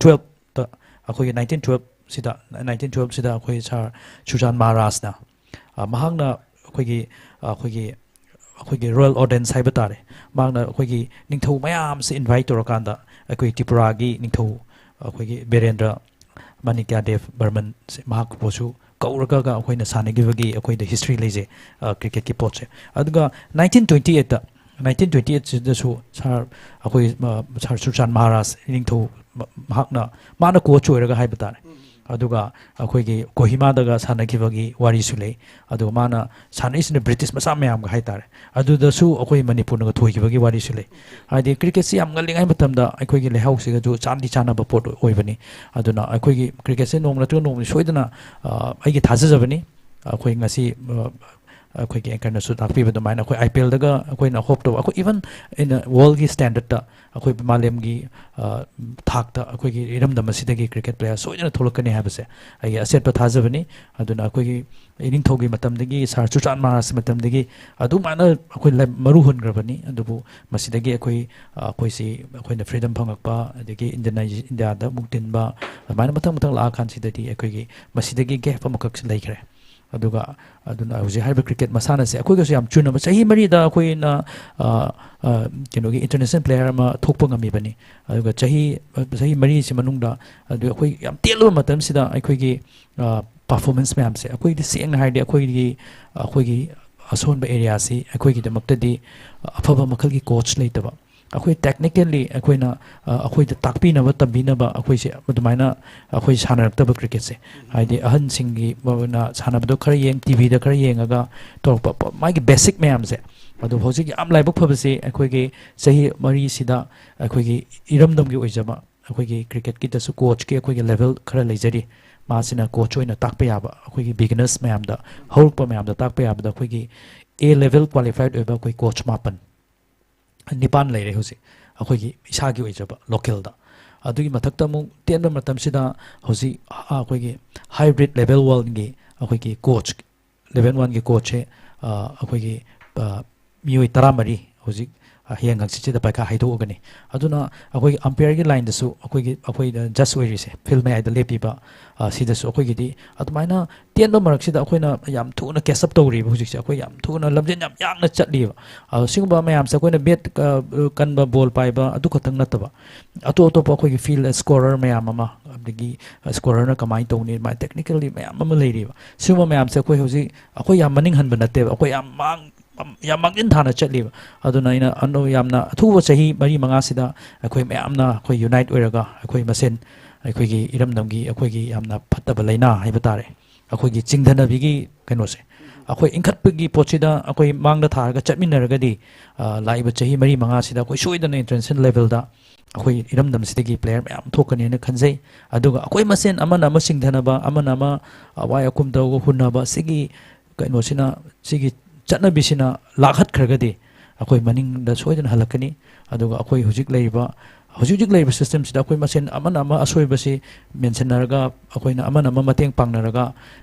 twelveꯇ, ꯑꯩꯈꯣꯏꯒꯤ nineteen twelveꯁꯤꯗ, nineteen twelveꯁꯤꯗ ꯑꯩꯈꯣꯏ ꯁꯥꯔ ꯆꯨꯔꯆꯥꯟ ꯃꯍꯥꯔꯥꯖꯅ, ꯑ, ꯃꯍꯥꯛꯅ ꯑꯩꯈꯣꯏꯒꯤ, ꯑ, ꯑꯩꯈꯣꯏꯒꯤ, ꯑꯩꯈꯣꯏꯒꯤ royal audience ꯍꯥꯏꯕ ꯇꯥꯔꯦ, ꯃꯍꯥꯛꯅ ꯑꯩꯈꯣꯏꯒꯤ ꯅꯤꯡꯊꯧ ꯃꯌꯥꯝꯁꯦ invite ꯇꯧꯔꯀꯥꯟꯗ, ꯑꯩꯈꯣꯏ ꯇ꯭ꯔꯤꯄꯨꯔꯥꯒꯤ ꯅꯤꯡꯊꯧ, ꯑꯩꯈꯣꯏꯒꯤ ꯕꯤꯔꯦꯟꯗ꯭ꯔ ꯃꯅꯤꯀ꯭ꯌꯥ ꯗꯦꯕ ꯕꯔꯃꯟꯁꯦ, ꯃꯍꯥꯛꯄꯨꯁꯨ ꯀꯧꯔꯒ ꯑꯩꯈꯣꯏꯅ ꯁꯥꯟꯅꯈꯤꯕꯒꯤ ꯑꯩꯈꯣꯏꯗ history ꯂꯩꯖꯩ, ꯑ, cricketꯀꯤ ꯄꯣꯠꯁꯦ꯫ ꯑꯗꯨꯒ nineteen twenty eightꯇ, nineteen twenty eightꯁꯤꯗꯁꯨ ꯁꯥꯔ, ꯑꯩꯈꯣꯏ, ꯑ, ꯁꯥꯔ ꯆꯨꯔꯆꯥꯟ ꯃꯍꯥꯔꯥꯖ ꯅꯤꯡꯊꯧ, ꯃ-, ꯃꯍꯥꯛꯅ, ꯃꯥꯅ coach ꯑꯣꯏꯔꯒ ꯍꯥꯏꯕ ꯇꯥꯔꯦ꯫ ꯑꯗꯨꯒ ꯑꯩꯈꯣꯏꯒꯤ ꯀꯣꯍꯤꯃꯥꯗꯒ ꯁꯥꯟꯅꯈꯤꯕꯒꯤ ꯋꯥꯔꯤꯁꯨ ꯂꯩ꯫ ꯑꯗꯨꯒ ꯃꯥꯅ ꯁꯥꯟꯅꯔꯤꯁꯤꯅ British ꯃꯆꯥ ꯃꯌꯥꯝꯒ ꯍꯥꯏꯇꯥꯔꯦ꯫ ꯑꯗꯨꯗꯁꯨ ꯑꯩꯈꯣꯏ ꯃꯅꯤꯄꯨꯔꯅꯒ ꯊꯣꯏꯈꯤꯕꯒꯤ ꯋꯥꯔꯤꯁꯨ ꯂꯩ꯫ ꯍꯥꯏꯗꯤ cricketꯁꯤ ꯌꯥꯝ ꯉꯜꯂꯤꯉꯩ ꯃꯇꯝꯗ ꯑꯩꯈꯣꯏꯒꯤ ꯂꯩꯍꯥꯎꯁꯤꯒꯁꯨ ꯆꯥꯟꯗꯤ ꯆꯥꯟꯅꯕ ꯄꯣꯠ ꯑꯣꯏꯕꯅꯤ꯫ ꯑꯗꯨꯅ ꯑꯩꯈꯣꯏꯒꯤ cricketꯁꯦ ꯅꯣꯡꯃ ꯅꯠꯇ꯭ꯔꯒ ꯅꯣꯡꯃꯗꯤ ꯁꯣꯏꯗꯅ, ꯑ, ꯑꯩꯒꯤ ꯊꯥꯖꯖꯕꯅꯤ, ꯑꯩꯈꯣꯏ ꯉꯁꯤ, ꯑ, ꯑꯩꯈꯣꯏꯒꯤ anchorꯅꯁꯨ ꯇꯥꯛꯄꯤꯕ ꯑꯗꯨꯃꯥꯏꯅ ꯑꯩꯈꯣꯏ IPLꯗꯒ ꯑꯩꯈꯣꯏꯅ hope ꯇꯧꯕ, ꯑꯩꯈꯣꯏ even in worldꯒꯤ standardꯇ ꯑꯩꯈꯣꯏ ꯃꯥꯂꯦꯝꯒꯤ, ꯑ, ꯊꯥꯛꯇ ꯑꯩꯈꯣꯏꯒꯤ ꯏꯔꯝꯗꯝ ꯑꯁꯤꯗꯒꯤ cricket player ꯁꯣꯏꯗꯅ ꯊꯣꯛꯂꯛꯀꯅꯤ ꯍꯥꯏꯕꯁꯦ ꯑꯩꯒꯤ ꯑꯆꯦꯠꯄ ꯊꯥꯖꯕꯅꯤ꯫ ꯑꯗꯨꯅ ꯑꯩꯈꯣꯏꯒꯤ ꯏꯅꯤꯡꯊꯧꯒꯤ ꯃꯇꯝꯗꯒꯤ, ꯁꯥꯔ ꯆꯨꯔꯆꯥꯟ ꯃꯍꯥꯔꯥꯖꯀꯤ ꯃꯇꯝꯗꯒꯤ ꯑꯗꯨꯃꯥꯏꯅ ꯑꯩꯈꯣꯏ ꯂꯝ ꯃꯔꯨ ꯍꯨꯟꯈ꯭ꯔꯕꯅꯤ꯫ ꯑꯗꯨꯕꯨ ꯃꯁꯤꯗꯒꯤ ꯑꯩꯈꯣꯏ, ꯑ, ꯑꯩꯈꯣꯏꯁꯤ, ꯑꯩꯈꯣꯏꯅ freedom ꯐꯪꯉꯛꯄ, ꯑꯗꯒꯤ Indian, ꯏꯟꯗꯤꯌꯥꯗ ꯑꯃꯨꯛ ꯇꯤꯟꯕ, ꯑꯗꯨꯃꯥꯏꯅ ꯃꯊꯪ ꯃꯊꯪ ꯂꯥꯛꯑꯀꯥꯟꯁꯤꯗꯗꯤ ꯑꯩꯈꯣꯏꯒꯤ ꯃꯁꯤꯗꯒꯤ gap ꯑꯃꯈꯛ ꯂꯩꯈ꯭ꯔꯦ꯫ ꯑꯗꯨꯒ ꯑꯗꯨꯅ ꯍꯧꯖꯤꯛ ꯍꯥꯏꯔꯤꯕ cricket ꯃꯁꯥꯟꯅꯁꯦ ꯑꯩꯈꯣꯏꯒꯁꯨ ꯌꯥꯝ ꯆꯨꯅꯕ, ꯆꯍꯤ ꯃꯔꯤꯗ ꯑꯩꯈꯣꯏꯅ, ꯑ, ꯑ, ꯀꯩꯅꯣꯒꯤ international player ꯑꯃ ꯊꯣꯛꯄ ꯉꯝꯃꯤꯕꯅꯤ꯫ ꯑꯗꯨꯒ ꯆꯍꯤ, ꯆꯍꯤ ꯃꯔꯤꯁꯤ ꯃꯅꯨꯡꯗ, ꯑꯗꯨ ꯑꯩꯈꯣꯏ ꯌꯥꯝ ꯇꯦꯜꯂꯕ ꯃꯇꯝꯁꯤꯗ ꯑꯩꯈꯣꯏꯒꯤ, ꯑ, performance ꯃꯌꯥꯝꯁꯦ, ꯑꯩꯈꯣꯏꯒꯤ ꯁꯦꯡꯅ ꯍꯥꯏꯔꯗꯤ ꯑꯩꯈꯣꯏꯒꯤ, ꯑꯩꯈꯣꯏꯒꯤ ꯑꯁꯣꯟꯕ areaꯁꯤ ꯑꯩꯈꯣꯏꯒꯤꯗꯃꯛꯇꯗꯤ ꯑꯐꯕ ꯃꯈꯜꯒꯤ coach ꯂꯩꯇꯕ, ꯑꯩꯈꯣꯏ technically ꯑꯩꯈꯣꯏꯅ, ꯑ, ꯑꯩꯈꯣꯏꯗ ꯇꯥꯛꯄꯤꯅꯕ, ꯇꯝꯕꯤꯅꯕ ꯑꯩꯈꯣꯏꯁꯦ ꯑꯗꯨꯃꯥꯏꯅ ꯑꯩꯈꯣꯏ ꯁꯥꯟꯅꯔꯛꯇꯕ cricketꯁꯦ꯫ ꯍꯥꯏꯗꯤ ꯑꯍꯟꯁꯤꯡꯒꯤ ꯑꯣꯏꯅ ꯁꯥꯟꯅꯕꯗꯣ ꯈꯔ ꯌꯦꯡ, TVꯗ ꯈꯔ ꯌꯦꯡꯉꯒ ꯇꯧꯔꯛꯄ ꯄ-, ꯃꯥꯒꯤ basic ꯃꯌꯥꯝꯁꯦ꯫ ꯑꯗꯨ ꯍꯧꯖꯤꯛ ꯌꯥꯝ ꯂꯥꯏꯕꯛ ꯐꯕꯁꯤ ꯑꯩꯈꯣꯏꯒꯤ ꯆꯍꯤ ꯃꯔꯤꯁꯤꯗ ꯑꯩꯈꯣꯏꯒꯤ ꯏꯔꯝꯗꯝꯒꯤ ꯑꯣꯏꯖꯕ ꯑꯩꯈꯣꯏꯒꯤ cricketꯀꯤꯗꯁꯨ coachꯀꯤ ꯑꯩꯈꯣꯏꯒꯤ level ꯈꯔ ꯂꯩꯖꯔꯤ꯫ ꯃꯥꯁꯤꯅ coach ꯑꯣꯏꯅ ꯇꯥꯛꯄ ꯌꯥꯕ, ꯑꯩꯈꯣꯏꯒꯤ beginners ꯃꯌꯥꯝꯗ, ꯍꯧꯔꯛꯄ ꯃꯌꯥꯝꯗ ꯇꯥꯛꯄ ꯌꯥꯕꯗ ꯑꯩꯈꯣꯏꯒꯤ A level qualified ꯑꯣꯏꯕ ꯑꯩꯈꯣꯏ coach ꯃꯥꯄꯟ, ꯅꯤꯄꯥꯟ ꯂꯩꯔꯦ ꯍꯧꯖꯤꯛ ꯑꯩꯈꯣꯏꯒꯤ ꯏꯁꯥꯒꯤ ꯑꯣꯏꯖꯕ localꯗ꯫ ꯑꯗꯨꯒꯤ ꯃꯊꯛꯇ ꯑꯃꯨꯛ ꯇꯦꯟꯕ ꯃꯇꯝꯁꯤꯗ ꯍꯧꯖꯤꯛ, ꯑ, ꯑꯩꯈꯣꯏꯒꯤ hybrid level oneꯒꯤ ꯑꯩꯈꯣꯏꯒꯤ coach, level oneꯒꯤ coachꯁꯦ, ꯑ, ꯑꯩꯈꯣꯏꯒꯤ, ꯑ, ꯃꯤꯑꯣꯏ ꯇꯔꯥꯃꯔꯤ ꯍꯧꯖꯤꯛ, ꯑ, ꯍꯌꯦꯡ ꯍꯪꯆꯤꯠꯁꯤꯗ ꯄꯩꯈꯥ ꯍꯥꯏꯗꯣꯛꯑꯒꯅꯤ꯫ ꯑꯗꯨꯅ ꯑꯩꯈꯣꯏꯒꯤ umpireꯒꯤ lineꯗꯁꯨ ꯑꯩꯈꯣꯏꯒꯤ, ꯑꯩꯈꯣꯏꯗ judge ꯑꯣꯏꯔꯤꯁꯦ, field ꯃꯌꯥꯏꯗ ꯂꯦꯞꯄꯤꯕ, ꯑ, ꯁꯤꯗꯁꯨ ꯑꯩꯈꯣꯏꯒꯤꯗꯤ ꯑꯗꯨꯃꯥꯏꯅ ꯇꯦꯟꯕ ꯃꯔꯛꯁꯤꯗ ꯑꯩꯈꯣꯏꯅ ꯌꯥꯝ ꯊꯨꯅ catch up ꯇꯧꯔꯤꯕ ꯍꯧꯖꯤꯛꯁꯦ꯫ ꯑꯩꯈꯣꯏ ꯌꯥꯝ ꯊꯨꯅ ꯂꯝꯖꯦꯟ ꯌꯥꯝ ꯌꯥꯡꯅ ꯆꯠꯂꯤꯕ꯫ ꯑꯗꯣ ꯁꯤꯒꯨꯝꯕ ꯃꯌꯥꯝꯁꯦ ꯑꯩꯈꯣꯏꯅ bat, ꯑ, ꯀꯟꯕ, ball ꯄꯥꯏꯕ ꯑꯗꯨ ꯈꯛꯇꯪ ꯅꯠꯇꯕ, ꯑꯇꯣꯞ ꯑꯇꯣꯞꯄ ꯑꯩꯈꯣꯏꯒꯤ field scorer ꯃꯌꯥꯝ ꯑꯃ, ꯑꯗꯒꯤ, ꯑ, scorerꯅ ꯀꯃꯥꯏꯅ ꯇꯧꯅꯤ, ꯑꯗꯨꯃꯥꯏꯅ technically ꯃꯌꯥꯝ ꯑꯃ ꯂꯩꯔꯤꯕ꯫ ꯁꯤꯒꯨꯝꯕ ꯃꯌꯥꯝꯁꯦ ꯑꯩꯈꯣꯏ ꯍꯧꯖꯤꯛ, ꯑꯩꯈꯣꯏ ꯌꯥꯝ ꯃꯅꯤꯡ ꯍꯟꯕ ꯅꯠꯇꯦꯕ, ꯑꯩꯈꯣꯏ ꯌꯥꯝ ꯃꯥꯡ-, ꯌꯥꯝ ꯃꯥꯡꯖꯤꯟ ꯊꯥꯅ ꯆꯠꯂꯤꯕ꯫ ꯑꯗꯨꯅ ꯑꯩꯅ ꯑꯅꯧ-, ꯌꯥꯝꯅ ꯑꯊꯨꯕ ꯆꯍꯤ ꯃꯔꯤ ꯃꯉꯥꯁꯤꯗ ꯑꯩꯈꯣꯏ ꯃꯌꯥꯝꯅ ꯑꯩꯈꯣꯏ unite ꯑꯣꯏꯔꯒ ꯑꯩꯈꯣꯏ ꯃꯁꯦꯟ ꯑꯩꯈꯣꯏꯒꯤ ꯏꯔꯝꯗꯝꯒꯤ ꯑꯩꯈꯣꯏꯒꯤ ꯌꯥꯝꯅ ꯐꯠꯇꯕ ꯂꯥꯏꯅꯥ ꯍꯥꯏꯕ ꯇꯥꯔꯦ, ꯑꯩꯈꯣꯏꯒꯤ ꯆꯤꯡꯊꯅꯕꯤꯒꯤ ꯀꯩꯅꯣꯁꯦ, ꯑꯩꯈꯣꯏ ꯏꯟꯈꯠꯄꯒꯤ ꯄꯣꯠꯁꯤꯗ ꯑꯩꯈꯣꯏ ꯃꯥꯡꯗ ꯊꯥꯔꯒ ꯆꯠꯃꯤꯟꯅꯔꯒꯗꯤ, ꯑ, ꯂꯥꯛꯏꯕ ꯆꯍꯤ ꯃꯔꯤ ꯃꯉꯥꯁꯤꯗ ꯑꯩꯈꯣꯏ ꯁꯣꯏꯗꯅ international levelꯗ ꯑꯩꯈꯣꯏ ꯏꯔꯝꯗꯝꯁꯤꯗꯒꯤ player ꯃꯌꯥꯝ ꯊꯣꯛꯀꯅꯦꯅ ꯈꯟꯖꯩ꯫ ꯑꯗꯨꯒ ꯑꯩꯈꯣꯏ ꯃꯁꯦꯟ ꯑꯃꯅ ꯑꯃ ꯆꯤꯡꯊꯅꯕ, ꯑꯃꯅ ꯑꯃ ꯑꯋꯥꯏ ꯑꯈꯨꯝ ꯇꯧꯔꯒ ꯍꯨꯟꯅꯕ, ꯁꯤꯒꯤ ꯀꯩꯅꯣꯁꯤꯅ ꯁꯤꯒꯤ ꯆꯠꯅꯕꯤꯁꯤꯅ ꯂꯥꯛꯍꯠꯈ꯭ꯔꯒꯗꯤ ꯑꯩꯈꯣꯏ ꯃꯅꯤꯡꯗ ꯁꯣꯏꯗꯅ ꯍꯜꯂꯛꯀꯅꯤ꯫ ꯑꯗꯨꯒ ꯑꯩꯈꯣꯏ ꯍꯧꯖꯤꯛ ꯂꯩꯔꯤꯕ, ꯍꯧꯖꯤꯛ ꯍꯧꯖꯤꯛ ꯂꯩꯔꯤꯕ system ꯁꯤꯗ ꯑꯩꯈꯣꯏ ꯃꯁꯦꯟ ꯑꯃꯅ ꯑꯃ ꯑꯁꯣꯏꯕꯁꯤ ꯃꯦꯟꯁꯤꯟꯅꯔꯒ, ꯑꯩꯈꯣꯏꯅ ꯑꯃꯅ ꯑꯃ ꯃꯇꯦꯡ ꯄꯥꯡꯅꯔꯒ,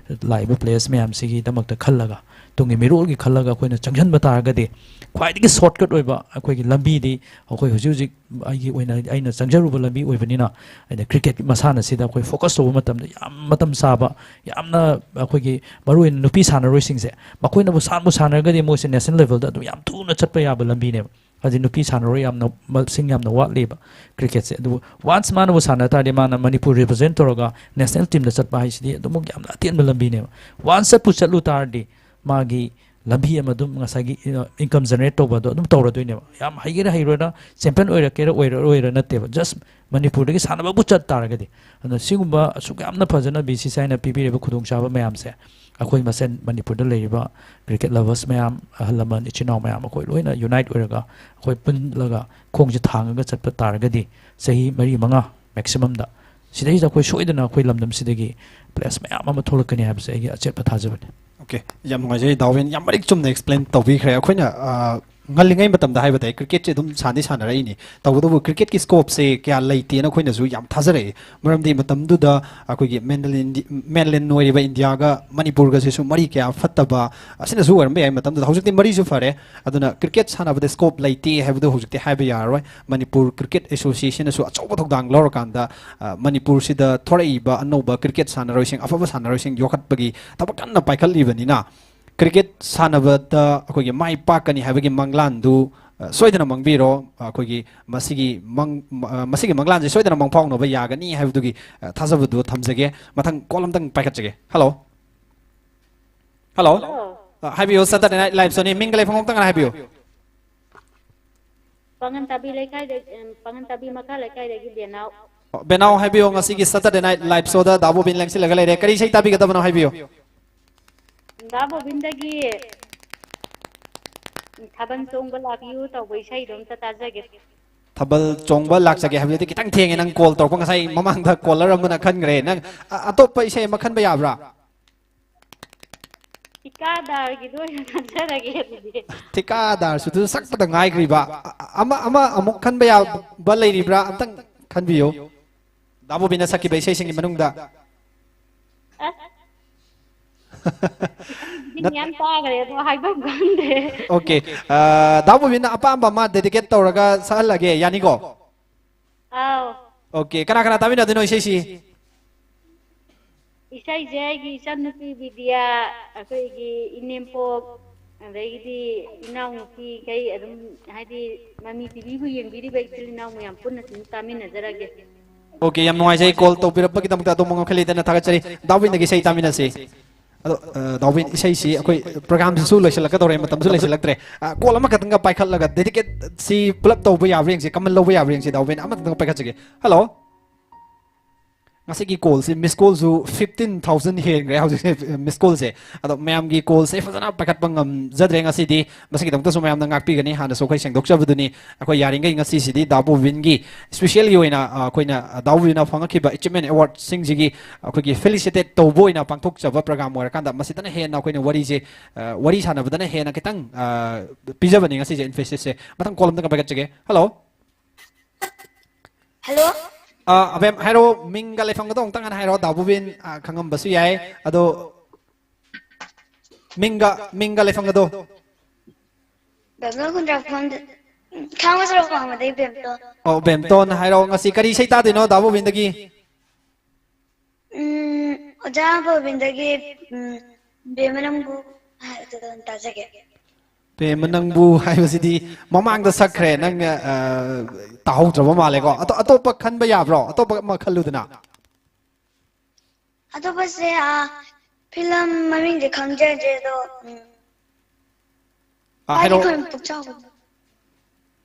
ꯂꯥꯛꯏꯕ players ꯃꯌꯥꯝꯁꯤꯒꯤꯗꯃꯛꯇ ꯈꯜꯂꯒ, ꯇꯨꯡꯒꯤ ꯃꯤꯔꯣꯜꯒꯤ ꯈꯜꯂꯒ ꯑꯩꯈꯣꯏꯅ ꯆꯪꯁꯤꯟꯕ ꯇꯥꯔꯒꯗꯤ, ꯈ꯭ꯋꯥꯏꯗꯒꯤ shortcut ꯑꯣꯏꯕ ꯑꯩꯈꯣꯏꯒꯤ ꯂꯝꯕꯤꯗꯤ ꯑꯩꯈꯣꯏ ꯍꯧꯖꯤꯛ ꯍꯧꯖꯤꯛ ꯑꯩꯒꯤ ꯑꯣꯏꯅ ꯑꯩꯅ ꯆꯪꯖꯔꯨꯕ ꯂꯝꯕꯤ ꯑꯣꯏꯕꯅꯤꯅ, ꯑꯩꯅ cricket ꯃꯁꯥꯟꯅꯁꯤꯗ ꯑꯩꯈꯣꯏ focus ꯇꯧꯕ ꯃꯇꯝꯗ ꯌꯥꯝ ꯃꯇꯝ ꯆꯥꯕ, ꯌꯥꯝꯅ ꯑꯩꯈꯣꯏꯒꯤ ꯃꯔꯨꯑꯣꯏꯅ ꯅꯨꯄꯤ ꯁꯥꯟꯅꯔꯣꯏꯁꯤꯡꯁꯦ, ꯃꯈꯣꯏꯅꯕꯨ ꯁꯥꯟꯕꯨ ꯁꯥꯟꯅꯔꯒꯗꯤ ꯃꯣꯏꯁꯦ national level ꯗ ꯑꯗꯨꯝ ꯌꯥꯝ ꯊꯨꯅ ꯆꯠꯄ ꯌꯥꯕ ꯂꯝꯕꯤꯅꯦꯕ꯫ ꯍꯥꯏꯗꯤ ꯅꯨꯄꯤ ꯁꯥꯟꯅꯔꯣꯏ ꯌꯥꯝꯅ, ꯃꯁꯤꯡ ꯌꯥꯝꯅ ꯋꯥꯠꯂꯤꯕ cricket ꯁꯦ꯫ ꯑꯗꯨꯕꯨ once ꯃꯥꯅꯕꯨ ꯁꯥꯟꯅ ꯇꯥꯔꯗꯤ, ꯃꯥꯅ ꯃꯅꯤꯄꯨꯔ represent ꯇꯧꯔꯒ national team ꯗ ꯆꯠꯄ ꯍꯥꯏꯁꯤꯗꯤ ꯑꯗꯨꯃꯛ ꯌꯥꯝꯅ ꯑꯇꯦꯟꯕ ꯂꯝꯕꯤꯅꯦꯕ꯫ Once ꯆꯠꯄꯨ ꯆꯠꯂꯨ ꯇꯥꯔꯗꯤ, ꯃꯥꯒꯤ ꯂꯝꯕꯤ ꯑꯃ ꯑꯗꯨꯝ ꯉꯁꯥꯏꯒꯤ, ꯑ, income generate ꯇꯧꯕ ꯑꯗꯣ ꯑꯗꯨꯝ ꯇꯧꯔꯗꯣꯏꯅꯦꯕ꯫ ꯌꯥꯝ ꯍꯩꯒꯦꯔꯥ ꯍꯩꯔꯣꯏꯔꯥ, champion ꯑꯣꯏꯔꯛꯀꯦꯔꯥ ꯑꯣꯏꯔꯛꯑꯣꯏꯔꯥ ꯅꯠꯇꯦꯕ, just ꯃꯅꯤꯄꯨꯔꯗꯒꯤ ꯁꯥꯟꯅꯕꯕꯨ ꯆꯠ ꯇꯥꯔꯒꯗꯤ꯫ ꯑꯗꯨꯅ ꯁꯤꯒꯨꯝꯕ ꯑꯁꯨꯛ ꯌꯥꯝꯅ ꯐꯖꯅ B C C I ꯅ ꯄꯤꯕꯤꯔꯤꯕ ꯈꯨꯗꯣꯡꯆꯥꯕ ꯃꯌꯥꯝꯁꯦ, ꯑꯩꯈꯣꯏ ꯃꯁꯦꯟ ꯃꯅꯤꯄꯨꯔꯗ ꯂꯩꯔꯤꯕ cricket lovers ꯃꯌꯥꯝ, ꯑꯍꯜ ꯂꯃꯟ, ꯏꯆꯤꯟ ꯏꯅꯥꯎ ꯃꯌꯥꯝ, ꯑꯩꯈꯣꯏ ꯂꯣꯏꯅ unite ꯑꯣꯏꯔꯒ, ꯑꯩꯈꯣꯏ ꯄꯨꯜꯂꯒ ꯈꯣꯡꯁꯦ ꯊꯥꯡꯉꯒ ꯆꯠꯄ ꯇꯥꯔꯒꯗꯤ, ꯆꯍꯤ ꯃꯔꯤ ꯃꯉꯥ maximum ꯗ, ꯁꯤꯗꯩꯁꯤꯗ ꯑꯩꯈꯣꯏ ꯁꯣꯏꯗꯅ ꯑꯩꯈꯣꯏ ꯂꯝꯗꯝꯁꯤꯗꯒꯤ players ꯃꯌꯥꯝ ꯑꯃ ꯊꯣꯛꯂꯛꯀꯅꯤ ꯍꯥꯏꯕꯁꯦ ꯑꯩꯒꯤ ꯑꯆꯦꯠꯄ ꯊꯥꯖꯕꯅꯤ꯫ Okay, ꯌꯥꯝ ꯅꯨꯡꯉꯥꯏꯖꯩ ꯗꯥ ꯋꯤꯟ, ꯌꯥꯝ ꯃꯔꯤꯛ ꯆꯨꯝꯅ explain ꯇꯧꯕꯤꯈ꯭ꯔꯦ꯫ ꯑꯩꯈꯣꯏꯅ, ꯑ, ꯉꯜꯂꯤꯉꯩ ꯃꯇꯝꯗ ꯍꯥꯏꯕ ꯇꯥꯏ, cricket ꯁꯦ ꯑꯗꯨꯝ ꯁꯥꯟꯗꯤ ꯁꯥꯟꯅꯔꯛꯏꯅꯤ, ꯇꯧꯕꯇꯕꯨ cricket ꯀꯤ scope ꯁꯦ ꯀꯌꯥ ꯂꯩꯇꯦꯅ ꯑꯩꯈꯣꯏꯅꯁꯨ ꯌꯥꯝ ꯊꯥꯖꯔꯛꯏ꯫ ꯃꯔꯝꯗꯤ ꯃꯇꯝꯗꯨꯗ ꯑꯩꯈꯣꯏꯒꯤ mainland Indi-, mainland ꯑꯣꯏꯔꯤꯕ ꯏꯟꯗꯤꯌꯥꯒ ꯃꯅꯤꯄꯨꯔꯒꯁꯤꯁꯨ ꯃꯔꯤ ꯀꯌꯥ ꯐꯠꯇꯕ, ꯑꯁꯤꯅꯁꯨ ꯑꯣꯏꯔꯝꯕ ꯌꯥꯏ ꯃꯇꯝꯗꯨꯗ꯫ ꯍꯧꯖꯤꯛꯇꯤ ꯃꯔꯤꯁꯨ ꯐꯔꯦ, ꯑꯗꯨꯅ cricket ꯁꯥꯟꯅꯕꯗ scope ꯂꯩꯇꯦ ꯍꯥꯏꯕꯗꯨ ꯍꯧꯖꯤꯛꯇꯤ ꯍꯥꯏꯕ ꯌꯥꯔꯔꯣꯏ꯫ ꯃꯅꯤꯄꯨꯔ Cricket Association ꯅꯁꯨ ꯑꯆꯧꯕ ꯊꯧꯗꯥꯡ ꯂꯧꯔꯀꯥꯟꯗ, ꯑ, ꯃꯅꯤꯄꯨꯔꯁꯤꯗ ꯊꯣꯔꯛꯏꯕ ꯑꯅꯧꯕ cricket ꯁꯥꯟꯅꯔꯣꯏꯁꯤꯡ, ꯑꯐꯕ ꯁꯥꯟꯅꯔꯣꯏꯁꯤꯡ ꯌꯣꯛꯈꯠꯄꯒꯤ ꯊꯕꯛ ꯀꯟꯅ ꯄꯥꯏꯈꯠꯂꯤꯕꯅꯤꯅ, cricket ꯁꯥꯟꯅꯕꯗ ꯑꯩꯈꯣꯏꯒꯤ ꯃꯥꯏ ꯄꯥꯛꯀꯅꯤ ꯍꯥꯏꯕꯒꯤ ꯃꯪꯂꯥꯟꯗꯨ, ꯑ, ꯁꯣꯏꯗꯅ ꯃꯪꯕꯤꯔꯣ꯫ ꯑꯩꯈꯣꯏꯒꯤ ꯃꯁꯤꯒꯤ ꯃꯪ-, ꯑ, ꯃꯁꯤꯒꯤ ꯃꯪꯂꯥꯟꯁꯦ ꯁꯣꯏꯗꯅ ꯃꯪꯐꯥꯎꯅꯕ ꯌꯥꯒꯅꯤ ꯍꯥꯏꯕꯗꯨꯒꯤ, ꯑ, ꯊꯥꯖꯕꯗꯨ ꯊꯝꯖꯒꯦ꯫ ꯃꯊꯪ call ꯑꯝꯇꯪ ꯄꯥꯏꯈꯠꯆꯒꯦ꯫ Hello꯫ Hello꯫ Hello꯫ ꯑ, ꯍꯥꯏꯕꯤꯌꯨ, Saturday Night Live Show ꯅꯤ, ꯃꯤꯡꯒ ꯂꯩꯐꯝ ꯑꯃꯨꯛꯇꯪ ꯍꯥꯏꯕꯤꯌꯨ꯫ ꯄꯥꯉꯟ ꯇꯥꯕꯤ ꯂꯩꯀꯥꯏꯗ-, ꯑ, ꯄꯥꯉꯟ ꯇꯥꯕꯤ ꯃꯈꯥ ꯂꯩꯀꯥꯏꯗꯒꯤ ꯕꯦꯅꯥꯎ꯫ ꯑꯣ, ꯕꯦꯅꯥꯎ ꯍꯥꯏꯕꯤꯌꯨ, ꯉꯁꯤꯒꯤ Saturday Night Live Show ꯗ ꯗꯥ ꯕꯣꯕꯤꯟ ꯂꯦꯡꯁꯤꯜꯂꯒ ꯂꯩꯔꯦ, ꯀꯔꯤ ꯏꯁꯩ ꯇꯥꯕꯤꯒꯗꯕꯅꯣ ꯍꯥꯏꯕꯤꯌꯨ꯫ ꯗꯥ ꯕꯣꯕꯤꯟꯗꯒꯤ ꯊꯥꯕꯜ ꯆꯣꯡꯕ ꯂꯥꯛꯄꯤꯌꯨ ꯇꯧꯕ ꯏꯁꯩꯗꯣ ꯑꯝꯇ ꯇꯥꯖꯒꯦ꯫ ꯊꯥꯕꯜ ꯆꯣꯡꯕ ꯂꯥꯛꯆꯒꯦ ꯍꯥꯏꯕꯗꯨꯗꯤ ꯈꯤꯇꯪ ꯊꯦꯡꯉꯦ, ꯅꯪ call ꯇꯧꯔꯛꯄ꯫ ꯉꯁꯥꯏ ꯃꯃꯥꯡꯗ caller ꯑꯃꯅ ꯈꯟꯈ꯭ꯔꯦ꯫ ꯅꯪ, ꯑ-, ꯑꯇꯣꯞꯄ ꯏꯁꯩ ꯑꯃ ꯈꯟꯕ ꯌꯥꯕ꯭ꯔꯥ? ꯊꯤꯀꯥꯗꯥꯔꯒꯤꯗꯣ ꯑꯣꯏꯅ ꯈꯟꯖꯔꯒꯦ ꯑꯗꯨꯗꯤ꯫ ꯊꯤꯀꯥꯗꯥꯔꯁꯨ ꯑꯗꯨ ꯁꯛꯄꯗ ꯉꯥꯏꯈ꯭ꯔꯤꯕ꯫ ꯑ-, ꯑꯃ, ꯑꯃ ꯑꯃꯨꯛ ꯈꯟꯕ ꯌꯥꯕ ꯂꯩꯔꯤꯕ꯭ꯔꯥ? ꯑꯝꯇꯪ ꯈꯟꯕꯤꯌꯨ꯫ ꯗꯥ ꯕꯣꯕꯤꯅ ꯁꯛꯈꯤꯕ ꯏꯁꯩꯁꯤꯡꯒꯤ ꯃꯅꯨꯡꯗ꯫ ꯑꯁ, ꯃꯌꯥꯝ ꯇꯥꯈ꯭ꯔꯦ ꯑꯗꯣ ꯍꯥꯏꯐꯝ ꯈꯪꯗꯦ꯫ ꯑꯣꯀꯦ꯫ ꯗꯥ ꯕꯣꯕꯤꯅ ꯑꯄꯥꯝꯕ ꯑꯃ ꯗꯦꯗꯤꯀꯦꯠ ꯇꯧꯔꯒ ꯁꯛꯍꯜꯂꯒꯦ, ꯌꯥꯅꯤꯀꯣ? ꯑꯥꯎ꯫ ꯑꯣꯀꯦ, ꯀꯅꯥ ꯀꯅꯥ ꯇꯥꯃꯤꯟꯅꯗꯣꯏꯅꯣ ꯏꯁꯩꯁꯤ? ꯏꯁꯩꯁꯦ ꯑꯩꯒꯤ ꯏꯆꯟꯅꯨꯄꯤ ꯕꯤꯗ꯭ꯌꯥ, ꯑꯩꯈꯣꯏꯒꯤ ꯏꯅꯦꯝꯄꯣꯛ, ꯑꯗꯒꯤꯗꯤ ꯏꯅꯥꯎꯅꯨꯄꯤꯈꯩ ꯑꯗꯨꯝ, ꯍꯥꯏꯗꯤ ꯃꯃꯤ ꯇꯤꯚꯤꯕꯨ ꯌꯦꯡꯕꯤꯔꯤꯕ ꯏꯆꯤꯜ ꯏꯅꯥꯎ ꯃꯌꯥꯝ ꯄꯨꯟꯅ ꯁꯨꯝ ꯇꯥꯃꯤꯟꯅꯖꯔꯒꯦ꯫ ꯑꯣꯀꯦ, ꯌꯥꯝ ꯅꯨꯡꯉꯥꯏꯖꯩ ꯀꯣꯜ ꯇꯧꯕꯤꯔꯛꯄꯒꯤꯗꯃꯛꯇ꯫ ꯑꯗꯣꯝꯕꯨ ꯉꯥꯎꯈꯩ ꯂꯩꯇꯅ ꯊꯥꯒꯠꯆꯔꯤ꯫ ꯗꯥꯎꯕꯤꯟꯗꯒꯤ ꯏꯁꯩ ꯇꯥꯃꯤꯟꯅꯁꯤ꯫ ꯑꯗꯣ, ꯑ, ꯗꯥꯎꯕꯤꯟ, ꯏꯁꯩꯁꯤ ꯑꯩꯈꯣꯏ ꯄ꯭ꯔꯣꯒ꯭ꯔꯥꯝꯁꯤꯁꯨ ꯂꯣꯏꯁꯤꯜꯂꯛꯀꯗꯧꯔꯦ, ꯃꯇꯝꯁꯨ ꯂꯩꯁꯤꯜꯂꯛꯇ꯭ꯔꯦ꯫ ꯑ, ꯀꯣꯜ ꯑꯃꯈꯛꯇꯪꯒ ꯄꯥꯏꯈꯠꯂꯒ ꯗꯦꯗꯤꯀꯦꯠꯁꯤ ꯄꯨꯂꯞ ꯇꯧꯕ ꯌꯥꯕ꯭ꯔꯥ ꯌꯦꯡꯁꯤ, ꯀꯃꯟ ꯂꯧꯕ ꯌꯥꯕ꯭ꯔꯥ ꯌꯦꯡꯁꯤ꯫ ꯗꯥꯎꯕꯤꯟ ꯑꯃꯈꯛꯇꯪ ꯄꯥꯏꯈꯠꯆꯒꯦ꯫ ꯍꯜꯂꯣ꯫ ꯉꯁꯤꯒꯤ ꯀꯣꯜꯁꯤ, ꯃꯤꯁ ꯀꯣꯜꯁꯨ fifteen thousand ꯍꯦꯟꯈ꯭ꯔꯦ ꯍꯧꯖꯤꯛꯁꯦ, ꯃꯤꯁ ꯀꯣꯜꯁꯦ꯫ ꯑꯗꯣ ꯃꯌꯥꯝꯒꯤ ꯀꯣꯜꯁꯦ ꯐꯖꯅ ꯄꯥꯏꯈꯠꯄ ꯉꯝꯖꯗ꯭ꯔꯦ ꯉꯁꯤꯗꯤ꯫ ꯃꯁꯤꯒꯤꯗꯃꯛꯇꯁꯨ ꯃꯌꯥꯝꯅ ꯉꯥꯛꯄꯤꯒꯅꯤ꯫ ꯍꯥꯟꯅꯁꯨ ꯑꯩꯈꯣꯏ ꯁꯦꯡꯗꯣꯛꯆꯕꯗꯨꯅꯤ꯫ ꯑꯩꯈꯣꯏ ꯌꯥꯔꯤꯉꯩ ꯉꯁꯤꯁꯤꯗꯤ ꯗꯥ ꯕꯣꯕꯤꯟꯒꯤ specialꯒꯤ ꯑꯣꯏꯅ, ꯑ, ꯑꯩꯈꯣꯏꯅ, ꯑ, ꯗꯥ ꯕꯣꯕꯤꯟꯅ ꯐꯪꯉꯛꯈꯤꯕ achievement awardꯁꯤꯡꯁꯤꯒꯤ ꯑꯩꯈꯣꯏꯒꯤ felicitate ꯇꯧꯕ ꯑꯣꯏꯅ ꯄꯥꯡꯊꯣꯛꯆꯕ ꯄ꯭ꯔꯣꯒ꯭ꯔꯥꯝ ꯑꯣꯏꯔꯀꯥꯟꯗ ꯃꯁꯤꯗꯅ ꯍꯦꯟꯅ ꯑꯩꯈꯣꯏꯅ ꯋꯥꯔꯤꯁꯦ, ꯑ, ꯋꯥꯔꯤ ꯁꯥꯟꯅꯕꯗꯅ ꯍꯦꯟꯅ ꯈꯤꯇꯪ, ꯑ, ꯄꯤꯖꯕꯅꯤ ꯉꯁꯤꯁꯦ emphasis꯫ ꯃꯊꯪ ꯀꯣꯜ ꯑꯝꯇꯪ ꯄꯥꯏꯈꯠꯆꯒꯦ꯫ ꯍꯜꯂꯣ꯫ ꯍꯜꯂꯣ꯫ ꯑ, ꯑꯕꯦꯝ, ꯍꯥꯏꯔꯣ, ꯃꯤꯡꯒ ꯂꯩꯐꯝꯒꯗꯣ ꯑꯃꯨꯛꯇꯪ ꯍꯥꯟꯅ ꯍꯥꯏꯔꯣ꯫ ꯗꯥ ꯕꯣꯕꯤꯟ, ꯑ, ꯈꯪꯉꯝꯕꯁꯨ ꯌꯥꯏ꯫ ꯑꯗꯣ ꯃꯤꯡꯒ, ꯃꯤꯡꯒ ꯂꯩꯐꯝꯒꯗꯣ꯫ ꯕꯦꯝꯇꯣꯟ ꯈꯨꯟꯗ꯭ꯔꯥꯛꯐꯝꯗ, ꯊꯥꯡꯒ ꯁꯣꯔꯣꯛ ꯋꯥꯡꯃꯗꯩ ꯕꯦꯝꯇꯣꯟ꯫ ꯑꯣ, ꯕꯦꯝꯇꯣꯟ ꯍꯥꯏꯔꯣ, ꯉꯁꯤ ꯀꯔꯤ ꯏꯁꯩ ꯇꯥꯗꯣꯏꯅꯣ ꯗꯥ ꯕꯣꯕꯤꯟꯗꯒꯤ? ꯎꯝ, ꯑꯣꯖꯥ ꯒꯣꯕꯤꯟꯗꯒꯤ, ꯎꯝ, ꯕꯦꯝꯃ ꯅꯪꯕꯨ ꯍꯥꯏꯕꯗꯨꯗ ꯑꯗꯨꯝ ꯇꯥꯖꯒꯦ꯫ ꯕꯦꯝꯃ ꯅꯪꯕꯨ ꯍꯥꯏꯕꯁꯤꯗꯤ ꯃꯃꯥꯡꯗ ꯁꯛꯈ꯭ꯔꯦ, ꯅꯪ, ꯑ, ꯇꯥꯍꯧꯗ꯭ꯔꯕ ꯃꯥꯜꯂꯦꯀꯣ꯫ ꯑꯇꯣ-, ꯑꯇꯣꯞꯄ ꯈꯟꯕ ꯌꯥꯕ꯭ꯔꯣ? ꯑꯇꯣꯞꯄ ꯑꯃ ꯈꯜꯂꯨꯗꯅ꯫ ꯑꯇꯣꯞꯄꯁꯦ, ꯑ, ꯐꯤꯂꯝ ꯃꯃꯤꯡꯗꯤ ꯈꯪꯖꯗ꯭ꯔꯦ, ꯑꯗꯣ, ꯎꯝ, ꯑ, ꯄꯥꯠꯀꯤ ꯍꯥꯏꯔꯣ꯫ ꯈꯣꯏꯃꯨ ꯄꯨꯛꯆꯥꯎꯕꯤ꯫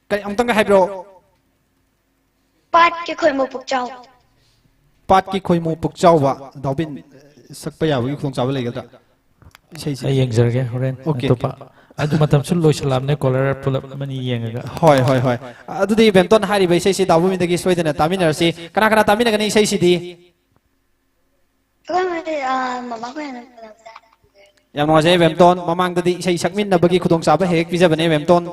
ꯀꯔꯤ, ꯑꯃꯨꯛꯇꯪꯒ ꯍꯥꯏꯕꯤꯔꯣ꯫ ꯄꯥꯠꯀꯤ ꯈꯣꯏꯃꯨ ꯄꯨꯛꯆꯥꯎꯕꯤ꯫ ꯄꯥꯠꯀꯤ ꯈꯣꯏꯃꯨ ꯄꯨꯛꯆꯥꯎꯕ꯫ ꯗꯥꯎꯕꯤꯟ, ꯁꯛꯄ ꯌꯥꯕꯒꯤ ꯈꯨꯗꯣꯡꯆꯥꯕ ꯂꯩꯒꯗ꯭ꯔꯥ? ꯏꯁꯩꯁꯦ꯫ ꯑꯩ ꯌꯦꯡꯖꯔꯒꯦ ꯍꯣꯔꯦꯟ꯫ ꯑꯣꯀꯦ꯫ ꯑꯇꯣꯞꯄ, ꯑꯗꯨ ꯃꯇꯝꯁꯨ ꯂꯣꯏꯁꯤꯜꯂꯛꯑꯕꯅꯦ, ꯀꯣꯂꯔ ꯄꯨꯂꯞ ꯑꯃꯅꯤ ꯌꯦꯡꯉꯒ꯫ ꯍꯣꯏ, ꯍꯣꯏ, ꯍꯣꯏ꯫ ꯑꯗꯨꯗꯤ ꯕꯦꯝꯇꯣꯟ ꯍꯥꯏꯔꯤꯕ ꯏꯁꯩꯁꯤ ꯗꯥꯎꯕꯤꯟꯗꯒꯤ ꯁꯣꯏꯗꯅ ꯇꯥꯃꯤꯟꯅꯔꯁꯤ꯫ ꯀꯅꯥ ꯀꯅꯥ ꯇꯥꯃꯤꯟꯅꯒꯅꯤ ꯏꯁꯩꯁꯤꯗꯤ? ꯑꯩꯈꯣꯏ ꯃꯩꯇꯩ, ꯑ, ꯃꯃꯥ ꯈꯣꯏ ꯍꯥꯟꯅ ꯄꯨꯅꯕꯗ꯫ ꯌꯥꯝ ꯅꯨꯡꯉꯥꯏꯖꯩ, ꯃꯦꯝꯇꯣꯟ꯫ ꯃꯃꯥꯡꯗꯗꯤ ꯏꯁꯩ ꯁꯛꯃꯤꯟꯅꯕꯒꯤ ꯈꯨꯗꯣꯡꯆꯥꯕ ꯍꯦꯛ ꯍꯦꯛ ꯄꯤꯖꯕꯅꯦ, ꯃꯦꯝꯇꯣꯟ꯫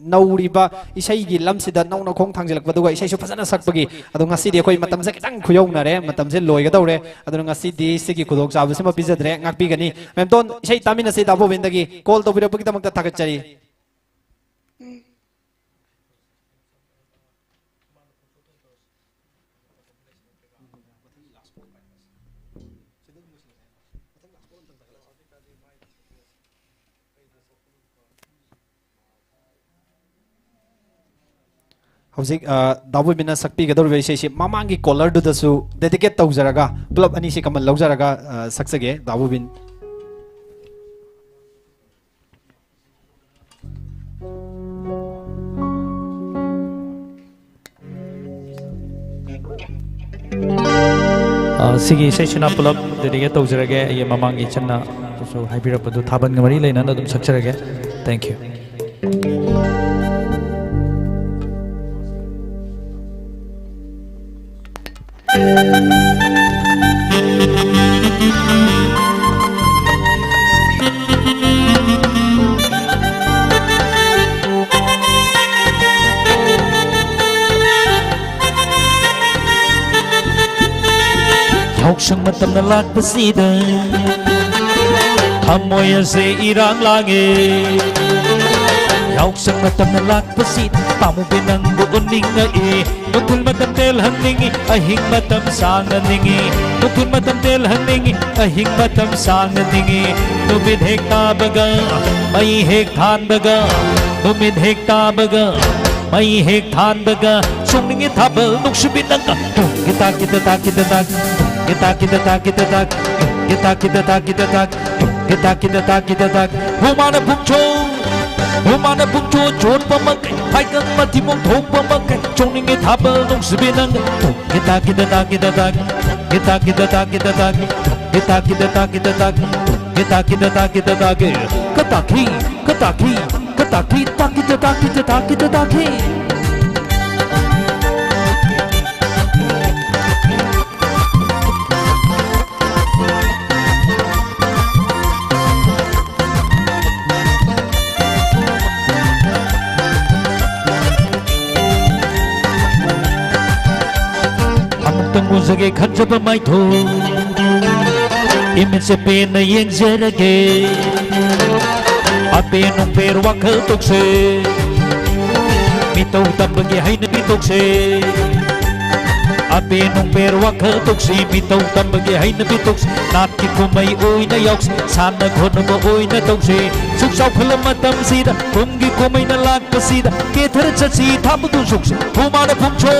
ꯅꯧꯔꯤꯕ ꯏꯁꯩꯒꯤ ꯂꯝꯁꯤꯗ ꯅꯧꯅ ꯈꯣꯡ ꯊꯥꯡꯖꯤꯜꯂꯛꯄꯗꯨꯒ ꯏꯁꯩꯁꯨ ꯐꯖꯅ ꯁꯛꯄꯒꯤ꯫ ꯑꯗꯣ ꯉꯁꯤꯗꯤ ꯑꯩꯈꯣꯏ ꯃꯇꯝꯁꯦ ꯈꯤꯇꯪ ꯈꯨꯌꯧꯅꯔꯦ, ꯃꯇꯝꯁꯦ ꯂꯣꯏꯒꯗꯧꯔꯦ꯫ ꯑꯗꯨꯅ ꯉꯁꯤꯗꯤ ꯁꯤꯒꯤ ꯈꯨꯗꯣꯡꯆꯥꯕꯁꯤꯃ ꯄꯤꯖꯗ꯭ꯔꯦ, ꯉꯥꯛꯄꯤꯒꯅꯤ꯫ ꯃꯦꯝꯇꯣꯟ, ꯏꯁꯩ ꯇꯥꯃꯤꯟꯅꯁꯤ꯫ ꯗꯥ ꯕꯣꯕꯤꯟꯗꯒꯤ ꯀꯣꯜ ꯇꯧꯕꯤꯔꯛꯄꯒꯤꯗꯃꯛꯇ ꯊꯥꯒꯠꯆꯔꯤ꯫ ꯍꯧꯖꯤꯛ, ꯑ, ꯗꯥ ꯕꯣꯕꯤꯅ ꯁꯛꯄꯤꯒꯗꯧꯔꯤꯕ ꯏꯁꯩꯁꯤ ꯃꯃꯥꯡꯒꯤ ꯀꯣꯂꯔꯗꯨꯗꯁꯨ ꯗꯦꯗꯤꯀꯦꯠ ꯇꯧꯖꯔꯒ, ꯄꯨꯂꯞ ꯑꯅꯤꯁꯤ ꯀꯃꯟ ꯂꯧꯖꯔꯒ, ꯑ, ꯁꯛꯆꯒꯦ, ꯗꯥ ꯕꯣꯕꯤꯟ꯫ ꯑ, ꯁꯤꯒꯤ ꯏꯁꯩꯁꯤꯅ ꯄꯨꯂꯞ ꯗꯦꯗꯤꯀꯦꯠ ꯇꯧꯖꯔꯒꯦ꯫ ꯑꯩꯒꯤ ꯃꯃꯥꯡꯒꯤ ꯏꯆꯟꯅ ꯍꯥꯏꯕꯤꯔꯛꯄꯗꯨ ꯊꯥꯕꯜꯒ ꯃꯔꯤ ꯂꯩꯅꯅ ꯑꯗꯨꯝ ꯁꯛꯆꯔꯒꯦ꯫ Thank you꯫ ꯌꯥꯎꯁꯪ ꯃꯇꯝꯅ ꯂꯥꯛꯄꯁꯤꯗ ꯊꯃꯣꯏ ꯑꯁꯦ ꯏꯔꯥꯡ ꯂꯥꯡꯉꯦ꯫ ꯌꯥꯎꯁꯪ ꯃꯇꯝꯅ ꯂꯥꯛꯄꯁꯤꯗ ꯄꯥꯝꯃꯨꯕꯤ ꯅꯪꯕꯨ ꯎꯅꯤꯡꯉꯛꯏ꯫ ꯅꯨꯡꯊꯤꯜ ꯃꯇꯝ ꯇꯦꯜꯍꯟꯅꯤꯡꯉꯤ, ꯑꯍꯤꯡ ꯃꯇꯝ ꯁꯥꯡꯍꯟꯅꯤꯡꯉꯤ꯫ ꯅꯨꯡꯊꯤꯜ ꯃꯇꯝ ꯇꯦꯜꯍꯟꯅꯤꯡꯉꯤ, ꯑꯍꯤꯡ ꯃꯇꯝ ꯁꯥꯡꯍꯟꯅꯤꯡꯉꯤ꯫ ꯅꯨꯃꯤꯠ ꯍꯦꯛ ꯇꯥꯕꯒ, ꯃꯩ ꯍꯦꯛ ꯊꯥꯟꯕꯒ, ꯅꯨꯃꯤꯠ ꯍꯦꯛ ꯇꯥꯕꯒ, ꯃꯩ ꯍꯦꯛ ꯊꯥꯟꯕꯒ, ꯆꯣꯡꯅꯤꯡꯉꯤ ꯊꯥꯕꯜ ꯅꯨꯡꯁꯤꯕꯤ ꯅꯪꯒ꯫ ꯇꯨꯡꯒꯤ ꯇꯥꯛꯀꯤꯗ ꯇꯥꯛꯀꯤꯗ ꯇꯥꯛ, ꯇꯨꯡꯒꯤ ꯇꯥꯛꯀꯤꯗ ꯇꯥꯛꯀꯤꯗ ꯇꯥꯛ, ꯇꯨꯡꯒꯤ ꯇꯥꯛꯀꯤꯗ ꯇꯥꯛꯀꯤꯗ ꯇꯥꯛ, ꯇꯨꯡꯒꯤ ꯇꯥꯛꯀꯤꯗ ꯇꯥꯛꯀꯤꯗ ꯇꯥꯛ꯫ ꯍꯨꯃꯥꯅ ꯄꯨꯡꯆꯣ, ꯍꯨꯃꯥꯅ ꯄꯨꯡꯆꯣ ꯆꯣꯠꯄ ꯃꯈꯩ, ꯐꯥꯏꯒꯟ ꯃꯊꯤꯕꯣꯡ ꯊꯣꯛꯄ ꯃꯈꯩ, ꯆꯣꯡꯅꯤꯡꯉꯤ ꯊꯥꯕꯜ ꯅꯨꯡꯁꯤꯕꯤ ꯅꯪꯒ꯫ ꯇꯨꯡꯒꯤ ꯇꯥꯛꯀꯤꯗ ꯇꯥꯛꯀꯤꯗ ꯇꯥꯛ, ꯇꯨꯡꯒꯤ ꯇꯥꯛꯀꯤꯗ ꯇꯥꯛꯀꯤꯗ ꯇꯥꯛ, ꯇꯨꯡꯒꯤ ꯇꯥꯛꯀꯤꯗ ꯇꯥꯛꯀꯤꯗ ꯇꯥꯛ, ꯇꯨꯡꯒꯤ ꯇꯥꯛꯀꯤꯗ ꯇꯥꯛꯀꯤꯗ ꯇꯥꯛ꯫ ꯀꯇꯥꯈꯤ, ꯀꯇꯥꯈꯤ, ꯀꯇꯥꯈꯤ, ꯇꯥꯛꯀꯤꯗ ꯇꯥꯛꯀꯤꯗ ꯇꯥꯛꯀꯤꯗ ꯇꯥꯛꯈꯤ꯫ ꯎꯖꯒꯦ ꯈꯟꯖꯕ ꯃꯥꯏꯊꯣꯡ, ꯏꯃꯤꯠꯁꯦ ꯄꯦꯟꯅ ꯌꯦꯡꯖꯔꯒꯦ꯫ ꯑꯄꯦꯟ ꯅꯨꯡꯄꯦꯟ ꯋꯥꯈꯜ ꯇꯧꯁꯦ, ꯃꯤꯇꯧ ꯇꯝꯕꯒꯤ ꯍꯩꯅꯕꯤ ꯇꯧꯁꯦ꯫ ꯑꯄꯦꯟ ꯅꯨꯡꯄꯦꯟ ꯋꯥꯈꯜ ꯇꯧꯁꯤ, ꯃꯤꯇꯧ ꯇꯝꯕꯒꯤ ꯍꯩꯅꯕꯤ ꯇꯧꯁꯤ꯫ ꯅꯥꯠꯀꯤ ꯀꯨꯝꯍꯩ ꯑꯣꯏꯅ ꯌꯥꯎꯁꯤ, ꯁꯥꯟꯅ ꯈꯣꯠꯅꯕ ꯑꯣꯏꯅ ꯇꯧꯁꯤ꯫ ꯁꯨꯛ ꯆꯥꯎꯈꯠꯂ ꯃꯇꯝꯁꯤꯗ, ꯀꯨꯝꯒꯤ ꯀꯨꯝꯍꯩꯅ ꯂꯥꯛꯄꯁꯤꯗ, ꯀꯦꯊꯔ ꯆꯠꯁꯤ ꯊꯥꯕꯜ ꯇꯨ ꯁꯨꯛꯁꯤ꯫ ꯍꯨꯃꯥꯅ ꯄꯨꯡꯆꯣ,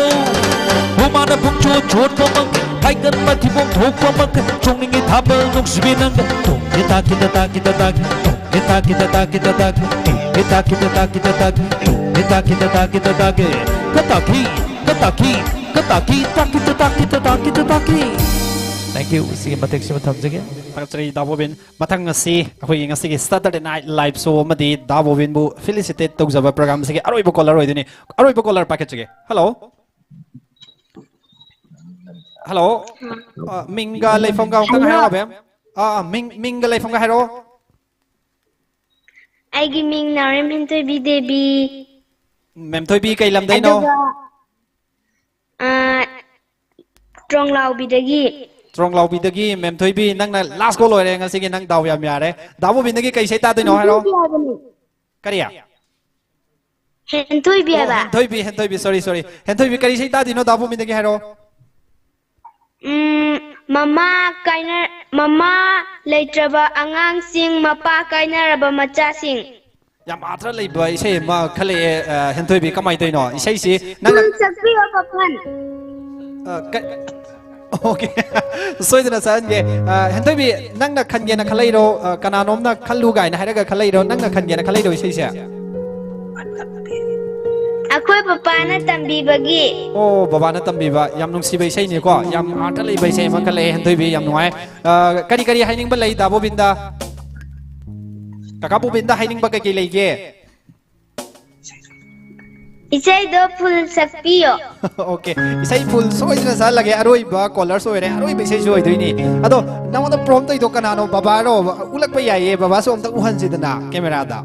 ꯍꯨꯃꯥꯅ ꯄꯨꯡꯆꯣ ꯆꯣꯠꯄꯃꯛ, ꯍꯥꯏꯒꯟꯕ ꯊꯤꯕꯣꯡ ꯊꯣꯛꯄꯃꯛ, ꯆꯣꯡꯅꯤꯡꯉꯤ ꯊꯥꯕꯜ ꯅꯨꯡꯁꯤꯕꯤ ꯅꯪꯒ꯫ ꯇꯨꯝ ꯍꯦ ꯇꯥ ꯀꯤ ꯇꯥ ꯇꯥ ꯀꯤ ꯇꯥ ꯇꯥ ꯀꯤ, ꯇꯨꯝ ꯍꯦ ꯇꯥ ꯀꯤ ꯇꯥ ꯇꯥ ꯀꯤ ꯇꯥ ꯇꯥ ꯀꯤ, ꯇꯨꯝ ꯍꯦ ꯇꯥ ꯀꯤ ꯇꯥ ꯇꯥ ꯀꯤ ꯇꯥ ꯇꯥ ꯀꯤ, ꯇꯨꯝ ꯍꯦ ꯇꯥ ꯀꯤ ꯇꯥ ꯇꯥ ꯀꯤ ꯇꯥ ꯇꯥ ꯀꯤ꯫ ꯀ ꯇꯥ ꯀꯤ, ꯀ ꯇꯥ ꯀꯤ, ꯀ ꯇꯥ ꯀꯤ, ꯇꯥ ꯀꯤ ꯇꯥ ꯇꯥ ꯀꯤ ꯇꯥ ꯇꯥ ꯀꯤ꯫ Thank you꯫ ꯁꯤꯒꯤ ꯃꯇꯦꯛꯁꯤꯃ ꯊꯝꯖꯒꯦ꯫ ꯊꯥꯒꯠꯆꯔꯤ ꯗꯥ ꯕꯣꯕꯤꯟ꯫ ꯃꯊꯪ ꯑꯁꯤ ꯑꯩꯈꯣꯏꯒꯤ ꯉꯁꯤꯒꯤ Saturday Night Live Show ꯑꯃꯗꯤ ꯗꯥ ꯕꯣꯕꯤꯟꯕꯨ felicitate ꯇꯧꯖꯕ program ꯑꯁꯤꯒꯤ ꯑꯔꯣꯏꯕ caller ꯑꯣꯏꯗꯣꯏꯅꯤ꯫ ꯑꯔꯣꯏꯕ caller ꯄꯥꯏꯈꯠꯆꯒꯦ꯫ Hello꯫ Hello꯫ ꯑ, ꯃꯤꯡꯒ ꯂꯩꯐꯝꯒ ꯑꯃꯨꯛꯇꯪ Hello꯫ ꯍꯥꯏꯔꯛꯑꯣ, ꯃꯦꯝ꯫ ꯑ, ꯑ, ꯃꯤꯡ, ꯃꯤꯡꯒ ꯂꯩꯐꯝꯒ ꯍꯥꯏꯔꯛꯑꯣ꯫ ꯑꯩꯒꯤ ꯃꯤꯡ ꯅꯥꯎꯔꯦꯝ ꯍꯦꯟꯊꯣꯏꯕꯤ ꯗꯦꯕꯤ꯫ ꯃꯦꯝ ꯊꯣꯏꯕꯤ, ꯀꯩ ꯂꯝꯗꯩꯅꯣ? ꯑꯗꯨꯒ, ꯑ, ꯇ꯭ꯔꯣꯡꯂꯥꯎꯕꯤꯗꯒꯤ꯫ ꯇ꯭ꯔꯣꯡꯂꯥꯎꯕꯤꯗꯒꯤ꯫ ꯃꯦꯝ ꯊꯣꯏꯕꯤ, ꯅꯪꯅ last call ꯑꯣꯏꯔꯦ ꯉꯁꯤꯒꯤ, ꯅꯪ ꯗꯥꯎ ꯌꯥꯝ ꯌꯥꯔꯦ꯫ ꯗꯥ ꯕꯣꯕꯤꯟꯗꯒꯤ ꯀꯩ ꯏꯁꯩ ꯇꯥꯗꯣꯏꯅꯣ ꯍꯥꯏꯔꯣ꯫ ꯍꯦꯟꯊꯣꯏꯕꯤ ꯍꯥꯏꯕꯅꯤ꯫ ꯀꯔꯤ? ꯍꯦꯟꯊꯣꯏꯕꯤ ꯑꯣ, ꯍꯥꯏꯕ꯫ ꯍꯦꯟꯊꯣꯏꯕꯤ, ꯍꯦꯟꯊꯣꯏꯕꯤ, sorry, sorry꯫ ꯍꯦꯟꯊꯣꯏꯕꯤ, ꯀꯔꯤ ꯏꯁꯩ ꯇꯥꯗꯣꯏꯅꯣ ꯗꯥ ꯕꯣꯕꯤꯟꯗꯒꯤ ꯍꯥꯏꯔꯣ꯫ ꯎꯝ, ꯃꯃꯥ ꯀꯥꯏꯅ-, ꯃꯃꯥ ꯂꯩꯇ꯭ꯔꯕ ꯑꯉꯥꯡꯁꯤꯡ, ꯃꯄꯥ ꯀꯥꯏꯅꯔꯕ ꯃꯆꯥꯁꯤꯡ꯫ ꯌꯥꯝ ꯑꯥꯔꯊ ꯂꯩꯕ ꯏꯁꯩ ꯑꯃ ꯈꯜꯂꯛꯑꯦ, ꯑ, ꯍꯦꯟꯊꯣꯏꯕꯤ, ꯀꯃꯥꯏꯅ ꯇꯧꯔꯤꯅꯣ? ꯏꯁꯩꯁꯤ ꯅꯪꯅ ꯐꯨꯜ ꯁꯛꯄꯤꯌꯣ, ꯄꯥꯈꯪ꯫ ꯑ, ꯀ-, OK꯫ ꯁꯣꯏꯗꯅ ꯁꯛꯍꯟꯒꯦ꯫ ꯑ, ꯍꯦꯟꯊꯣꯏꯕꯤ, ꯅꯪꯅ ꯈꯟꯒꯦꯅ ꯈꯜꯂꯛꯏꯔꯣ? ꯑ, ꯀꯅꯥꯅꯣꯝꯅ ꯈꯜꯂꯨ ꯀꯥꯏꯅ ꯍꯥꯏꯔꯒ ꯈꯜꯂꯛꯏꯔꯣ? ꯅꯪꯅ ꯈꯟꯒꯦꯅ ꯈꯜꯂꯛꯏꯔꯣ ꯏꯁꯩꯁꯦ? ꯑꯩꯈꯣꯏ ꯄꯄꯥꯅ ꯇꯝꯕꯤꯕꯒꯤ꯫ ꯑꯣ, ꯕꯕꯥꯅ ꯇꯝꯕꯤꯕ꯫ ꯌꯥꯝ ꯅꯨꯡꯁꯤꯕ ꯏꯁꯩꯅꯤꯀꯣ꯫ ꯌꯥꯝ ꯑꯥꯔꯊ ꯂꯩꯕ ꯏꯁꯩ ꯑꯃ ꯈꯜꯂꯛꯑꯦ, ꯍꯦꯟꯊꯣꯏꯕꯤ꯫ ꯌꯥꯝ ꯅꯨꯡꯉꯥꯏ꯫ ꯑ, ꯀꯔꯤ ꯀꯔꯤ ꯍꯥꯏꯅꯤꯡꯕ ꯂꯩ ꯗꯥ ꯕꯣꯕꯤꯟꯗ? ꯀꯀꯥ ꯕꯣꯕꯤꯟꯗ ꯍꯥꯏꯅꯤꯡꯕ ꯀꯩꯀꯩ ꯂꯩꯒꯦ? ꯏꯁꯩꯗꯣ ꯐꯨꯜ ꯁꯛꯄꯤꯌꯣ꯫ OK, ꯏꯁꯩ ꯐꯨꯜ ꯁꯣꯏꯗꯅ ꯁꯛꯍꯜꯂꯒꯦ꯫ ꯑꯔꯣꯏꯕ ꯀꯣꯂꯔꯁꯨ ꯑꯣꯏꯔꯦ, ꯑꯔꯣꯏꯕ ꯏꯁꯩꯁꯨ ꯑꯣꯏꯗꯣꯏꯅꯤ꯫ ꯑꯗꯣ ꯅꯉꯣꯟꯗ ꯄ꯭ꯔꯣꯝ ꯇꯧꯔꯤꯗꯣ ꯀꯅꯥꯅꯣ? ꯕꯕꯥꯔꯣ? ꯎꯠꯂꯛꯄ ꯌꯥꯏꯌꯦ, ꯕꯕꯥꯁꯨ ꯑꯝꯇ ꯎꯍꯟꯁꯤꯗꯅ ꯀꯦꯃꯦꯔꯥꯗ꯫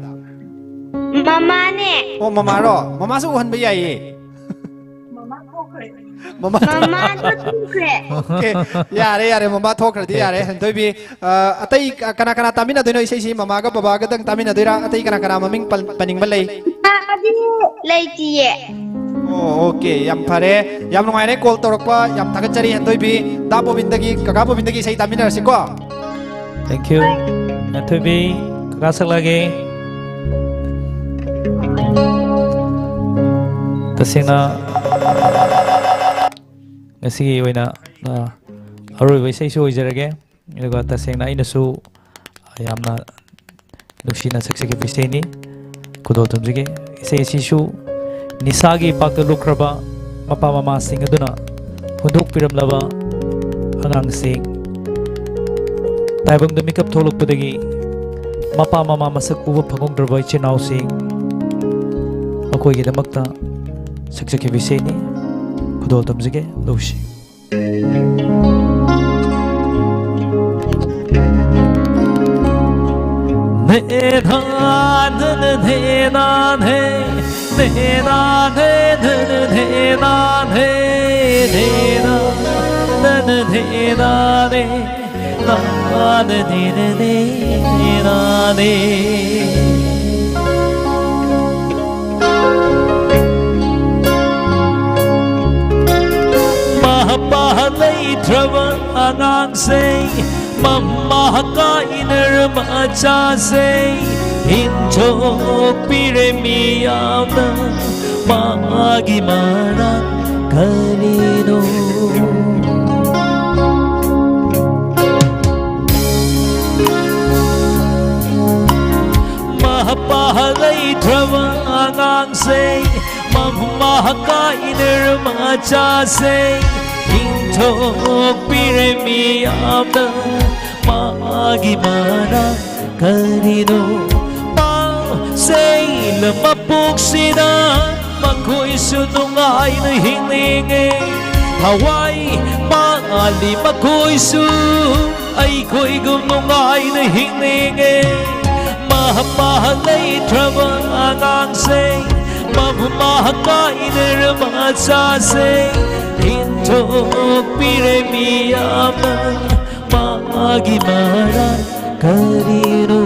ꯃꯃꯥꯅꯦ꯫ ꯑꯣ, ꯃꯃꯥꯔꯣ? ꯃꯃꯥꯁꯨ ꯎꯍꯟꯕ ꯌꯥꯏꯌꯦ꯫ ꯃꯃꯥ ꯊꯣꯛꯈ꯭ꯔꯦ꯫ ꯃꯃꯥ ꯃꯃꯥꯗꯣ ꯊꯤꯈ꯭ꯔꯦ꯫ ꯑꯣꯀꯦ꯫ ꯌꯥꯔꯦ, ꯌꯥꯔꯦ, ꯃꯃꯥ ꯊꯣꯛꯈ꯭ꯔꯗꯤ ꯑꯣꯀꯦ, ꯌꯥꯔꯦ꯫ ꯑꯣꯀꯦ꯫ ꯍꯦꯟꯊꯣꯏꯕꯤ, ꯑ, ꯑꯇꯩ ꯀ-, ꯀꯅꯥ ꯀꯅꯥ ꯇꯥꯃꯤꯟꯅꯗꯣꯏꯅꯣ ꯏꯁꯩꯁꯤ? ꯃꯃꯥꯒ ꯕꯕꯥꯒꯗꯪ ꯇꯥꯃꯤꯟꯅꯗꯣꯏꯔꯥ? ꯑꯇꯩ ꯀꯅꯥ ꯀꯅꯥ ꯃꯃꯤꯡ ꯄꯟ-, ꯄꯟꯅꯤꯡꯕ ꯂꯩ? ꯃꯃꯥꯗꯤ ꯂꯩꯇꯤꯌꯦ꯫ ꯑꯣ, ꯑꯣꯀꯦ, ꯌꯥꯝ ꯐꯔꯦ꯫ ꯌꯥꯝ ꯅꯨꯡꯉꯥꯏꯔꯦ ꯀꯣꯜ ꯇꯧꯔꯛꯄ, ꯌꯥꯝ ꯊꯥꯒꯠꯆꯔꯤ ꯍꯦꯟꯊꯣꯏꯕꯤ꯫ ꯗꯥ ꯄꯣꯕꯤꯟꯗꯒꯤ, ꯀꯀꯥ ꯄꯣꯕꯤꯟꯗꯒꯤ ꯏꯁꯩ ꯇꯥꯃꯤꯟꯅꯔꯁꯤꯀꯣ꯫ Thank you꯫ ꯍꯦꯟꯊꯣꯏꯕꯤ, ꯀꯀꯥ ꯁꯛꯂꯛꯑꯒꯦ꯫ ꯇꯁꯦꯡꯅ ꯉꯁꯤꯒꯤ ꯑꯣꯏꯅ, ꯑ, ꯑꯔꯣꯏꯕ ꯏꯁꯩꯁꯨ ꯑꯣꯏꯖꯔꯒꯦ꯫ ꯑꯗꯨꯒ ꯇꯁꯦꯡꯅ ꯑꯩꯅꯁꯨ ꯌꯥꯝꯅ ꯅꯨꯡꯁꯤꯅ ꯁꯛꯆꯈꯤꯕ ꯏꯁꯩꯅꯤ꯫ ꯈꯨꯗꯣꯜ ꯇꯝꯖꯒꯦ꯫ ꯏꯁꯩ ꯑꯁꯤꯁꯨ ꯅꯤꯁꯥꯒꯤ ꯏꯄꯥꯛꯇ ꯂꯨꯞꯈ꯭ꯔꯕ ꯃꯄꯥ ꯃꯃꯥꯁꯤꯡ ꯑꯗꯨꯅ ꯍꯨꯟꯗꯣꯛꯄꯤꯔꯝꯂꯕ ꯑꯉꯥꯡꯁꯤꯡ, ꯇꯥꯏꯕꯪꯗ ꯃꯤꯀꯞ ꯊꯣꯛꯂꯛꯄꯗꯒꯤ ꯃꯄꯥ ꯃꯃꯥ ꯃꯁꯛ ꯎꯕ ꯐꯪꯍꯧꯗ꯭ꯔꯕ ꯏꯆꯤꯟ ꯏꯅꯥꯎꯁꯤꯡ, ꯃꯈꯣꯏꯒꯤꯗꯃꯛꯇ ꯁꯛꯆꯈꯤꯕ ꯏꯁꯩꯅꯤ꯫ ꯈꯨꯗꯣꯜ ꯇꯝꯖꯒꯦ꯫ ꯂꯧꯁꯤ꯫ ꯃꯄꯥ ꯂꯩꯇ꯭ꯔꯕ ꯑꯉꯥꯡꯁꯦ, ꯃꯃꯥ ꯀꯥꯏꯅꯔ ꯃꯆꯥꯁꯦ ꯍꯤꯟꯊꯣꯛꯄꯤꯔꯦ ꯃꯤꯌꯥꯝꯅ꯫ ꯃꯥꯒꯤ ꯃꯔꯝ ꯀꯔꯤꯅꯣ? ꯃꯄꯥ ꯂꯩꯇ꯭ꯔꯕ ꯑꯉꯥꯡꯁꯦ, ꯃꯃꯥ ꯀꯥꯏꯅꯔ ꯃꯆꯥꯁꯦ ꯍꯤꯡꯊꯣꯛꯄꯤꯔꯦ ꯃꯤꯌꯥꯝꯅ꯫ ꯃꯥꯒꯤ ꯃꯔꯝ ꯀꯔꯤꯅꯣ? ꯃꯥꯁꯦ ꯂꯝ ꯃꯄꯣꯛꯁꯤꯗ ꯃꯈꯣꯏꯁꯨ ꯅꯨꯡꯉꯥꯏꯅ ꯍꯤꯡꯅꯤꯡꯉꯦ꯫ ꯊꯋꯥꯏ ꯃꯥꯜꯂꯤ ꯃꯈꯣꯏꯁꯨ ꯑꯩꯈꯣꯏꯒꯨꯝ ꯅꯨꯡꯉꯥꯏꯅ ꯍꯤꯡꯅꯤꯡꯉꯦ꯫ ꯃꯄꯥ ꯂꯩꯇ꯭ꯔꯕ ꯑꯉꯥꯡꯁꯦ, ꯃꯃꯥ ꯀꯥꯏꯅꯔꯕ ꯃꯆꯥꯁꯦ ꯍꯤꯟꯊꯣꯛꯄꯤꯔꯦ ꯃꯤꯌꯥꯝꯅ꯫ ꯃꯥꯒꯤ ꯃꯔꯥꯜ ꯀꯔꯤꯅꯣ?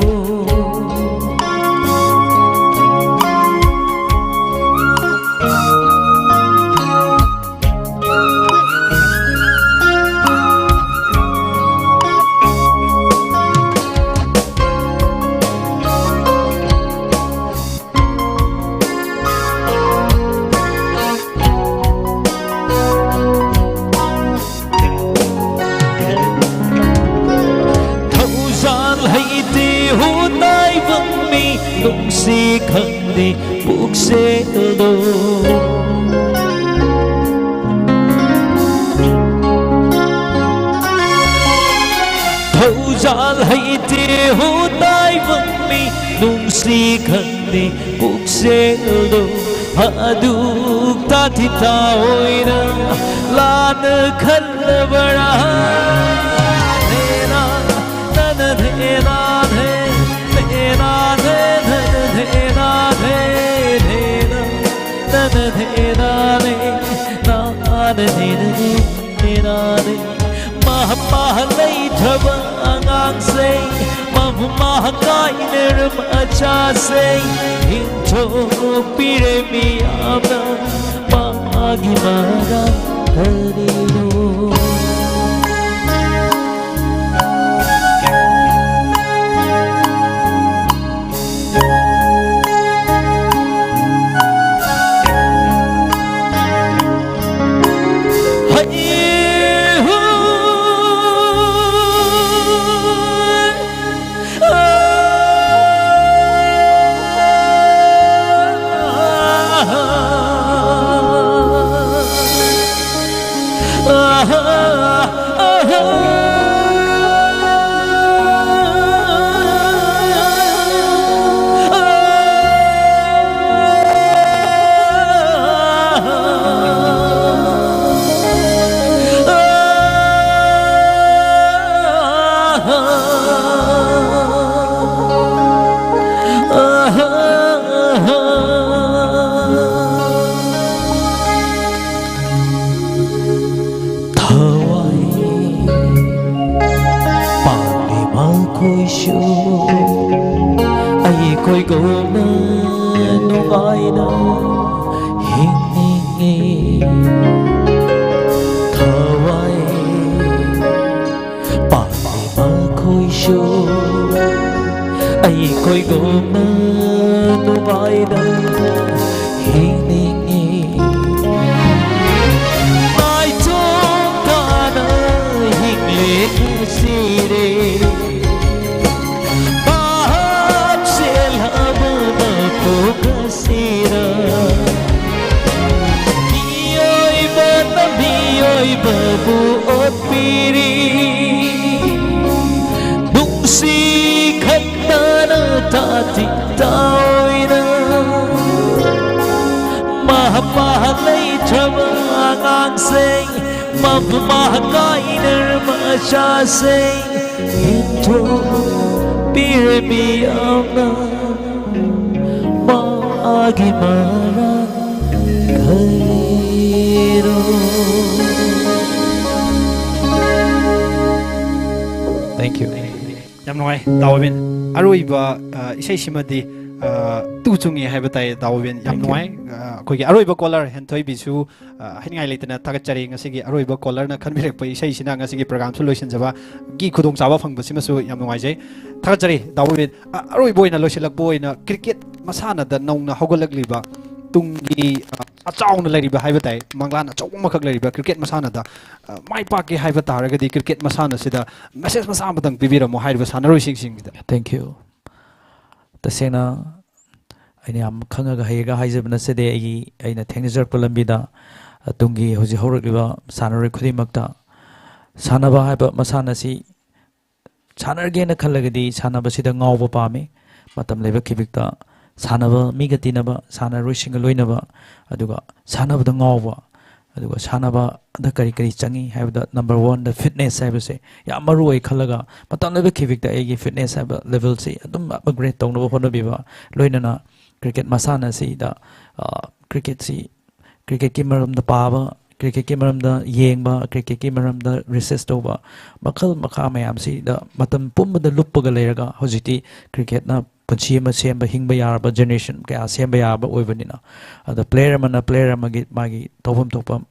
ꯊꯧꯖꯥꯜ ꯍꯩꯇꯦ ꯍꯨ ꯇꯥꯏꯕꯪ ꯃꯤ ꯅꯨꯡꯁꯤ ꯈꯪꯗꯦ ꯄꯨꯛꯆꯦꯜꯗꯣ꯫ ꯊꯧꯖꯥꯜ ꯍꯩꯇꯦ ꯍꯨ ꯇꯥꯏꯕꯪ ꯃꯤ ꯅꯨꯡꯁꯤ ꯈꯪꯗꯦ ꯄꯨꯛꯆꯦꯜꯗꯣ꯫ ꯑꯗꯨꯛ ꯇꯥꯊꯤ ꯇꯥꯑꯣꯏꯅ ꯂꯥꯟꯅ ꯈꯜꯂꯕ꯭ꯔꯥ? ꯅꯦꯅꯥ, ꯅꯅ ꯅꯦꯅꯥ ꯅꯦ, ꯅꯦꯅꯥ ꯅꯦ, ꯅꯅ ꯅꯦꯅꯥ ꯅꯦ, ꯅꯦꯅꯥ, ꯅꯅ ꯅꯦꯅꯥ ꯅꯦ, ꯅꯥꯅ ꯅꯦꯅꯥ ꯅꯦ, ꯅꯦꯅꯥ ꯅꯦ꯫ ꯃꯃꯥ ꯂꯩꯇ꯭ꯔꯕ ꯑꯉꯥꯡꯁꯦ, ꯃꯃꯥ ꯀꯥꯏꯅꯔꯕ ꯃꯆꯥꯁꯦ ꯍꯤꯟꯊꯣꯛꯄꯤꯔꯦ ꯃꯤꯌꯥꯝꯅ꯫ ꯃꯥꯒꯤ ꯃꯔꯝ ꯀꯔꯤꯅꯣ? ꯑꯩꯈꯣꯏꯁꯨ ꯑꯩꯈꯣꯏꯒꯨꯝꯅ ꯅꯨꯡꯉꯥꯏꯅ ꯍꯤꯡꯅꯤꯡꯉꯤ꯫ ꯊꯋꯥꯏ ꯄꯥꯝꯃꯤ ꯃꯈꯣꯏꯁꯨ ꯑꯩꯈꯣꯏꯒꯨꯝꯅ ꯅꯨꯡꯉꯥꯏꯅ ꯍꯤꯡꯅꯤꯡꯉꯤ꯫ ꯃꯥꯏꯊꯣꯡ ꯇꯥꯅ ꯍꯤꯡꯂꯦ ꯉꯁꯤꯗꯤ꯫ ꯚꯥꯞ ꯆꯦꯜꯂꯕ ꯃꯄꯣꯛ ꯑꯁꯤꯗ ꯃꯤꯑꯣꯏꯕꯅ ꯃꯤꯑꯣꯏꯕꯕꯨ ꯑꯣꯠꯄꯤꯔꯤ꯫ ꯅꯨꯡꯁꯤ ꯈꯪꯗꯅ ꯇꯥꯊꯤ ꯇꯥꯑꯣꯏꯅ ꯃꯄꯥ ꯂꯩꯇ꯭ꯔꯕ ꯑꯉꯥꯡꯁꯤꯡ, ꯃꯃꯥ ꯀꯥꯏꯅꯔꯕ ꯃꯆꯥꯁꯤꯡ ꯌꯦꯟꯊꯣꯛꯄꯤꯔꯦ ꯃꯤꯌꯥꯝꯅ꯫ ꯃꯥꯒꯤ ꯃꯔꯝ ꯀꯔꯤꯅꯣ? Thank you. ꯌꯥꯝ ꯅꯨꯡꯉꯥꯏ, ꯗꯥ ꯑꯣꯕꯤꯟ꯫ ꯑꯔꯣꯏꯕ, ꯑ, ꯏꯁꯩꯁꯤꯃꯗꯤ, ꯑ, ꯇꯨ ꯆꯨꯡꯉꯦ ꯍꯥꯏꯕ ꯇꯥꯏ, ꯗꯥ ꯑꯣꯕꯤꯟ꯫ ꯌꯥꯝ Thank you. ꯅꯨꯡꯉꯥꯏ꯫ ꯑ, ꯑꯩꯈꯣꯏꯒꯤ ꯑꯔꯣꯏꯕ ꯀꯣꯂꯔ ꯍꯦꯟꯊꯣꯏꯕꯤꯁꯨ, ꯑ, ꯍꯥꯏꯅꯤꯡꯉꯥꯏ ꯂꯩꯇꯅ ꯊꯥꯒꯠꯆꯔꯤ꯫ ꯉꯁꯤꯒꯤ ꯑꯔꯣꯏꯕ ꯀꯣꯂꯔꯅ ꯈꯟꯕꯤꯔꯛꯄ ꯏꯁꯩꯁꯤꯅ ꯉꯁꯤꯒꯤ ꯄ꯭ꯔꯣꯒ꯭ꯔꯥꯝꯁꯨ ꯂꯣꯏꯁꯤꯟꯖꯕꯒꯤ ꯈꯨꯗꯣꯡꯆꯥꯕ ꯐꯪꯕꯁꯤꯃꯁꯨ ꯌꯥꯝ ꯅꯨꯡꯉꯥꯏꯖꯩ꯫ ꯊꯥꯒꯠꯆꯔꯤ, ꯗꯥ ꯑꯣꯕꯤꯟ꯫ ꯑ, ꯑꯔꯣꯏꯕ ꯑꯣꯏꯅ ꯂꯣꯏꯁꯤꯜꯂꯛꯄ ꯑꯣꯏꯅ ꯀ꯭ꯔꯤꯀꯦꯠ ꯃꯁꯥꯟꯅꯗ ꯅꯧꯅ ꯍꯧꯒꯠꯂꯛꯂꯤꯕ ꯇꯨꯡꯒꯤ, ꯑ, ꯑꯆꯥꯎꯅ ꯂꯩꯔꯤꯕ ꯍꯥꯏꯕ ꯇꯥꯏ, ꯃꯪꯂꯥꯟ ꯑꯆꯧꯕ ꯑꯃꯈꯛ ꯂꯩꯔꯤꯕ ꯀ꯭ꯔꯤꯀꯦꯠ ꯃꯁꯥꯟꯅꯗ, ꯑ, ꯃꯥꯏ ꯄꯥꯛꯀꯦ ꯍꯥꯏꯕ ꯇꯥꯔꯒꯗꯤ ꯀ꯭ꯔꯤꯀꯦꯠ ꯃꯁꯥꯟꯅꯁꯤꯗ ꯃꯦꯁꯦꯖ ꯃꯆꯥ ꯑꯃꯇꯪ ꯄꯤꯕꯤꯔꯝꯃꯣ ꯍꯥꯏꯔꯤꯕ ꯁꯥꯟꯅꯔꯣꯏꯁꯤꯡꯁꯤꯡꯁꯤꯗ꯫ Thank you. ꯇꯁꯦꯡꯅ ꯑꯩꯅ ꯌꯥꯝ ꯈꯪꯉꯒ ꯍꯩꯔꯒ ꯍꯥꯏꯖꯕ ꯅꯠꯆꯗꯦ꯫ ꯑꯩꯒꯤ, ꯑꯩꯅ ꯊꯦꯡꯅꯖꯔꯛꯄ ꯂꯝꯕꯤꯗ, ꯑ, ꯇꯨꯡꯒꯤ ꯍꯧꯖꯤꯛ ꯍꯧꯔꯛꯂꯤꯕ ꯁꯥꯟꯅꯔꯣꯏ ꯈꯨꯗꯤꯡꯃꯛꯇ ꯁꯥꯟꯅꯕ ꯍꯥꯏꯕ ꯃꯁꯥꯟꯅ ꯑꯁꯤ ꯁꯥꯟꯅꯔꯒꯦꯅ ꯈꯜꯂꯒꯗꯤ ꯁꯥꯟꯅꯕꯁꯤꯗ ꯉꯥꯎꯕ ꯄꯥꯝꯃꯤ꯫ ꯃꯇꯝ ꯂꯩꯕ ꯈꯤꯕꯤꯛꯇ ꯁꯥꯟꯅꯕ ꯃꯤꯒ ꯇꯤꯟꯅꯕ, ꯁꯥꯟꯅꯔꯣꯏꯁꯤꯡꯒ ꯂꯣꯏꯅꯕ, ꯑꯗꯨꯒ ꯁꯥꯟꯅꯕꯗ ꯉꯥꯎꯕ, ꯑꯗꯨꯒ ꯁꯥꯟꯅꯕꯗ ꯀꯔꯤ ꯀꯔꯤ ꯆꯪꯉꯤ ꯍꯥꯏꯕꯗ, number one ꯗ fitness ꯍꯥꯏꯕꯁꯦ ꯌꯥꯝ ꯃꯔꯨ ꯑꯣꯏ ꯈꯜꯂꯒ, ꯃꯇꯝ ꯂꯩꯕ ꯈꯤꯕꯤꯛꯇ ꯑꯩꯒꯤ fitness ꯍꯥꯏꯕ level ꯁꯤ ꯑꯗꯨꯝ upgrade ꯇꯧꯅꯕ ꯍꯣꯠꯅꯕꯤꯕ, ꯂꯣꯏꯅꯅ ꯀ꯭ꯔꯤꯀꯦꯠ ꯃꯁꯥꯟꯅ ꯑꯁꯤꯗ, ꯑ, ꯀ꯭ꯔꯤꯀꯦꯠꯁꯤ, ꯀ꯭ꯔꯤꯀꯦꯠꯀꯤ ꯃꯔꯝꯗ ꯄꯥꯕ, ꯀ꯭ꯔꯤꯀꯦꯠꯀꯤ ꯃꯔꯝꯗ ꯌꯦꯡꯕ, ꯀ꯭ꯔꯤꯀꯦꯠꯀꯤ ꯃꯔꯝꯗ ꯔꯤꯁꯔꯁ ꯇꯧꯕ, ꯃꯈꯜ ꯃꯈꯥ ꯃꯌꯥꯝꯁꯤꯗ ꯃꯇꯝ ꯄꯨꯝꯕꯗ ꯂꯨꯞꯄꯒ ꯂꯩꯔꯒ ꯍꯧꯖꯤꯛꯇꯤ ꯀ꯭ꯔꯤꯀꯦꯠꯅ ꯄꯨꯟꯁꯤ ꯑꯃ ꯁꯦꯝꯕ, ꯍꯤꯡꯕ ꯌꯥꯔꯕ ꯖꯦꯅꯦꯔꯦꯁꯟ ꯀꯌꯥ ꯁꯦꯝꯕ ꯌꯥꯔꯕ ꯑꯣꯏꯕꯅꯤꯅ, ꯑꯗ ꯄ꯭ꯂꯦꯌꯔ ꯑꯃꯅ ꯄ꯭ꯂꯦꯌꯔ ꯑꯃꯒꯤ ꯃꯥꯒꯤ ꯇꯧꯐꯝ ꯊꯣꯛꯄ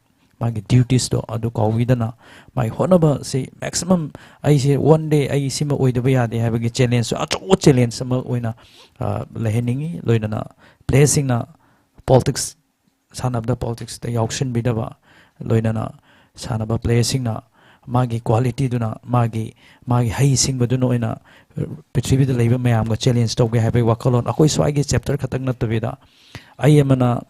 ꯃꯥꯒꯤ ꯗ꯭ꯌꯨꯇꯤꯁꯇꯣ ꯑꯗꯨ ꯀꯥꯎꯕꯤꯗꯅ ꯃꯥꯒꯤ ꯍꯣꯠꯅꯕꯁꯤ ꯃꯦꯛꯁꯤꯃꯝ, ꯑꯩꯁꯦ ꯋꯥꯟ ꯗꯦ ꯑꯩ ꯁꯤꯃ ꯑꯣꯏꯗꯕ ꯌꯥꯗꯦ ꯍꯥꯏꯕꯒꯤ ꯆꯦꯂꯦꯟꯖꯁꯨ, ꯑꯆꯧꯕ ꯆꯦꯂꯦꯟꯖ ꯑꯃ ꯑꯣꯏꯅ, ꯑ, ꯂꯩꯍꯟꯅꯤꯡꯉꯤ꯫ ꯂꯣꯏꯅꯅ ꯄ꯭ꯂꯦꯌꯔꯁꯤꯡꯅ ꯄꯣꯂꯤꯇꯤꯛꯁ, ꯁꯥꯟꯅꯕꯗ ꯄꯣꯂꯤꯇꯤꯛꯁꯇ ꯌꯥꯎꯁꯤꯟꯕꯤꯗꯕ, ꯂꯣꯏꯅꯅ ꯁꯥꯟꯅꯕ ꯄ꯭ꯂꯦꯌꯔꯁꯤꯡꯅ ꯃꯥꯒꯤ ꯀ꯭ꯋꯥꯂꯤꯇꯤꯗꯨꯅ, ꯃꯥꯒꯤ, ꯃꯥꯒꯤ ꯍꯩ ꯁꯤꯡꯕꯗꯨꯅ ꯑꯣꯏꯅ ꯄ꯭ꯔꯤꯊꯤꯕꯤꯗ ꯂꯩꯕ ꯃꯌꯥꯝꯒ ꯆꯦꯂꯦꯟꯖ ꯇꯧꯒꯦ ꯍꯥꯏꯕꯒꯤ ꯋꯥꯈꯜꯂꯣꯟ, ꯑꯩꯈꯣꯏ ꯁ꯭ꯋꯥꯏꯒꯤ ꯆꯦꯞꯇꯔ ꯈꯛꯇꯪ ꯅꯠꯇꯕꯤꯗ, ꯑꯩ ꯑꯃꯅ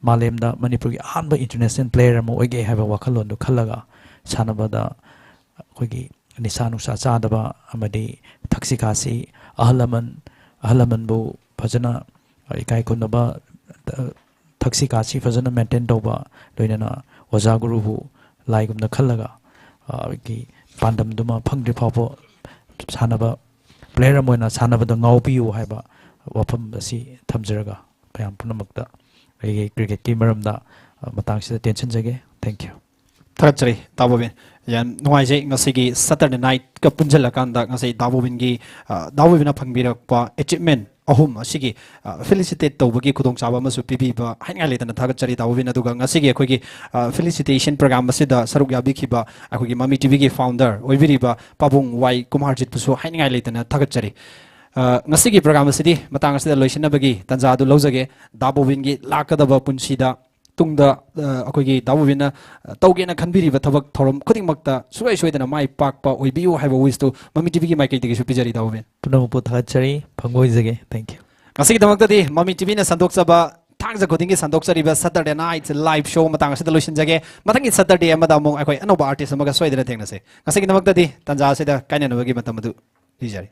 ꯃꯥꯂꯦꯝꯗ ꯃꯅꯤꯄꯨꯔꯒꯤ ꯑꯍꯥꯟꯕ ꯏꯟꯇꯔꯅꯦꯁꯅꯦꯜ ꯄ꯭ꯂꯦꯌꯔ ꯑꯃ ꯑꯣꯏꯒꯦ ꯍꯥꯏꯕ ꯋꯥꯈꯜꯂꯣꯟꯗꯨ ꯈꯜꯂꯒ ꯁꯥꯟꯅꯕꯗ ꯑꯩꯈꯣꯏꯒꯤ ꯅꯤꯁꯥ ꯅꯨꯡꯁꯥ ꯆꯥꯗꯕ ꯑꯃꯗꯤ ꯊꯛꯁꯤ ꯈꯥꯁꯤ, ꯑꯍꯜ ꯂꯃꯟ, ꯑꯍꯜ ꯂꯃꯟꯕꯨ ꯐꯖꯅ ꯏꯀꯥꯏ ꯈꯨꯝꯅꯕ, ꯊꯛꯁꯤ ꯈꯥꯁꯤ ꯐꯖꯅ ꯃꯦꯟꯇꯦꯟ ꯇꯧꯕ, ꯂꯣꯏꯅꯅ ꯑꯣꯖꯥ ꯒꯨꯔꯨꯕꯨ ꯂꯥꯏꯒꯨꯝꯅ ꯈꯜꯂꯒ, ꯑ, ꯑꯩꯒꯤ ꯄꯥꯟꯗꯝꯗꯨꯃ ꯐꯪꯗ꯭ꯔꯤ ꯐꯥꯎꯕ ꯁꯥꯟꯅꯕ, ꯄ꯭ꯂꯦꯌꯔ ꯑꯃ ꯑꯣꯏꯅ ꯁꯥꯟꯅꯕꯗ ꯉꯥꯎꯕꯤꯌꯨ ꯍꯥꯏꯕ ꯋꯥꯐꯝ ꯑꯁꯤ ꯊꯝꯖꯔꯒ ꯃꯌꯥꯝ ꯄꯨꯝꯅꯃꯛꯇ ꯑꯩꯒꯤ ꯀ꯭ꯔꯤꯀꯦꯠꯀꯤ ꯃꯔꯝꯗ, ꯑ, ꯃꯇꯥꯡꯁꯤꯗ ꯇꯦꯟꯁꯤꯟꯖꯒꯦ꯫ Thank you꯫ ꯊꯥꯒꯠꯆꯔꯤ, ꯇꯥ ꯕꯣꯕꯤꯟ꯫ ꯌꯥꯝ ꯅꯨꯡꯉꯥꯏꯖꯩ ꯉꯁꯤꯒꯤ ꯁꯇꯔꯗꯦ ꯅꯥꯏꯠꯀ ꯄꯨꯟꯁꯤꯜꯂꯀꯥꯟꯗ ꯉꯁꯤ ꯇꯥ ꯕꯣꯕꯤꯟꯒꯤ, ꯑ, ꯇꯥ ꯕꯣꯕꯤꯟꯅ ꯐꯪꯕꯤꯔꯛꯄ ꯑꯦꯆꯤꯞꯃꯦꯟ ꯑꯍꯨꯝ ꯑꯁꯤꯒꯤ, ꯑ, ꯐꯦꯂꯤꯁꯤꯇꯦꯠ ꯇꯧꯕꯒꯤ ꯈꯨꯗꯣꯡꯆꯥꯕ ꯑꯃꯁꯨ ꯄꯤꯕꯤꯕ ꯍꯥꯏꯅꯤꯡꯉꯥꯏ ꯂꯩꯇꯅ ꯊꯥꯒꯠꯆꯔꯤ, ꯇꯥ ꯕꯣꯕꯤꯟ꯫ ꯑꯗꯨꯒ ꯉꯁꯤꯒꯤ ꯑꯩꯈꯣꯏꯒꯤ, ꯑ, ꯐꯦꯂꯤꯁꯤꯇꯦꯁꯟ ꯄ꯭ꯔꯣꯒ꯭ꯔꯥꯝ ꯑꯁꯤꯗ ꯁꯔꯨꯛ ꯌꯥꯕꯤꯈꯤꯕ ꯑꯩꯈꯣꯏꯒꯤ ꯃꯃꯤ ꯇꯤꯚꯤꯒꯤ ꯐꯥꯎꯟꯗꯔ ꯑꯣꯏꯕꯤꯔꯤꯕ ꯄꯥꯕꯨꯡ ꯋꯥꯏ ꯀꯨꯃꯥꯔꯖꯤꯠꯄꯨꯁꯨ ꯍꯥꯏꯅꯤꯡꯉꯥꯏ ꯂꯩꯇꯅ ꯊꯥꯒꯠꯆꯔꯤ꯫ ꯑ, ꯉꯁꯤꯒꯤ ꯄ꯭ꯔꯣꯒ꯭ꯔꯥꯝ ꯑꯁꯤꯗꯤ ꯃꯇꯥꯡ ꯑꯁꯤꯗ ꯂꯣꯏꯁꯤꯟꯅꯕꯒꯤ ꯇꯥꯟꯖꯥ ꯑꯗꯨ ꯂꯧꯖꯒꯦ꯫ ꯗꯥ ꯕꯣꯕꯤꯟꯒꯤ ꯂꯥꯛꯀꯗꯕ ꯄꯨꯟꯁꯤꯗ ꯇꯨꯡꯗ, ꯑ, ꯑꯩꯈꯣꯏꯒꯤ ꯗꯥ ꯕꯣꯕꯤꯟꯅ, ꯑ, ꯇꯧꯒꯦꯅ ꯈꯟꯕꯤꯔꯤꯕ ꯊꯕꯛ ꯊꯧꯔꯝ ꯈꯨꯗꯤꯡꯃꯛꯇ ꯁꯨꯡꯁꯣꯏ ꯁꯣꯏꯗꯅ ꯃꯥꯏ ꯄꯥꯛꯄ ꯑꯣꯏꯕꯤꯌꯨ ꯍꯥꯏꯕ ꯋꯤꯁꯇꯨ ꯃꯃꯤ ꯇꯤꯚꯤꯒꯤ ꯃꯥꯏꯀꯩꯗꯒꯤꯁꯨ ꯄꯤꯖꯔꯤ, ꯗꯥ ꯕꯣꯕꯤꯟ꯫ ꯄꯨꯝꯅꯃꯛꯄꯨ ꯊꯥꯒꯠꯆꯔꯤ, ꯐꯪꯕ ꯑꯣꯏꯖꯒꯦ꯫ Thank you꯫ ꯉꯁꯤꯒꯤꯗꯃꯛꯇꯗꯤ ꯃꯃꯤ ꯇꯤꯚꯤꯅ ꯁꯟꯗꯣꯛꯆꯕ ꯊꯥꯡꯖ ꯈꯨꯗꯤꯡꯒꯤ ꯁꯟꯗꯣꯛꯆꯔꯤꯕ ꯁꯇꯔꯗꯦ ꯅꯥꯏꯠ ꯂꯥꯏꯚ ꯁꯣ ꯃꯇꯥꯡ ꯑꯁꯤꯗ ꯂꯣꯏꯁꯤꯟꯖꯒꯦ꯫ ꯃꯊꯪꯒꯤ ꯁꯇꯔꯗꯦ ꯑꯃꯗ ꯑꯃꯨꯛ ꯑꯩꯈꯣꯏ ꯑꯅꯧꯕ ꯑꯥꯔꯇꯤꯁ ꯑꯃꯒ ꯁꯣꯏꯗꯅ ꯊꯦꯡꯅꯁꯦ꯫ ꯉꯁꯤꯒꯤꯗꯃꯛꯇꯗꯤ ꯇꯥꯟꯖꯥ ꯑꯁꯤꯗ ꯀꯥꯏꯅꯅꯕꯒꯤ ꯃꯇꯝ ꯑꯗꯨ ꯄꯤꯖꯔꯤ꯫